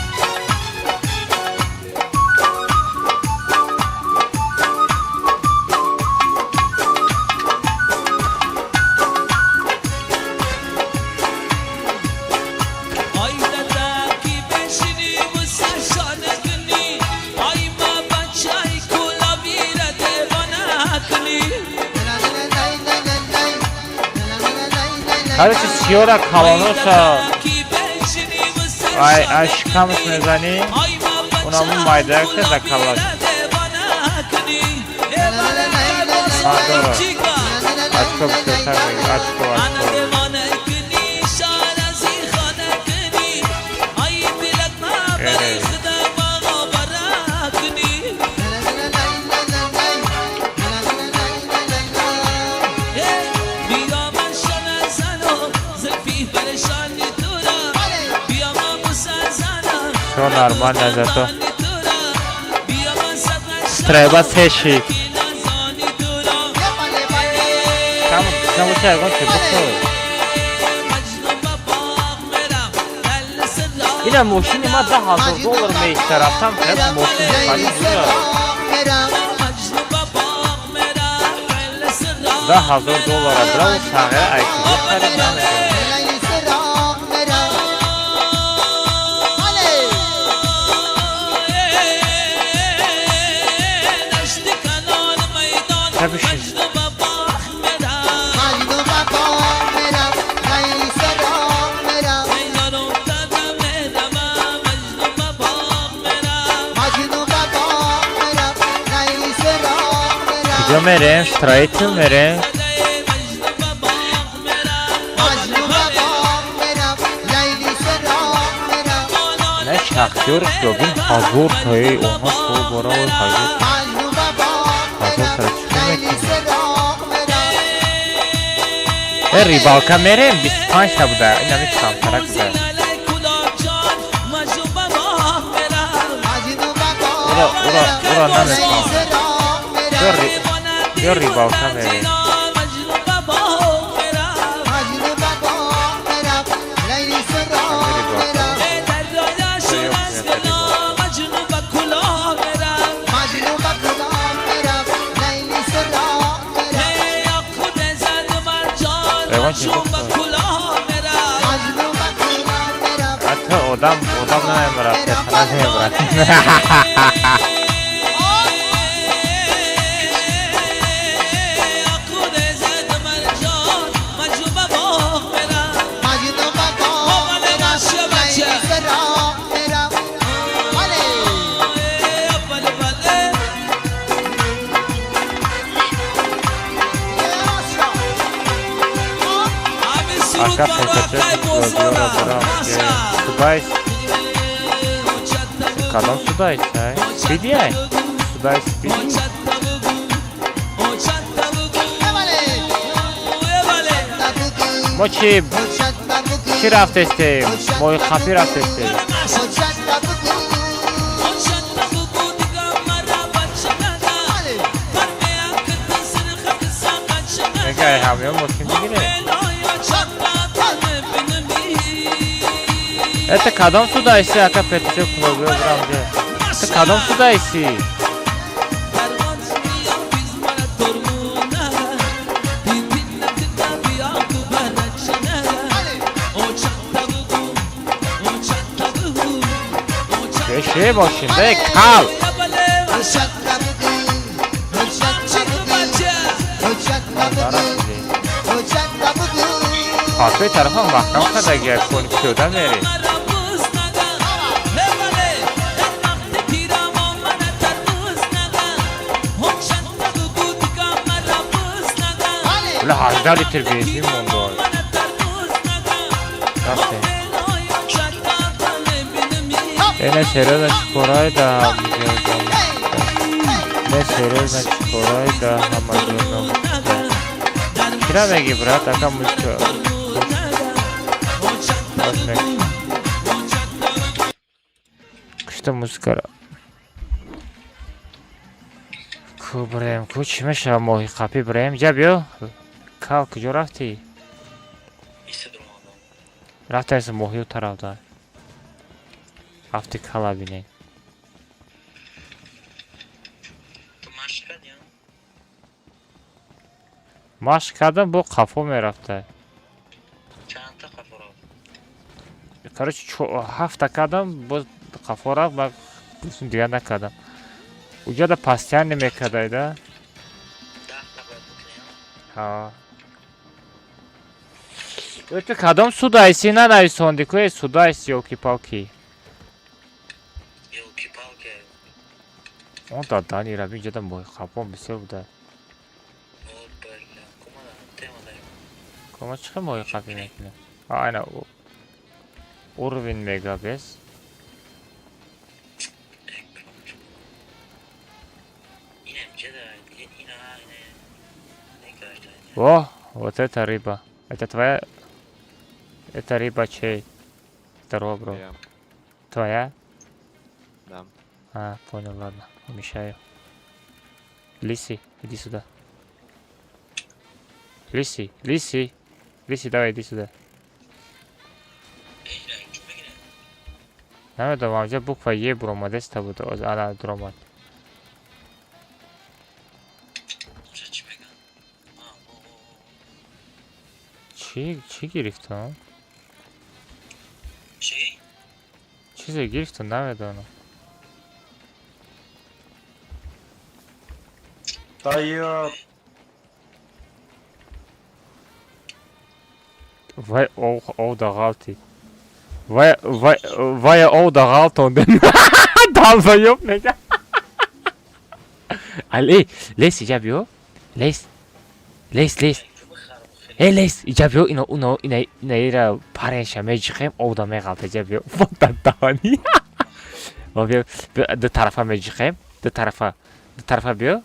Короче, сиёра калоноша ай ай шикамаш мезанӣ, унамун майдаякша да калаш. Мардора. Очко бисёртар мегир, очко, очко. Эре. Всё нормально зато. Стрельба се шид. Там, там у тебя ягон чи бухор. Ина мошини ма 10 000 доллар меиста, рафтам хеле мошин харид. 10 000 доллара браву сағира айкиҷо харид, намедонам. Бишин. Куҷо мерем? Строитель мерем? Не, шахтёр бин, ҳазор таи оҳа сол бораи ҳазор ҳазор та чӣ мекунем? Э, рыбалка мерем, 25 та буда, инами камтарак буда. Ура, ура, ура, намефаҳмам. Ё рыбалка мерем. Ҳами рыбалка. Ягон чи бихӯр. Ҳатто одам одам намемирад, персонаж мемирад. Ака, ПКЧ барам, Судайс. Кадом Судайс, ай? Спиди, ай? Судайс спиди? Мо чӣ чӣ рафтестем? Моҳи қапӣ рафтестем. Мегай ҳамён мошин бигире. Это кадом судаиси, ака Петушок клубё брамде? Это кадом судаиси? Че мошинда кал? Патои тарафа маҳкам кардагия кони пиёда мери. Бля, 18 литр бензин мондо. Рафтем. Эна серьезно чикорай да Не серьезно чикорай да ҳама ҷоно. Кира меги, брат, ака музыка. Кушта музыкара. Ку бирем, ку чӣ мешава моҳи қапӣ бирем? Ҷа биё. Кал куҷо рафтӣ? Рафтаеса моҳиё тараф да. Рафти кала бинем. Машқ кардам, бо қафо мерафта. Короче, ҳафта кардам, боз қафо рафт, ба дигар накардам. Уҷода постоянно мекардай, да? Ҳа. Ту кадом судаиси нанависонди ку, э судаиси ёлки-палки? Он дар дани раби ҷода моҳи қапон бисёр буда. Кома чӣ хел моҳи қапӣ мекунем? Айна уровень мега без. О, вот это рыба. Это твоя? Это рыба чей? Здорово, бро. Твоя? Да. А, понял, ладно, не мешаю. Лиси, иди сюда. Лиси, Лиси, Лиси, давай, иди сюда. Намедонам, инҷа буква Е буромадеста буд, ана дуромад. Чӣ гирифтам? Чизе гирифтам, намедонам. Да ё... Вай овда ғалтид. Вай вай вай овда ғалтондем. Долбоёб мега. Али, лес иҷа биё. Лес. Лес, лес. Эй, лес, иҷа биё, ино уно ина инаира паренша меҷиқем, овда меғалта, иҷа биё. Вот даҳани. Ва биё, ду тарафа меҷиқем, ду тарафа, ду тарафа биё.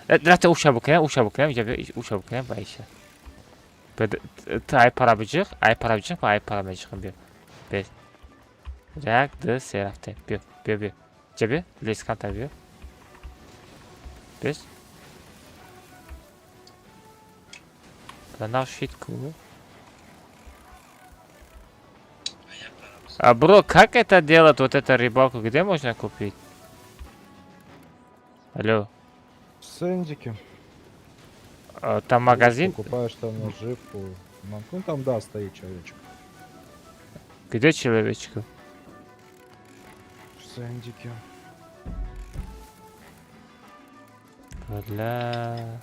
Рафта уша букунем, уша букунем, иҷа биё, уша букунем ва иша. Ту ай пара биҷиқ, ай пара биҷиқ ва ай пара меҷиқем, биё. Бес. Як, ду, се рафтем. Биё, биё, биё. Иҷа биё, лес камтар биё. Бес. Наш щитку. А бро, как это делать, вот эта рыбалку, где можно купить? Алло. Сендики. А, там магазин? Покупаешь там наживку. Ну там, да, стоит человечек. Где человечек? В Сендике. Бля.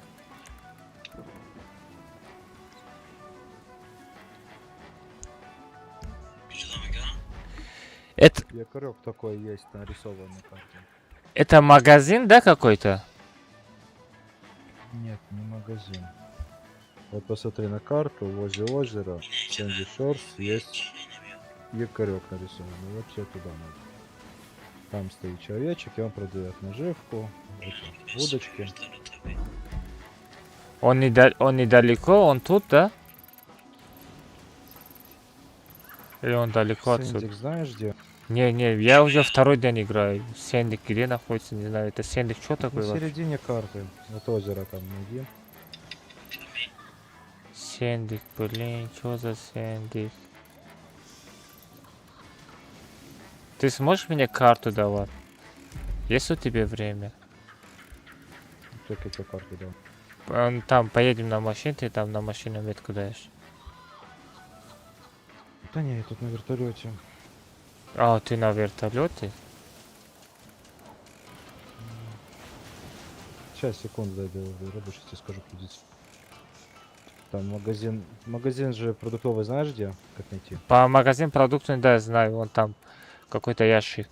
Это... Якорек такой есть нарисован на карте. Это магазин, да, какой-то? Нет, не магазин. Вот посмотри на карту, возле озера, Сэнди Шорс, есть якорек нарисован. Вот все туда надо. Там стоит человечек, и он продает наживку, эти, удочки. Он недалеко, он тут, да? Или он далеко отсюда? Сендик знаешь где? Не, не, я уже второй день играю. Сендик где находится, не знаю. Это Сендик что такое На вообще? середине карты. Вот озеро там найди. Сендик, блин, что за Сендик? Ты сможешь мне карту давать? Есть у тебя время? Только я тебе карту дам. Там поедем на машине, ты там на машину метку даешь. Да не, я тут на вертолете. А, ты на вертолете? Сейчас, секунду, дай я сейчас тебе скажу, куда. Там магазин, магазин же продуктовый знаешь где? Как найти? По магазин продуктов, да, знаю, вон там какой-то ящик.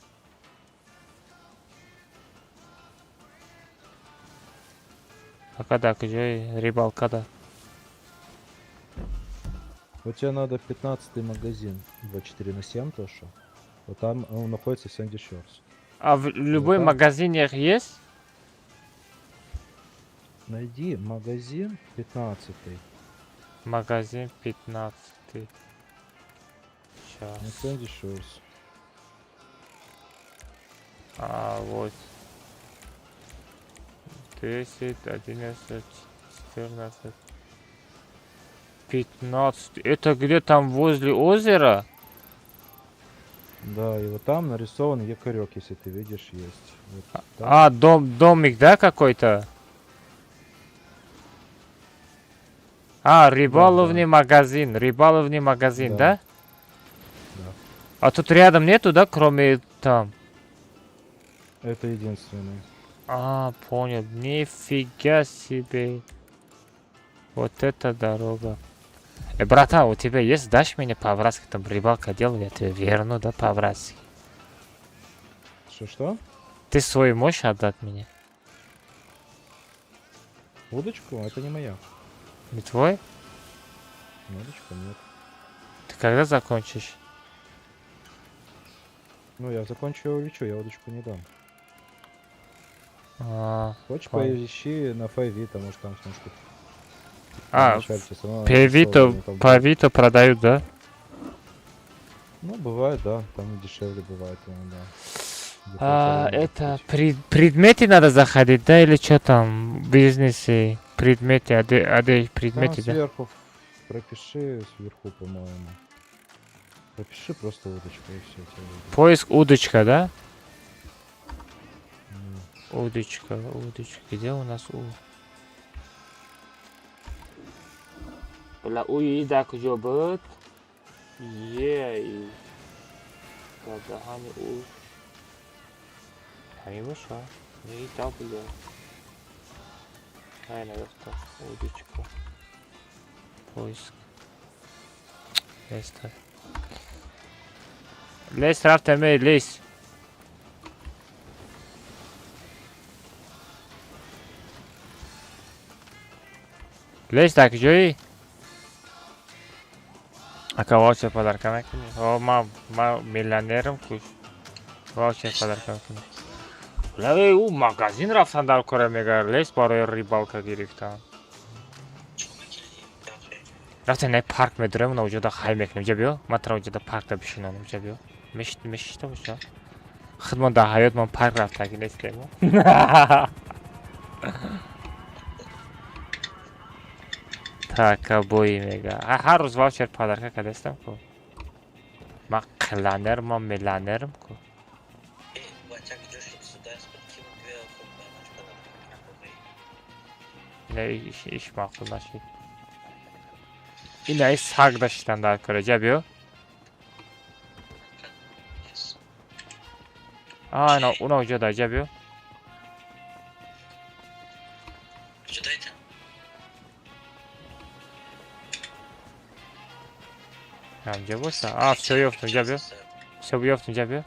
А когда, где рыбалка, да? Вот тебе надо 15 магазин 24/7 тоже. Вот там он находится в Sandy Shores. А в любой там- магазине есть? Найди магазин 15. Магазин 15. На Сейчас. Sandy Shores. А, вот. 10, 11, 14, 15. Это где там возле озера? Да, и вот там нарисован якорек, если ты видишь, есть. Вот там. А, домик, да, какой-то? А, рыболовный магазин, рыболовный магазин, да? Да. А тут рядом нету, да, кроме там? Это единственный. А, понял. Нифига себе. Вот это дорога. Братан, у тебя есть, дашь мне по-братски, там рыбалка делаю, я тебе верну, да, по-братски. Что-что? Ты свой можешь отдать мне? Удочку? Это не моя. Не твой? Удочку нет. Ты когда закончишь? Ну, я закончу, я улечу, я удочку не дам. А, Хочешь, понял. поищи на Файвита, может там сможешь купить. А, Вначале тебе всё равно по Авито, нарисовано там по Авито продают, да? Ну, бывает, да, там и дешевле бывает иногда. Где-то А, второй может это быть. предметы надо заходить, да, или что там? Бизнесы, предметы, ады, Там предметы, да? сверху пропиши, сверху, по-моему. Пропиши просто удочку и все, тебе выйдет. Поиск удочка, да? Удочка, удочка, где у нас у? Бля, у да куҷо буд? Е, дар даҳани ӯ ҳамин боша? Не, W. Ай, наёфтам. Удочка. Поиск. Неста. Лес рафтаме, лес. Лес дар куҷоӣ? Ака ваучер подарка мекунӣ? О, ма миллионерам куш. Ваучер подарка мекунӣ. Лаве, ӯ магазин рафтан дар кора мега, лес барои рыбалка гирифтан. Рафтем на парк медурем, на уҷода хай мекунем. Ҷа биё, ман тара уҷода паркда бишинонам. Ҷа биё. Мешишта боша. Худмон дар ҳаётмон парк рафтагӣ нестем. Такабои мега. Ҳар рӯз ваучер подарка кардастам ку. Ман қиланер, ман миллионерам ку. Ина иш маъқул нашид. Ина саг даштан дар кора. Ҷа биё. А, ина уна уҷода, ҷа биё. Ҳамҷа боша. А, всё ёфтам, ҷа биё. Всё ёфтам, ҷа биё.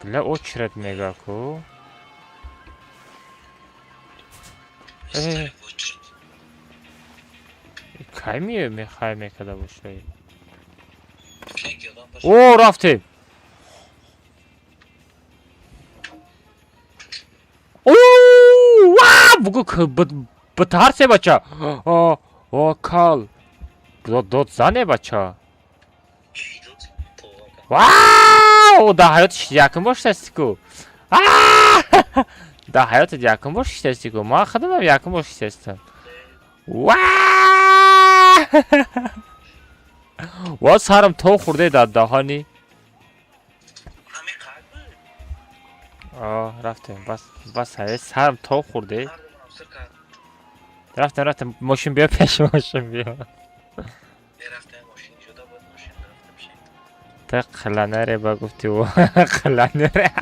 Бля, очередь мега ку. Кай мехай мекада бошай? О, рафтем. О, ва, бугу к Битарсе, бача. О, о, кал. Дод зане, бача. Вау, дар ҳаёти якум бор шитасти ку. Дар ҳаётат якум бор шитасти ку. Ман худамам якум бор шитастам. Ва ва, сарам то хӯрде дар даҳани. Рафтем, бас, бас, сарам то хӯрде. Рафтем, рафтем, мошин биё пеш, мошин биё. Та клонере ба гуфти, клонер,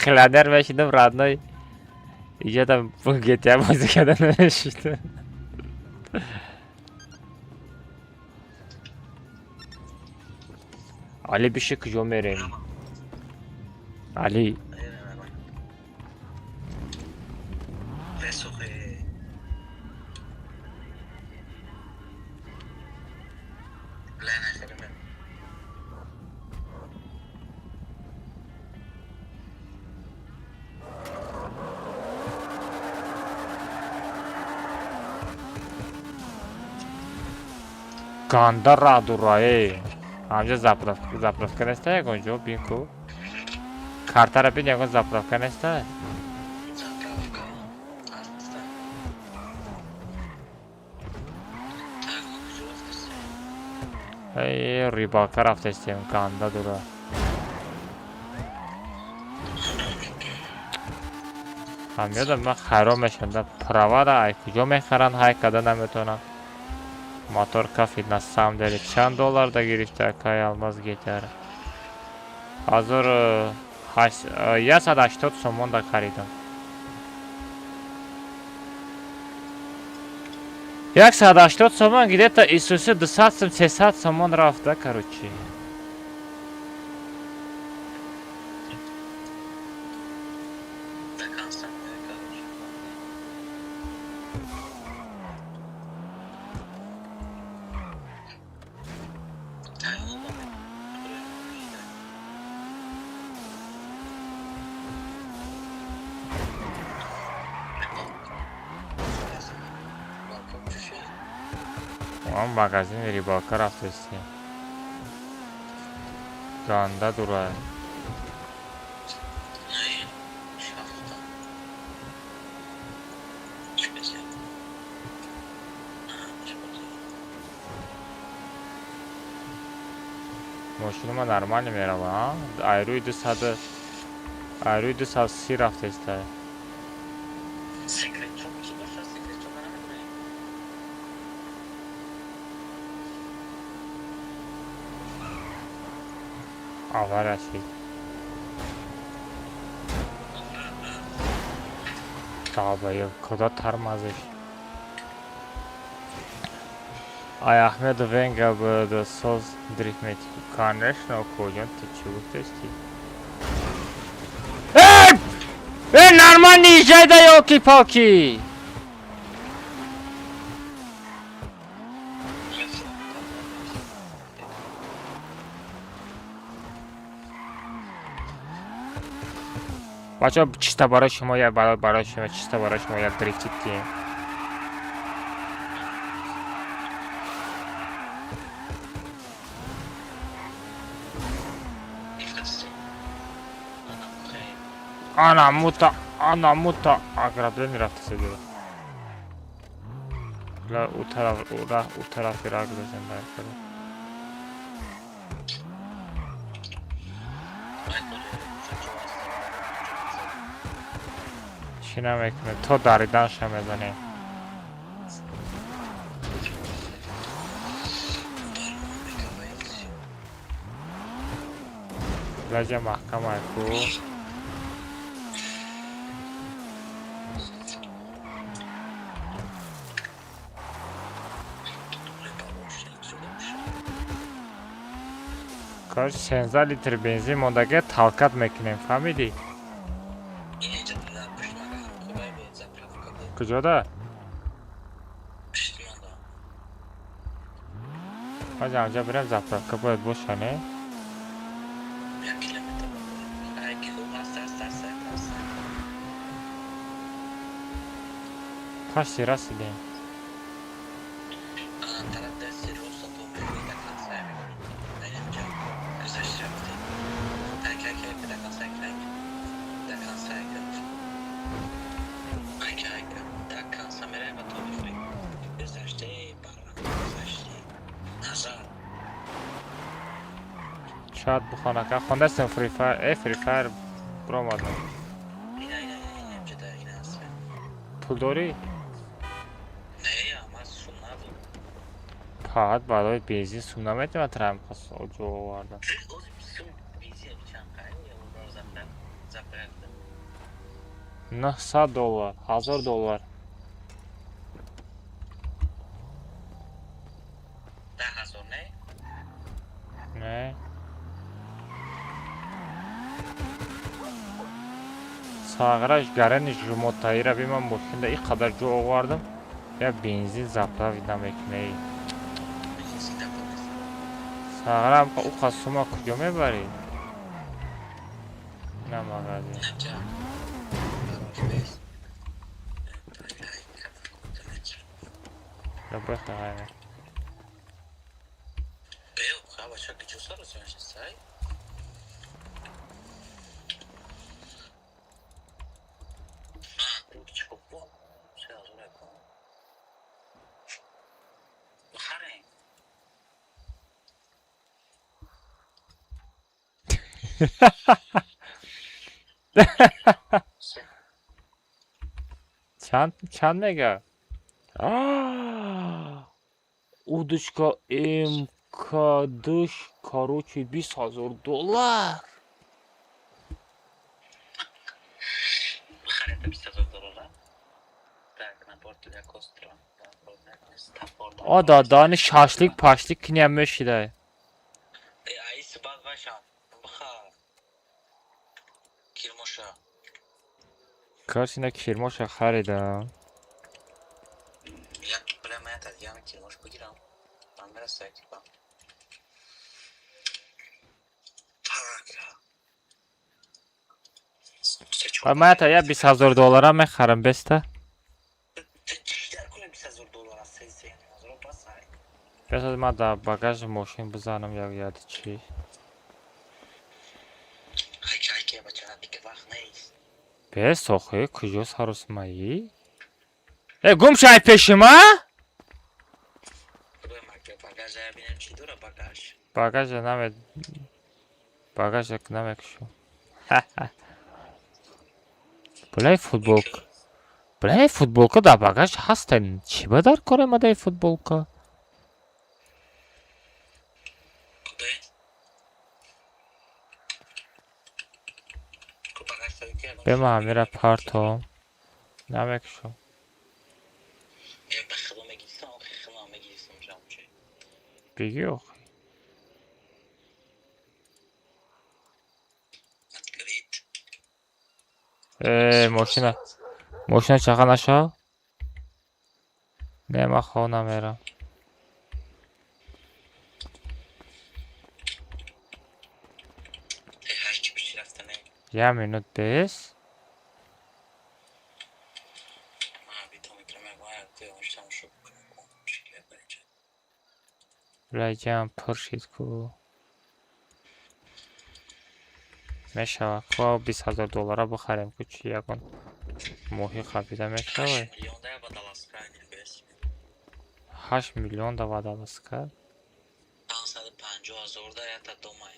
клонер мешидам, родной. Иҷодам GTA бозӣ карда намешидам. Али, биши, куҷо мерем? Али. Ганда радура, э. Ҳамҷа заправка неста ягон ҷо, бин ку. Картара бин, ягон заправка неста? Эй, рыбалка рафтастем, ганда дура. Ҳамёдам ман хайрон мешавам, да правара ай куҷо мехаранд, ҳай када наметавонам. Мотор кафид, на самом деле. Чанд доллар да гирифта, акай Алмаз GTA? 1180 сомон да харидам. 180 сомон, где-то Исуси 200 300 сомон рафт, да, короче. Он магазин рыбалка рафтасти. Ганда дура. Мошинама нормально мерава, а? Айрӯи 200, айрӯи 230 рафтеста. Авария шид. Долбоёб, куда тормозишь? Ай, Ахмеду Венга бы соз дрифт мети. Конечно, куҷон, ты чӣ гуфтести? Эй! Эй, нормально езжай, да ёлки-палки! Бачаҳо, чисто барои шумо я барои шумо, чисто барои шумо я дрифтит кунем. Ана мута, ана мута, ограбление рафта седила. Ла у тараф, у тарафи ра гузаштем байкара. Чӣ намекунем, то дариданша мезанем. Лаҷа маҳкамай ку. Короче, 16 литр бензин мондага, талкат мекунем, фаҳмидӣ? Куҷода? Ҳозир ҳамҷа бирем, заправка бояд боша, не? Почти расидем. Тараф дасти роста то меои, до конца мебарӣ. Инамҷа гузашти рафтӣ. Так, айка, айка, до конца, айка, айка. До конца, айка. Айка, айка. До конца меравӣ ва то мехӯрӣ. Гузашти, барам, гузашти. Назад. Чат бухон, ака. Хондастем Free Fire, Free Fire биромадам. Ина, ина, ина, инамҷа да, ина аст. Пул дорӣ? Не, ман сум надорам. Паат барои бензин сум наметавонад трампас ҷо оварда. Сум бензин чанд қай? Заправка. 900 доллар, 1000 доллар. 10 000 не? Не. Сағираш гарани жумотаира би ман мошинда ин қадар ҷо овардам, я бензин заправить намекунӣ. Бензин да пул нест. Сағирам ӯ қад сума куҷо мебарӣ? На магазин. Инамҷа. Гараж бес. Бихай. Бео, бача куҷо саросима нишастай? Чӣ бо? 3000 якон. Бихарем. Чанд мега? Удочка МКД, короче, 20 000 доллар. Бихарем та 20 000 доллара. Так, набор для костра. О, дадани шашлик пашлик киням мешидай. Э, аиси баъд вашам. Бихар. Кирмоша. Короче, ина кирмоша харидам. Як бля, ман ята дигар кирмош бигирам. Ман мераса як ба. Так. Ман ята я 20 000 доллара мехарам беста. Чӣ дар кунем 20 000 доллара? Се се ҳазор бас ай. Бесад ман дар багажи мошин бизанам як яди чӣ. Айка, айка, бача, дига вақт нест. Бес охи, куҷо саросмаӣ? Э, гум шай пеши ма? Худои мака, багажа бинем чӣ дора багаж. Багажа наме багажа намекушам. Булаи футболка. Булаи футболка дар багаж ҳастен. Чӣ ба дар кор омадаи футболка? Куде? Ку багаж таки Бема ҳамира партом. Намекушам. Е, ба худо мегиристам, охи худо мегиристам ҷамчи. Бигӣ охи. Открыть. Э, мошина. Мошина чақа нашав? Не, ман хоб намерам. Э, ҳашт пиши рафта не. Я минут бес. Ман бито мекунам, як бояд тамошо кунам. Чӣ баринҷа. Блайҷам пур шид ку. Мешавад. Ко 20 000 доллара бихарем ку чи ягон моҳӣ қапида мешавад? Миллион да водолазка бес. 8 миллион да водолазка? 550 000 да ята домай.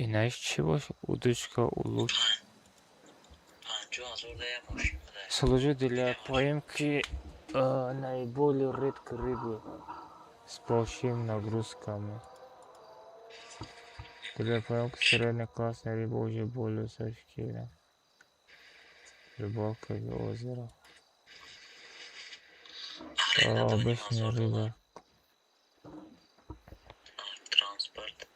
Инаиш чӣ бош? Удочка улуч. 50 000 да я мошин буда. Служит для поимки наиболее редкой рыбы с большими нагрузками. Для поимки среднеклассной рыбы уже более софистицированная. Рыбалка в озеро. Обычная рыба. Транспорт.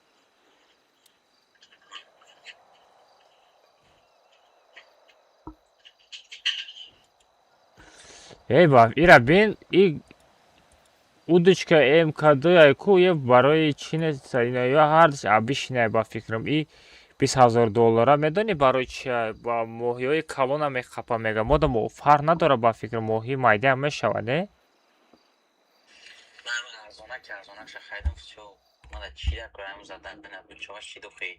Эй, ба, ира бин, и удочка МКД айку е барои чӣ нест, ина ё ҳардаш обычная ба фикрам. И 20 000 доллара медонӣ барои чи? Ба моҳиҳои калона мехапа, мега. Мода фарқ надорад, ба фикр, моҳии майдаам мешавад, э? Ман арзонак, арзонакша харидам, всё. Мада чи дакора задан бина бучоаш чи духи.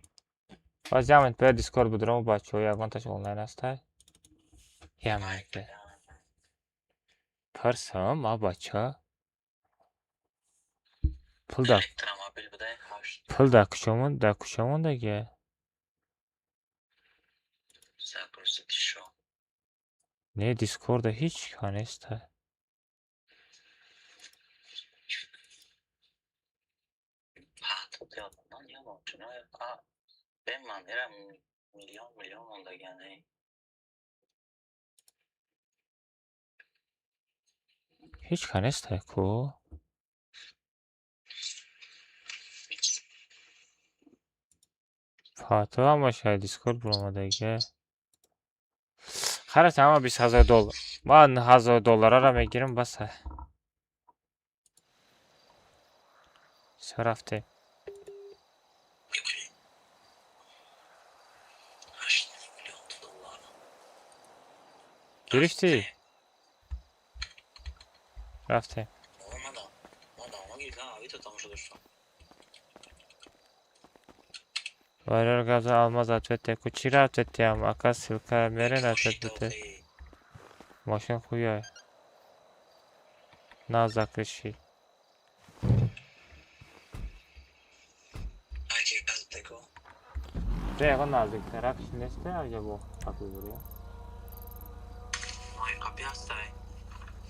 Баз ямед бая Дискорд будурам, бачаҳо ягонташ онлайн ҳастай? Ямед. Пурсам, а бача. Пул да Электромобил будай 8. Пул дар куҷо мон, дар куҷо мондагия? Загрузить шо. Не, Дискорда ҳеҷ ка нестай. Ҳа, тут ёд ман ёдам чуно а беман ира миллион миллион мондагиан эй. Ҳеҷ ка нестай ку? Фато ҳамаш ай Дискорд буромадагия. Харас ҳама 20 000 доллар. Ман 1000 долларара мегирам, баса. Всё, рафтем. 8 миллион доллар. Гирифтӣ? Рафтем. Омадам. Мадам, ма гирифтам, авито тамошо доштам. Варёр гап зад, Алмаз ответ ку чира ответ диҳам? Ака, ссылка мерен, ответ бите. Мошин хуяй. На закрыши. Аки газетеко. Ҷа ягон наздиктарак несте, аҷа бо қапи буру? Ой, қапи ҳастай.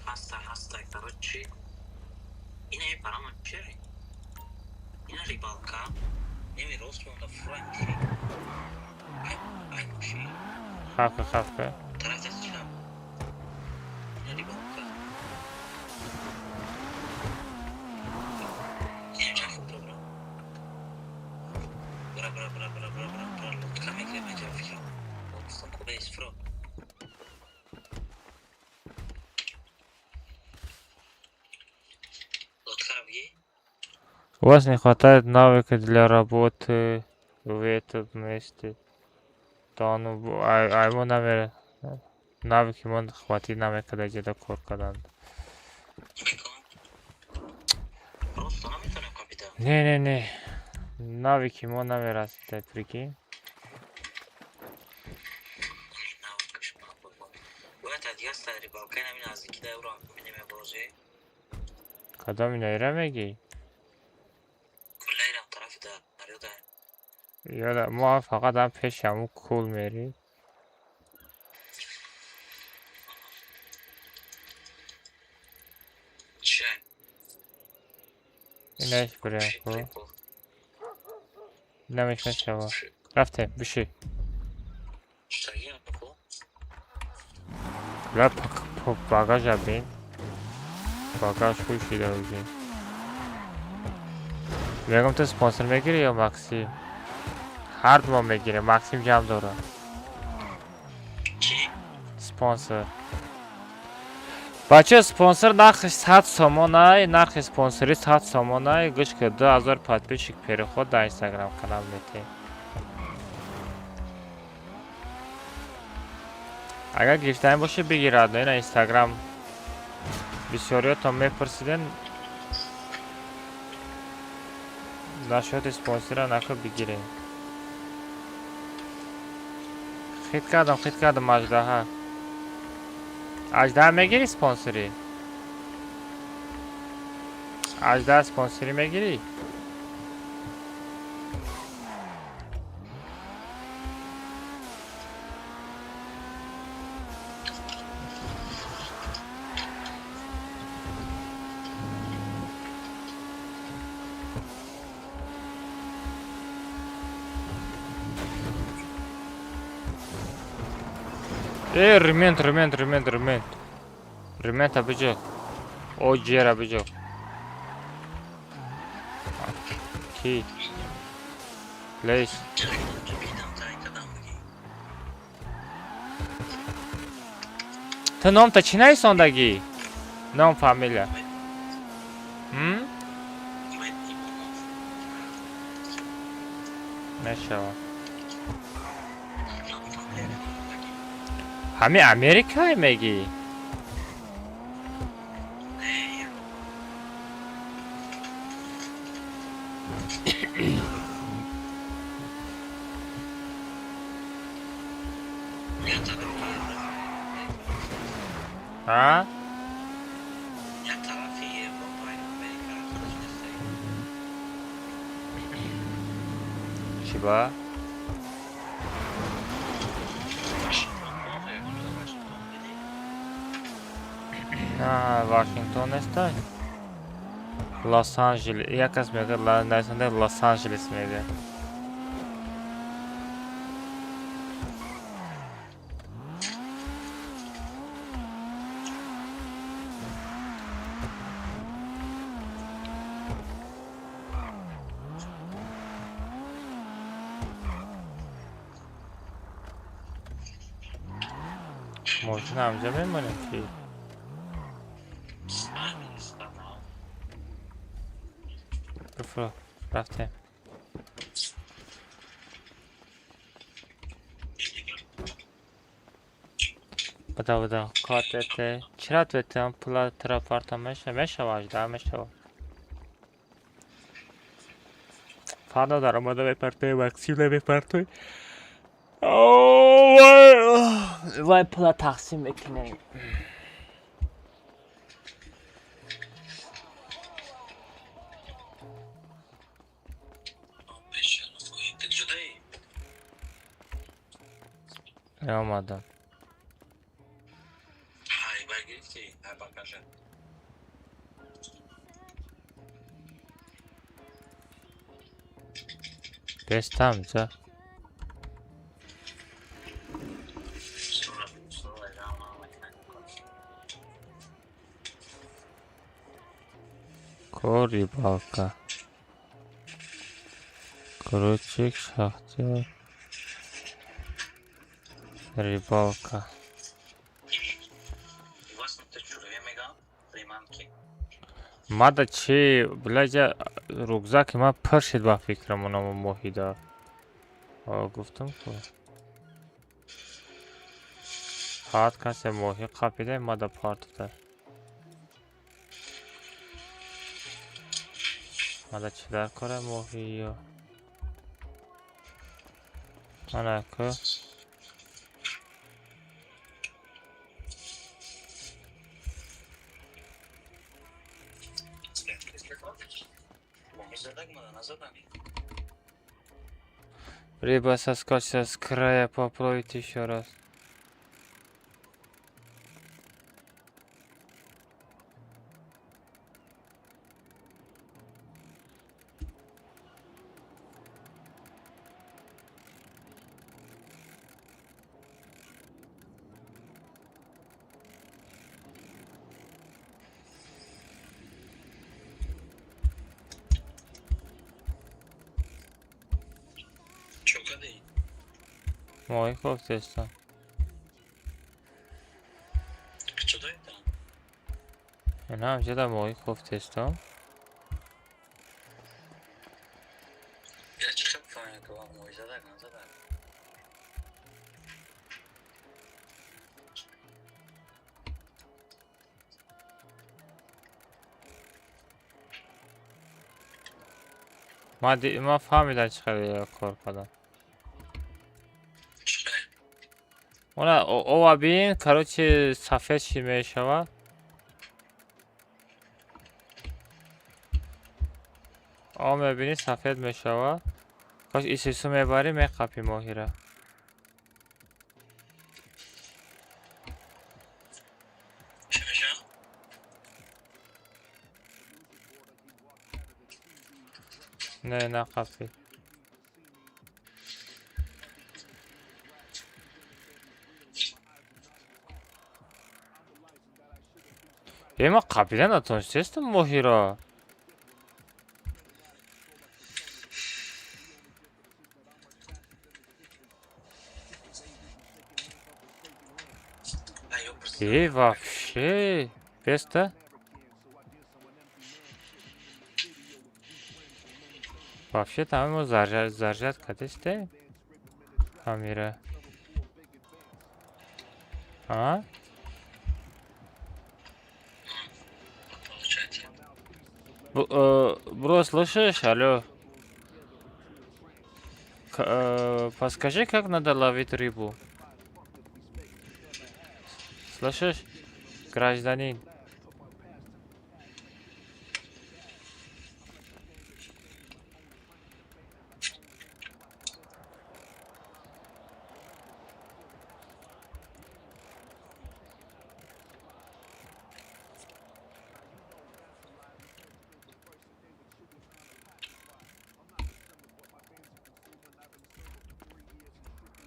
Ҳастай, ҳастай. Короче, ина парама че? Ина рибалка. Неми рост монда фурай мошин. Ай, ай мошин. Хавка, хавка. Тараф даст чап. Ина рибалка. Ина чап бра бра. Бра бра бра бра бра бра бра. Лодка мегирем аҷа фикр. Гуфтам ку бес фро. Лодкаро бигӣ? У вас не хватает навыка для работы в этом месте. Да ну, ай мо намера. Навыки мон хватит намекада ҷеда кор кардан. Просто наметавонем капитан. Не, не, не. Навыки мо намерасида, прикинь. Бояд адигаста рибалка инами наздики да евро минеме бозӣ. Кадом инаира мегӣ? Куллайрам тарафи дарё да. Ёда, мо фақат ҳам пеши ҳамун кул мерем. Че? Инаиш бурем ку. Инамиш мешава. Рафтем, биши. Штагиам ку? Ла багажа бин. Багаж хуй шида уже. Мегам, ту спонсор мегирӣ ё Максим? Ҳар ду мо мегирем, Максим ҷамъ дорад. Чӣ? Спонсор. Бача, спонсор нархи 100 сомонай, нархи спонсорӣ 100 сомонай, гӯш ки, 2000 подписчик переход дар Инстаграм канал метем. Агар гирифтанӣ боша, бигирад, ина Инстаграм. Бисёриётон мепурсиден насчёти спонсора, нака бигирем. Хит кардам, хит кардам аждаҳа. Аждаҳа мегирӣ спонсорӣ? Аждаҳа спонсорӣ мегирӣ? Э, ремент, ремент, ремент, ремент. Ремента биҷо. О, ҷера биҷо. Ки? Лейс. Ту номта чӣ нависондагӣ? Ном, фамилия. М? Мешавад. Ҳами Америкае мегӣ? А? Як тарафи Европа, Америка худаш нестай. Чӣ ба? Вашингтон, ягон Вашингтон дидӣ? На, Вашингтон нестай. Лос-Анҷелес. Як кас мегӯяд, нависанда Лос-Анҷелес мегӯяд. Мошина ҳамҷа мемонем ки? Бифро, рафтем. Бада, бада, картете. Чира тветам пула тра парта меша, мешава, ажда мешава. Фардо даромада мепартой, Максим мепартой. Вай пула тақсим мекунем. Омадам. Ҳай, гирифтӣ? Ҳай, бакаша. Бестам ҷа. Ко рыбалка. Кручик, шахтер. Рыбалка. Мада чи, блядь, рюкзаки ма пур шид ба фикрам онамо моҳида. Гуфтам ку. Ҳар касе моҳӣ қапида, мада партофта. Мада чӣ дар кора моҳӣ ё? Ана ку. Рыба соскочила с края, поплавит еще раз. Моҳӣ кофтестам. Ина ҳамҷода моҳӣ кофтестам. Ман фаҳмидам чӣ хеле кор кардам. Она ова бин, короче, сафед чӣ мешавад? Об мебинӣ, сафед мешавад. Кош исису мебарӣ, меқапӣ моҳира. Не, нақапӣ. Е, ма қапида натонистестам моҳиро. Е, вообще, беста. Вообще там мо заряд кадесте. Амира. А? Бро, слышишь? Алло. Подскажи, как надо ловить рыбу? Слышишь, гражданин?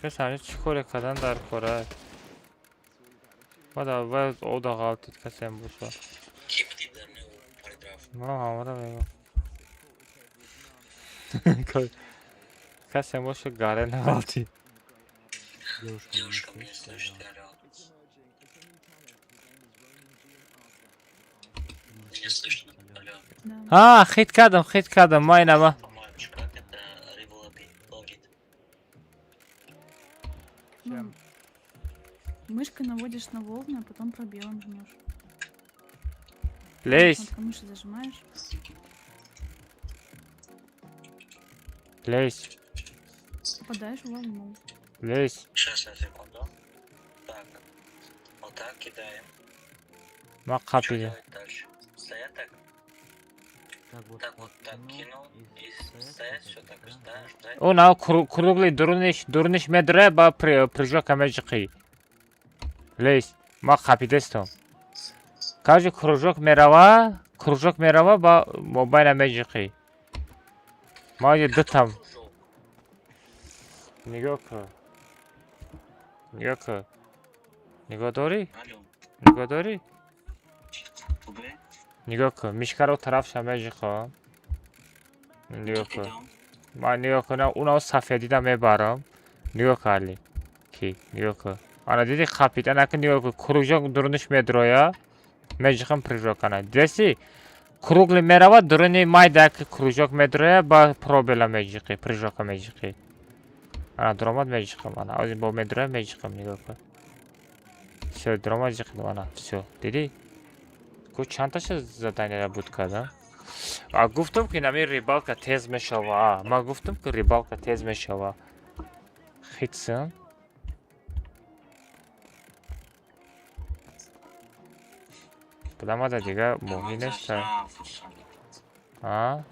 Кас ҳамин чӣ коре кардан дар кора? Баъд аввал ода ғалтид касем боша. Ман ҳамара мегӯям. Касем боша гаре нағалтид. Девушка, меня слышите, алло? Меня слышно? Алло. Ҳа, хит кардам, хит кардам. Ма инама. Помочь, как это рыбу ловить? Ловить? Ну, мышкой наводишь на волны, а потом пробелом жмешь. Лезь. Кнопку мыши зажимаешь. Лезь. Попадаешь в волну. Лезь. Сейчас, на секунду. Так. Вот так кидаем. Ма Что қапида. делать дальше? Стоять так? Так вот так кинул и стоять все так ждать, ждать. Ӯ на круглый дуруниш дуруниш медре ба прыжок меҷиқӣ. Лезь. Ма қапидестам. Кажи кружок мерава ба мобайна меҷиқӣ. Ма оҷа дутам. Нигоҳ кун. Нигоҳ кун. Нигоҳ дорӣ? Нигоҳ дорӣ? Нигоҳ кун. Мишкаро тарафша меҷиқам. Нигоҳ кун. Ман нигоҳ кунам, унао сафедида мебарам. Нигоҳ кун али. Ки, нигоҳ кун. Ана диди қапид, ана ки нигоҳ кун, кружок дуруниш медроя. Меҷиқам прыжок ана. Дидеси? Круглый мерава, дуруни майда ки кружок медроя, ба пробела меҷиқӣ, прыжока меҷиқӣ. Ана дуромад меҷиқам, ана. Озин бо медроя меҷиқам, нигоҳ кун. Всё, дуромад ҷиқидам, ана. Всё, дидӣ? Ку чандташа заданияра буд кардам? А гуфтам ки нами рыбалка тез мешава. Ман гуфтам ки рыбалка тез мешава. Хитсам. Буламада дига моҳӣ неста. А?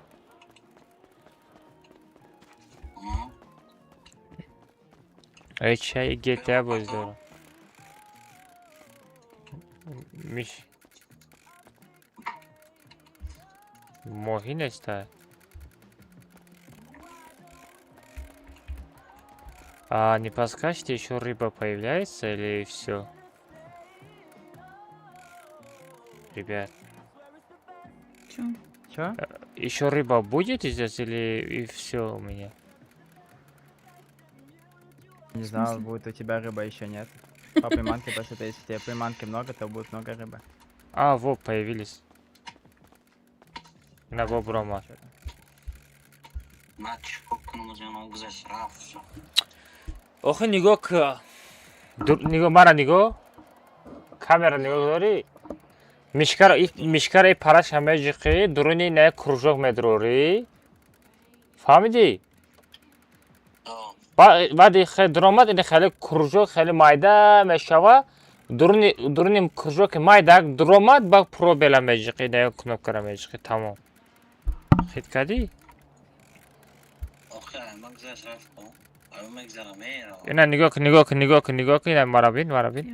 Эй, чай GTA боз дорам. Миш. Моҳӣ неста. А не подскажете, еще рыба появляется или все? Ребят. Чё? Чё? Еще рыба будет здесь или и все у меня? Не знаю, будет у тебя рыба еще нет. По приманке посмотри, если тебе приманки много, то будет много рыбы. А, вот появились. На боброма. Охи нигоҳ ка. Нигоҳ мара нигоҳ. Камера нигоҳ дорӣ? Мишкаро мишкаро параша меҷиқӣ, дуруни на кружок медрорӣ. Фаҳмидӣ? Баъди дуромад ин хеле кружок хеле майда мешава. Дуруни дуруни кружоки майда дуромад ба пробела меҷиқӣ, на кнопкара меҷиқӣ, тамом. Хит кардӣ? Ина нигоҳ кун, нигоҳ кун, нигоҳ кун, нигоҳ кун, ина мара бин, мара бин.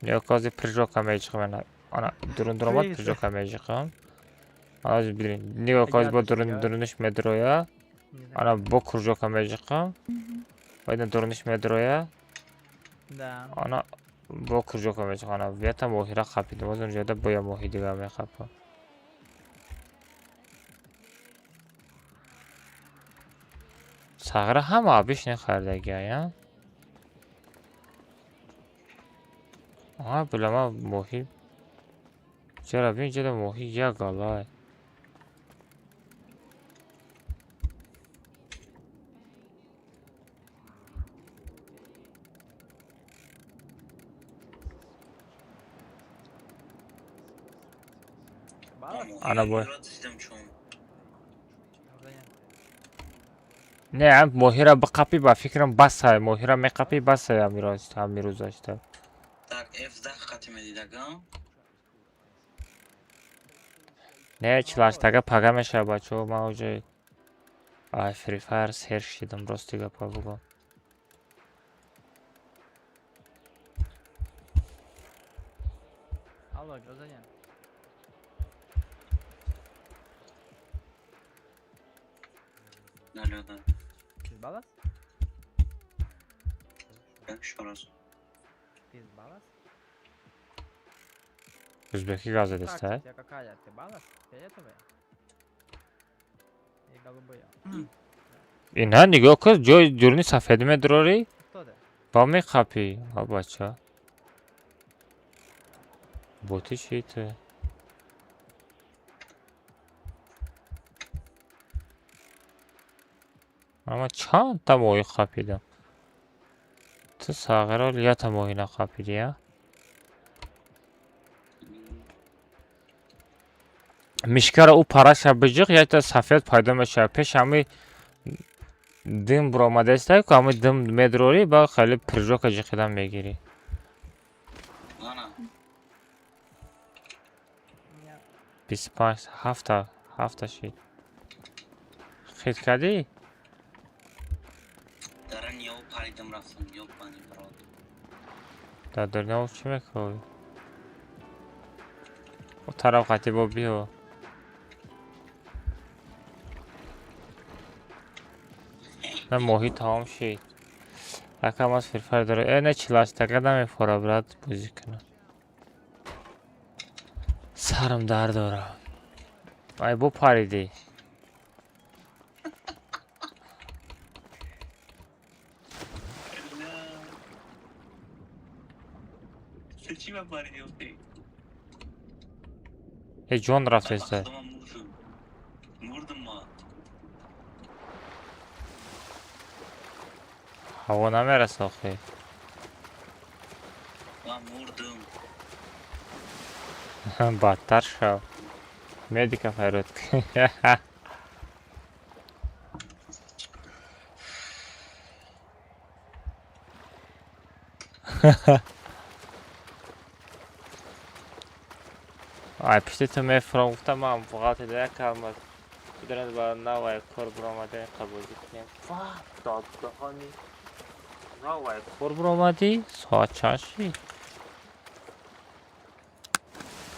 Нигоҳ кун, ҳозир прыжока меҷиқам, ана. Ана дурун дуромад прыжока меҷиқам. Ана ҳозир бибин. Нигоҳ кун, ҳозир бо дурун дуруниш медроя. Ана бо кружока меҷиқам. Ва ина дуруниш медроя. Ана бо кружока меҷиқам. Ана ята моҳира қапидам. Боз онҷода бо я моҳи дигар меқапам. Сағра ҳама абиш нехардагия, а? Билама моҳи. Чара бин ҷада моҳи як галай. Ана бой. Не, ам моҳира биқапӣ, ба фикрам, басай. Моҳира меқапӣ, басай ҳамирӯзашта. Так, F10 қати медидагам. Не, чилаштага пага мешава, бачаҳо. Ман уже ай Free Fire сер шидам, рости гапа бугам. Алло, Грозаня. Алло, да. Ты балас? Как еще раз? Ты балас? Ӯзбекӣ гап задеста? Так, тебя какая? Ты балас? Фиолетовая? И голубая. Ина нигоҳ кун, ҷои дурни сафедӣ медурорӣ Кто ты? Ба меқапӣ, а бача. Боти чӣ ту? Ама чандта моҳӣ қапидам. Ту сағиро ята моҳӣ нақапидӣ, а? Мишкаро ӯ параша биҷиқ, якта сафед пайдо мешавад. Пеш ҳами дим буромадаистай ку, ҳами дим медурорӣ, ба хеле прыжока ҷиқидан мегирӣ. Ана. 25, ҳафта, ҳафта шид. Хит кардӣ? Даран ё паридам рафтам, ёбани брат. Дар дурни об чӣ мекунӣ? О тараф қатӣ бо биё. На, моҳӣ тамом шид. Якам аз Free Fire дора. Э, не, чилаштага намефора, брат, бозӣ кунам. Сарам дард дора. Ай, бо паридӣ. Чӣ ба париди охи? Э, ҷон рафтеста. Худома, мурдум. Мурдум ма. Ҳаво намераса охи. Ма мурдум. Бадтар шав. Медика фарёд кун. Ай, пишти ту мефурам, гуфтам, ман ғалти да як калма. Бидонед, ба навай кор буромада қабулӣ кунем. Ва, додгоҳони навай кор буромадӣ? Соат чанд шид?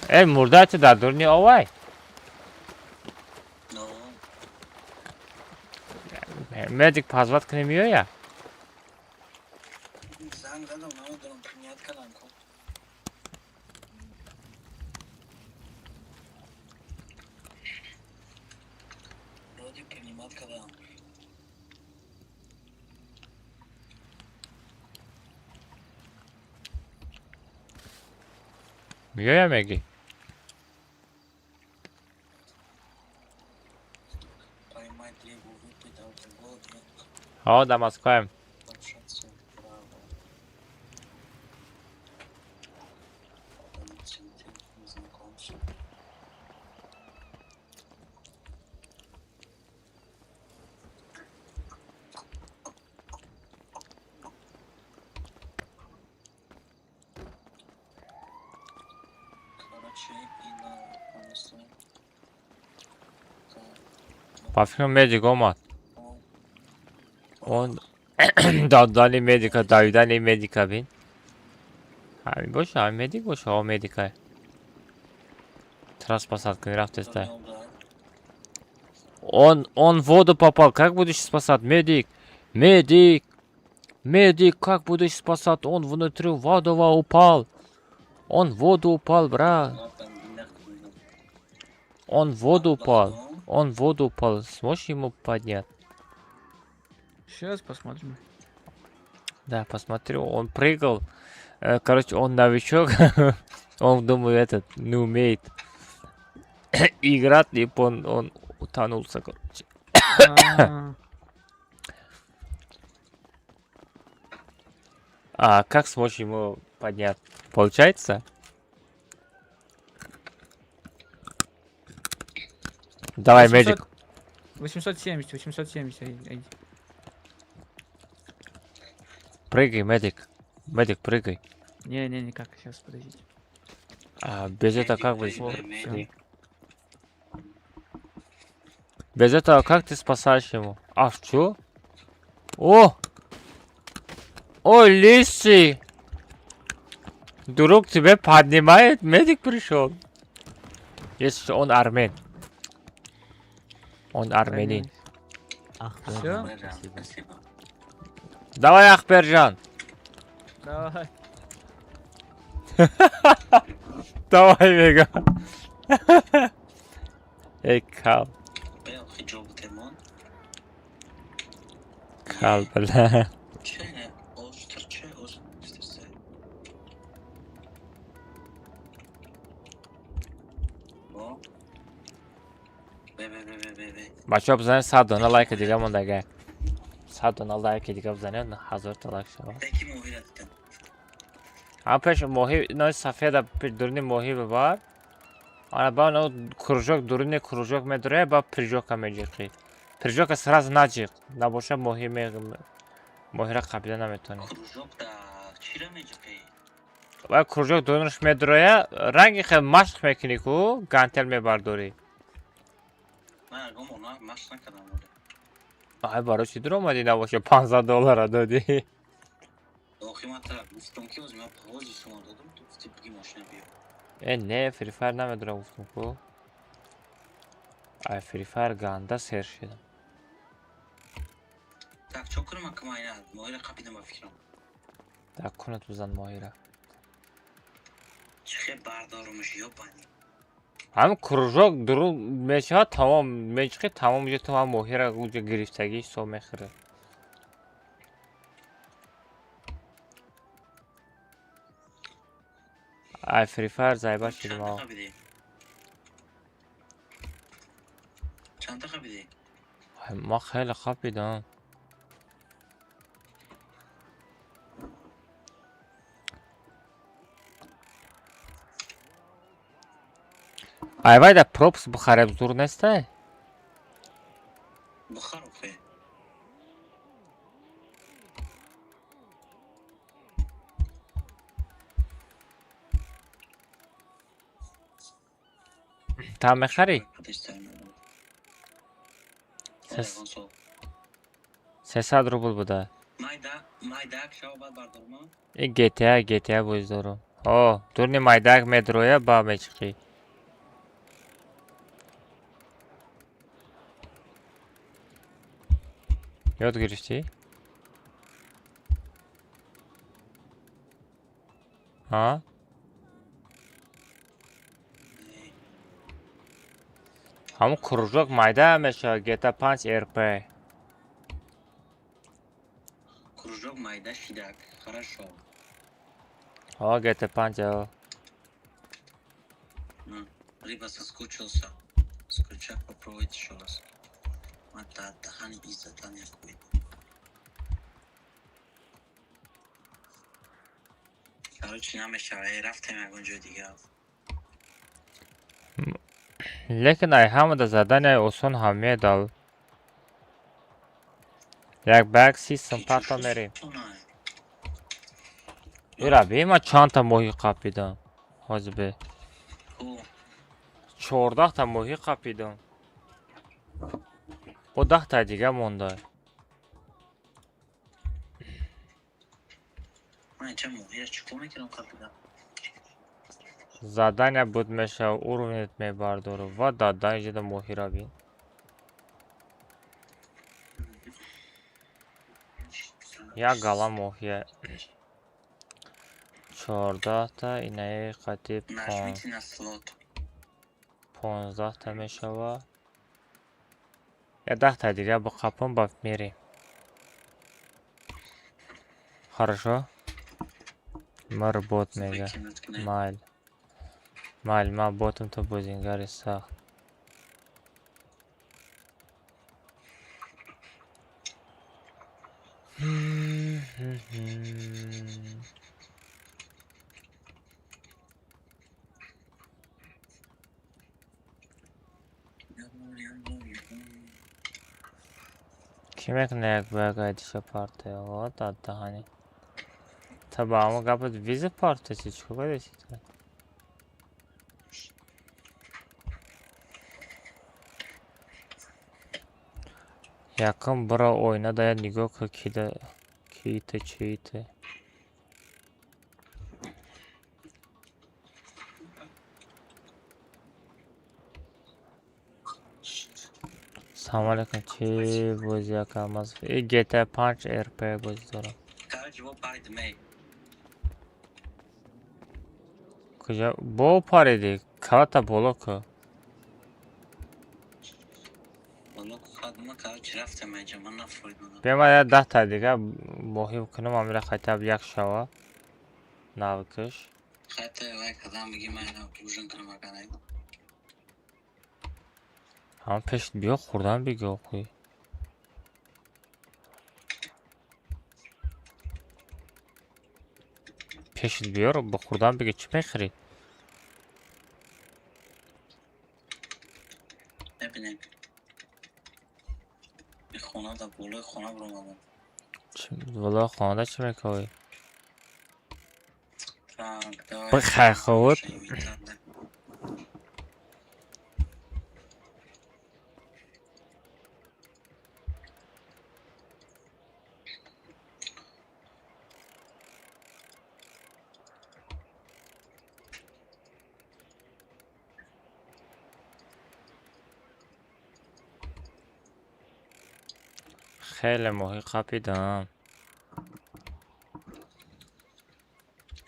Э, мурда ту дар дурни овай? Но. Медик позвать кунем, меоя? Занг задам, намедонам, принять кардам ку. Вроде принимать кардам. Меоя мегӣ? Поймать либо выпить алкоголь, нет. Ҳо, дар Москваем. Общаться право. Подарить цветы незнакомцу. Короче, и на понесло. Ба фикрам, медик омад. Он додани медика, давидани медика бин. Ҳамин боша, ҳамин медик боша, ҳо, медика. Тра спасать кунӣ рафтеста. Он в воду попал, как будешь спасать? Медик, медик, медик, как будешь спасать? Он внутри воду упал. Он в воду упал, брат. Он в воду упал. Он в воду упал. Сможешь ему поднять? Сейчас посмотрим. Да, посмотрю. Он прыгал. Короче, он новичок. Он, думаю, этот, не умеет играть, и он утонулся, короче. А. А как сможешь ему поднять? Получается? Давай, медик. 870, 870, ай. Прыгай, медик. Медик, прыгай. Не, не, никак, сейчас, подождите. А, без этого как вы... Всё. Без этого как ты спасаешь его? А, что? О! О, лисий! Друг тебя поднимает, медик пришел. Если он армян. Он армянин. Всё? Спасибо. Давай, Ахбержан. Давай. Давай, Мега. Эй, кал. Кал, бля. Бачаҳо, бизанед 100 дона лайка дига мондага. 100 дона лайки дига бизанед, 1000 та лайк шавад. Ҳам пеш моҳи нои сафеда дуруни моҳӣ бибар. Ана ба но кружок дуруни кружок медуре, ба прыжока меҷиқӣ. Прыжока сразу наҷиқ. Набоша моҳи моҳира қабида наметонӣ. Ва кружок дурунаш медуроя, ранги хел машқ мекунӣ ку, гантел мебардорӣ. Ай, барои чӣ дуромадӣ набоша 15 доллара додӣ? Э, не, Free Fire намедурам гуфтум ку. Ай, Free Fire ганда сер шидам. Так, чо кунам ака ман ина моҳира қапидам ба фикрам. Так, кунат бизан моҳира. Чӣ хел бардорумш ёбани. Ҳам кружок дурун мешавад, тамом мечиқӣ, тамом уҷа ту ҳам моҳира уҷа гирифтагӣ ҳисоб мехӯрад. Ай, Free Fire зайба шидим а. Чанда қапидӣ? Ай, ман хеле қапидам. Ай, вайда пропс бихарем зур нестай? Бихар охе. Та мехарӣ? 300 рубл буда. И GTA, GTA боз дорум. О, дурни майдак медроя ба мечиқӣ. Ёд гирифтӣ? Ҳа? Ҳамун кружок майда мешавад GTA 5 RP. Кружок майда шидак. Хорошо. Ҳо, GTA 5 ҳо. Рыба соскучился. Скучак попробовать еще раз. Мата дахани иззатан якуй. Короче, намешава. Рафтем ягон ҷои дига. Лекин ай ҳамада задания осон ҳам медал. Як ба як 30 сум парта мерем. Ира би ман чандта моҳӣ қапидам. Ҳозир бе. 14 та моҳӣ қапидам. Бо 10 та дига монда. Задания буд мешава, уровнет мебардору ва дадан иҷода моҳира бин. Як гала моҳия. 14 та инаи қати 15 та мешава. Я 10 та дига биқапам ба мерем. Хорошо? Мар бот мега. Майл. Майл, ман ботам то бозингари сахт. Кӣ мекуна як ба як айдиша партоя? О, дадаҳани. Та ба ҳамон гапат виза партоси, чӣ кор кардеси ту? Якум бира оина да як нигоҳ кун, кида кита чита. Салом алейкум, чӣ бозӣ ака Алмазов? И GTA 5 RP бозӣ дорам. Короче, во паридем, эй. Куҷа бо париди? Калата боло ку. Боло кадма, короче, рафтем айҷа, ман нафуридам. Биё ман як 10-та дига моҳӣ кунам, амира хотя б як шава. Навикаш. Хайта вай кадам биги ман ужин кунам агар ай. Ҳам пеш биё хӯрдан биги охӯй. Пешит биёр ба хӯрдан биги, чӣ мехӯрӣ? Мебинем. Хона да болои хона биромадам. Болои хонада чӣ мекунӣ? Так, давай. Бихай худ. Хеле моҳӣ қапидам.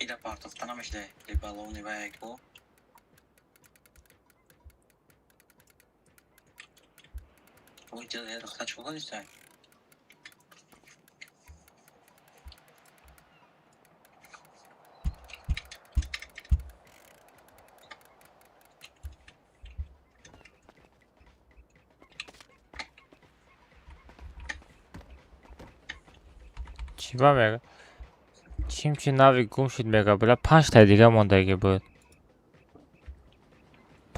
Ида партофта намешда, рибаловни вай ко. Ой, дела, я дохта чего дистай? Чӣ ба мега? Чим чи нави гум шуд мега, била панҷта дига мондагӣ буд.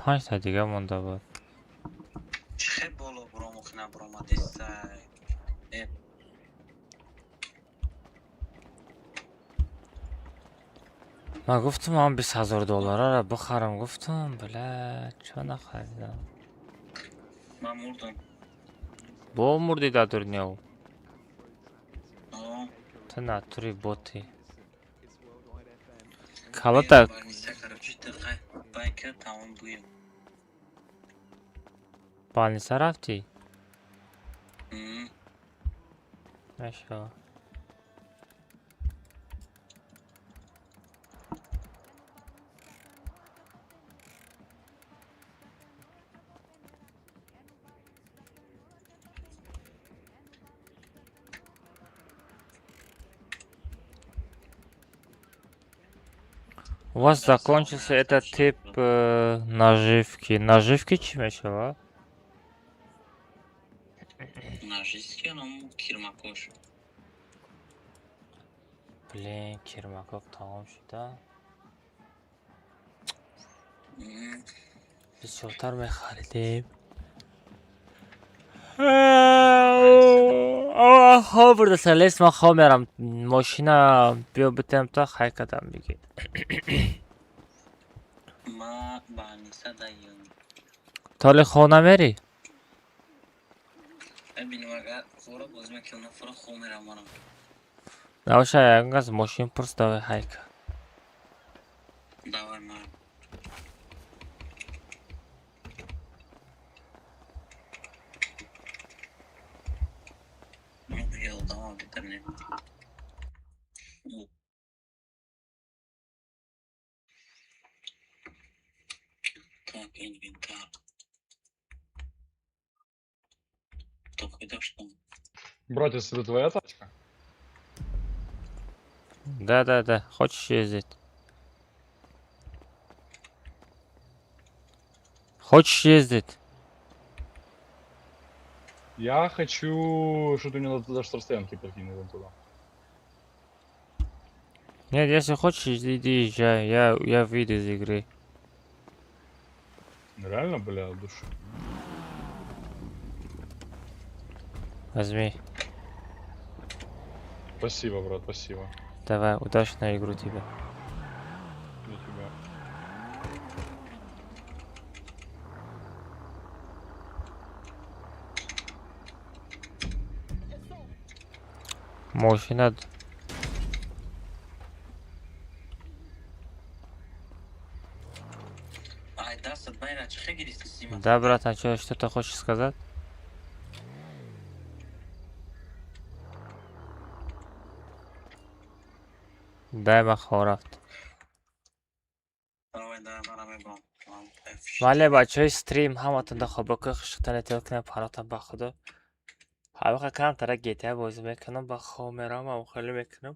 Панҷта дига монда буд. Чихе боло бромухи набромадистай? Э. Ман гуфтам ман 20 000 долларара бихарам, гуфтам, била чо нахаридам? Ман мурдам. Бо мурдӣ дар дурниёв? Ту натури боти. Калата Короче, байка тамом буем. Больница рафтӣ? Мешава. У вас закончился этот тип наживки. Наживки чӣ мешава? Наживки, ну, кирмакош. Блин, кирмакок тамом шуда. Бисёртар мехаридем. Хоб бурдаса лес, ман хоб мерам. Мошина биё битем та хай кадам биги. Ма больница даём. Толи хона мерӣ? Бибинем агар фура боз мекунам, фура хоб мерам манам. Набоша, ягон кас мошин пурс, давай хайка. Давай, ман. Ёлдама битарнем. Так, инвентарь. Так, что? Братец, это твоя тачка? Да. Хочешь ездить? Хочешь ездить? Я хочу, что ты мне даже с расстоянки подкинул вон туда. Нет, если хочешь, иди езжай. Я выйду из игры. Реально, бля, от души. Возьми. Спасибо, брат, спасибо. Давай, удачную игру тебе. Для тебя. Мошина. Ай, дастат байра, чӣ гирифти сима? Да, братан, чё, что-то хочешь сказать? Дай ма рафт. Давай, давай, мара мебам. Вале бачаҳои стрим ҳаматон да хобакои хушктан этиёд кунед, паноҳтон ба худо. Ҳамақа камтара GTA бозӣ мекунам, ба хоб меравам, ам хеле мекунам.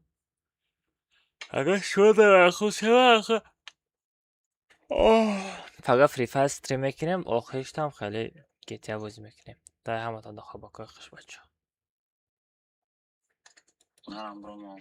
Агар шумо дар хуб шава, фақат Free Fire стрим мекунем, охириштам хеле GTA бозӣ мекунем. Дай ҳаматон да хобакои хуш, бачаҳо. Нарам, бромам.